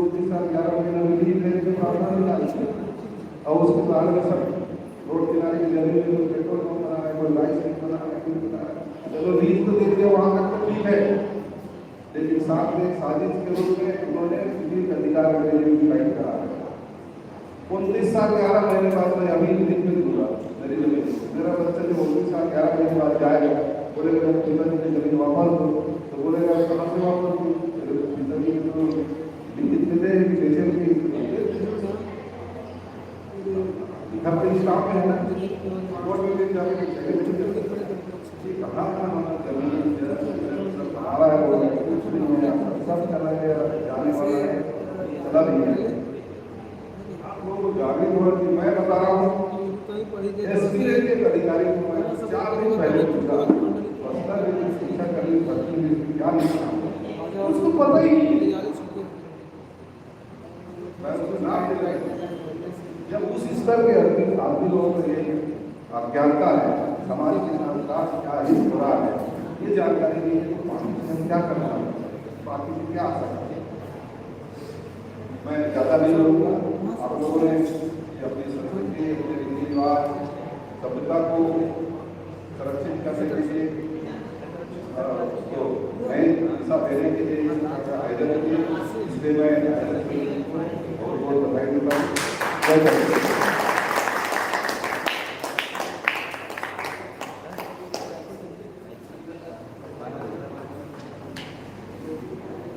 उनतीस साल ग्यारह महीना में लीज लेने के प्रावधान निकाल दिया। और उसके बाद में सब रोड किनारे की जमीन में कोई पेट्रोल पंप बना रहा है, कोई राइस मिल बना रहा है, कुछ बना रहा है। चलो, लीज तो दे दिया, वहां तक तो ठीक है, लेकिन साथ में साजिश के रूप में उन्होंने लीज अधिकार के लिए भी फाइट करा है। उनतीस साल ग्यारह महीने बाद मैं अभी भी दिल्ली में घूमा, मेरी जमीन। मेरा बच्चा जब उनतीस साल ग्यारह महीने बाद जाएगा, बोलेगा, "मेरे पिताजी ने जमीन वापस दो।" तो बोलेगा, "कहाँ से वापस दो?" मेरे पिताजी ने तो लिख के दे हैं कि बेचे भी नहीं। लिखा तो इस काम में है ना, कोर्ट में भी जाके बेचे। ये कहाँ का हमारा जमीन, जरा हमारा है, वो कुछ नहीं है, सब चला गया, जाने वाला है, चला भी गया। आप लोग जागरूक हो कि मैं बता रहा हूँ, एसपी के अधिकारी को मैं चार दिन पहले पूछा, बस्तर में शिक्षा कर्मी भर्ती में क्या लिखा, उसको पता ही नहीं। मैं उसको नाम ले रहा हूँ। जब उस स्तर के आदमी, आदमी लोगों को ये अज्ञानता है, समाज के साथ क्या हित हो रहा है, ये जानकारी नहीं है, तो पार्टी से हम क्या करना है, पार्टी से क्या आशा करते हैं? मैं ज़्यादा नहीं बोलूँगा। आप लोगों ने ये अपनी संस्कृति, अपने रीति रिवाज, सभ्यता को संरक्षित करने के लिए, अ, उसको नई दिशा देने के लिए इसका आयोजन किया, इसलिए मैं आयोजन समिति को बहुत बहुत बधाई देता हूँ। जय हिंद।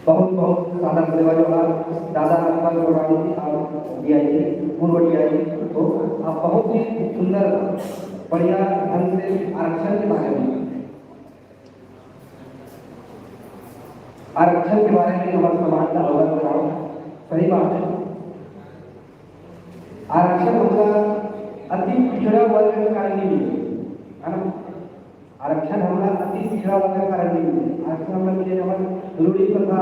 बहुत बहुत सादर धन्यवाद दादा अनमोल गोड़ानी जी, आप डीआईजी, पूर्व डीआईजी, तो आप बहुत ही सुंदर, बढ़िया ढंग से आरक्षण के बारे में, आरक्षण के बारे में हमारे समाज का अवगत कराओ। सही बात है, आरक्षण हमला अति पिछड़ा वर्ग के कारण नहीं मिले, है ना? आरक्षण हमला अति पिछड़ा वर्ग के कारण नहीं मिले। आरक्षण हमला मिले हमर रूढ़ी प्रथा,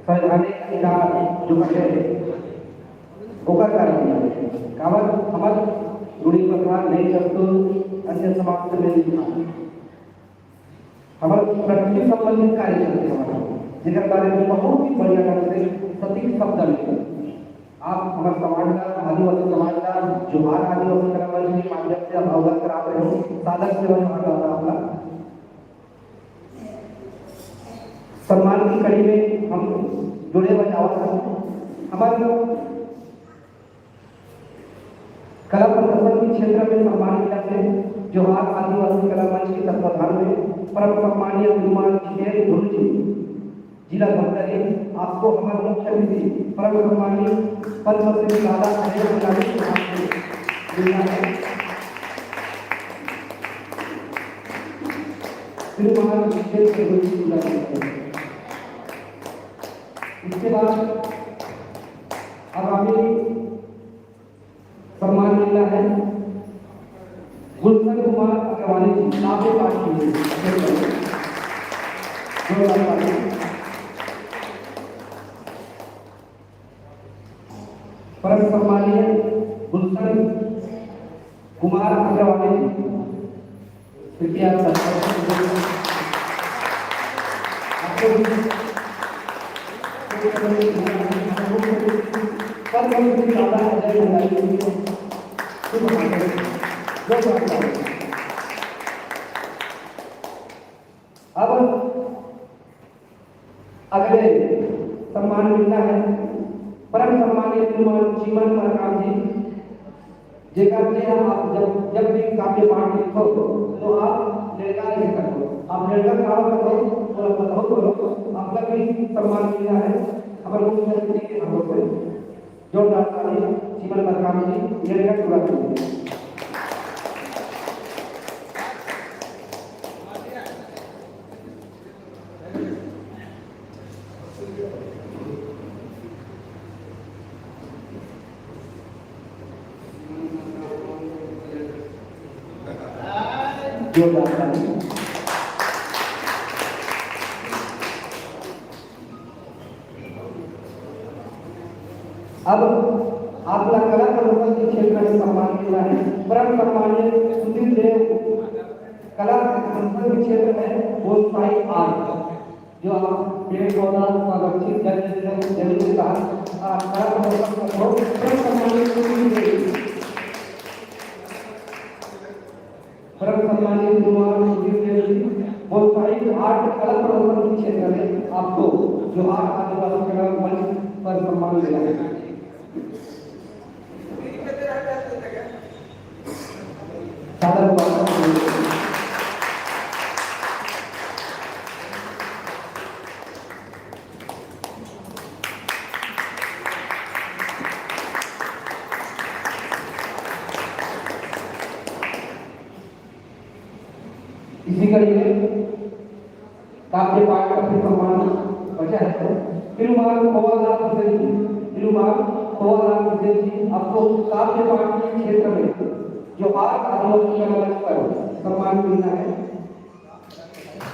संवैधानिक अधिकार जो है, ओकर कारण नहीं मिले। काबर हमर रूढ़ी प्रथा, न्याय, दस्तूर, अन्य समाज से मिले हमर प्रकृति संबंधित कार्य चलथे हमर, जेकर बारे में बहुत ही बढ़िया ढंग से सटीक शब्द में आप हमर समाज ला, आदिवासी समाज ला, जोहार आदिवासी कला मंच के माध्यम से आप अवगत करा रहे हो। सादर से मैं जोहार करता हूँ। सम्मान की कड़ी में हम जुड़े हुए चाहत हन। हमर कला प्रदर्शन के क्षेत्र में सम्मान मिला है। जोहार आदिवासी कला मंच के तत्वाधान में परम सम्मानीय श्रीमान जितेंद्र ध्रुव जी, जिला धमतरी, आपको हमारे मुख्य अतिथि परम सम्मानीय पद्मश्री दादा अजय भंडारी जी आपको मिलना है। श्रीमान जितेंद्र ध्रुव जी, जिला धमतरी। इसके बाद आगामी सम्मान मिलना है गुलशन कुमार अग्रवाल जी, काव्य पाठ के लिए। जोरदार ताली। परम सम्मानीय गुलशन कुमार अग्रवाल जी, कृपया आपको भी अब अगले सम्मान मिलना है परम सम्मानित श्रीमान चीमन मरकाम जी, जेकर में आप जब, जब भी काव्य पाठ लिखो, तो आप लड़का ऐसे करो, आप लड़का का करो, थोड़ा बताओ करो, आपका भी सम्मान मिलना है हमारे मुख्य अतिथि के हाथों से। जोरदार ताली, चीमन मरकाम जी, लड़का पूरा करो। जोरदार ताली। अब आपला कला प्रदर्शन के क्षेत्र में सम्मान मिला है। परम सम्मानित सुधीर देव, कला प्रदर्शन के क्षेत्र में बोनसाई आर्ट, जो आप पेड़ पौधा संरक्षित जल जल के तहत, आ, कला प्रदर्शन करते हो। परम सम्मानित सुधीर देव। परम सम्मानित श्रीमान सुधीर देव जी, बोनसाई आर्ट कला प्रदर्शन के क्षेत्र में आपको जोहार आदिवासी कला मंच पर सम्मान मिला है। सादर स्वागत। इसी कड़ी में काव्य पाठ का भी सम्मान बचा है। श्रीमान खोवालाल बिसेन जी, श्रीमान खोवालाल बिसेन जी, आपको काव्य पाठ के क्षेत्र में जोहार आदिवासी कला मंच पर सम्मान मिलना है।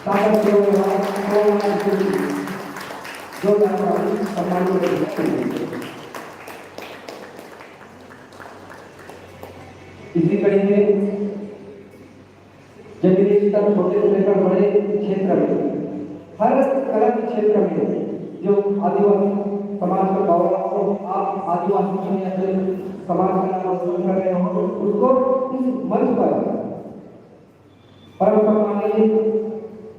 सादर से जोहार खोवालाल बिसेन जी, जोरदार ताली, सम्मान मिलना है। इसी कड़ी में जगदीश तक छोटे से लेकर बड़े क्षेत्र में, हर तरह के क्षेत्र में जो आदिवासी समाज का गौरव हो, आप आदिवासी दुनिया से समाज का नाम रोशन कर रहे हो, उसको इस मंच पर परम सम्मानित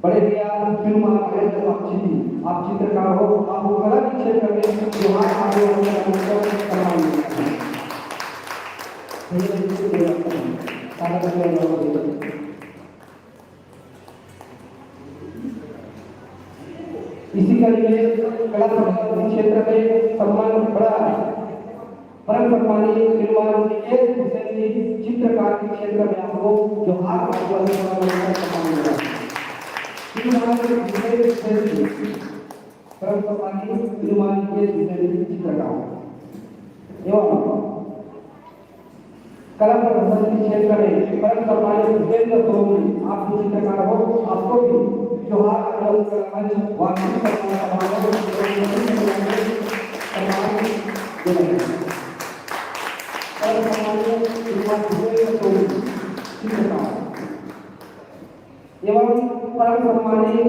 बड़े भैया फिल्म आप हैं, तो आप चित्र-, आप चित्रकार हो, आपको कला के क्षेत्र में जोहार, आपको सम्मान मिलता है। भैया, बिल्कुल भैया, सारा का इसी कड़ी में कला प्रदर्शन के क्षेत्र में सम्मान बढ़ा है। परम सम्मानीय श्रीमान निकेश हुसैन जी, चित्रकार के क्षेत्र में आपको जोहार, आपको सम्मान मिला। श्रीमान निकेश हुसैन जी, परम सम्मानीय श्रीमान निकेश हुसैन जी, चित्रकार। एवं कला प्रदर्शन के क्षेत्र में परम सम्मानित भूपेंद्र सोम जी, आप भी चित्रकार हो, आपको भी जोहार आदिवासी कला मंच वार्षिक सम्मान समारोह एवं सम्मान देना है। परम सम्मानित श्रीमान भूपेंद्र सोम जी, चित्रकार एवं परम सम्मानित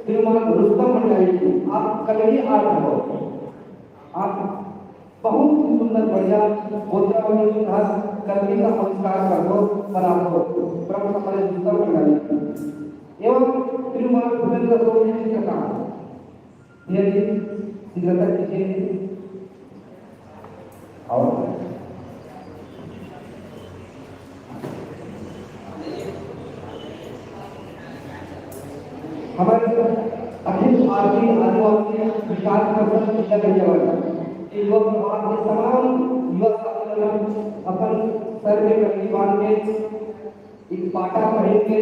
श्रीमान रुस्तम मंडावी जी, आप कलगी आर्ट हो, आप बहुत ही सुंदर, बढ़िया मुद्रा बनी हुई है, कलगी का आविष्कार कर दो, बना दो, परम सम्मानित रुस्तम मंडावी जी एवं श्रीमान भूपेंद्र सोम जी चित्रकार। भैया जी, शीघ्रता कीजिए। और हमारे अखिल भारतीय आदिवासी विकास परिषद जिला गरियाबंद के युवा प्रभाग के तमाम युवा साथी मन अपन सर में पगड़ी बांध के, एक पाटा पहन के,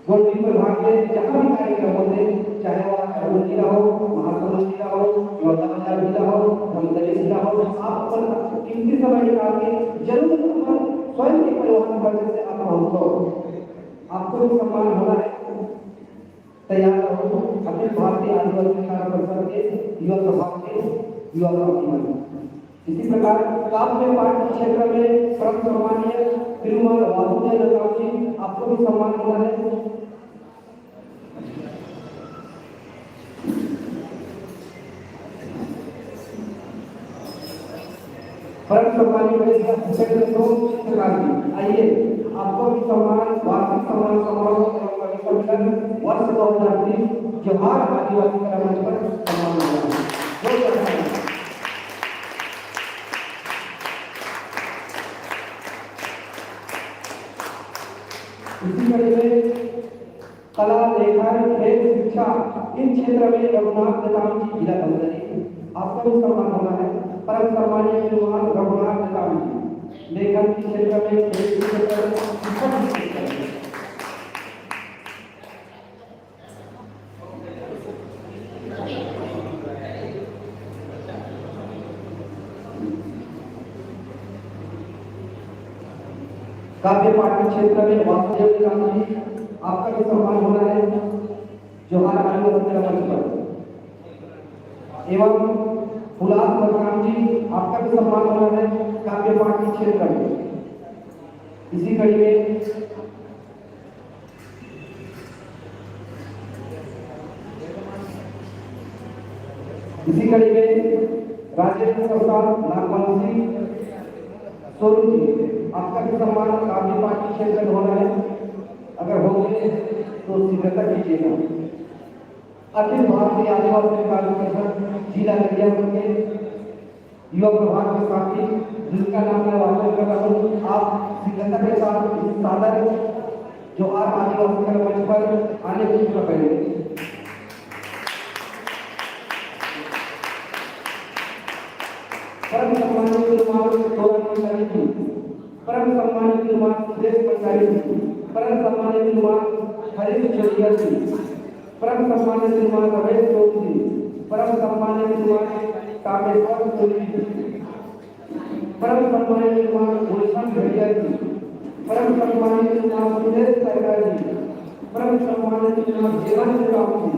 गोंडी प्रभाग के जहाँ भी कार्यक्रम होते, चाहे वह अरविंद जिला हो, महासमुंद जिला हो, बलौदाबाजार जिला हो, धमतरी जिला हो, आप अपन कीमती समय निकाल के जरूर अपन स्वयं के परिवहन खर्च से आप पहुँचो। आपको भी सम्मान होना है, तैयार रहो। अखिल भारतीय आदिवासी विकास परिषद के युवा प्रभाग के युवा साथी मन। इसी प्रकार काव्य पाठ के क्षेत्र में परम सम्मानीय श्रीमान वासुदेव नेताम जी, आपको भी सम्मान होना है। परम सम्मानीय भूपेंद्र सोम चित्रकार जी, आइए, आपको भी सम्मान, वार्षिक सम्मान समारोह एवं कवि सम्मेलन वर्ष दो हज़ार बीस जोहार आदिवासी कला मंच पर सम्मान मिला है। जोरदार ताली। इसी कड़ी में कला, लेखन, खेल, शिक्षा, इन क्षेत्र में रघुनाथ नेताम जी जिला धमतरी, आपको भी सम्मान होना है। परम सम्मानीय श्रीमान रघुनाथ नेताम जी, लेखन के क्षेत्र में, खेल के क्षेत्र में, शिक्षा के क्षेत्र में। काव्य पाठ के क्षेत्र में वासुदेव नेताम जी, आपका भी सम्मान होना है। जोहार आदिवासी कला मंच पर। एवं हुलास मरकाम जी, आपका भी सम्मान होना है काव्य पाठ के क्षेत्र में। इसी कड़ी में, इसी कड़ी में राजेंद्र प्रसाद नागवंशी सोनू जी, आपका भी सम्मान काव्य पाठ के क्षेत्र में होना है। अगर होंगे तो शीघ्रता कीजिएगा। अखिल भारतीय आदिवासी विकास परिषद जिला गरियाबंद के युवा प्रभाग के साथी, जिनका नाम मैं वाचन कर रहा हूँ, आप शीघ्रता के साथ इस सादर जोहार आदिवासी कला मंच पर आने की कृपा करेंगे। परम सम्मानित श्रीमान सोहन मंडावी जी, परम सम्मानित श्रीमान सुरेश मंडावी जी, परम सम्मानित श्रीमान हरीश चौधरी जी, परम सम्मानित श्रीमान रमेश चौधरी जी, परम सम्मानित श्रीमान कामेश्वर चौधरी जी, परम सम्मानित श्रीमान गुलशन भेड़िया जी, परम सम्मानिय श्रीमान सुरेश सहगल जी, परम सम्मानिय श्रीमान हेमंत राव जी,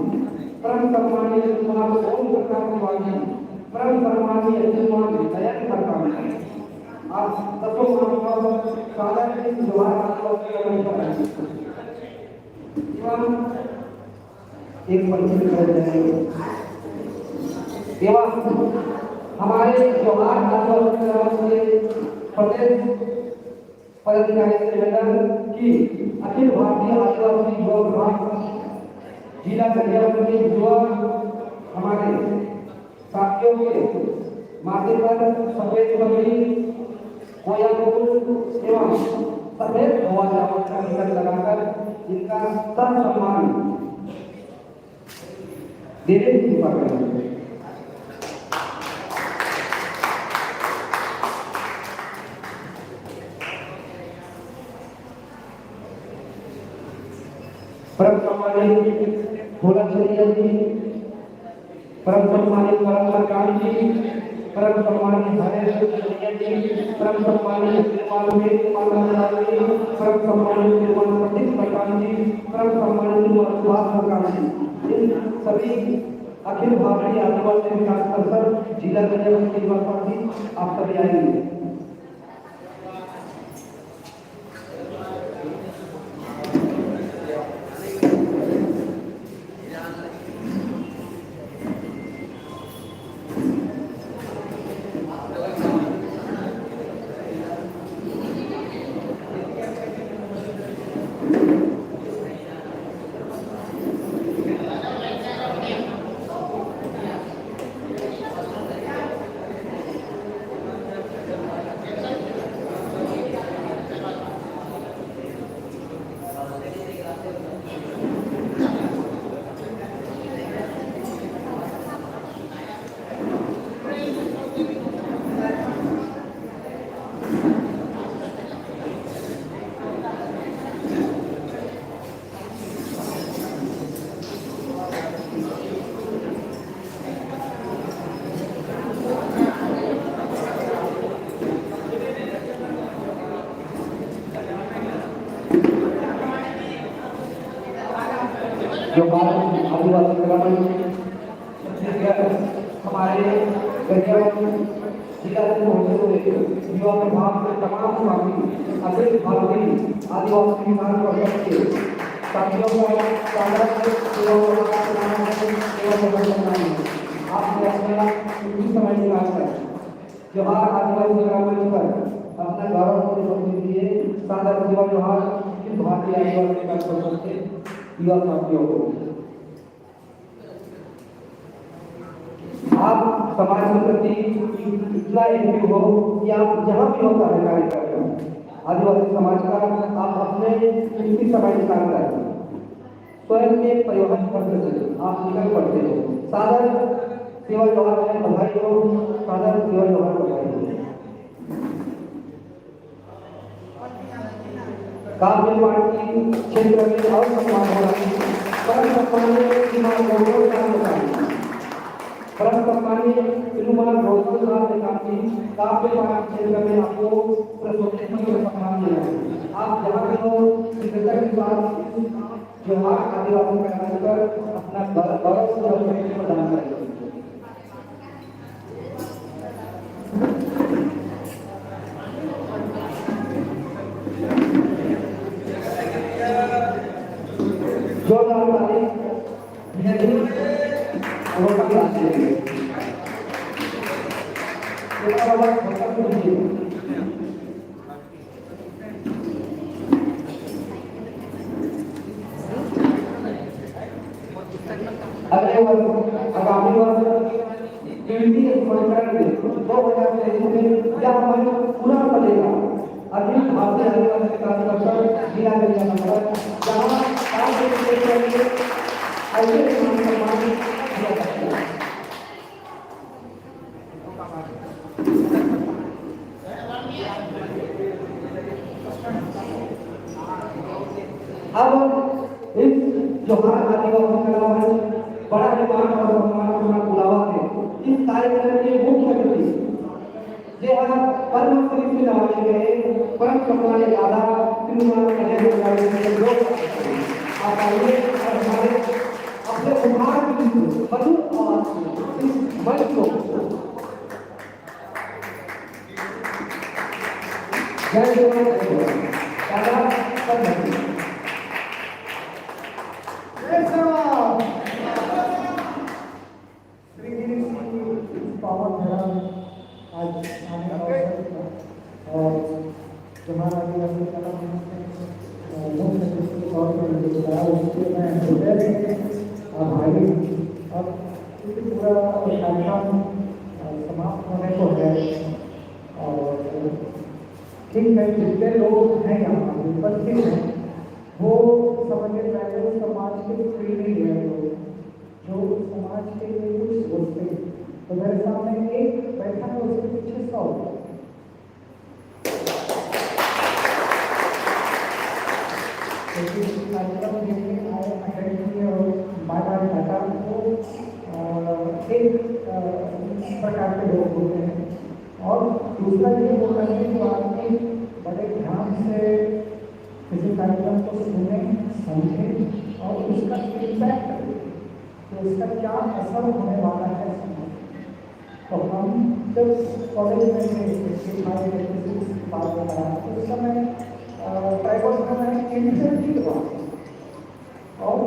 परम सम्मानिय श्रीमान ओम प्रकाश तिवारी जी, परम सम्मानिय श्रीमान जयंत प्रकाश जी। आप सबको सादर जोहार। एवं एक परिचित कर देंगे। एवं हमारे जोहार आदिवासी कला मंच के प्रदेश पदाधिकारी से निवेदन कि अखिल भारतीय आदिवासी युवा विभाग जिला गरियाबंद के युवा हमारे साथियों के माथे पर सफेद पगड़ी, कोया कुल एवं सफेद धोवा चावल का टिकट लगाकर इनका ससम्मान देने की कृपा करें। परम सम्मानित भोला छरिया जी, परम सम्मानित परम प्रकाश जी, परम सम्मानित हरेश कनैया जी, परम सम्मानित श्रीमान वेद कुमार महाराज जी, परम सम्मानित श्रीमान प्रदीप प्रकाश जी, परम सम्मानित श्रीमान सुभाष प्रकाश जी, इन सभी अखिल भारतीय आदिवासी विकास परिषद जिला गंजावती के निवासी, आप सभी आएंगे। जो बात आदिवासी कला मंच छत्तीसगढ़ हमारे गंजावती जिला से पहुंचे हुए युवा प्रभाग के तमाम स्वामी अखिल भारतीय आदिवासी विकास परिषद के साथियों का शानदार सेवा प्रभाग का नाम है, सेवा प्रभाग का नाम है। आपने अपना कीमती समय निकालकर जोहार आदिवासी कला मंच पर अपना गौरव के लिए शानदार सेवा जोहार अखिल भारतीय आदिवासी विकास परिषद के युवा साथियों को। आप समाज के प्रति इतना एक्टिव हो कि आप जहाँ भी होता है कार्यक्रम, आदिवासी समाज का, आप अपने कीमती समय निकालता है, स्वयं के परिवहन खर्च से आप निकल पड़ते हो। सादर सेवा जोहार है, बधाई हो, सादर सेवा जोहार, बधाई हो। काव्य पाठ के क्षेत्र में और सम्मान हो रहा है। परम सम्माननीय श्रीमान गौतम साहब का, परम सम्माननीय श्रीमान गौतम साहब ने कहा कि काव्य पाठ के क्षेत्र में आपको प्रस्तुति के सम्मान देना है। आप जहाँ भी हो, कृतज्ञता के साथ जोहार आदिवासी कार्यक्रम पर अपना गौ-, गौरव प्रदान करें। जोरदार ताली। धीरे धीरे और कम आवाज से। थोड़ा आवाज खत्म हो गई। अगले वर्ष, आगामी वर्ष, केंद्रीय स्मरणकरण में दो हज़ार तेईस में यह मंच पूरा पड़ेगा। अखिल भारतीय आदिवासी विकास परिषद जिला गरियाबंद, जहाँ पाँच सौ रुपये के लिए ऐसे मान सम्मान दिया जाएगा। अब इस जोहार आदिवासी कला मंच बड़ा ही मान और सम्मान का बुलावा है। इस कार्यक्रम के मुख्य अतिथि, जे हा पद्मश्री से नवाजे गए परम सम्मानित दादा श्रीमान अजय बंगाली जी के लोग आप आइए और हमारे अपने उदार मधुर आवाज से इस मंच को जय जोहार, जय जोहार। दादा, सब धन्यवाद। जय सेवा। श्री गिरीश जी, इस पावन धरा में आज आने का अवसर मिला और जोहार आदिवासी कला मंच के, अ, मुख्य अतिथि के तौर पर मुझे बुलाया, उसके लिए मैं हृदय से आभारी हूँ। और क्योंकि पूरा कार्यक्रम, अ, समाप्त होने को है और ठीक है, जितने लोग हैं यहाँ उपस्थित हैं, वो समझिए पहले उस समाज के प्रेमी हैं, जो, जो उस समाज के लिए कुछ सोचते हैं। तो मेरे सामने एक बैठा है, उसके पीछे सौ। लेकिन कार्यक्रम देखने आए, अटेंड किए और बाय बाय टाटा को, अ, एक, अ, प्रकार के लोग होते हैं। और दूसरा ये होता है कि जो आदमी बड़े ध्यान से किसी कार्यक्रम को सुने, समझे और उसका इम्पैक्ट देखे, तो उसका क्या असर होने वाला है समाज में। तो हम जब कॉलेज में थे, फिफ्टी फाइव फिफ्टी सिक्स की बात बता रहा हूँ, उस समय ट्राइबल में मैंने इंटरव्यू की बात की। और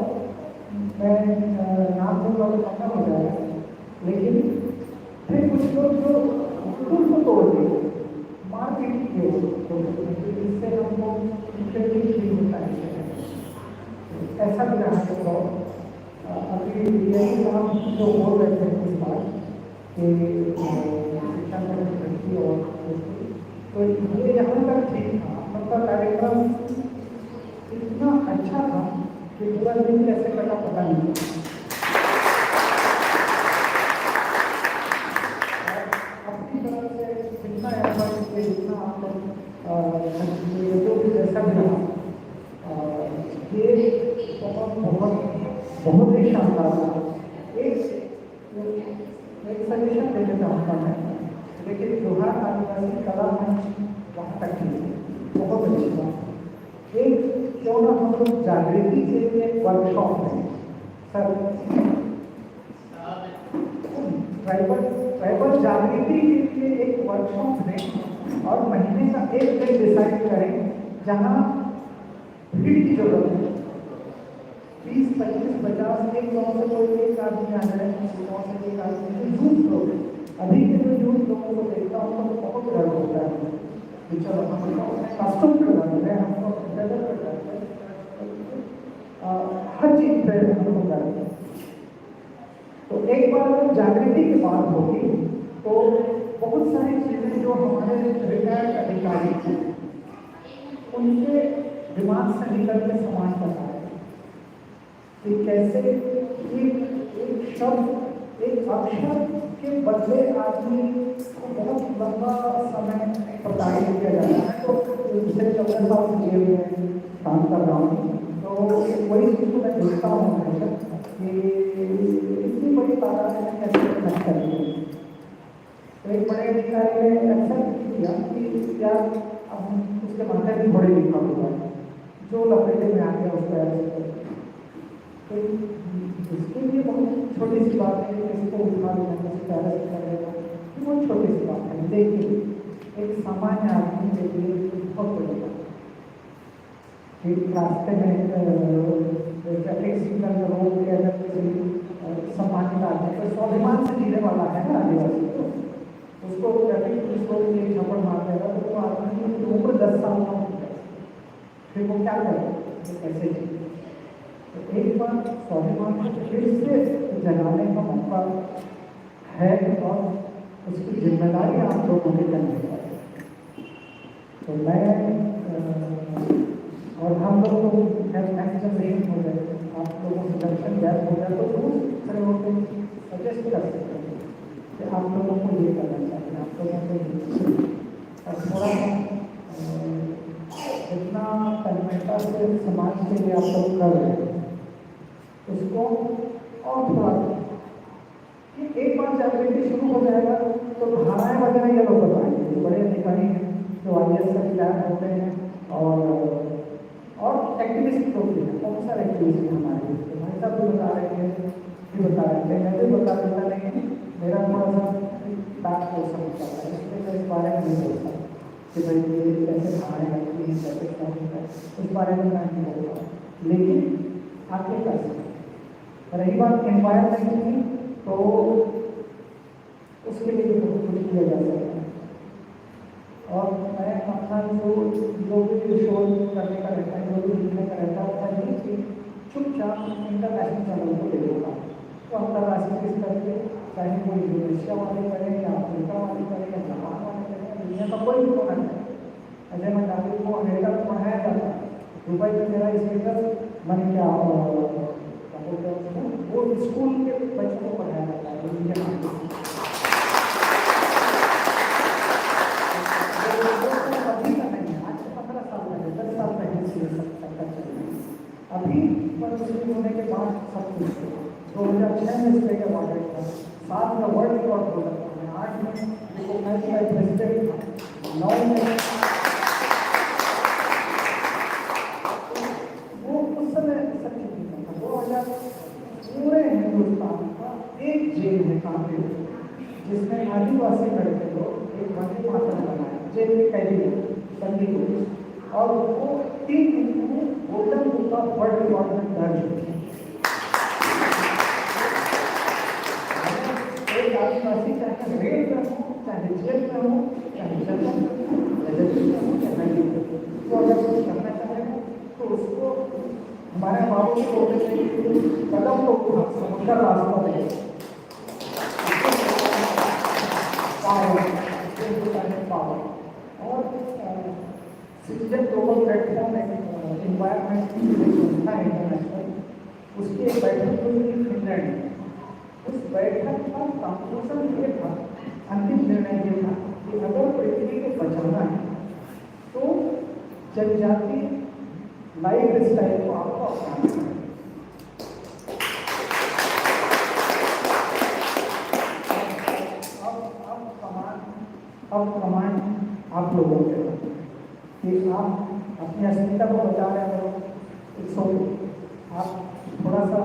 मैं अ, नाम लूँगा तो खत्म हो जाएगा, लेकिन थे कुछ लोग जो खुद को तोड़ दिए, मारपीट किए, तो इससे हमको इंटरव्यू भी होता है। ऐसा भी रहा है। तो अ, अभी यही हम जो बोल रहे थे इस बार कि अ, शिक्षा में वृद्धि और, तो ये यहाँ तक ठीक था, मतलब कार्यक्रम इतना अच्छा था कि पूरा दिन कैसे कटा पता नहीं चला। अपनी तरफ से जितना एफर्ट किए, जितना आप लोग अ, जो भी जैसा भी रहा, अ, ये बहुत बहुत बहुत ही शानदार था। एक एक सजेशन देना चाहूँगा मैं, देखिए, त्योहार आदिवासी कला मंच वहाँ तक ही है, बहुत अच्छी बात है। एक क्यों ना हम लोग जागृति के लिए वर्कशॉप में, सर, ट्राइबल ट्राइबल जागृति के लिए एक वर्कशॉप में और महीने का एक दिन डिसाइड करें जहाँ भीड़ की जरूरत है। बीस पच्चीस पचास, एक गाँव से कोई एक आदमी आ जाए, दूसरे गाँव से एक आदमी, जो यूथ लोग हैं, अभी के जो यूथ लोगों को देखता हूँ तो बहुत गर्व होता है कि चलो, हम लोग अपने कस्टम पे लग रहे हैं, हम लोग अपने लेवल पे लग रहे हैं। अ, हर चीज़ पे हम लोग लग रहे हैं। तो एक बार अगर जागृति की बात होगी तो बहुत सारी चीज़ें जो हमारे रिटायर्ड अधिकारी हैं, उनके दिमाग से निकल के समाज तक आए कि कैसे एक एक शब्द, एक अक्षर के बदले आदमी को बहुत लंबा समय प्रदान किया जाता है। तो पिछले चौदह साल से ये हुए काम कर रहा हूँ, तो वही चीज़ को मैं देखता हूँ हमेशा कि इतनी बड़ी तादाद में कैसे मेहनत करनी है। तो एक बड़े अधिकारी ने एक्सेप्ट किया कि यार, अब हम उसके माथे में थोड़ी लिखा हुआ है, जो लपेटे में आ गया उसको एक्सेप्ट। तो इसके लिए बहुत छोटी सी बात है कि इसको उठा लेना, किसी तरह से कर लेना, ये बहुत छोटी सी बात है, लेकिन एक सामान्य आदमी के लिए ये बहुत बड़ी बात है। फिर रास्ते में ट्रैफिक सिग्नल में रोक के अगर किसी सम्मानित आदमी को, स्वाभिमान से जीने वाला है ना आदिवासी, तो उसको ट्रैफिक पुलिस रोक के थप्पड़ मार देगा, तो वो आदमी की उम्र दस साल कम हो जाएगी। फिर वो क्या करेगा, वो कैसे जीएगा? तो एक बार स्वाभिमान को फिर से जगाने का मौका है और उसकी जिम्मेदारी आप लोगों के कंधे पर है। तो मैं और हम लोग तो खैर नेक्स्ट जनरेशन हो गए, आप लोगों से जनरेशन गैप हो गया, तो दूसरे लोगों को सजेस्ट कर सकते हैं कि आप लोगों को ये करना चाहिए, आप लोगों को ये करना चाहिए। और थोड़ा सा जितना तन्मयता से समाज के लिए आप लोग कर रहे हैं, उसको और थोड़ा कि एक बार जागृति शुरू हो जाएगा तो धाराएं वगैरह ये लोग बताएंगे, जो बड़े अधिकारी हैं, जो आईएएस का रिटायर होते हैं, और और एक्टिविस्ट लोग भी हैं, बहुत सारे एक्टिविस्ट हैं हमारे बीच में। भाई साहब भी बता रहे हैं, भी बता रहे थे, मैं भी बता देता, लेकिन मेरा थोड़ा सा बैक हो सकता है, इसलिए मैं इस बारे में नहीं बोलता कि भाई ये कैसे धाराएं लगती हैं, कैसे क्या होता है, उस बारे में मैं नहीं बोलता। लेकिन आगे कर सकते हैं। रही बात एनवायरमेंट की, तो उसके लिए भी बहुत कुछ किया जा सकता है। और मैं अपना जो जो भी शोध करने का रहता है, जो भी लिखने का रहता है, वो है कि चुपचाप इंटरनेशनल चैनल को दे देता हूँ। तो अंतर्राष्ट्रीय स्तर पे चाहे वो इंडोनेशिया वाले करें या अफ्रीका वाले करें या जापान वाले करें या दुनिया का कोई भी कोना करें, अजय मंडावी को अमेरिका में पढ़ाया जाता है, दुबई में मेरा स्टेटस, मैंने क्या, अ, क्या बोलते हैं उसको, वो स्कूल के बच्चों को पढ़ाया जाता है, वो इंडियन आर्मी। वो, वो सब अभी का नहीं है, आज से पन्द्रह साल पहले, दस साल पहले से ये सब चक्कर चल रहा है। अभी प्रदर्शनी होने के बाद सब कुछ हुआ। दो हज़ार छह में स्टेट अवार्ड था, सात में वर्ल्ड रिकॉर्ड हो सकता है, आठ में रिकॉग्नाइज बाय प्रेसिडेंट था, नौ में, वो उस समय सब चीजें था। दो हजार, पूरे हिंदुस्तान का एक जेल है कांकेर, जिसमें आदिवासी लड़के लोग एक वंदे मातरम बनाए, जेल के कैदी लोग, बंदी लोग, और वो तीन दिन में golden book of world record में दर्ज है। एक आदिवासी चाहे रेल में हो, चाहे जेल में हो, चाहे जंगल में हो, चाहे जंगल में हो, चाहे नदी में हो, तो अगर कुछ करना चाहेगा तो उसको हमारे बाबू को बोलते थे कि कदम को उठा, समुद्र रास्ता दे। Power, power. और सिटीजन ग्लोबल प्लेटफॉर्म, एनवायरमेंट की जो संस्था है इंटरनेशनल, उसकी एक बैठक हुई थी फिनलैंड में। उस बैठक का कंक्लूजन ये था, अंतिम निर्णय ये था कि अगर पृथ्वी को बचाना है तो जनजातीय लाइफ स्टाइल को आपको अपनाना है। अब अब कमांड अब कमांड आप लोगों के ऊपर कि आप अपनी अस्मिता को बचा रहे हो। इट्स ओके, आप थोड़ा सा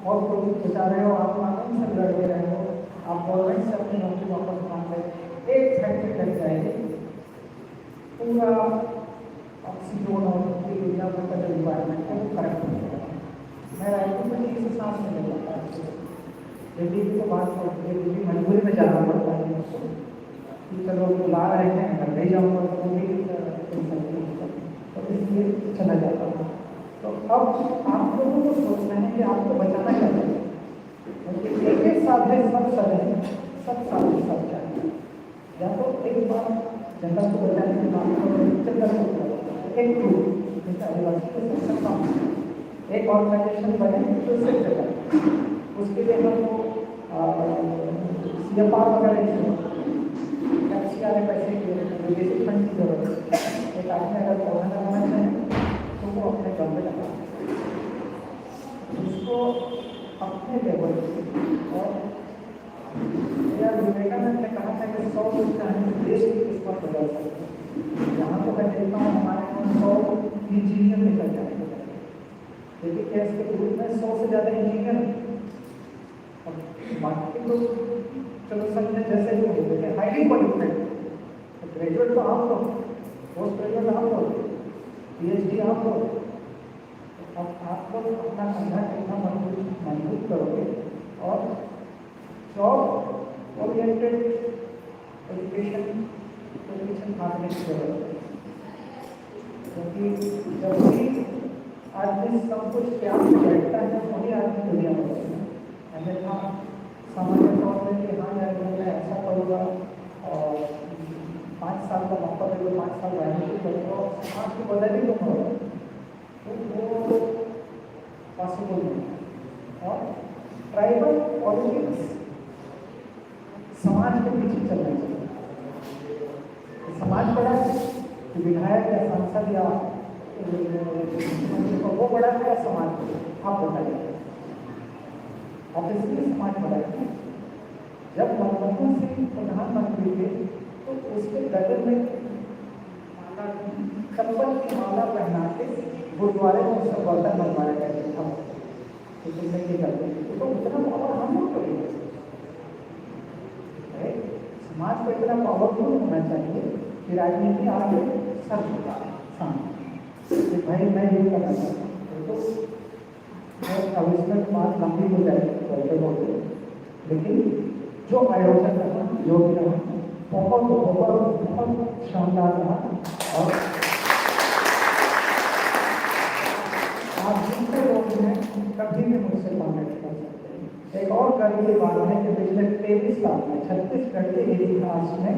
और कोशिश बचा रहे हो, आप कानून से लड़ रहे हो, आप गवर्नमेंट से अपनी नौकरी वापस मांग रहे हो, एक फैक्ट्री लग जाएगी, पूरा ऑक्सीजन और पूरी दुनिया भर का जो इन्वायरमेंट है वो करप्ट हो जाएगा। मैं रायपुर में ठीक से सांस नहीं ले पाता, दिल्ली की तो बात छोड़, दिल्ली मजबूरी में जाना पड़ता है मुझको कि चलो बुला रहे हैं, अगर नहीं जाऊँगा तो वो भी टेंशन नहीं होता, तो इसलिए चला जाता हूँ। तो अब आप लोगों को सोचना है कि आपको बचाना क्या चाहिए, क्योंकि एक एक साथ है, सब सर है, सब साथ ही सब जाए। या तो एक बार जनता को बचाने की बात करो, जनता को बचाओ। एक ग्रुप जैसे आदिवासी को सबसे कम, एक ऑर्गेनाइजेशन बने तो सिर्फ जनता, उसके लिए हमको सीएफआर वगैरह नहीं, एफसीआर पैसे की, बेसिक फंड की जरूरत है। एक आदमी अगर पौधा लगाना चाहे तो वो अपने घर में लगा, उसको अपने लेवल और यार, विवेकानंद ने कहा था कि सौ लोग चाहें तो देश की किस्मत बदल सकते हैं। यहाँ तो मैं देखता हूँ, हमारे यहाँ सौ इंजीनियर निकल जाते हैं, लेकिन क्या इसके ग्रुप में सौ से ज्यादा इंजीनियर हैं? अब बाकी लोग, चलो, समझे जैसे भी हो, लेकिन हाईली क्वालिफाइड, तो ग्रेजुएट तो आप लोग, पोस्ट ग्रेजुएट आप लोग, पीएचडी आप लोग, तो अब आप लोग अपना कंधा कितना मजबूत मजबूत करोगे और जॉब ओरिएंटेड एजुकेशन को पीछे भागने की जरूरत है, क्योंकि जब भी आदमी सब कुछ त्याग के बैठता है, वही आदमी दुनिया बदलता है। अन्यथा सामान्य तौर पर कि हाँ यार, मैं ऐसा करूँगा और पाँच साल का मौका दे दो, पाँच साल राजनीति करूँगा और समाज को बदल ही दूंगा, तो वो पॉसिबल नहीं है। और ट्राइबल पॉलिटिक्स समाज के पीछे चलना चाहिए। समाज बड़ा है कि विधायक या सांसद या, अ, वो बड़ा है या समाज बड़ा? आप बताइए। ऑब्वियसली समाज बड़ा है। जब मनमोहन सिंह प्रधानमंत्री थे तो उसके गले में माला, चप्पल की माला पहना के गुरुद्वारे में उसका बर्तन बनवाया गया था। तो तुमने ये गलती की, तो उतना पावर हम लोग को नहीं है। राइट? समाज को इतना पावरफुल होना चाहिए कि राजनीति आके सर झुका सामने कि भाई, मैं ये करना चाहता हूँ। तो मैं, अब इसमें बात लंबी हो जाएगी, बोलते बोलते, लेकिन जो आयोजन रहा, जो भी रहा, बहुत, बहुत, बहुत शानदार रहा। और आप जितने लोग हैं, कभी भी मुझसे कॉन्टैक्ट कर सकते हैं। एक और गर्व की बात है कि पिछले तेईस साल में छत्तीसगढ़ के इतिहास में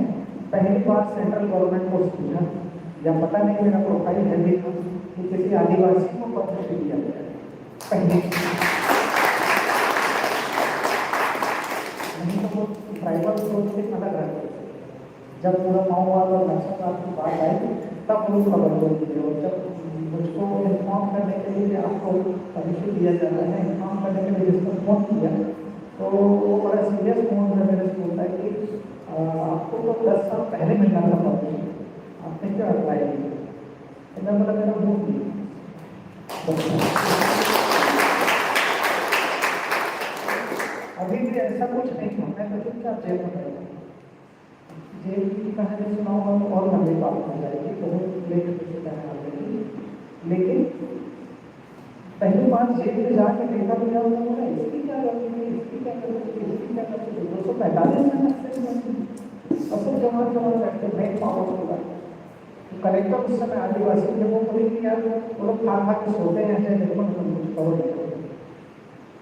पहली बार सेंट्रल गवर्नमेंट को सूझा, या पता नहीं, मेरा प्रोफाइल है भी था, कि किसी आदिवासी को पद्मश्री दिया गया। पहली, नहीं तो वो ट्राइबल सोच के अलग रहते थे। जब पूरा माओवाद और नक्सलवाद की बात आई, तब लोग खबर बोल दिए। और जब मुझको इन्फॉर्म करने के लिए कि आपको पनिशमेंट दिया जा रहा है, इन्फॉर्म करने के लिए जिसको फोन किया, तो वो बड़ा सीरियस मोड में मेरे से बोलता है कि "आ, आपको तो दस साल पहले मिलना था पब्लिक, आपने क्यों अप्लाई नहीं किया?" तो मैं बोला, "मेरा मूड नहीं है।" अभी भी ऐसा कुछ नहीं हुआ, मैं तो चुपचाप जेल में बैठा हूँ। जेल की कहानी सुनाऊंगा तो और लंबी बात हो जाएगी, बहुत लेट हो चुका है ऑलरेडी। लेकिन पहली बार जेल में जाके देखा तो क्या होता है, इसकी क्या गलती है, इसकी क्या गलती है, इसकी क्या गलती है? दो सौ पैंतालीस में नक्सली बन गए। और सब जवान जवान बैठे, मैं पावर पूरा। तो कलेक्टर उस समय आदिवासी थे, वो बोले कि "यार, वो लोग खा खा के सोते हैं, ऐसे देखो ना, तुम कुछ करो नहीं।"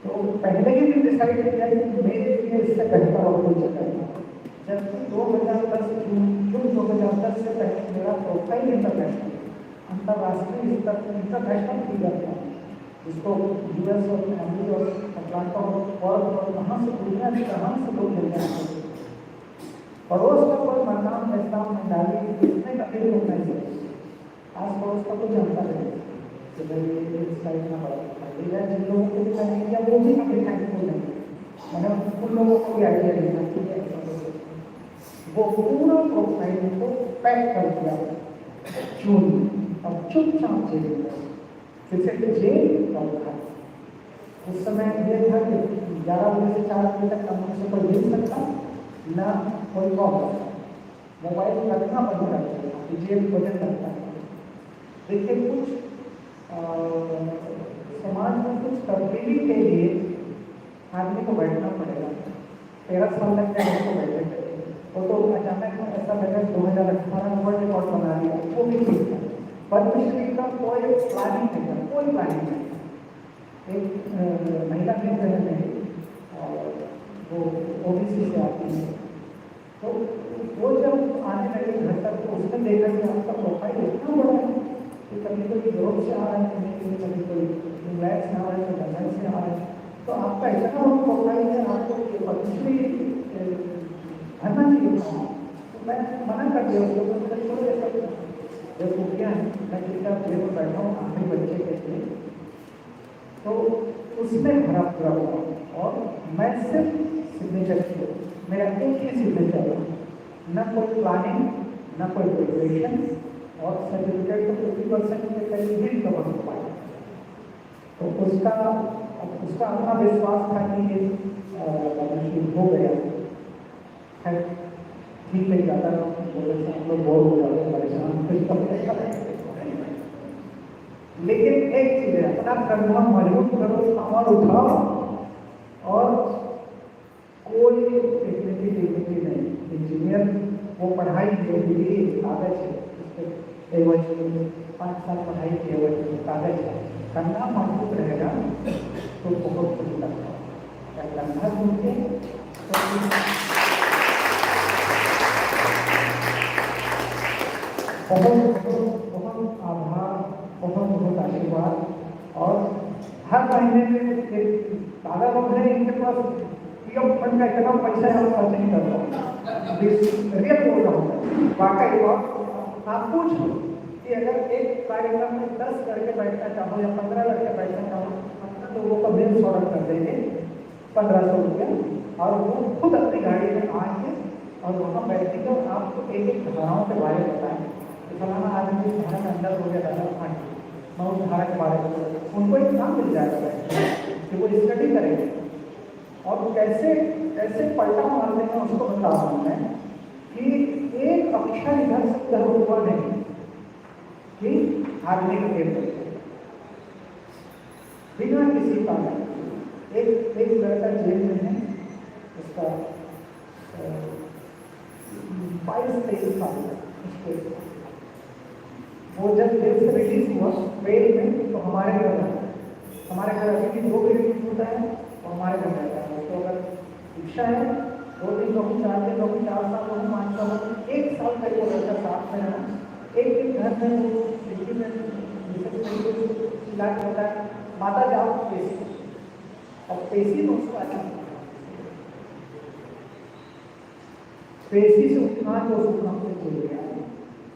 तो पहले ही दिन डिसाइड किया कि मेरे लिए इससे बेहतर और कोई जगह नहीं। जबकि दो हज़ार दस जून, जून दो हज़ार दस से पहले मेरा प्रोफाइल इंटरनेशनल, अंतर्राष्ट्रीय स्तर पर इंटरनेशनल फिगर था, जिसको यूएस और अमेरिका और अटलांटा और पर्थ और कहाँ से, दुनिया के कहाँ से लोग मिलने आते थे। पड़ोस का कोई मकान, ऐसा मंडाली, इसमें कभी लोग नहीं थे। आस पड़ोस का कोई जानता नहीं। तो भाई, ये इस टाइप का बड़ा दिखाई दे रहा है, जिन लोगों को दिखाई नहीं दिया, वो भी कभी दिखाई नहीं देंगे। मैंने उन लोगों को भी आइडिया नहीं था कि ये ऐसा कुछ है। वो पूरा प्रोफाइल को पैक कर दिया चून, और चुपचाप जेल में। फिर से जेल और घर। उस समय ये था कि ग्यारह बजे से चार बजे तक कंपनी से कोई मिल सकता, ना कोई कॉल कर सकता। मोबाइल रखना बंद कर दिया, जेब वजन लगता है। देखिए, कुछ अ, समाज में कुछ तब्दीली के लिए आदमी को बैठना पड़ेगा। तेरह साल तक मैं उसको बैठे थे, वो तो अचानक में ऐसा लगा, दो हज़ार अठारह में वर्ल्ड रिकॉर्ड बना दिया, वो भी ठीक था। पद्मश्री का कोई प्लानिंग नहीं था, कोई प्लानिंग नहीं था। एक अ, महिला मित्र है मेरी, और वो ओबीसी से आती है, तो वो जब आने लगे घर तक, तो उसने देखा कि आपका प्रोफाइल इतना बड़ा है कि कभी कोई यूरोप से आ रहा है, कभी कोई, कभी कोई इंग्लैंड से आ रहा है, कोई लंदन से आ रहा है, तो आपका इतना बड़ा प्रोफाइल है, आपको ये पब्लिसिटी, अ, भरना चाहिए था। तो मैं मना कर दिया उसको, तो मैंने छोड़ दिया सब। जब वो क्या है, मैं चुपचाप जेल में बैठा हूँ, आखिरी बच्चे के लिए, तो उसने भरा पूरा हुआ। और मैं सिर्फ सिग्नेचर किया, मेरा एक ही सिग्नेचर था, ना कोई प्लानिंग, ना कोई प्रिपरेशन, और सर्टिफिकेट तो फिफ्टी परसेंट के करीब भी रिकवर हो पाया। तो उसका, उसका अपना विश्वास था कि ये, अ, पद्मश्री हो गया। खैर, ठीक है, ज़्यादा बोलने से हम लोग बोर हो जाते हैं, परेशान हो जाते हैं। लेकिन एक चीज़ है, अपना कंधा मजबूत करो, सामान उठाओ, और कोई टेक्निकल डिग्निटी नहीं। इंजीनियर, वो पढ़ाई है, डिग्री कागज है, उस पे एवज, पाँच साल पढ़ाई की एवज में कागज है। कंधा मजबूत रहेगा तो बहुत कुछ कर सकते हैं। अगर कंधा टूटे तो बहुत, बहुत, बहुत आभार, बहुत, बहुत आशीर्वाद। और हर महीने में एक दादा लोग हैं, इनके पास पीएफ फंड का इतना पैसा है, आप खर्च नहीं कर पाओ। रियल बोल रहा हूँ, वाकई। और आप पूछ लो कि अगर एक कार्यक्रम में दस लड़के बैठना चाहो या पन्द्रह लड़के बैठना चाहो, पन्द्रह लोगों का बिल सॉर्ट कर देंगे, पन्द्रह सौ रुपया, और वो खुद अपनी गाड़ी में आएंगे और वहाँ बैठेंगे और आपको एक एक धाराओं के बारे में बताएंगे कि फलाना आदमी इस धारा के अंदर हो गया, दादा फंड, मैं उस धारा के बारे में बताऊँ। उनको एक काम मिल जाएगा बैठ के, कि वो स्टडी करेंगे। और कैसे, कैसे पलटा मारते हैं, उसको बता रहा हूँ मैं कि एक अक्षर इधर से उधर हुआ नहीं कि आदमी का पेपर बिना किसी कारण। एक, एक लड़का जेल में है, उसका, अ, बाईस तेईस साल का, उसके, वो जब जेल से रिलीज हुआ बेल में, तो हमारे घर आया। हमारे घर अभी भी दो रिलीज होता है, तो हमारे घर रहता है। तो अगर इच्छा है, दो दिन रहूँ, चार दिन रहूँ, चार साल रहूँ, पाँच साल रहूँ, एक साल तक वो लड़का साथ में रहा। एक दिन घर में वो खिड़की में, जैसे खिड़की से चिल्ला के होता है, "माता जाओ पेशी।" और पेशी में उसको अच्छा पेशी से उठा के उसको काम पे चले गया।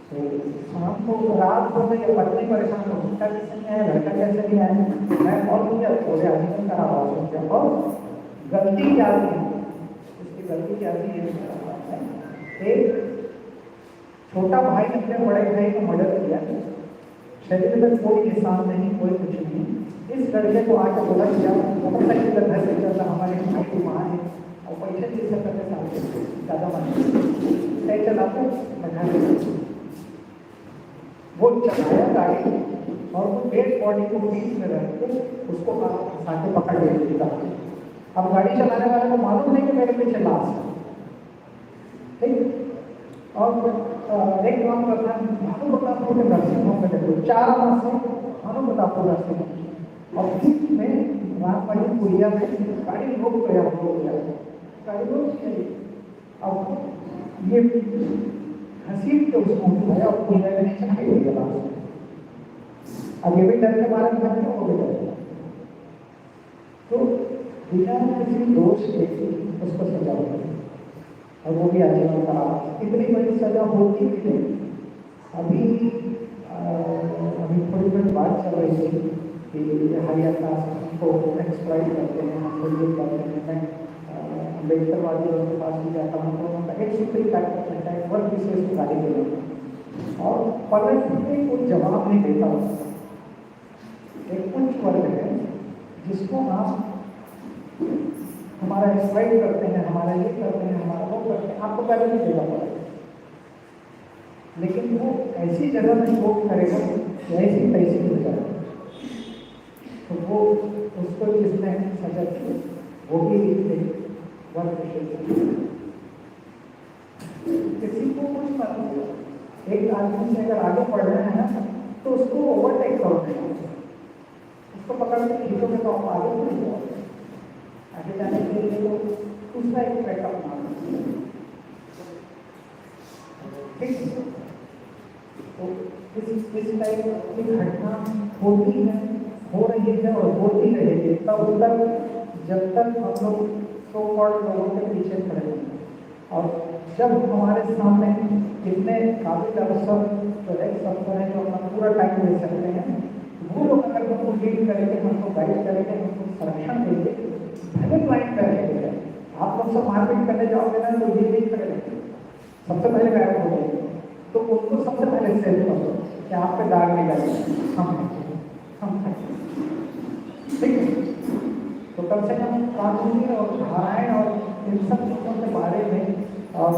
तो शाम को, रात को तो ये पत्नी परेशान हो, "लड़का कैसे नहीं आया, लड़का कैसे नहीं आया?" मैं कॉल किया, बोले, "अभी तक का आवाज हो गया।" और गलती क्या थी? उसकी गलती क्या थी, ये बताता हूँ मैं। एक छोटा भाई ने अपने बड़े भाई को मर्डर किया। शरीर में कोई निशान नहीं, कोई कुछ नहीं। इस लड़के को आके बोला कि यार, मोटरसाइकिल का घर लेकर था हमारे भाई को वहाँ है, और पैसे दे सकते थे साथ में, ज़्यादा मत। तय चला के मैं घर ले गया। वो चलाया गाड़ी और वो डेड बॉडी को बीच में रख के उसको आ-, आके पकड़ लेता। अब गाड़ी चलाने वाले को मालूम नहीं कि मेरे पीछे लाश है, ठीक? और, अ, एक काम करना है, भानु प्रतापपुर के नर्सिंग होम में देखो, चार आना से भानु प्रतापपुर नर्सिंग होम, और बीच में रामबाई पुलिया में गाड़ी रोक गया, रोक गया, गाड़ी रोक गई। अब ये घसीट के उसको उठाया और पुलिया के नीचे फेंक दिया लाश। अब ये भी डर के मारे घर में हो गया। तो बिना किसी दोष के उसको सजा हो गई, और वो भी आजीवन कारावास। इतनी बड़ी सजा होती भी नहीं। अभी, अ, अभी थोड़ी देर बात चल रही थी कि हायर कास्ट को एक्सप्लॉइट करते हैं, हम लोग ये करते हैं। मैं, अ, अम्बेडकर वादी लोगों के पास भी जाता हूँ, तो उनका एक सूत्री पैक करते हैं, वर्क विशेष को गाली देना, और पलट के कोई जवाब नहीं देता उसका। एक उच्च वर्ग है जिसको आप हमारा एक्सप्लॉइट करते हैं, हमारा ये करते हैं, हमारा वो करते हैं, आपको पहले भी देना पड़ेगा। लेकिन वो ऐसी जगह में शोध करेगा, जैसी तैसी हो जाएगा। तो वो उसको जिसने सजा की, वो भी एक वर्ग विशेष है। किसी को कुछ मत बोलो। एक आदमी से अगर आगे बढ़ना है ना, तो उसको ओवरटेक करो नहीं, उसको पकड़ के खींचोगे तो आप आगे नहीं जाओगे। आगे जाने के लिए तो दूसरा एक ट्रैक अपनाना। ठीक है? तो इस, इस टाइप की घटना होती है, हो रही है और होती रहेगी तब तक, जब तक हम लोग सो कॉल्ड लोगों के पीछे खड़े हैं। और जब हमारे सामने कितने काबिल अफसर, जो एक्स अफसर हैं, जो अपना पूरा टाइम दे सकते हैं, वो लोग अगर हमको लीड करेंगे, हमको गाइड करेंगे, हमको संरक्षण देंगे, भले क्लाइंट करेंगे। आप लोग सब मारपीट करने जाओगे ना, तो ये नहीं करेंगे, सबसे पहले गायब हो जाएंगे। तो उनको सबसे पहले सेव करो कि आप पे दाग नहीं लगे, हम हैं, हम हैं। ठीक है? तो कम से कम कानूनी और धाराएं और इन सब चीज़ों के बारे में, और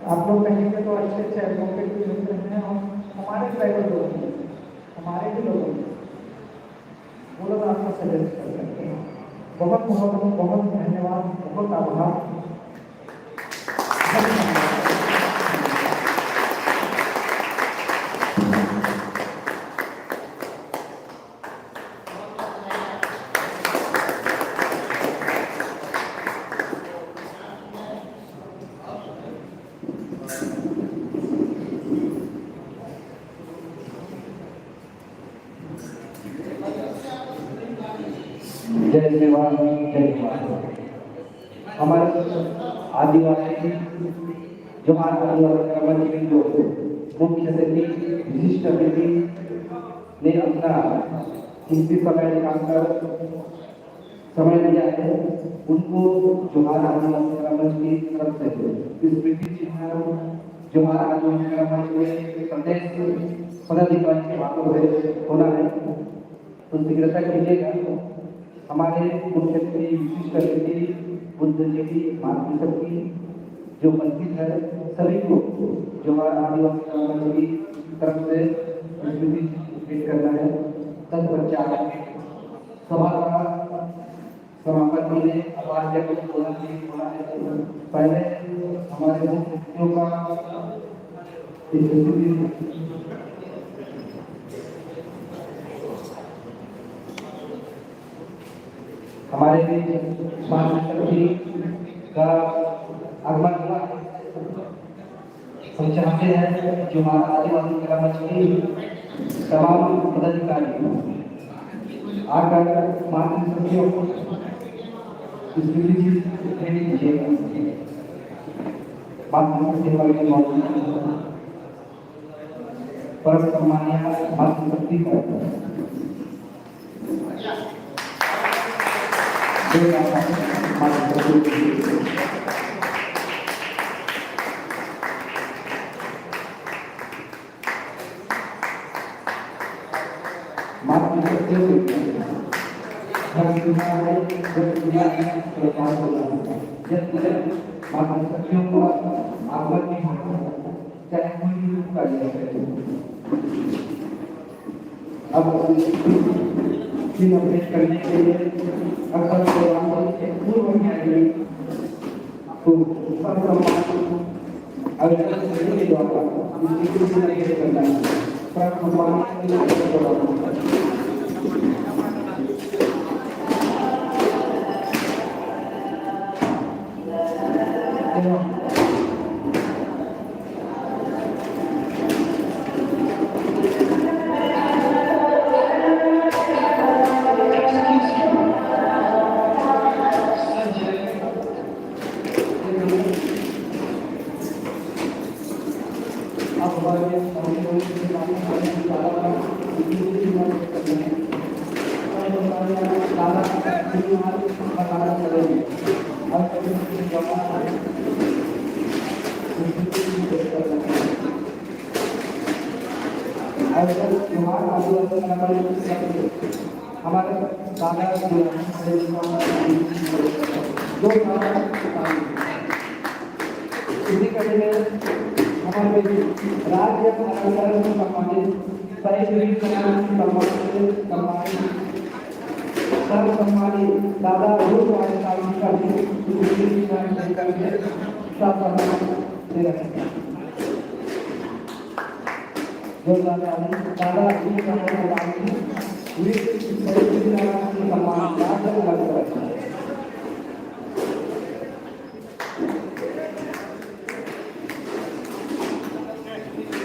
आप लोग कहेंगे तो अच्छे अच्छे एडवोकेट भी मिल रहे हैं, और हमारे ट्राइबल लोग भी, हमारे भी लोग हैं, वो लोग आपको सजेस्ट कर सकते हैं। बहुत, बहुत, बहुत धन्यवाद, बहुत आभार। जय सेवा, जय सेवा। हमारे आदिवासी, जोहार आदिवासी कर्मचारी जो मुख्य सचिव, विशिष्ट अतिथि ने अपना कीमती समय निकालकर समय दिया है, उनको जोहार आदिवासी कर्मचारी की तरफ से स्मृति चिन्ह, जोहार आदिवासी कर्मचारी प्रदेश पदाधिकारी के हाथों से होना है। तो शीघ्रता कीजिएगा। हमारे मुख्य अतिथि, विशिष्ट अतिथि, बुद्धिजीवी, मार्गदर्शक की जो उपस्थित है, सभी को जोहार आदिवासी समाज की तरफ से विशेष भेंट करना है। तत्पश्चात सभा का समापन होने, आभार जब बोला नहीं बोला है, पहले हमारे मुख्य अतिथियों का हमारे बीच माननीय सर जी का आगमन हुआ है। हम चाहते हैं जो हमारा आदिवासी कला मंच के तमाम पदाधिकारी आकर माननीय सर जी को स्मृति चिन्ह भेंट कीजिएगा। माननीय सर जी हमारे लिए मौजूद हैं। परम सम्माननीय मातृशक्ति का मात्र सत्य को, हम तुम्हारे, जो तुम्हारे प्रचार को, जब तक मात्र सत्यों को आगमन नहीं होता, चाहे कोई भी रूप का ले आए। अब चिन्ह भेद करने के लिए अक्षर को एक पूर्व न्यायालय को ऊपर सम्मान अगर के द्वारा इसकी चिन्ह भेद करना है। पर सम्मान के लिए अक्षर को हमारे दादा जो इसी कड़ी में हमारे राज्य अलंकरण से सम्मानित, शहीद वीर जवान के सम्मान से सम्मानित, सर्व सम्मानित दादा रूप राय साहब जी का भी स्मृति चिन्ह भेंट करके सम्मान दे रहे हैं। जो दादा, दादा वीर राय साहब जी, वीर शहीद वीर जवान के सम्मान से अलग रखा है।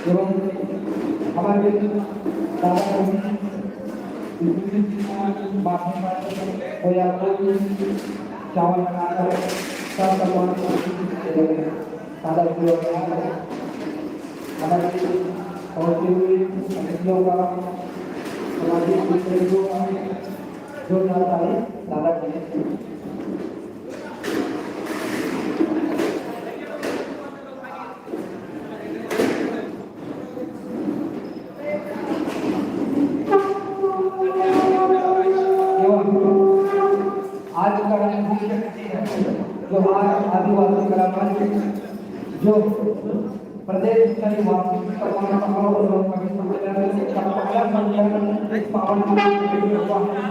एवं हमारे दादा को माध्यम पर कोई आपको चावल बनाकर सब सम्मान दादा को हमारे पहुंचे हुए अतिथियों का, सामाजिक विषयों का जो जानकारी दादा के आज का मुख्य अतिथि है जोहार आदिवासी कला मंच, जो प्रदेश स्तरीय वार्षिक सम्मान समारोह एवं कवि सम्मेलन का पहला संस्करण इस पावन दिवस के लिए हुआ है।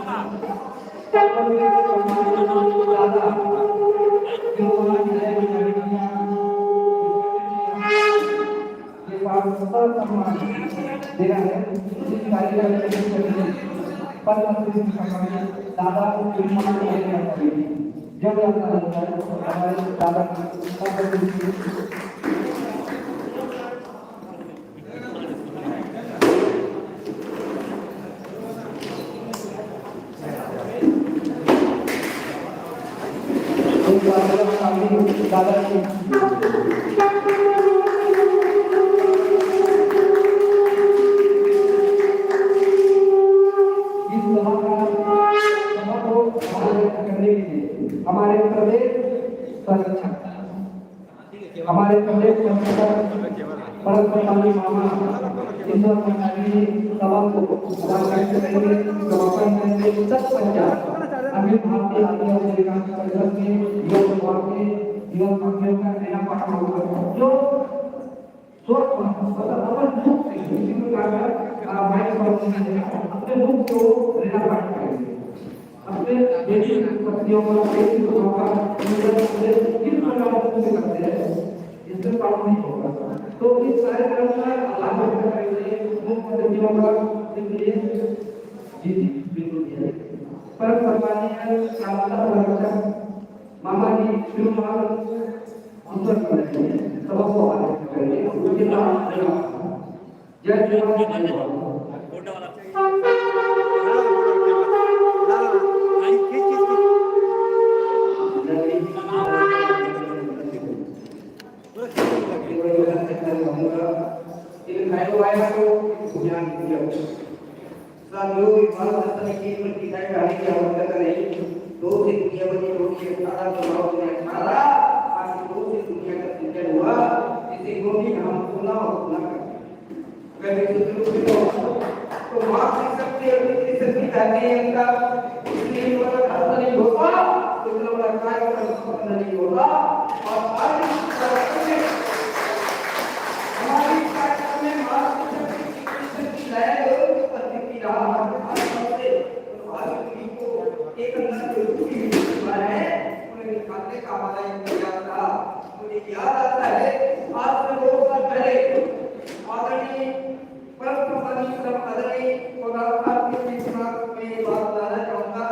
हमारे प्रदेश संरक्षक हमारे प्रदेश सरकार, परम सम्मानी मामा ईश्वर भंडारी जी सभा को उद्घाटन करेंगे, समापन करेंगे। तत्पश्चात अखिल भारतीय आदिवासी विकास परिषद के युवा विभाग के युवा साथियों का देना पड़ा होगा, जो स्वस्थ, मतलब अपन मुख से, किसी प्रकार का, आ, माइक पर नहीं है, अपने मुख से वो रहना पाठ करेंगे। अपने बेटी पत्नियों का, बेटी को मौका, उनका संदेश किस प्रकार से करते हैं, इसमें काम नहीं होगा। तो इस कार्यक्रम का लाभ उठाने के लिए मुख्य अतिथियों का इसलिए जी, जी, बिल्कुल, जी। पर सम्माननीय शांता प्रवक्ता मामा जी श्रीमान उत्तर प्रदेश में सबक को आगे करेंगे। उनके नाम जय जवान, जय जवान। साथियों, विभाग स्तर की प्रतिक्रिया करने की आवश्यकता नहीं। दो से दुनिया बनी, दो से अठारह, दो से अठारह, आज दो से दुनिया का सृजन हुआ, जिसे यूं भी हम सुना और सुना करते हैं। अगर विशुद्ध रूप से कहूं, तो माँ त्रिशक्ति और पितृशक्ति कहते हैं इनका, इसलिए इनका धर्म नहीं होता, तो इतना बड़ा कार्यक्रम संपन्न नहीं होता। और आज इस कार्यक्रम में, हमारे इस कार्यक्रम में माँ त्रिशक्ति, पितृशक्ति, लय और उपस्थिति रहा हमारे भारत से, तो भारत को एक अंदर जो रूप है, उन्हें निकालने का हमारा एक प्रयास रहा। मुझे याद आता है, आज से दो साल पहले आदरणीय परम सम्मानित श्रम आदरणीय कोलार साहब के बीच में मैं ये बात बताना चाहूंगा।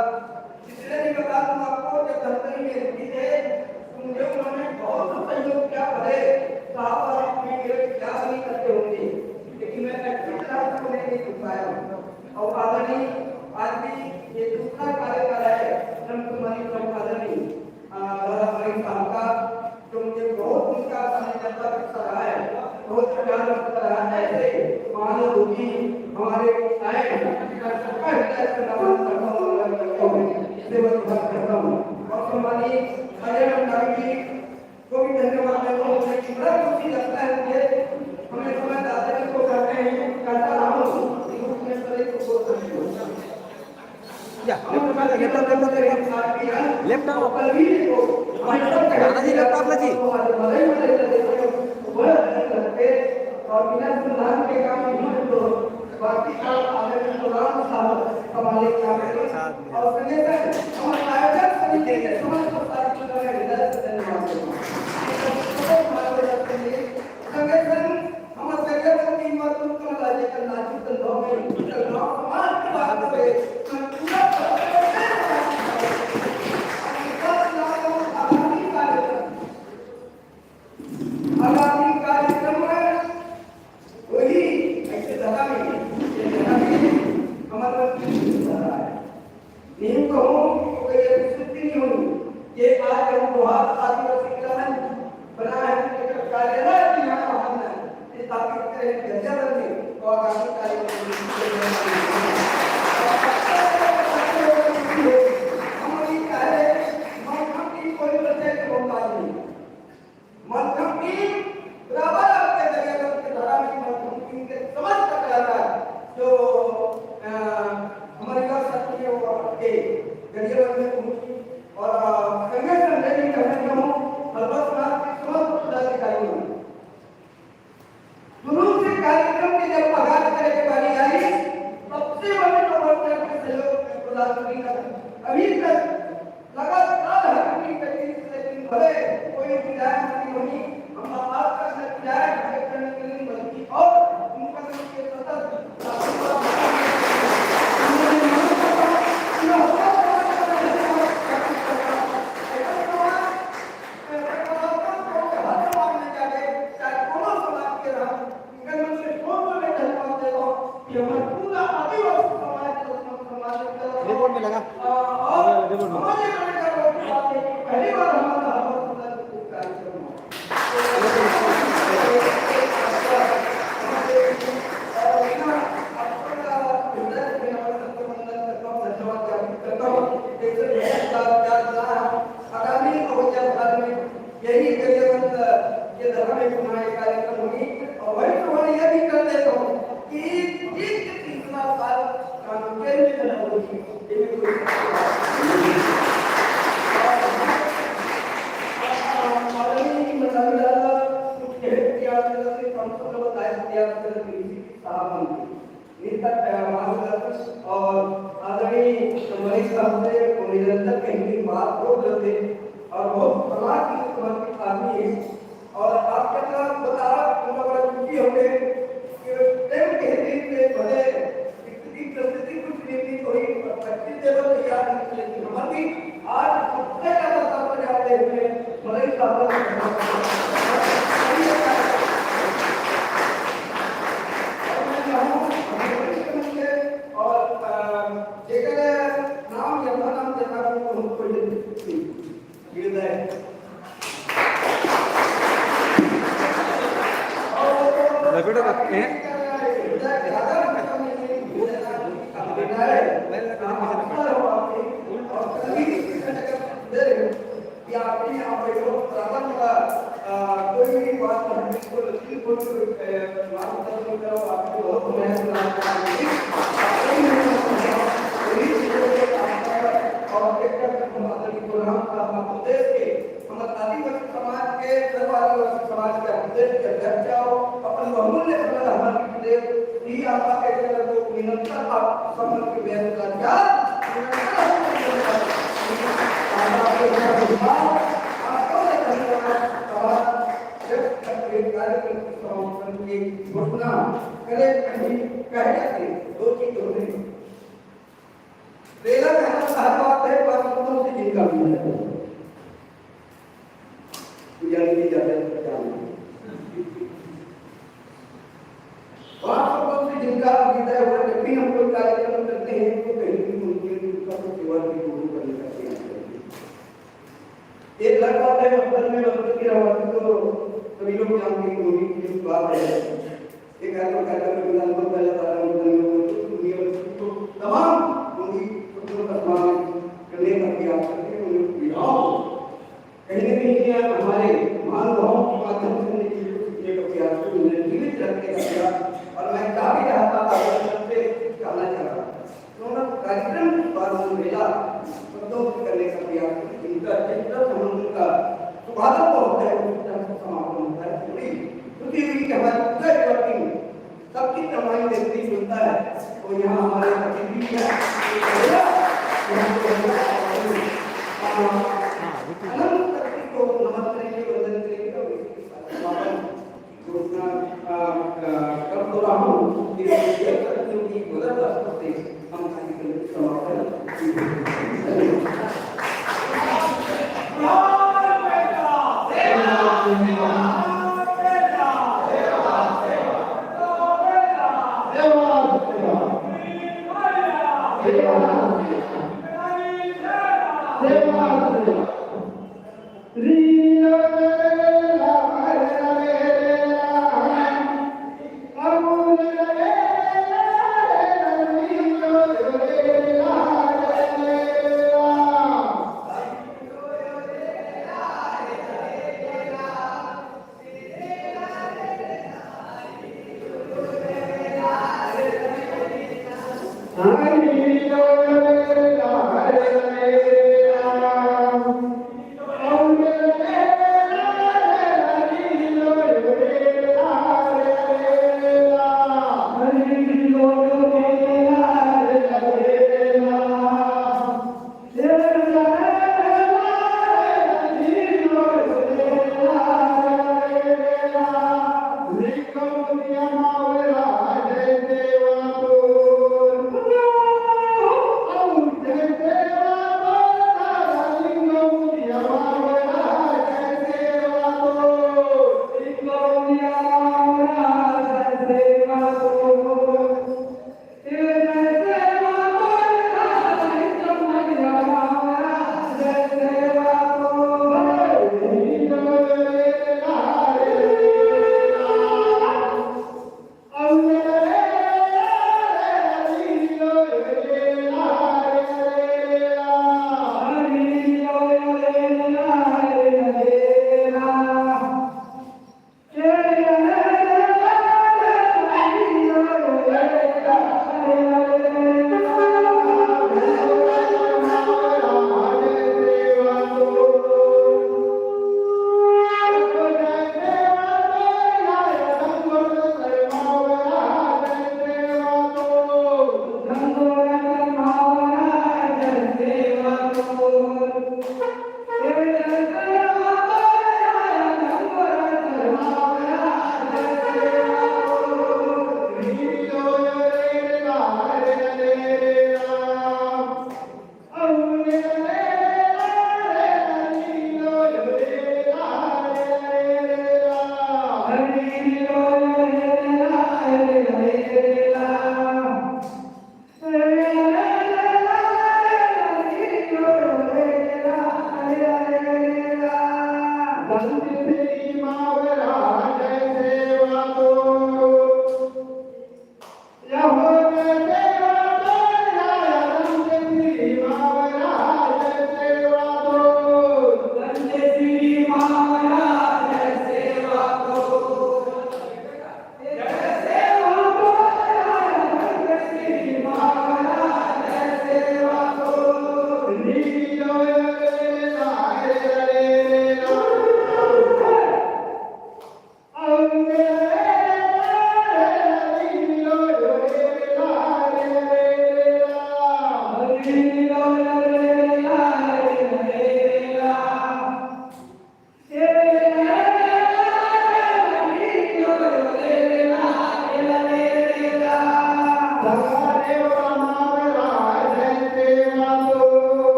इसलिए भी बता दूं आपको, जब धमतरी में एमपी थे, तो मुझे उन्होंने बहुत सहयोग किया। भले साहब आप अपने लिए क्या नहीं करते होंगे, लेकिन मैं अच्छी तरह से उन्हें नहीं चुकाया हूँ। और आदरणीय आज भी ये दूसरा कार्यकाल है श्रम सम्मानित श्रम आदरणीय, अ, दादा मणि साहब का, जो मुझे बहुत उनका सामने जनता तक सराहा है, बहुत प्यार करता रहा है। ऐसे महान योगी हमारे आए, मैं सबका हृदय से नमन करता हूँ, नमन करता हूँ, सेवा विभाग करता हूँ। और सम्मानित अजय भंडारी जी को भी धन्यवाद देता हूँ। मुझे बड़ा खुशी लगता है, मुझे हमें समय दादाजी को कहते हैं, कहता रहा हूँ, रूप में सभी को बोल सकते हो। या, laptop में, laptop, laptop, laptop। Laptop। दादाजी, laptop ला जी। संगे संग हमर जगह में तीन बार तुम कमला जी का नाचू तो नौ में, तो नौ समाज की बात करे, मैं पूरा आगामी कार्यक्रम, आगामी कार्यक्रम में वही ऐसे धरा नहीं, ये धरा नहीं, हमारे पास कुछ नहीं धरा है। नहीं कहूँ तो ये विशुद्धि नहीं होनी। ये आज हम दोहा आदिवासी ग्रहण बना है, लेकिन कार्यालय भी यहाँ हम स्थापित करें, गंजाधर में, तो आगामी कार्यक्रम हम ये कह रहे हैं, हम, हम की कोई बच्चे के मोहताज नहीं। मध्यम टीम बराबर आपके जगह पर के धारा में मध्यम टीम के समस्त कलाकार जो, अ, हमारे पास साथी है वो आपके गलियाबंद में पहुंची और, अ, संगे संगे भी कहना चाहूँ हलवा समाज के समस्त पदाधिकारियों ने शुरू से कार्यक्रम के जब आगाज करे के बारी आई, सबसे बड़े प्रवर्तक के सहयोग प्रदान करी। अभी तक लगातार हर दिन के दिन से दिन भले कोई विधायक मंत्री बनी, हम बात करने विधायक करने के लिए बल्कि और उनका के सतत रिपोर्ट में लगा। रिपोर्ट में। आगामी भविष्य भारत में यही गलियाबंद ये धर्म में तुम्हारे कार्यक्रम होगी। और वही तुम्हारे ये भी कर देता हूँ कि एक तीसरा साल काम के लिए बना होगी। ये भी कोई और आदरणीय मदन लाल कुछ कहे कि आप तरफ से कम से कम दायित्व दिया, आप तरफ से साहब होंगे। निरंतर, अ, मार्गदर्शन और आदरणीय मनीष साहब से निरंतर कहीं भी बात हो रहे थे और बहुत समाज के समर्पित आदमी है। और आप कितना बता, पूरा बड़ा दुखी हो गए कि प्रेम के दिन में भले स्थिति परिस्थिति कुछ भी नहीं, कोई पच्चीस लेवल तैयार नहीं, लेकिन हमारी आज सबसे ज्यादा सफल जाते हुए मनीष साहब का धन्यवाद। और मैं चाहूँ और, अ, जेकर नाम या नाम जेकर को हम कोई नहीं। रगड़ रखे हैं। कोई भी बात हम बिल्कुल, बिल्कुल, अ, मार्गदर्शन करो, आपको बहुत मेहनत करना चाहिए। और एक तरफ हम आदरणीय प्रधान साहब, आप देश के, हम आदिवासी समाज के, सर्व आदिवासी समाज के अध्यक्ष, अध्यक्ष हो, अपन बहुमूल्य समय हमारे लिए दिए। ये आपका कैसे को निरंतर आप समझ के व्यक्त कर जा, निरंतर आपका धन्यवाद। जब तक ये कार्यक्रम की समापन की घोषणा करे, कहीं कह जाते, दो चीज होते हैं। रेला कहना हर बात है, पर शब्दों से जिनका भी है। यानी कि ज्यादा क्या है? बात शब्दों से जिनका विदा हुआ, जब भी हम कोई कार्यक्रम करते हैं, तो कहीं भी उनके, उनका कुछ सेवा की गुरु करने का प्रयास करते हैं। एक अलग बात है, बचपन में बचपन की आवाज़ तो सभी लोग जानते हैं, वो भी एक बात है। एक कार्यक्रम, कार्यक्रम में मिला, बहुत पहला कार्यक्रम करने में वो तो दुनिया भर की तो तमाम उनकी शब्दों का सम्मान करने का प्रयास करते हैं, उन्हें विराम। कहीं ना कहीं ये हमारे महानुभावों के माध्यम से हमने चीज़ों को सीखने का प्रयास किया, उन्हें जीवित रखने का प्रयास। और मैं चाह भी रहा था, आप सबसे कहना चाह रहा था। तो उन्होंने कार्यक्रम के बाद में मेला शब्दों से करने का प्रयास किया। इनका जितना संबंध का शुभारंभ होता है, उसी तरह से समापन होता है। बड़ी खुशी हुई कि हमारे पूरा युवा टीम सबकी कमाई देखते ही सुनता है। तो यहाँ हमारे अतिथि भी हैं। तो भैया, यहाँ पे भैया, अ, अनंत शक्ति को नमन करेंगे, वंदन करेंगे और इसके साथ समापन घोषणा, अ, अ, कर तो रहा हूँ कि ये शक्तियों की मदद से हम कार्यक्रम को समापन।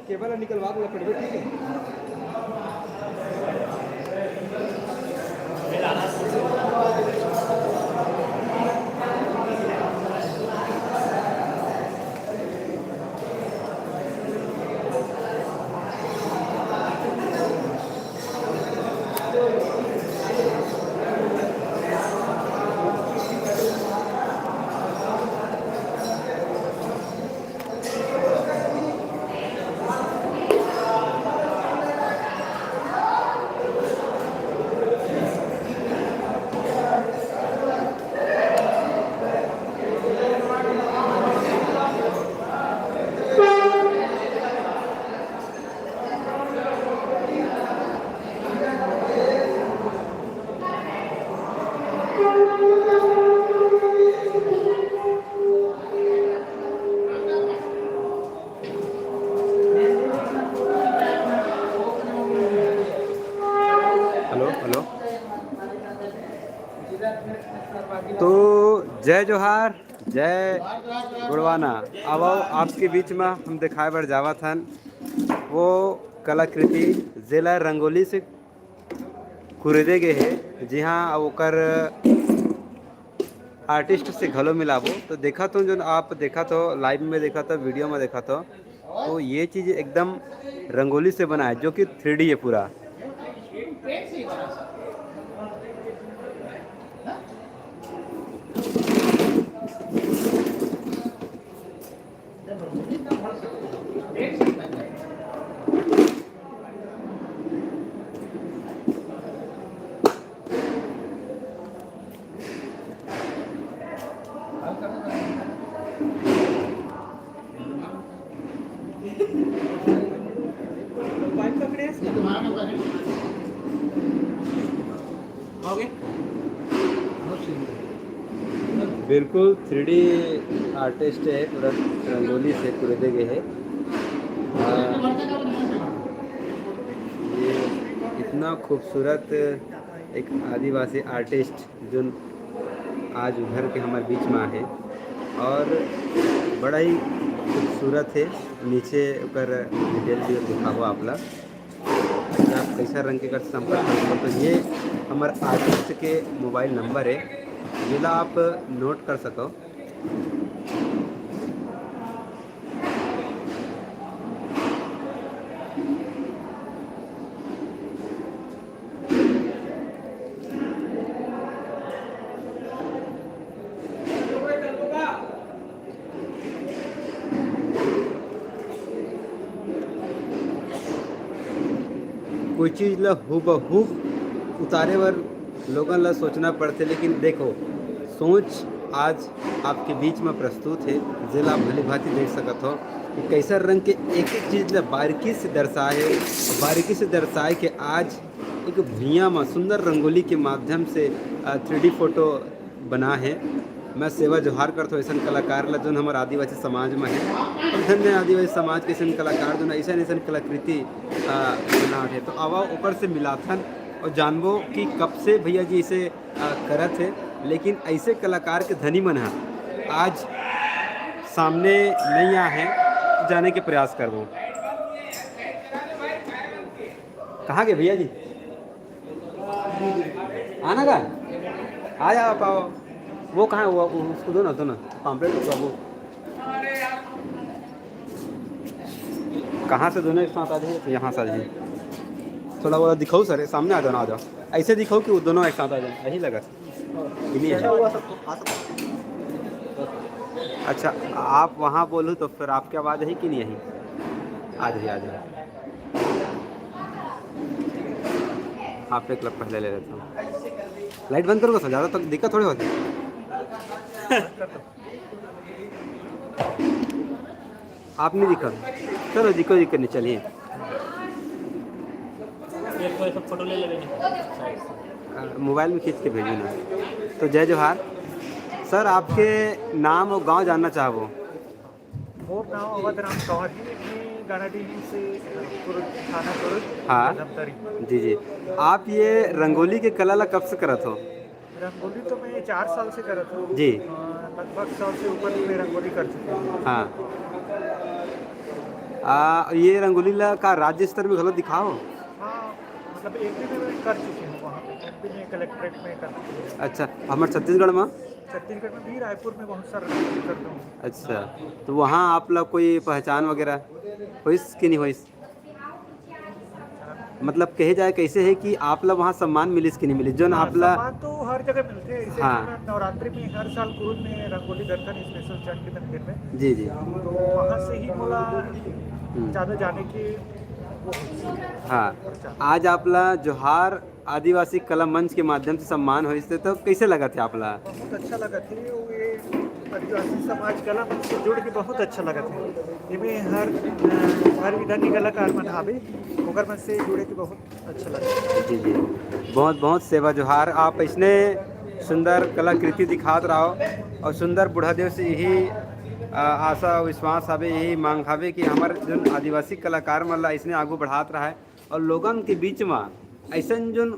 केबल निकलवा के पड़बे, ठीक है। Hello, hello. तो जय जोहार, जय गोड़वाना। अब आपके बीच में हम दिखाए बर जावत हन वो कलाकृति, जेला रंगोली से कुरेदे गे हे। जी हाँ, अब ओकर आर्टिस्ट से घलो मिलाबो। तो देखत हो, जोन आप देखत हो, लाइव में देखत हो, वीडियो में देखत हो, तो ये चीज एकदम रंगोली से बना है, जो कि थ्री डी है पूरा। बिल्कुल थ्री डी आर्टिस्ट है, पूरा रंगोली से कुरेदे गे हे। आ, ये इतना खूबसूरत एक आदिवासी आर्टिस्ट जोन आज उभर के हमर बीच में आहे और बड़ा ही खूबसूरत है। नीचे ओकर डिटेल भी दिखाबो आप ला। अगर आप कैसा रंग के कर संपर्क कर सको, तो ये हमर आर्टिस्ट के मोबाइल नंबर है, जेला आप नोट कर सको। कोई चीज ला हूबहू उतारे बर लोगन ला सोचना पड़थे, लेकिन देखो, सोच आज आपके बीच में प्रस्तुत है, जेला आप भली भांति देख सकत हो कि कैसा रंग के एक एक चीज ला बारीकी से दर्शाए है, बारीकी से दर्शाए के आज एक भुइयां में सुंदर रंगोली के माध्यम से, अ, थ्री डी फोटो बना है। मैं सेवा जोहार करथों ऐसन कलाकार ला, जोन हमर आदिवासी समाज में है। और धन्य आदिवासी समाज के ऐसन कलाकार, जोन ऐसन ऐसन कलाकृति, अ, बनावत है। तो आवा ओकर से मिलाथन और जानबो कि कब से भैया जी इसे, अ, करत है, लेकिन ऐसे कलाकार के धनी मन ह आज सामने नहीं आ है, जाने के प्रयास करबो। कहाँ गए भैया जी? आना का? आ जाओ, आप आओ। वो कहाँ है? वो, वो, उसको दो ना, दो ना। पाम्पलेट को दो, वो। कहाँ से दोनों एक साथ आ जाए? तो यहाँ से आ जाए। थोड़ा वो दिखाओ सर, सामने आ जाओ ना, आ जाओ। ऐसे दिखाओ कि वो दोनों एक साथ आ जाए, यही लगा। कि नहीं है? अच्छा, आप वहाँ बोलूँ तो फिर आपकी आवाज़ है कि नहीं है? आ जाइए, आ जाइए। आप एक लग पहले ले लेता हूँ। लाइट बंद करो सर, ज़्यादा तक दिक्कत थोड़ी होती। आप नहीं दिखा। चलो जी, कोई दिक्कत नहीं, चलिए। एक कोई सब फोटो ले लेंगे। अ, मोबाइल में खींच के भेजो ना। तो जय जोहार सर, आपके नाम और गांव जानना चाहबो। मोर नाम अवध राम कंवर है। मैं गानाडीह से कुरुद, थाना कुरुद, हाँ। धमतरी। जी, जी। आप ये रंगोली के कला ला कब से करत हो? रंगोली तो मैं चार साल से करत हूँ। जी। अ, लगभग सौ से ऊपर मैं रंगोली कर चुका हूँ। हाँ। आ, ये रंगोली ला का राज्य स्तर में घलो दिखाओ? हाँ, मतलब एमपी में मैं कर चुकी हूँ, वहाँ पे एमपी में कलेक्ट्रेट में कर चुकी हूँ। अच्छा, हमर छत्तीसगढ़ में? छत्तीसगढ़ में भी, रायपुर में बहुत सारा रंगोली करता हूँ। अच्छा, तो वहाँ आप ला कोई पहचान वगैरह होइस कि नहीं होइस? मतलब कहे जाए कैसे है कि आप ला वहाँ सम्मान मिलिस कि नहीं मिलिस, जोन हाँ, आप ला सम्मान तो हर जगह मिलते हैं। इसे हाँ। मैं नवरात्रि में हर साल कुरुद में रंगोली करता है, स्पेशल चंडी मंदिर में। जी, जी। तो वहाँ से ही बोला हम्म। ज़्यादा जाने की वो होती है। हाँ। अच्छा। आज आप ला जोहार आदिवासी कला मंच के माध्यम से सम्मान होइस, तो कैसे लगत हे आप ला? बहुत अच्छा लगत हे। ये आदिवासी समाज कला मंच से जुड़ के बहुत अच्छा लगत हे। एमे हर, अ, हर विधा के कलाकार मन हावे, ओकर मन से जुड़े के बहुत अच्छा लगत हे। जी, जी। बहुत, बहुत सेवा जोहार। आप इसने सुंदर कलाकृति दिखात रहो और सुंदर बुढ़ादेव से यही, अ, आशा, विश्वास हावे, यही मांग हावे कि हमर जोन आदिवासी कलाकार मन ला इसने आगू बढ़ात रहे और लोगन के बीच में ऐसन जोन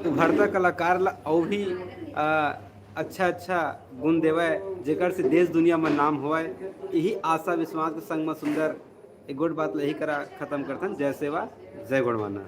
उभरता कलाकार ला अउ भी, अ, अच्छा अच्छा गुण देवय, जेकर से देश दुनिया में नाम होवय। यही आशा विश्वास के संग में सुंदर एक गोट बात ला यही करा खत्म करथन। जय सेवा, जय गोंडवाना।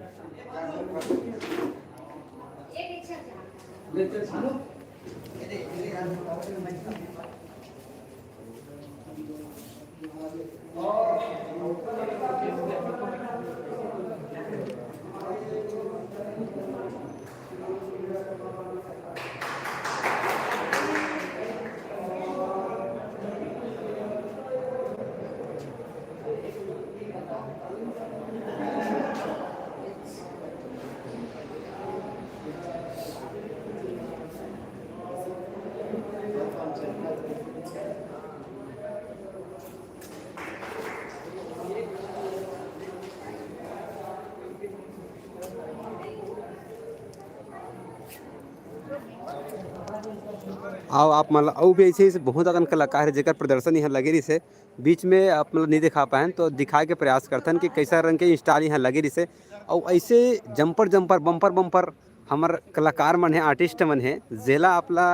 आओ, आप मन ला अउ भी ऐसे, ऐसे बहुत अकन कलाकार हे, जेकर प्रदर्शन यहाँ लगे रहिस हे। बीच में आप मन ला नहीं दिखा पाएन, तो दिखाए के प्रयास करथन कि कैसा रंग के स्टाल यहाँ लगे रहिस हे। अउ ऐसे जम्पर जम्पर, बम्पर बम्पर हमर कलाकार मन हे, आर्टिस्ट मन हे, जेला आप ला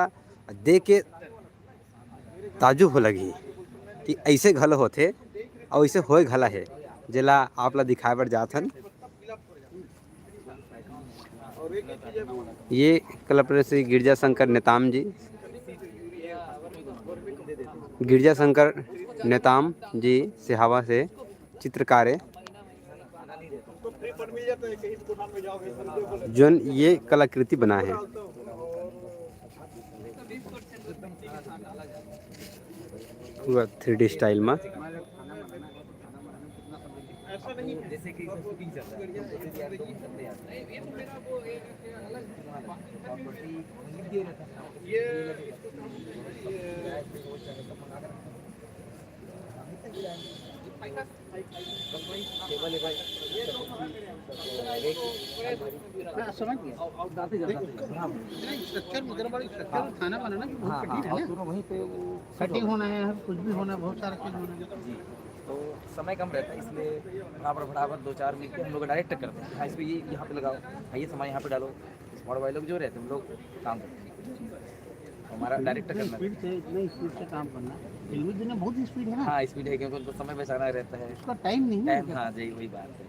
देख के ताजुब हो लगही कि ऐसे घलो होथे अउ ऐसे होए घला हे, जेला आप ला दिखाए बर जात हन। ये कलाकार श्री गिरजा शंकर नेताम जी, गिरजा शंकर नेताम जी सिहावा से चित्रकार हे, जोन ये कलाकृति बनाए हे। पूरा थ्री डी स्टाइल में। हाँ, समझ गया। स्ट्रक्चर, इधर वाली स्ट्रक्चर हाँ। उठाना वाला ना, कि बहुत हाँ, कठिन हाँ, है और ना। पूरा वहीं पे वो कटिंग होना है, कुछ भी होना है, बहुत सारा चीज होना है। जी, तो समय कम रहता है, इसलिए बराबर बराबर दो चार मिनट के हम लोग डायरेक्ट करते हैं। हाँ, इसको ये यहाँ पे लगाओ, हाँ, ये सामान यहाँ पे डालो। स्पॉट बॉय लोग जो रहते हैं, हम लोग काम करते हैं। हमारा डायरेक्टर करना। स्पीड से, इतना स्पीड से काम करना, फिल्मी दुनिया बहुत स्पीड है ना। हाँ, स्पीड है, क्योंकि उनको समय बचाना रहता है। उसका टाइम नहीं है टाइम, उनका। हाँ जी, वही बात है।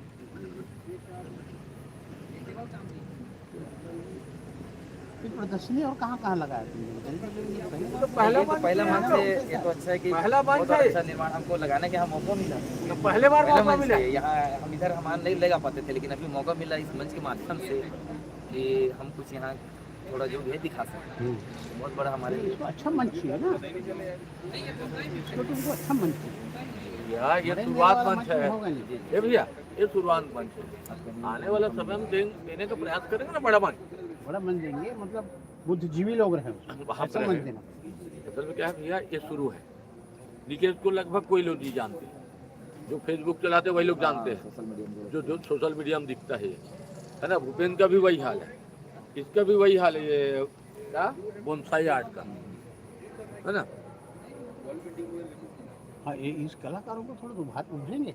फिर प्रदर्शनी और कहाँ कहाँ लगाया तुमने? तो पहला ये तो मंच पहला है ना? मंच है, ये तो अच्छा है कि पहला मंच बहुत है। अच्छा निर्माण हमको लगाने का मौका मिला। तो पहले बार पहला मौका मंच मिला। है, यहाँ हम इधर सामान नहीं लगा पाते थे, लेकिन अभी मौका मिला इस मंच के माध्यम से कि हम कुछ यहाँ थोड़ा जो भी है दिखा सकते हैं। हम्म। बहुत बड़ा हमारे लिए। तो अच्छा मंच है ना, इसको तुमको अच्छा मंच है। यार, ये बड़े मेले शुरुआत वाला मंच मंच है। में होगा नहीं। ये भैया, ये शुरुआत मंच है। आने वाला समय हम दें-, देने का प्रयास करेंगे ना बड़ा मंच। बड़ा मंच देंगे, मतलब बुद्धिजीवी लोग रहें, वहाँ पे ऐसा मंच रहें। देना। असल में क्या है भैया, ये शुरू है। निकेश को लगभग कोई लोग नहीं जानते, जो Facebook चलाते वही लोग जानते हैं, सोशल मीडिया में जो, जो सोशल मीडिया में दिखता है, है ना। भूपेंद्र का भी वही हाल है, इसका भी वही हाल है, ये क्या बोनसाई आर्ट का, है ना। हाँ, ये इस कलाकारों को थोड़ा तो बात उभरेंगे।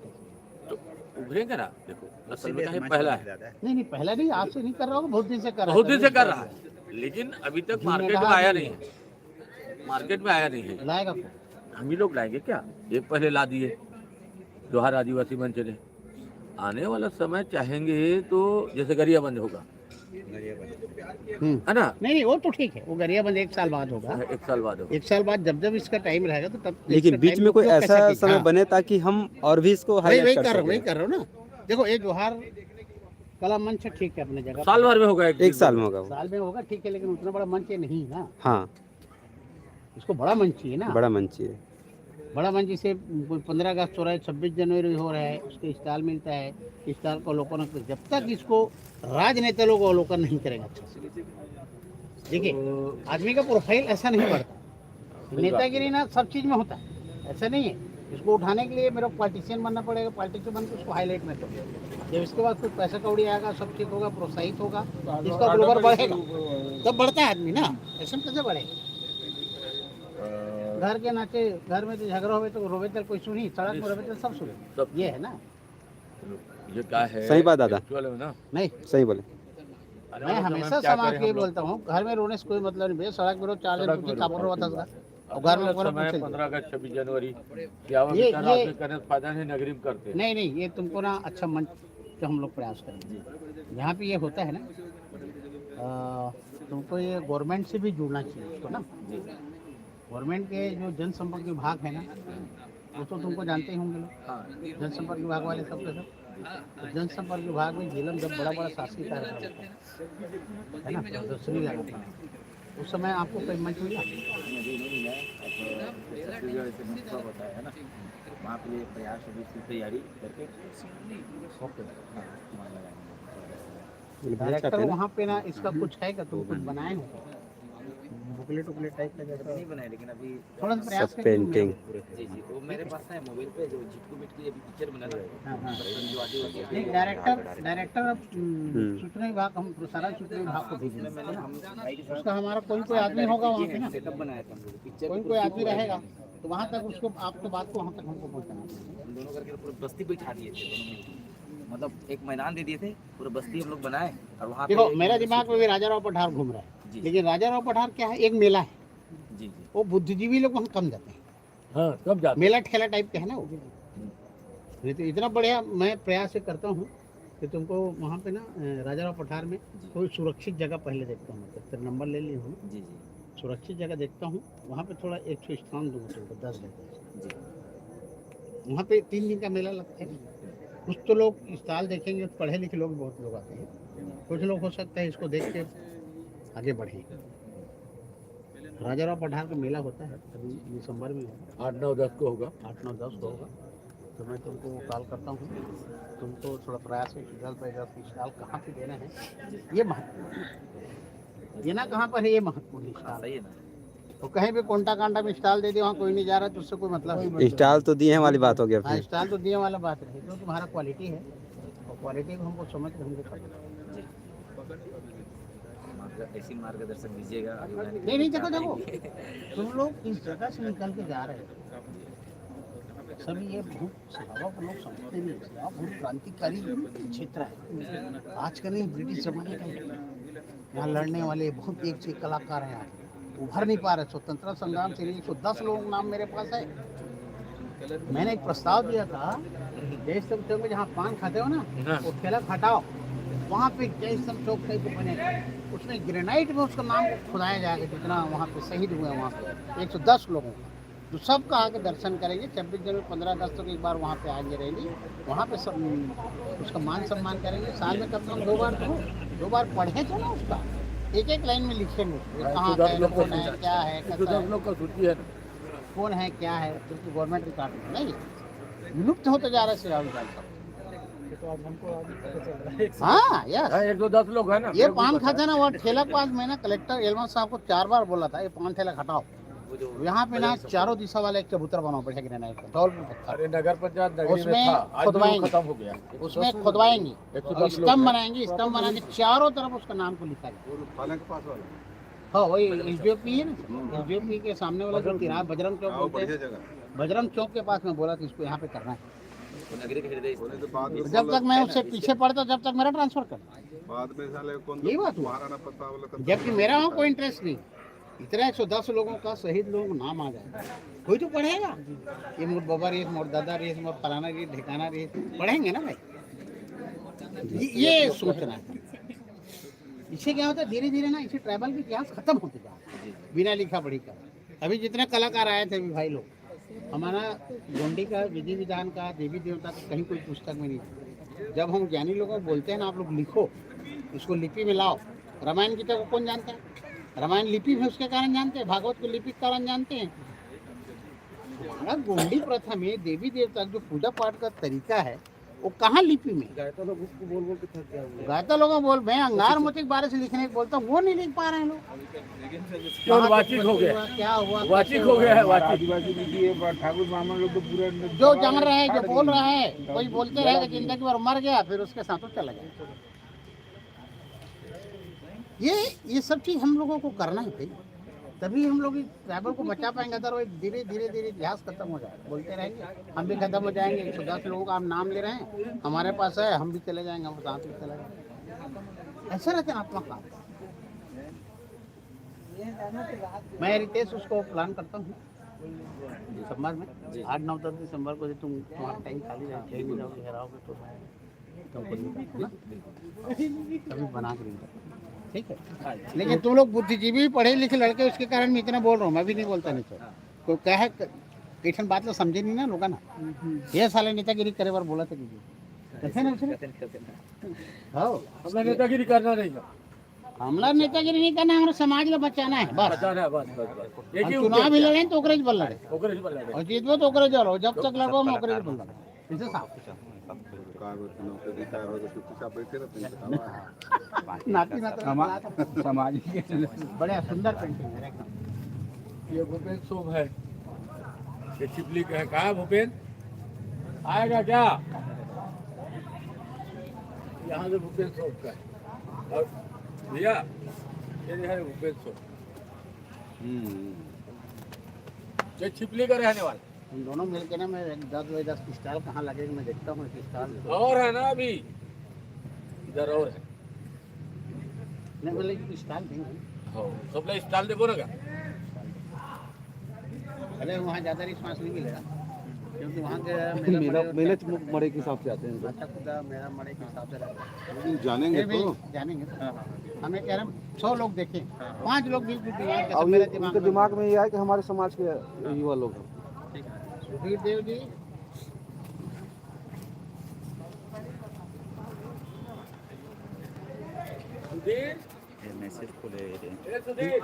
उभरेगा ना। देखो, असल में ये पहला है। नहीं नहीं, पहला नहीं, आज से नहीं कर रहा होगा, बहुत दिन से कर रहा बहुत दिन से कर रहा है, लेकिन अभी तक मार्केट में आया नहीं है। मार्केट में आया नहीं है। लाएगा कौन? हम ही लोग लाएंगे क्या? ये पहले ला दिए जोहार आदिवासी मंच ने। आने वाला समय चाहेंगे तो जैसे गरियाबंद होगा, हम्म। है ना? नहीं नहीं, वो तो ठीक है, वो गरियाबंद एक साल बाद होगा। एक साल बाद होगा। एक साल बाद जब जब इसका टाइम रहेगा तो तब लेकिन इसका बीच टाइम में कोई उपयोग कैसे ऐसा किया? समय हाँ। बने ताकि हम और भी इसको वही हाईलाइट वही कर कर रहा हूँ, वही सकें। कर रहा हूँ ना। देखो, ये जोहार कला मंच है, ठीक है, अपने जगह साल पर। भर में होगा एक एक दिन। साल में होगा वो। साल में होगा, ठीक है, लेकिन उतना बड़ा मंच ये नहीं है ना। हाँ, इसको बड़ा मंच चाहिए ना। बड़ा मंच चाहिए। बड़ा मंच, जैसे कोई पंद्रह अगस्त हो रहा है, छब्बीस जनवरी हो रहा है, उसके स्टॉल मिलता है, स्टॉल को अवलोकन, जब तक इसको राजनेता लोग अवलोकन नहीं करेंगे अच्छा से। देखिए, आदमी का प्रोफाइल ऐसा नहीं बढ़ता। नेतागिरी ना सब चीज में होता है, ऐसा नहीं है। इसको उठाने के लिए मेरा पॉलिटिशियन बनना पड़ेगा, पॉलिटिक्स बन के उसको हाईलाइट में तो जब इसके बाद कुछ पैसा कौड़ी आएगा, सब ठीक होगा, प्रोत्साहित होगा, इसका ग्लोबल बढ़ेगा, तब बढ़ता है आदमी ना। ऐसे में कैसे बढ़ेगा? घर के नाचे, घर में जो झगड़ा होवे तो रोवे तो कोई सुनी, सड़क में रोवे तो सब सुनी। सब ये है ना। ये क्या है? सही बात दादा। एक्चुअल में ना। नहीं, सही बोले। आने मैं वाले समय हमेशा क्या समाज करें के लिए हम लोग? बोलता हूँ, घर में रोने से कोई मतलब नहीं भैया, सड़क में रो, चार सड़क जन में पूछे रो, कापड़ रो सही बता बात। और घर में आने कोने वाला समय पूछे। पंद्रह अगस्त, छब्बीस जनवरी, क्या वो ये- बेचारा ये- आदमी करने फायदा नहीं, नगरी में करते। नहीं नहीं, ये तुमको ना अच्छा मंच का हम लोग प्रयास करेंगे। यहाँ पे ये होता है ना, अ, तुमको ये गवर्नमेंट से भी जुड़ना चाहिए इसको ना। गवर्नमेंट के जो जनसंपर्क विभाग है ना, वो तो तुमको जानते ही होंगे लोग, जनसंपर्क विभाग वाले सब के सब। तो जनसंपर्क विभाग में जिला में जब बड़ा बड़ा शासकीय कार्यक्रम होता है, है ना, प्रदर्शनी लगाते हैं, उस समय आपको कोई मंच मिला? नहीं, अभी नहीं मिला है। अब छत्तीसगढ़ से महोत्सव होता है ना, वहाँ के लिए प्रयास अभी इसकी तैयारी करके ओके। हाँ, वहाँ लगाएंगे। ये बहुत डायरेक्टर चाहते हैं ना। वहाँ पे ना इसका कुछ है क्या, तुम कुछ बनाए हो बुकलेट उकलेट टाइप का अभी जैसा? नहीं बनाए, लेकिन अभी थोड़ा सा प्रयास सब करके पेंटिंग। जी जी, वो मेरे पास है मोबाइल पे, जो झिटकू मिटकू अभी पिक्चर बना ना, हाँ, हाँ। बचपन जो आदिवासी नहीं, डायरेक्टर, डायरेक्टर अब, हम्म, हम्म। सूचना विभाग, हम प्रसारण सूचना विभाग को भेजेंगे, उसमें मैंने हम उसका हमारा कोई कोई आदमी होगा वहाँ पे ना, सेटअप बनाया था हम लोग, पिक्चर कोई की कोई पूरी आदमी शुरुआत रहेगा, में। तो वहाँ तक उसको, आपको बात को वहाँ तक हमको पहुँचाना है। हम दोनों करके पूरी बस्ती बैठा दिए थे दोनों मिलके। मतलब एक मैदान दे दिए थे, पूरी बस्ती हम लोग बनाए और वहाँ पे देखो, मेरा दिमाग में भी राजा राव पठार घूम रहा है, जी। लेकिन राजा राव पठार क्या है, एक मेला है, जी जी। वो बुद्धिजीवी लोग वहाँ कम जाते हैं, हाँ, सब जाते मेला ठेला टाइप का है ना वो। नहीं तो इतना बढ़िया मैं प्रयास ये करता हूँ कि तुमको वहाँ पे ना, अ, राजा राव पठार में कोई सुरक्षित जगह पहले देखता हूँ, मैं तेरा नंबर ले लिया हूँ, जी जी। सुरक्षित जगह देखता हूँ, वहाँ पे थोड़ा एक ठो स्टॉल दूंगा तुमको, दस जगह। जी। वहाँ पे तीन दिन का मेला लगता है, कुछ तो लोग स्टॉल देखेंगे, पढ़े लिखे लोग बहुत लोग आते हैं, कुछ लोग हो सकता है इसको देख के आगे बढ़ें। राजा राव पठार का मेला होता है अभी दिसंबर में, होगा आठ नौ दस को होगा। आठ नौ दस को होगा, तो मैं तुमको कॉल करता हूँ, तुमको थोड़ा प्रयास है कि दस बाई दस की स्टॉल कहाँ पे देना है, ये महत्वपूर्ण है। देना कहाँ पर है, ये महत्वपूर्ण है हाँ, स्टॉल। सही है ना। तो कहीं भी कोंटा कांटा में स्टॉल दे दे, वहाँ कोई नहीं जा रहा, तो उससे कोई मतलब नहीं। स्टॉल तो दिए हैं वाली बात हो गया हाँ, फिर। स्टॉल तो दिए वाला बात रही, तो तुम्हारा क्वालिटी है, और क्वालिटी को हमको समझ के हमको करना है। मार्ग-, ऐसी मार्गदर्शन दीजिएगा, आगे बढ़ाने के नहीं लिए नहीं, देखो क्या देखो, करेंगे? तुम लोग इस जगह से निकल के जा रहे हो, सभी ये बहुत, सेवा को लोग समझते नहीं, सेवा बहुत क्रांतिकारी क्षेत्र है। आज का नहीं, ब्रिटिश जमाने का है। यहाँ लड़ने वाले बहुत एक से एक कलाकार हैं, यहाँ उभर नहीं पा रहे। स्वतंत्रता संग्राम से एक सौ दस लोगों का नाम मेरे पास है। मैंने एक प्रस्ताव दिया था, जय स्तंभ चौक में जहाँ पान खाते हो ना, हाँ। वो ठेला हटाओ, वहाँ पे जय स्तंभ चौक टाइप को बने, उसमें ग्रेनाइट में उसका नाम को खुदाया जाएगा, जितना वहाँ पे शहीद हुए हैं वहाँ पे एक सौ दस लोगों का। तो सबका आके दर्शन करेंगे। छब्बीस जनवरी, पंद्रह अगस्त को एक बार वहाँ पे आएंगे रैली, वहाँ पे सब उसका मान सम्मान करेंगे। साल में कम से कम दो बार तो हो, दो बार पढ़े थे ना उसका, एक एक लाइन में लिखेंगे, ये कहाँ का है, कौन है, क्या है, कैसा है, लोग का सूची है। कौन है, क्या है, क्योंकि गवर्नमेंट रिकॉर्ड में नहीं, विलुप्त होते जा रहे हैं श्री राहुल गांधी। हाँ, यस। हाँ, एक सौ दस लोग हैं ना। ये पान खाता ना, वहाँ ठेला के पास मैंने कलेक्टर एलवन साहब को चार बार बोला था, ये पान ठेला हटाओ। यहाँ पे ना चारों दिशा वाला एक चबूतरा बनाओ, बैठा ग्रेनाइट का, धौलपुर पत्थर। अरे, नगर पंचायत नगरी में उसमें था, आज भी वो खुदवाएंगे। खत्म हो गया। उसमें खुदवाएंगे, एक सौ दस लोग स्तंभ हैं। बनाएंगे, स्तंभ बना के चारों तरफ उसका नाम को लिखा जाए। थाना के पास वाला। हाँ, वही एसडीओपी है ना, एसडीओपी के सामने वाला जो तिराहा बजरंग चौक बोलते हैं, बजरंग चौक के पास मैं बोला कि इसको यहाँ पे करना है। जब तक मैं उससे पीछे पड़ता, जब तक मेरा ट्रांसफर कर। बाद में साले कौन यही बात हुआ। जबकि मेरा वहाँ कोई इंटरेस्ट नहीं। इतना एक सौ दस लोगों का शहीद लोगों का नाम आ जाए, कोई तो पढ़ेगा। ये मोर बाबा रे, मोर दादा रे, मोर फलाना रे, ढिकाना रे, पढ़ेंगे ना भाई। ये, ये सोचना है। इससे क्या होता है, धीरे धीरे ना इसे ट्राइबल का इतिहास खत्म होते जा रहा है बिना लिखा पढ़ी का। अभी जितने कलाकार आए थे अभी भाई लोग, हमारा गोंडी का विधि विधान का, देवी देवता का कहीं कोई पुस्तक में नहीं। जब हम ज्ञानी लोगों को बोलते हैं ना, आप लोग लिखो, उसको लिपि में लाओ। रामायण गीता को कौन जानता है? रामायण लिपि में उसके कारण जानते हैं, भागवत को लिपि के कारण जानते हैं। हमारा गोंडी प्रथा में देवी देवता का जो पूजा पाठ का तरीका है, वो कहाँ लिपि में? गायता लोग उसको बोल बोल के थक गया। गायता लोगों बोल, मैं अंगार मोती के बारे से लिखने को बोलता हूँ, वो नहीं लिख पा रहे हैं लोग। केवल वाचिक हो गया। क्या हुआ, वाचिक हो गया है, वाचिक। आदिवासी लिपि है, ठाकुर ब्राह्मण लोग तो पूरा जो जान रहा है, जो बोल रहा है, कोई बोलते रहेगा जिंदगी भर, मर गया फिर उसके साथ वो चला गया। ये ये सब चीज हम लोगों को करना है भाई, तभी हम लोग इस ट्राइबल को बचा पाएंगे। अदरवाइज धीरे धीरे धीरे इतिहास खत्म हो जाएगा, बोलते रहेंगे हम भी खत्म हो जाएंगे। एक सौ दस लोगों का हम नाम ले रहे हैं, हमारे पास है, हम भी चले जाएंगे, हम साथ में चले जाएंगे। ऐसा रहता है अपना काम। मैं रितेश उसको प्लान करता हूँ दिसंबर में, आठ नौ दस दिसंबर को, जो तुम तुम्हारा टाइम खाली रहे, कहीं भी जाओगे, घर आओगे तो तुमको नहीं करना। अभी बना के नहीं करना। ठीक है, लेकिन तुम लोग बुद्धिजीवी, पढ़े लिखे लड़के, उसके कारण मैं इतना बोल रहा हूँ, मैं भी नहीं बोलता नहीं तो। कोई कहे क-, कइठन बात ला समझे नहीं ना लोग ना। ये साले नेतागिरी करे बर बोला था कि कैसे ना उसे? हाँ। अपना नेतागिरी करना नहीं है। हमला नेतागिरी नहीं करना है, हमारे समाज ला बचाना है बस। बचाना है, बस, बस, बस। एक हम ही चुनाव भी उद्देश्य है। लड़े तो ओकरे बर लड़े। ओकरे बर लड़े। और जीतबो तो ओकरे बर लड़ो, जब तक लड़बो हम ओकरे बर लड़े। कैसे साहब? का बोलते हैं, नौकरी रिटायर हो गए, चुपचाप बैठे रहते हैं। नाती नाती समा-, समाज के बढ़िया सुंदर पेंटिंग है एकदम। ये भूपेन सोम है, ये चिपली का है। कहाँ है भूपेन? आएगा क्या? यहाँ से भूपेन सोम का है। और भैया, ये जो है भूपेन सोम, हम्म। जो चिपली का रहने वाला। हम दोनों मिलके ना, मैं एक दस बजे दस की स्टॉल कहाँ लगेगी, मैं देखता हूँ एक स्टॉल। और है ना अभी, इधर और है। नहीं, बोले कि स्टॉल देंगे। हाँ, सबला स्टॉल देबो ना का? अरे, वहाँ ज़्यादा रिस्पांस नहीं मिलेगा, क्योंकि वहाँ के मेला मेला, मड़े मेले च-, मड़े के हिसाब से आते हैं। अच्छा, खुदा मेला मड़े के हिसाब से रहता है। लेकिन जानेंगे फिर भी तो। जानेंगे। हाँ, हाँ। हमें कह रहे हैं, सौ लोग देखें, हाँ। पाँच लोग भी, भी दिमाग के अब मेरे ये दिमाग उनके में दिमाग में ये आया कि हमारे समाज के युवा लोग हैं। ठीक है। सुधीर देव जी। सुधीर। ये मैसेज खोले ये। ए, सुधीर।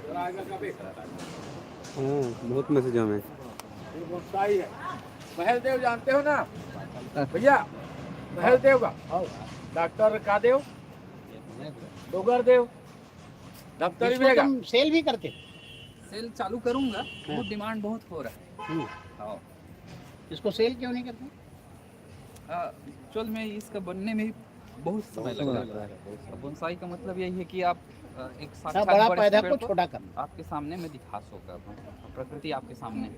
जरा आगे का भी। हाँ, बहुत मैसेज हमें। ये बोनसाई है। महल देव जानते हो ना भैया? महल देव का। डॉक्टर कादेव, डोगर देव, डॉक्टर इसको भी रहेगा। तुम सेल भी करते हो? सेल चालू करूंगा, हाँ। बहुत डिमांड बहुत हो रहा है। हम्म। हाँ। इसको सेल क्यों नहीं करते? एक्चुअल में इसका बनने में बहुत समय बहुत लगता समय है। लगता है, बहुत समय। बोनसाई का मतलब यही है कि आप, अ, एक हाँ, साक्षात बड़ा बड़े पैदा पेड़ को को छोटा करना। आपके सामने में दिखा सको, प्रकृति आपके सामने।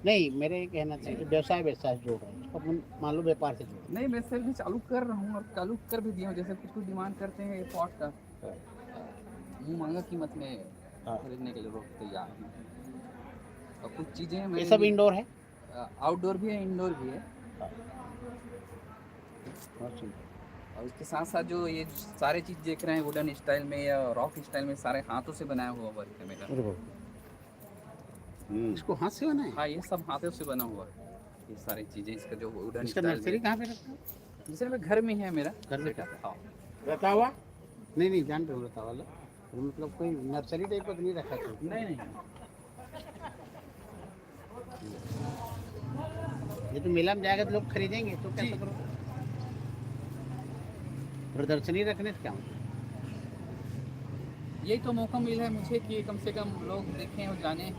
नहीं, मेरे ये कहना चाहिए, व्यवसाय, व्यवसाय से जोड़ रहे हैं, अपन मान लो व्यापार से जोड़ रहे हैं। नहीं, मैं सेल भी चालू कर रहा हूँ और चालू कर भी दिया हूँ। जैसे कुछ कुछ डिमांड करते हैं ये पॉट का, मुंह मांगा कीमत में हाँ। खरीदने के लिए लोग तैयार हैं। और कुछ चीज़ें ये मैं सब भी इंडोर है? अ, आउटडोर भी है, इंडोर भी है। हाँ। बहुत सुंदर। और उसके साथ साथ जो ये सारे चीज़ देख रहे हैं वुडन स्टाइल में या रॉक स्टाइल में, सारे हाथों से बनाया हुआ वर्क है मेरा। अरे बाप। हम्म। इसको हाथ से बनाया? हाँ, ये सब हाथों से बना हुआ है, ये सारी चीज़ें। इसका जो वुडन इसका स्टाइल नर्सरी में कहाँ पे रखते हो? नर्सरी में घर में ही है मेरा। घर में? हाँ। रतावा? नहीं, नहीं, जान रहे हो रतावा लो। मतलब कोई नर्सरी टाइप का तो नहीं रखा था? नहीं, नहीं। ये तो मेला में जाएगा तो लोग खरीदेंगे, तो कैसे जी। करो? प्रदर्शनी रखने से क्या होता है? यही तो मौका मिला है मुझे कि कम से कम लोग देखें और जानें।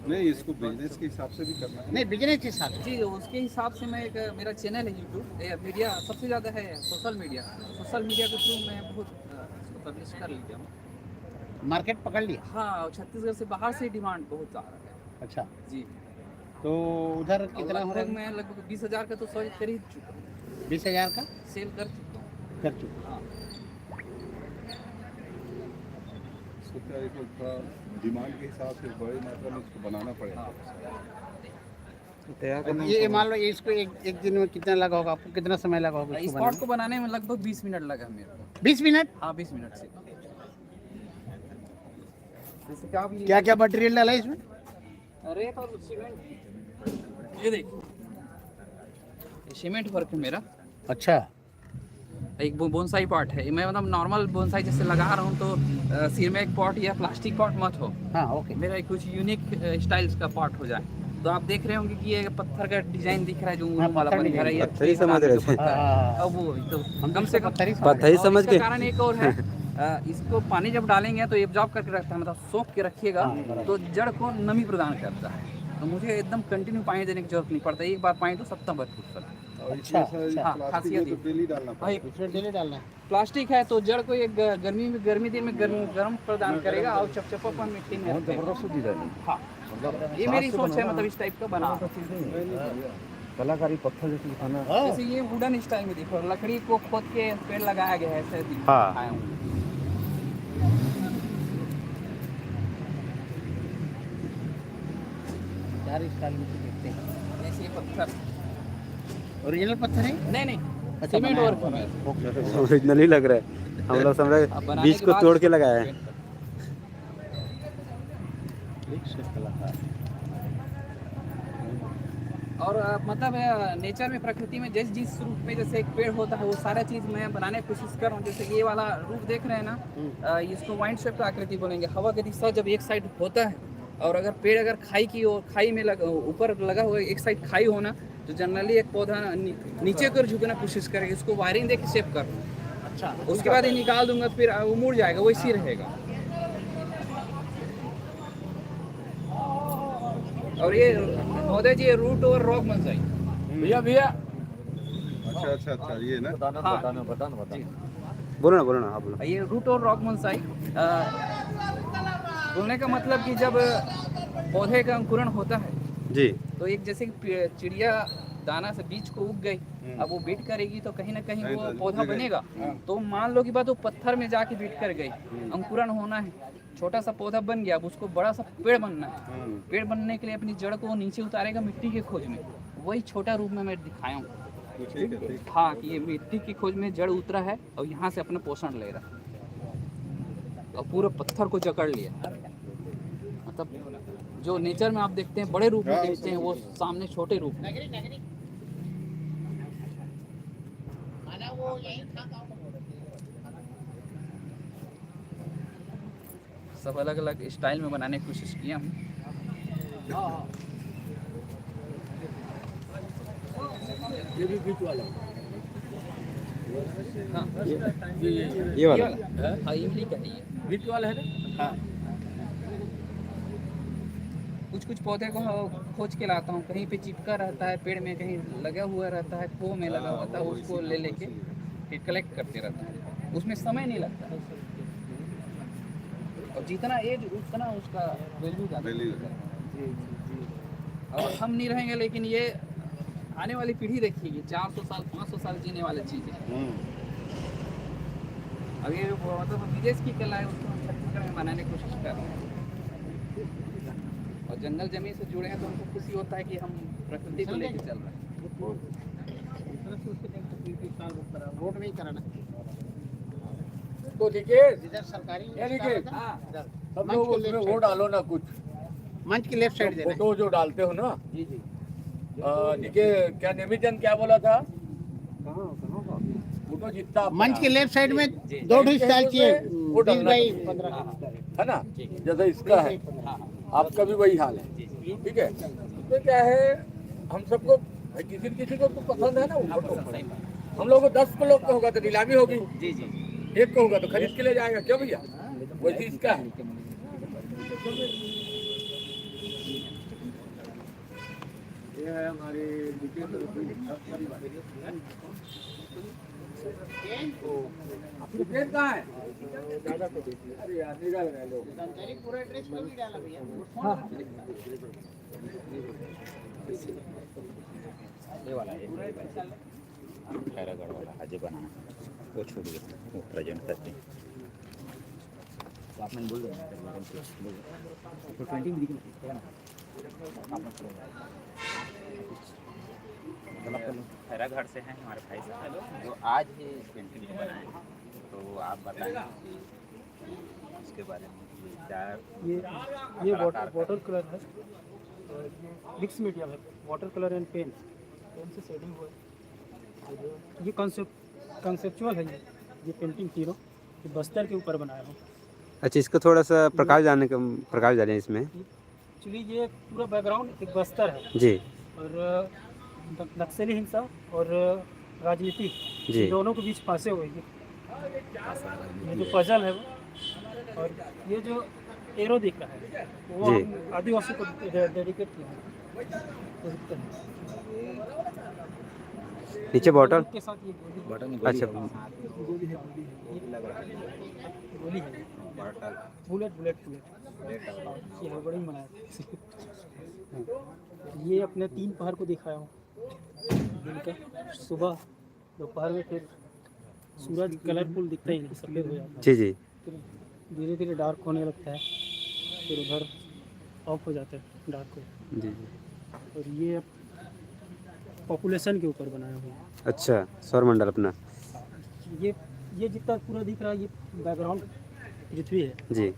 नहीं, इसको बिजनेस के हिसाब से भी करना है। नहीं, बिजनेस के हिसाब से। जी, उसके हिसाब से मैं एक, मेरा चैनल है यूट्यूब, ये मीडिया सबसे ज़्यादा है, सोशल मीडिया। सोशल मीडिया के थ्रू मैं बहुत, अ, इसको पब्लिश कर लेता हूँ। मार्केट पकड़ लिया? हाँ, छत्तीसगढ़ से बाहर से डिमांड बहुत आ रहा है। अच्छा। जी। तो उधर कितना हो रहा है? मैं लगभग बीस हजार का तो सौ खरीद चुका हूँ। बीस हजार का सेल कर चुका हूँ। कर चुका। हाँ। इसको क्या, इसको थोड़ा डिमांड के हिसाब से बड़ी मात्रा में इसको बनाना पड़ेगा। हाँ। तैयार करने में ये समय। मान लो, इसको एक, एक दिन में कितना लगा होगा आपको, कितना समय लगा होगा इसको इस बनाने पॉट में? को बनाने में लगभग बीस मिनट लगा मेरे को। बीस मिनट? हाँ, बीस मिनट से। जैसे कि आप ये क्या क्या मटेरियल डाला है इसमें? रेत और सीमेंट। ये देखिए, ये सीमेंट वर्क है मेरा। अच्छा। एक बो-, बोनसाई पॉट है। मैं मतलब नॉर्मल बोनसाई जैसे लगा रहा हूँ तो, अ, सिरमिक पॉट या प्लास्टिक पॉट मत हो। हाँ, ओके। मेरा एक कुछ यूनिक, अ, स्टाइल्स का पॉट हो जाए। तो आप देख रहे होंगे कि ये पत्थर का डिजाइन दिख रहा है, जो हाँ, ऊन वाला पत्थर बन रहा है, डिजाइन। ये पत्थर ही समझ रहे थे। हाँ, हाँ, हाँ। अब वो तो हम कम से कम पत्थर ही समझ पत्थर ही रहे हैं। समझ इसका के। कारण एक और है, अ, इसको पानी जब डालेंगे तो एब्जॉर्ब करके रखता है, मतलब सोख के रखिएगा, हाँ, बराबर। तो जड़ को नमी प्रदान करता है। तो मुझे एकदम कंटिन्यू पानी देने की जरूरत नहीं पड़ता, एक बार पानी दो, सप्ताह भर फुर्सत। और अच्छा, इसमें सर, अच्छा। हाँ, प्लास्टिक खासियत है तो ये। डेली डालना हाँ, पड़ेगा। इसमें डेली डालना है। प्लास्टिक है तो जड़ को एक ग-, गर्मी में, गर्मी दिन में गर्मी, गर्म प्रदान करेगा और चपचपापन मिट्टी में बहुत रहता है। जबरदस्त डिजाइन है। हाँ। मतलब ये मेरी सोच है, मतलब इस टाइप का बना। जबरदस्त डिजाइन है। कलाकारी पत्थर जैसे दिखाना। हाँ। जैसे ये वुडन स्टाइल में देखो, लकड़ी को खोद के पेड़ लगाया गया है, ऐसे दिखाया हूँ। हाँ। चार स्टाइल में तो देखते हैं। जैसे ये पत्थर। ओरिजिनल पत्थर है? नहीं, नहीं। अच्छा, सीमेंट बनाया वर्क हुआ है। ओके। ओरिजिनल ही लग रहा है। हम लोग समझ रहे अब बनाने बीज के को बाद तोड़ के इसको लगाया है। पेंट करते हैं। एक से कलाकार। और, अ, मतलब, अ, नेचर में, प्रकृति में जिस, जिस रूप में जैसे एक पेड़ होता है, वो सारा चीज़ मैं बनाने की कोशिश कर रहा हूँ। जैसे ये वाला रूप देख रहे हैं ना, हम्म। अ, इसको वाइन शेप का आकृति बोलेंगे। हवा का दिशा जब एक साइड होता है और अगर पेड़ अगर खाई की ओर, खाई में लग-, ऊपर लगा हुआ, एक साइड खाई हो ना, तो जनरली एक पौधा नी-, नीचे कर झुकने की कोशिश करेगा, इसको वायरिंग दे के शेप कर। अच्छा। उसके बाद ये निकाल दूंगा, फिर वो मुड़ जाएगा, वैसे ही रहेगा। और ये महोदय जी, ये रूट ओवर रॉक बोनसाई। भैया, भैया। अच्छा, अच्छा, अच्छा, ये ना। बताना, हाँ। बताना, बताना, बताना। जी। बोलो ना, बोलो ना, आप बोलो। ये रूट ओवर रॉक बोनसाई, अ, बोलने का मतलब कि जब पौधे का अंकुरण होता है, जी। तो एक जैसे कि पि-, चिड़िया दाना से बीज को उग गई, हम्म। अब वो बीट करेगी तो कहीं ना कहीं कहीं वो तो पौधा उगेगा। बनेगा। हाँ। तो मान लो कि बात वो पत्थर में जाके बीट कर गई, हम्म। अंकुरण होना है, छोटा सा पौधा बन गया, अब उसको बड़ा सा पेड़ बनना है। हम्म। पेड़ बनने के लिए अपनी जड़ को नीचे उतारेगा मिट्टी की खोज में, वही छोटा रूप में मैं दिखाया हूँ। ठीक है, ठीक है। हाँ, कि ये मिट्टी की खोज में जड़ उतरा है और यहाँ से अपना पोषण ले रहा है और पूरा पत्थर को जकड़ लिया। मतलब, जो नेचर में आप देखते हैं, बड़े रूप में हाँ, देखते हैं, वो सामने छोटे रूप में। सब अलग-अलग स्टाइल में बनाने की कोशिश किया हूँ। ये भी बीट वाला है। हाँ। ये, ये, ये, ये वाला। हाँ, इमली का है ये। बीट वाला है ना? हाँ। कुछ-कुछ पौधे को खोज के लाता हूँ, कहीं पे चिपका रहता है, पेड़ में कहीं लगा हुआ रहता है, खो में लगा हुआ था, उसको ले लेके फिर कलेक्ट करते रहता हूँ। उसमें समय नहीं लगता। और जितना एज, उतना उसका वैल्यू ज़्यादा। वैल्यू। जी, जी, जी। और हम नहीं रहेंगे, लेकिन ये आने वाली पीढ़ी देखेगी, चार सौ साल, पाँच सौ साल जीने वाली चीज़ है। हम्म। अब ये वो, मतलब, विदेश की कला है, उसको हम छत्तीसगढ़ में बनाने की कोशिश कर रहे हैं। और जंगल जमीन से जुड़े हैं, तो हमको खुशी होता है कि हम प्रकृति को लेके चल रहे हैं। रोड में ही कराना। तो देखिए, इधर सरकारी ये देखिए, हाँ। इधर। सब लोग उसमें वो डालो ना कुछ। मंच के लेफ्ट साइड देना। फोटो जो डालते हो ना। जी, जी। अ, देखिए, क्या नेमीचंद क्या बोला था? फोटो जितना आप मंच के लेफ्ट साइड में जी। दो ठो स्टाइल चाहिए, वो बीस डालना बाई चाहिए। पन्द्रह। हाँ, हाँ। है ना? ठीक है। जैसा इसका है, हाँ, हाँ। आपका भी वही हाल है। जी, जी। ठीक है? इसमें क्या है, हम सबको, भाई, किसी न किसी को तो पसंद है ना वो फोटो। सही बात। हम लोग को दस को लोग का होगा तो नीलामी होगी। जी, जी। एक को होगा तो खरीद के ले जाएगा, क्यों भैया? वैसे इसका है। ये है हमारे डीके। पेन कहाँ है? अरे यार, निकाल रहे हैं लोग। हाँ, हाँ। ये वाला है, खैरागढ़ वाला, अजय बनाना, वो छूट गया, वो प्रेजेंट करते हैं। तो आपने बोल दिया, बोल दिया। तो ट्वेंटी में दिख रहा है ना? खैरागढ़ से हैं हमारे भाई साहब, जो आज ही पेंटिंग को बनाए हैं। तो आप बताएं कि इसके बारे में, ये क्या ये, ये कलाकार वाटर, का वाटर कलर है, मिक्स मीडियम है, water colour and pen, pen से शेडिंग हुआ है। ये कॉन्सेप्ट, कॉन्सेप्चुअल है ये, ये पेंटिंग तीनों, ये बस्तर के ऊपर बनाया हूँ। अच्छा, इसको थोड़ा सा प्रकाश डालने का, प्रकाश डालें इसमें। एक्चुअली ये पूरा बैकग्राउंड एक बस्तर है। जी। और न-, नक्सली हिंसा और राजनीति, जी। इन दोनों के बीच फंसे हुए ये, ये जो पजल है वो, और ये जो एरो दिख रहा है, वो जी। हम आदिवासी को डे-, डेडिकेट किया है। तो दिखते हैं। नीचे बॉटल? के साथ ये गोली। बॉटल में गोली अच्छा। है। गोली है, गोली है। गोली है। Bullet, bullet, bullet. ये हड़बड़ी में बनाया था। ये अपने तीन पहर को दिखाया हूँ। दिन का, सुबह, दोपहर में, फिर सूरज कलरफुल दिखता ही नहीं, सफ़ेद हो जाता है। जी, जी। फिर धीरे-धीरे डार्क होने लगता है, फिर उधर ऑफ हो जाता है डार्क हो। जी, जी। और ये पॉपुलेशन के ऊपर बनाया हुआ है। अच्छा, सौर मंडल अपना। ये, ये जितना पूरा दिख रहा है, ये बैकग्राउंड पृथ्वी है। जी।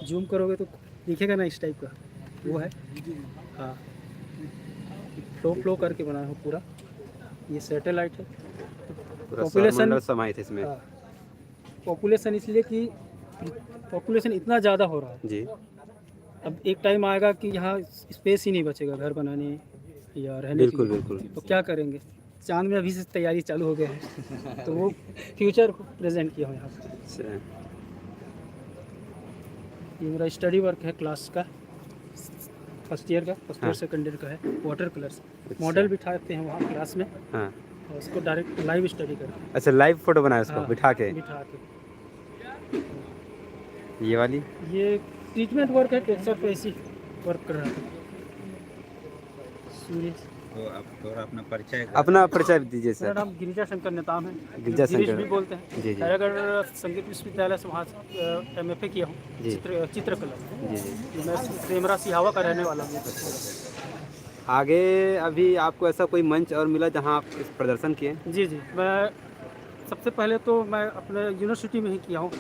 जूम करोगे तो दिखेगा ना इस टाइप का, वो है। हाँ, फ्लो, फ्लो करके बनाया हो पूरा। ये सैटेलाइट है। पूरा सौर पॉपुलेशन, मंडल समाहित है इसमें। हाँ, पॉपुलेशन इसलिए कि पॉपुलेशन इतना ज़्यादा हो रहा है। जी। अब एक टाइम आएगा कि यहाँ स्पेस ही नहीं बचेगा घर बनाने या रहने के बिल्कुल, लिए। बिल्कुल। तो क्या करेंगे? चांद में अभी से तैयारी चालू हो गया है। तो वो फ्यूचर को प्रेजेंट किया हूँ यहाँ पे। अच्छा। ये मेरा स्टडी वर्क है क्लास का, फर्स्ट ईयर का, फर्स्ट ईयर हाँ। सेकंड ईयर का है, वाटर कलर्स। अच्छा। मॉडल बिठाते हैं वहाँ क्लास में। हाँ। और उसको डायरेक्ट लाइव स्टडी करते हैं। अच्छा, लाइव फोटो बनाया उसको हाँ, बिठा के? बिठा के। ये वाली? ये ट्रीटमेंट वर्क है, टेक्सचर पे ऐसी वर्क कर रहा है। सूर्य। तो आप थोड़ा अपना परिचय कर अपना परिचय दीजिए सर। मेरा नाम गिरिजा शंकर नेताम है, गिरिजा गिरीश शंकर। भी बोलते हैं। जी, जी। खैरागढ़ संगीत विश्वविद्यालय से वहाँ से, अ, एमएफए किया हूँ, जी। चित्र, चित्रकला। जी, जी। मैं सेमरा सिहावा का रहने वाला हूँ। आगे अभी आपको ऐसा कोई मंच और मिला जहाँ आप इस प्रदर्शन किए? जी, जी। मैं सबसे पहले तो मैं अपने यूनिवर्सिटी में ही किया हूँ।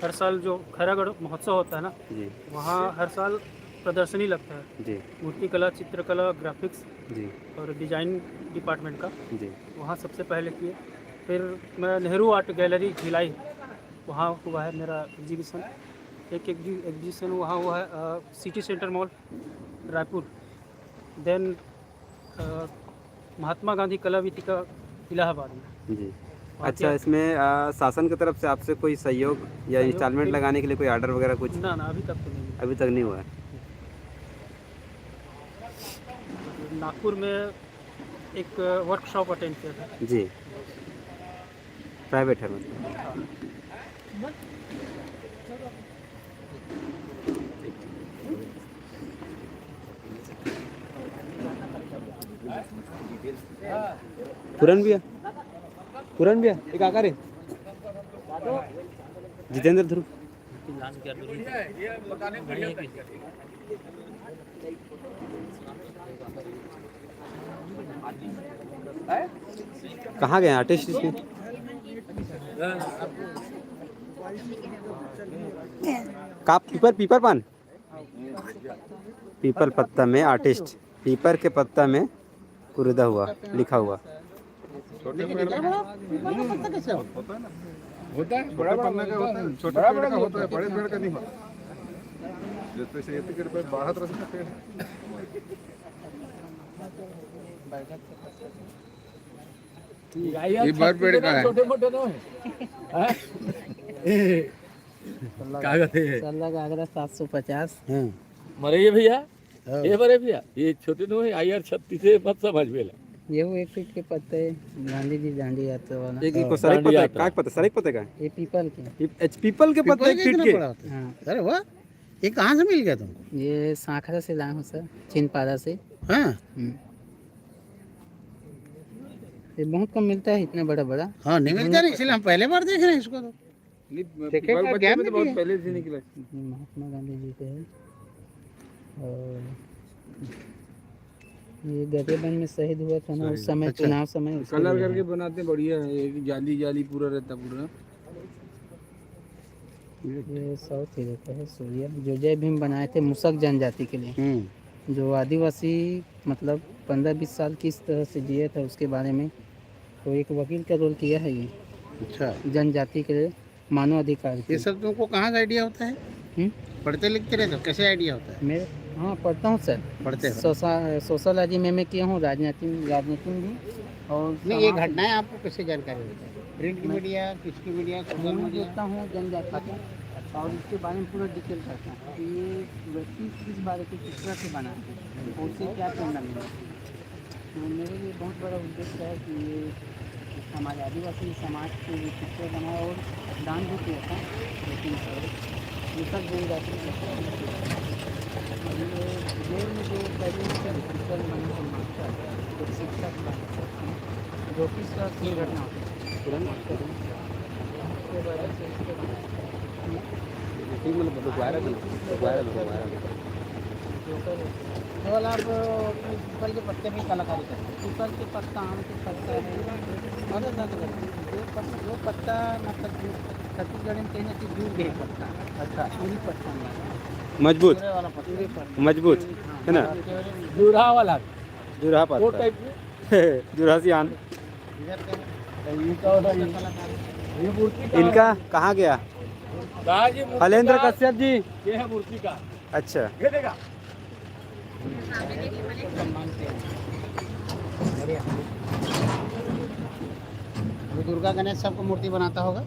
हर साल जो खैरागढ़ महोत्सव होता है ना, जी। वहाँ हर साल प्रदर्शनी लगता है। जी। मूर्तिकला, चित्रकला, ग्राफिक्स जी। और डिजाइन डिपार्टमेंट का। जी। वहाँ सबसे पहले किए। फिर मैं नेहरू आर्ट गैलरी भिलाई, वहाँ हुआ है मेरा एग्जीबिशन। एक एग्जी-, एग्जीबिशन वहाँ हुआ है, अ, सिटी सेंटर मॉल, रायपुर। देन, अ, महात्मा गांधी कला वीथिका इलाहाबाद में। जी। वहाँ अच्छा, किया। इसमें, अ, शासन की तरफ से आपसे कोई सहयोग या सहयोग इंस्टॉलमेंट बिल- लगाने के लिए कोई ऑर्डर वगैरह कुछ? ना, ना, अभी तक तो नहीं। अभी तक नहीं हुआ है। नागपुर में एक वर्कशॉप अटेंड किया था। जी। प्राइवेट है मतलब? पूरन भैया, पूरन भैया, एक आकर है। जितेंद्र ध्रुव। कहाँ गए आर्टिस्ट इसके? का पीपर, पीपर पान? पीपल पत्ता में आर्टिस्ट, पीपर के पत्ता में कुरेदा हुआ, लिखा हुआ। छोटे पेड़, पीपल का पत्ता कैसे होता है? होता है, छोटे बड़ा बड़ा पन्ना का होता है, होता है, छोटे बड़ा पेड़ बड़ा का भी होता है, होता है। बड़े पेड़ का नहीं होता। जैसे ये तो बाहर तरफ से पेड़। ये बड़ पेड़ का है। छोटे मोटे ना है। हाँ? का कहते हैं? सल्ला घाघरा सात सौ पचास। हाँ। मरे ये भैया, हाँ। ये बड़े भैया, ये छोटे नो है, आईआर छत्तीस है, मत समझ बेला। ये वो एक फीट के पत्ते, गांधी जी दांडी यात्रा वाला। एक, एक हाँ, को सराई दांडी पत्ता है, यात्रा। काय पत्ता? सराई पत्ता का? ये पीपल के। पीप-, अच्छा, पीपल के पत्ते पीपल एक के फीट इतना के? बड़ा होता है? हाँ। अरे वाह, ये कहाँ से मिल गया तुमको? ये सांखरा से लाए हूँ सर, चिनपारा से। हाँ। हम्म। ये बहुत कम मिलता है इतना बड़ा बड़ा। हाँ, नहीं मिलता ना, इसलिए हम पहले बार देख रहे हैं इसको तो। नहीं, देखे पीपल का पत्ते ज्ञान में तो नहीं बहुत है। पहले से निकला है। ये महात्मा गांधी जी के है। और ये गरियाबंद में शहीद हुआ था ना, उस सही। समय, अच्छा। चुनाव समय, उसके कलर लिए करके है। बनाते हैं, बढ़िया है। ये जाली जाली पूरा रहता पूरा। ये साउथ ही रहता है सूर्या, जो जय भीम बनाए थे मुसक जनजाति के लिए। हम्म। जो आदिवासी, मतलब, पन्द्रह बीस साल किस तरह से जिए थे, उसके बारे में। तो एक वकील का रोल किया है ये। अच्छा। जनजाति के लिए, मानव अधिकार ये के। सब तुमको कहाँ से आइडिया होता है? हम्म? पढ़ते लिखते रहते हो, कैसे आइडिया होता है? मेरे, हाँ, पढ़ता हूँ सर। पढ़ते हो? सोशा-, सोशल आज मैं, मैं किया हूँ, राजनीति, राजनीति में भी। और नहीं, ये समाज में। घटनाएं आपको कैसे जानकारी होती है? प्रिंट मैं मीडिया, किसकी मीडिया, सोशल मीडिया? देखता हूँ जनजाति का, और इसके बारे में पूरा डिटेल करता हूँ कि ये व्यक्ति किस बारे के, किस तरह से बना है, और उससे क्या प्रेरणा मिली। तो मेरे लिए बहुत बड़ा उद्देश्य है कि ये हमारे आदिवासी समाज के लिए पिक्चर बनाए और दान भी किया था, लेकिन ये सब जनजाति के, ये जेल में जो पहले पिक्चर बने थे मास्टर, एक शिक्षक बने थे, जो किस तरह की घटना होती है। उसके वजह से इसको ठीक, मतलब, दोबारा भी, दोबारा भी, दोबारा भी। केवल आप पीपल के पत्ते में कलाकारी करते हैं। पीपल के पत्ता, आम के पत्ता है, बहुत ज़्यादा करते हैं। जो पत-, जो पत्ता, मतलब, जो छत्तीसगढ़ में कहीं ना कहीं जुड़ गए पत्ता। अच्छा। वही पत्ता हमारा। मजबूत। पूरे वाला पत्ता। पूरे पत्ता। मजबूत, हाँ, है ना? हाँ, केवल जुरहा वाला। जुरहा वो पत्ता। टाइप में। जुरहा सियान। इधर का। ये क्या होता है? ये मूर्ति का इनका है। कहाँ गया? कहाँ जी मूर्ति फलेंद्र का? कश्यप जी। ये है मूर्ति का। अच्छा। ये देखा? बढ़िया। अभी दुर्गा गणेश सबको मूर्ति बनाता होगा।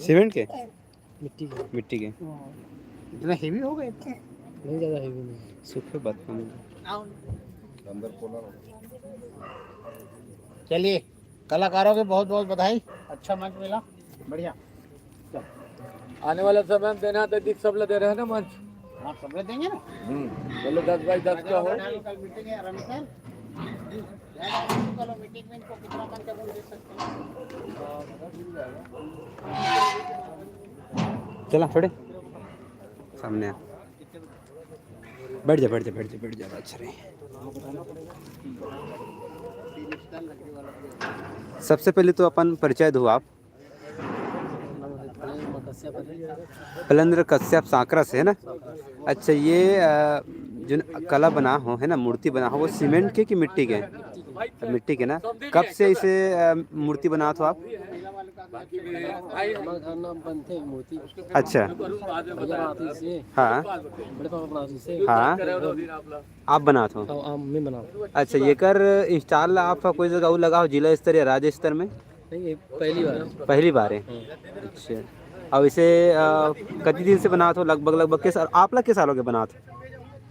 सीमेंट के? मिट्टी के। मिट्टी के। इतना हेवी हो गए? नहीं, ज़्यादा हेवी नहीं। सूखे बात नहीं। चलिए, कलाकारों के बहुत बहुत बधाई, अच्छा मंच मिला, बढ़िया। आने वाला समय में देना तो दिख सब ले दे रहे हैं ना मंच। हाँ, सब ले देंगे ना। हम्म, बोले दस बाई दस का हो। कल मीटिंग है, रमेश सर। चलो, मीटिंग में इनको कितना मंच अपन दे सकते हैं? चला, छोड़े। सामने आ। बैठ जा, बैठ जा, बैठ जा, बैठ जा, अच्छा रहे। सबसे पहले तो अपन परिचय दो आप। फलेंद्र कश्यप सांकरा से, है ना? अच्छा, ये, अ, जो कला बना हो, है ना, मूर्ति बना हो, वो सीमेंट के कि मिट्टी के? मिट्टी के ना। कब से इसे, अ, मूर्ति बनात हो आप? हमारे घर में बनते हैं मूर्ति। अच्छा। भैया बनाते इसे। हाँ। बड़े पापा बनाते इसे। हाँ। आप बनात हो? हाँ, हाँ, मैं बनाता हूँ। अच्छा, एकर install आप कोई जगह और लगा हो, जिला स्तर या राज्य स्तर में? नहीं, ये पहली बार है। पहली बार है? हाँ। अच्छा। अब इसे, अ, कति दिन से बनात हो लगभग, लगभग के साल, आप ला के साल हो गए बनात?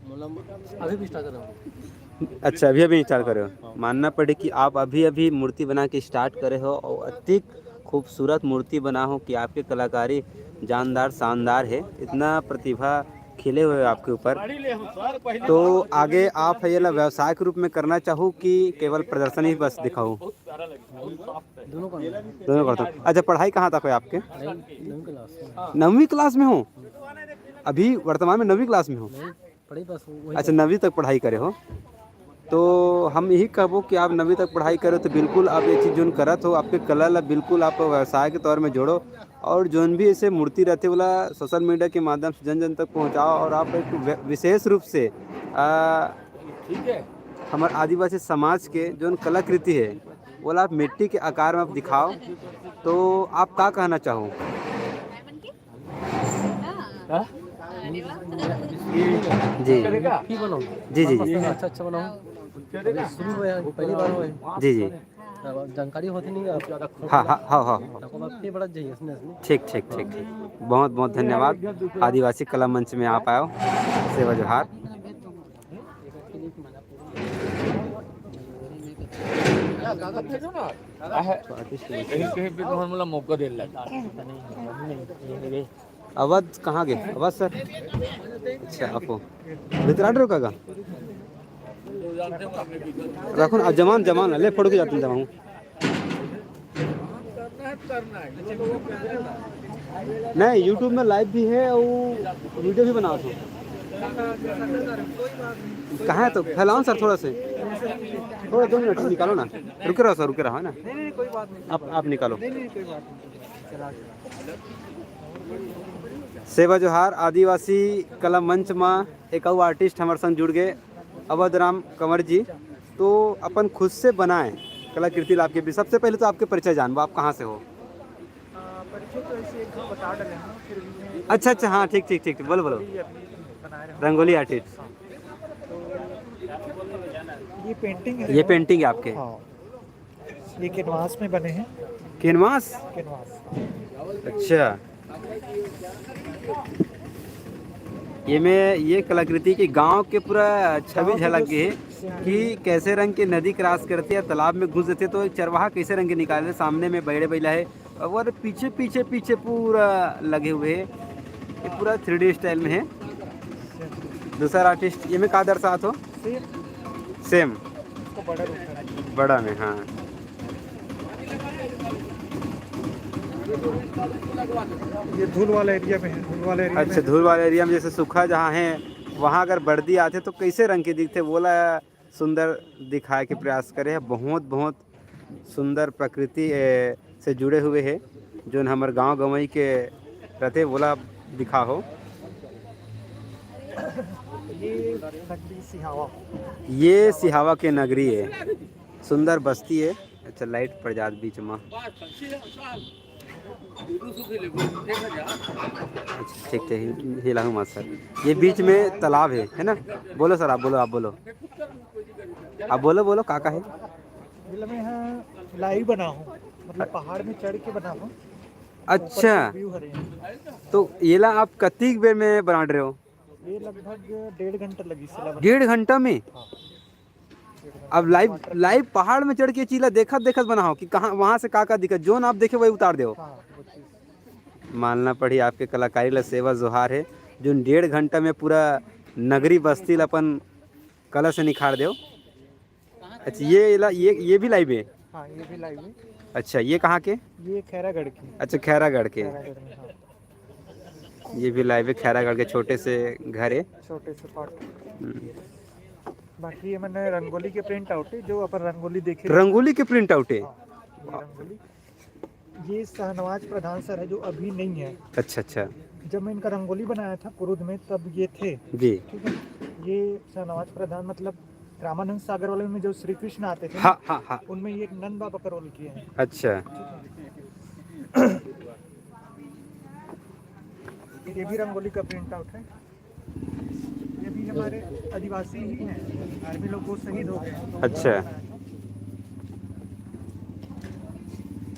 मतलब, अभी भी start कर रहा हूँ। अच्छा, अभी, अभी start करे हो। हाँ। मानना पड़े कि आप अभी, अभी मूर्ति बना के start करे हो और अतिक खूबसूरत मूर्ति बना हो कि आपके कलाकारी जानदार, शानदार है। इतना प्रतिभा खिले हुए हैं आपके ऊपर। तो आगे आप ये ला व्यवसाय के रूप में करना चाहो कि केवल प्रदर्शनी बस दिखाओ? दोनों का। दोनों करता हूँ। अच्छा, पढ़ाई कहाँ तक है आपके? नवीं, नवीं class में। नवीं class में हो? अभी वर्तमान में नवीं class में हो? नहीं, पढ़ाई बस वही। अच्छा, नवीं तक पढ़ाई करे हो? तो हम यही कहबो कि आप नवीं तक पढ़ाई करो, तो बिल्कुल आप ये चीज़ जोन करत हो, आपके कला ला बिल्कुल आप व्यवसाय के तौर में जोड़ो, और जोन भी ऐसे मूर्ति रहते वाला social media के माध्यम से जन जन तक पहुँचाओ, और आप एक वि-, विशेष रूप से, आ, ठीक है। हमारे आदिवासी समाज के जोन कलाकृति है, वो ला आप मिट्टी के आकार में आप दिखाओ, तो आप का कहना चाहो? हाँ? जी। ठीक बनाओ। जी, जी, जी। अच्छा, अच्छा बनाओ। अभी शुरू हुआ है, पहली बार हुआ है। जी, जी। अब जानकारी होती नहीं है, आप ज्यादा खुश हाँ, ना। हाँ, हाँ, हाँ। तो अब फिर बड़ा जइए इसमें, इसमें। ठीक, ठीक, ठीक, ठीक। बहुत, बहुत धन्यवाद। आदिवासी कला मंच में आप आयो। सेवा जोहार। कहीं, कहीं पे तो हम लोग मौका दे लगा। अवध कहाँ गए? अवध सर? अच्छा, आप हो। भीतर आ रहे हो काका? रखो ना, जमान, जमान, ले फोटो खिंचाते हैं, जमान। नहीं, YouTube में लाइव भी है और वीडियो भी बनावत हो। कहाँ है तो फैलाओ सर, थोड़ा से, थोड़ा दो मिनट निकालो ना, रुके रहो सर, रुके रहो, है ना? आप, आप निकालो। सेवा जोहार। आदिवासी कला मंच मा एक अउ आर्टिस्ट हमर संग जुड़ गए, अवध राम कंवर जी। तो अपन खुद से बनाए कलाकृति ला आपके बीच, सबसे पहले तो आपके परिचय जानबो, आप कहाँ से हो? आ, परिचय तो ऐसे एक दो बता डले हैं, फिर भी मैं अच्छा, अच्छा, हाँ, ठीक, ठीक, ठीक, ठीक, बोलो, बोलो। अभी, अभी बना रहे हैं। रंगोली आर्टिस्ट। ये पेंटिंग है। ये पेंटिंग है आपके? हाँ। ये कैनवास में बने हैं। कैनवास? कैनवास। अच्छा। ये में ये कलाकृति के गांव के पूरा छवि गांव के झलक जो गई है सी-, कि कैसे रंग के नदी क्रॉस करती है, तालाब में घुस जाती है, तो एक चरवाहा कैसे रंग के निकाले, सामने में बड़े बैला है और पीछे, पीछे, पीछे पूरा लगे हुए हैं। ये पूरा थ्री डी स्टाइल में है। दूसरा आर्टिस्ट, ये में का दर्शात हो? सेम। सेम। इसको बड़ा रूप है। बड़ा में, हाँ। ये धूल वाला एरिया में है, धूल वाला एरिया में अच्छा, है। धूल वाला एरिया में जैसे सूखा जहाँ है, वहाँ अगर बर्दी आथे तो कैसे रंग के दिखथे, वो ला सुंदर दिखाए के प्रयास करे है। बहुत, बहुत सुंदर प्रकृति, ए, से जुड़े हुए है, जोन हमर गांव गंवई के रथे, वोला दिखा हो। ये नगरी सिहावा। ये सिहावा के नगरी है, सुंदर बस्ती है। अच्छा, लाइट पड़ जात बीच में। अच्छा, ठीक, ठीक, हिलाहूँ मत सर। ये बीच में तालाब है, है ना? बोलो सर, आप बोलो, आप बोलो। आप बोलो, बोलो, का, का है? मतलब मैं यहाँ लाइव बना हूँ, मतलब पहाड़ में चढ़ के बना हूँ। अच्छा। ऊपर से व्यू हरे हैं। तो येला आप कतिक बेर में बना रहे हो? ये लगभग डेढ़ घंटा लगी, सिला बना। डेढ़ घंटा में? हाँ। अब लाइव, लाइव पहाड़ में चढ़ के चीला देखत, देखत बनाओ कि कहाँ, वहाँ से का, का दिखत, जोन आप देखे वही उतार दो। हाँ, वो चीज़। मानना पड़ी आपके कलाकारी ला, सेवा जोहार है, जोन डेढ़ घंटा में पूरा नगरी बस्ती ला अपन कला से निखार दो। अच्छा, ये ला, ये, ये भी लाइव है? हाँ, ये भी लाइव है। अच्छा, ये कहाँ के? ये खैरागढ़ की। अच्छा, खैरागढ़ के। खैरागढ़ में, हाँ। ये भी लाइव है, खैरागढ़ के छोटे से घर है। छोटे से पार्ट। हम्म। बाकी ये मैंने रंगोली के प्रिंट आउट है, जो अपन रंगोली देखे। रंगोली के प्रिंट आउट है? हाँ, ये रंगोली। ये शाहनवाज प्रधान सर है, जो अभी नहीं है। अच्छा, अच्छा। जब मैं इनका रंगोली बनाया था कुरुद में, तब ये थे। जी। ठीक है, ये शाहनवाज प्रधान, मतलब रामानंद सागर वाले में जो श्री कृष्ण आते थे ना, हाँ, हाँ, हाँ। उनमें ये एक नंद बाबा का रोल किए हैं। अच्छा। ये भी रंगोली का प्रिंट आउट है। ये भी हमारे आदिवासी ही हैं, आर्मी लोग वो शहीद हो गए हैं। अच्छा।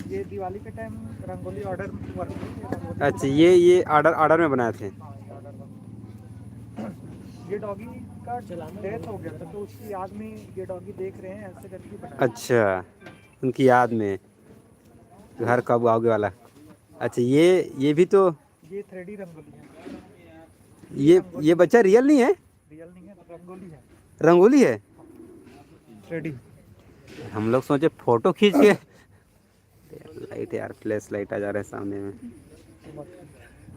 ये दिवाली के टाइम रंगोली ऑर्डर वर्क है, ये रंगोली अच्छा, ये, ये ऑर्डर, ऑर्डर में बनाए थे। हाँ, ये ऑर्डर वर्क। ये डॉगी का डेथ हो गया था, तो उसकी याद में ये डॉगी देख रहे हैं, ऐसे करके बनाया। अच्छा, उनकी याद में घर कब आओगे वाला। अच्छा, ये, ये भी तो ये थ्री डी रंगोली है। ये, ये बच्चा रियल नहीं है? रियल नहीं है, रंगोली है। रंगोली है? Three D. हम लोग सोचे फोटो खींच के। लाइट यार, फ्लैश लाइट आ जा रहा है सामने में।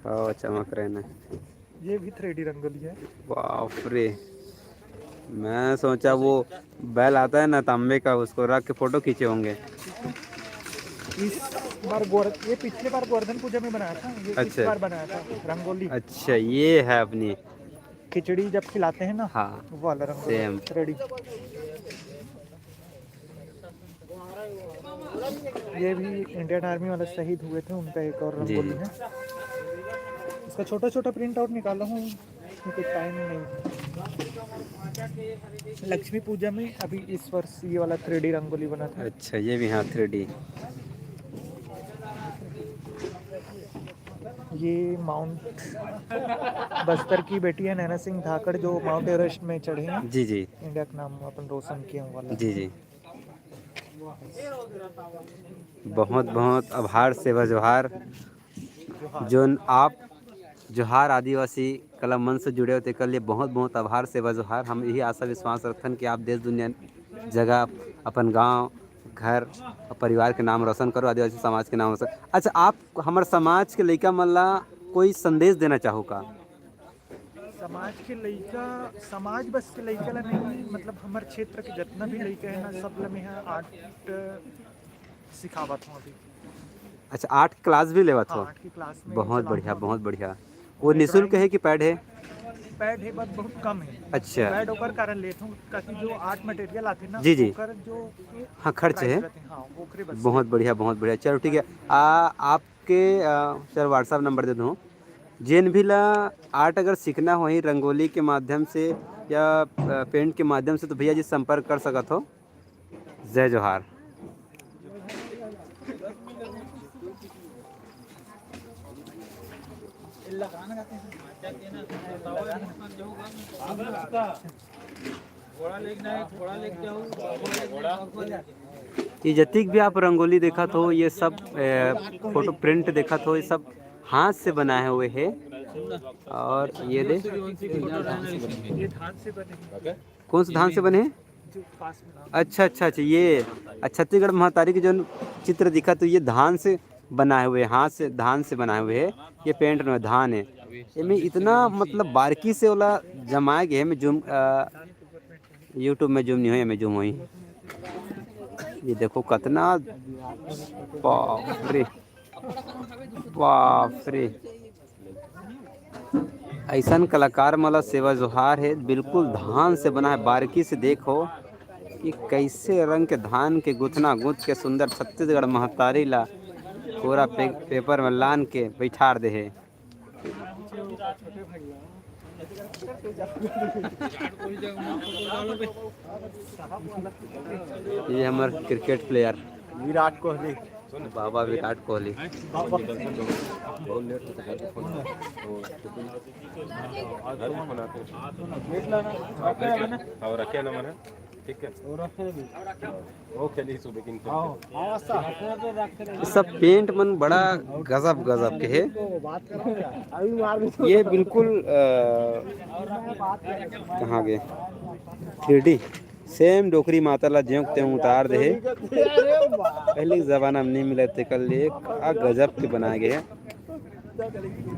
ओ, चमक रहे ना। ये भी थ्री डी रंगोली है। बाप रे, मैं सोचा वो बैल आता है ना तांबे का, उसको रख के फोटो खींचे होंगे। इस बार गोवर-, ये पिछले बार गोवर्धन पूजा में बनाया था, ये इस अच्छा। बार बनाया था रंगोली। अच्छा, ये है अपनी खिचड़ी जब खिलाते हैं ना, हाँ। वो वाला रंगोली। सेम। रेडी। ये भी इंडियन आर्मी वाले शहीद हुए थे, उनका एक और जी, रंगोली जी। है। इसका छोटा छोटा प्रिंट आउट निकाला हूँ, इसमें कुछ टाइम नहीं है। लक्ष्मी पूजा में अभी इस वर्ष ये वाला थ्री डी रंगोली बना था। अच्छा, ये भी, हाँ, थ्री डी। ये माउंट बस्तर की बेटी है नैना सिंह धाकड़, जो माउंट एवरेस्ट में चढ़े हैं। जी, जी। इंडिया का नाम अपन रोशन किए हैं वाला। जी, जी। बहुत बहुत आभार सेवा जोहार, जोन आप जोहार आदिवासी कला मंच से जुड़े हो, तेकर लिए बहुत बहुत आभार सेवा जोहार। हम यही आशा विश्वास रखथन कि आप देश दुनिया जगह अपन गांव, घर, परिवार के नाम रोशन करो, आदिवासी समाज के नाम रोशन। अच्छा, आप हमर समाज के लइका मन ला कोई संदेश देना चाहो का? समाज के लइका, समाज बस के लइका ला नहीं, मतलब हमर क्षेत्र के जितना भी लइका है ना, सब ला मैं आर्ट सिखावत हूँ अभी। अच्छा, आर्ट क्लास भी लेवत हो? हाँ, आर्ट की क्लास में बहुत बढ़िया, बहुत बढ़िया। वो निशुल्क है कि पेड है? पेड है, बट बहुत कम है। अच्छा। पेड ओकर कारण लेत हूँ, ताकि जो आर्ट मटेरियल आते ना, जी, जी। ओकर जो हाँ, खर्च है। हाँ, ओकरे बस। बहुत बढ़िया, बहुत बढ़िया। चलो, ठीक है। आ, आपके, आ, सर, WhatsApp नंबर दे दूँ। जेन भी ला आर्ट अगर सीखना होही रंगोली के माध्यम से या, आ, पेंट के माध्यम से, तो भैया जी संपर्क कर सकत हो। जय जोहार। ये जतिक भी आप रंगोली देखत हो, ये सब, ए, फोटो प्रिंट देखत हो, ये सब हाथ से बनाए हुए है। और ये दे, कौन से धान से बने हैं? अच्छा, अच्छा, अच्छा, ये छत्तीसगढ़ महतारी के जो चित्र दिखा, तो ये धान से बनाए हुए, हाथ से, धान से बनाए हुए है। ये पेंट में धान है, एमे इतना, मतलब, बारीकी से ओला जमाए गए है। मैं जूम, अ, YouTube में जूम नहीं होई, एमे जूम होई। ये देखो कतना, बाप रे, बाप रे। अइसन कलाकार मन ला सेवा जोहार हे। बिल्कुल धान से बना हे, बारीकी से देखो कि कइसे रंग के धान के गुथना गुथ के सुंदर छत्तीसगढ़ महतारी ला कोरा पे-, पेपर में लान के बैठार दे हे। ये हमर क्रिकेट प्लेयर विराट कोहली। बाबा विराट कोहली। हाँ, रखे ना मैंने। ठीक है। वो खेली सुबह किन सब पेंट मन बड़ा गजब गजब के हे। ये बिल्कुल, अ, कहाँ गए? Three D. सेम डोकरी माता ला ज्यों के त्यों उतार दे हे। पहले के जमाना में नहीं मिला, तेकर लिए का गजब के बनाए गए हे।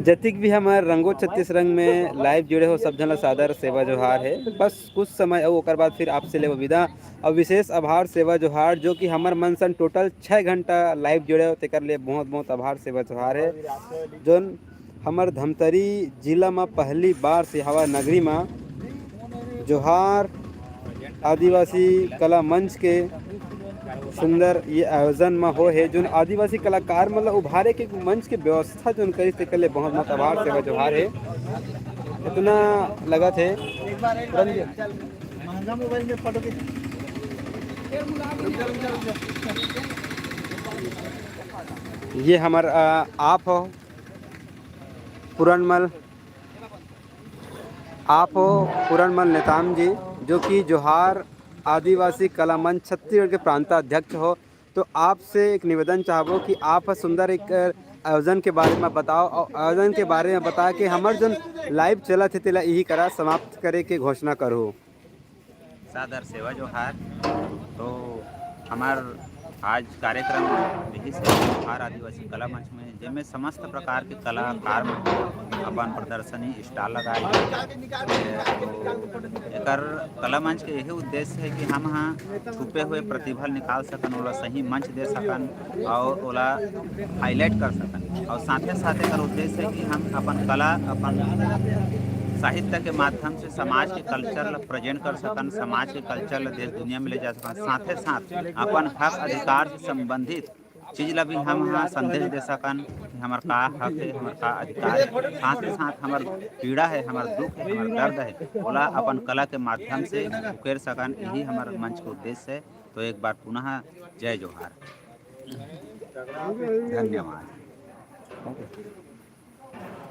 जतिक भी हमर रंगो छत्तीस रंग में लाइव जुड़े हो, सब झन ला सादर सेवा जोहार हे। बस कुछ समय अउ ओकर बाद फिर आपसे लेबो विदा। अउ विशेष आभार सेवा जोहार, जो कि हमर मन सन टोटल छः घंटा लाइव जुड़े हो, तेकर लिए बहुत बहुत आभार सेवा जोहार हे। जोन हमर धमतरी जिला म पहली बार सिहावा नगरी म जोहार आदिवासी कला मंच के सुंदर ये आयोजन म हो हे, जोन आदिवासी कलाकार मन ल उभारे के मंच के व्यवस्था जोन करिस, तेकर ले बहुत बहुत आभार सेवा जोहार हे। इतना लगत हे। महंगा मोबाइल में फोटो खींच। ये हमर, अ, आप हो पुरनमल, आप हो पुरनमल नेताम जी, जो कि जोहार आदिवासी कला मंच छत्तीसगढ़ के प्रांताध्यक्ष हो, तो आपसे एक निवेदन चाहबो कि आप ह सुंदर एक, अ, आयोजन के बारे में बताओ और आयोजन के बारे में बता के हमर जोन लाइव चलत हे, तेला इही करा समाप्त करे के घोषणा करो। सादर सेवा जोहार। तो हमार आज कार्यक्रम यही से जोहार आदिवासी कला मंच में, जेमे समस्त प्रकार के कलाकार मन अपन प्रदर्शनी स्टॉल लगाए हे। तो एकर कला मंच के यही उद्देश्य हे कि हम हा छुपे हुए प्रतिभा ल निकाल सकन, ओला सही मंच दे सकन और ओला हाईलाइट कर सकन। और साथे साथ एकर उद्देश्य हे कि हम अपन कला, अपन साहित्य के माध्यम से समाज के कल्चर ल प्रेजेंट कर सकन, समाज के कल्चर ल देश दुनिया में ले जा सकन, साथे साथ अपन हक अधिकार से संबंधित चीज ला भी हम हा संदेश दे सकन, हमर का हक हे, हमर का अधिकार हे, साथ ही साथ हमर पीड़ा हे, हमर दुख हे, हमर दर्द हे, ओला अपन कला के माध्यम से उकेर सकन, यही हमर मंच के उद्देश्य हे। तो एक बार पुनः जय जोहार, धन्यवाद।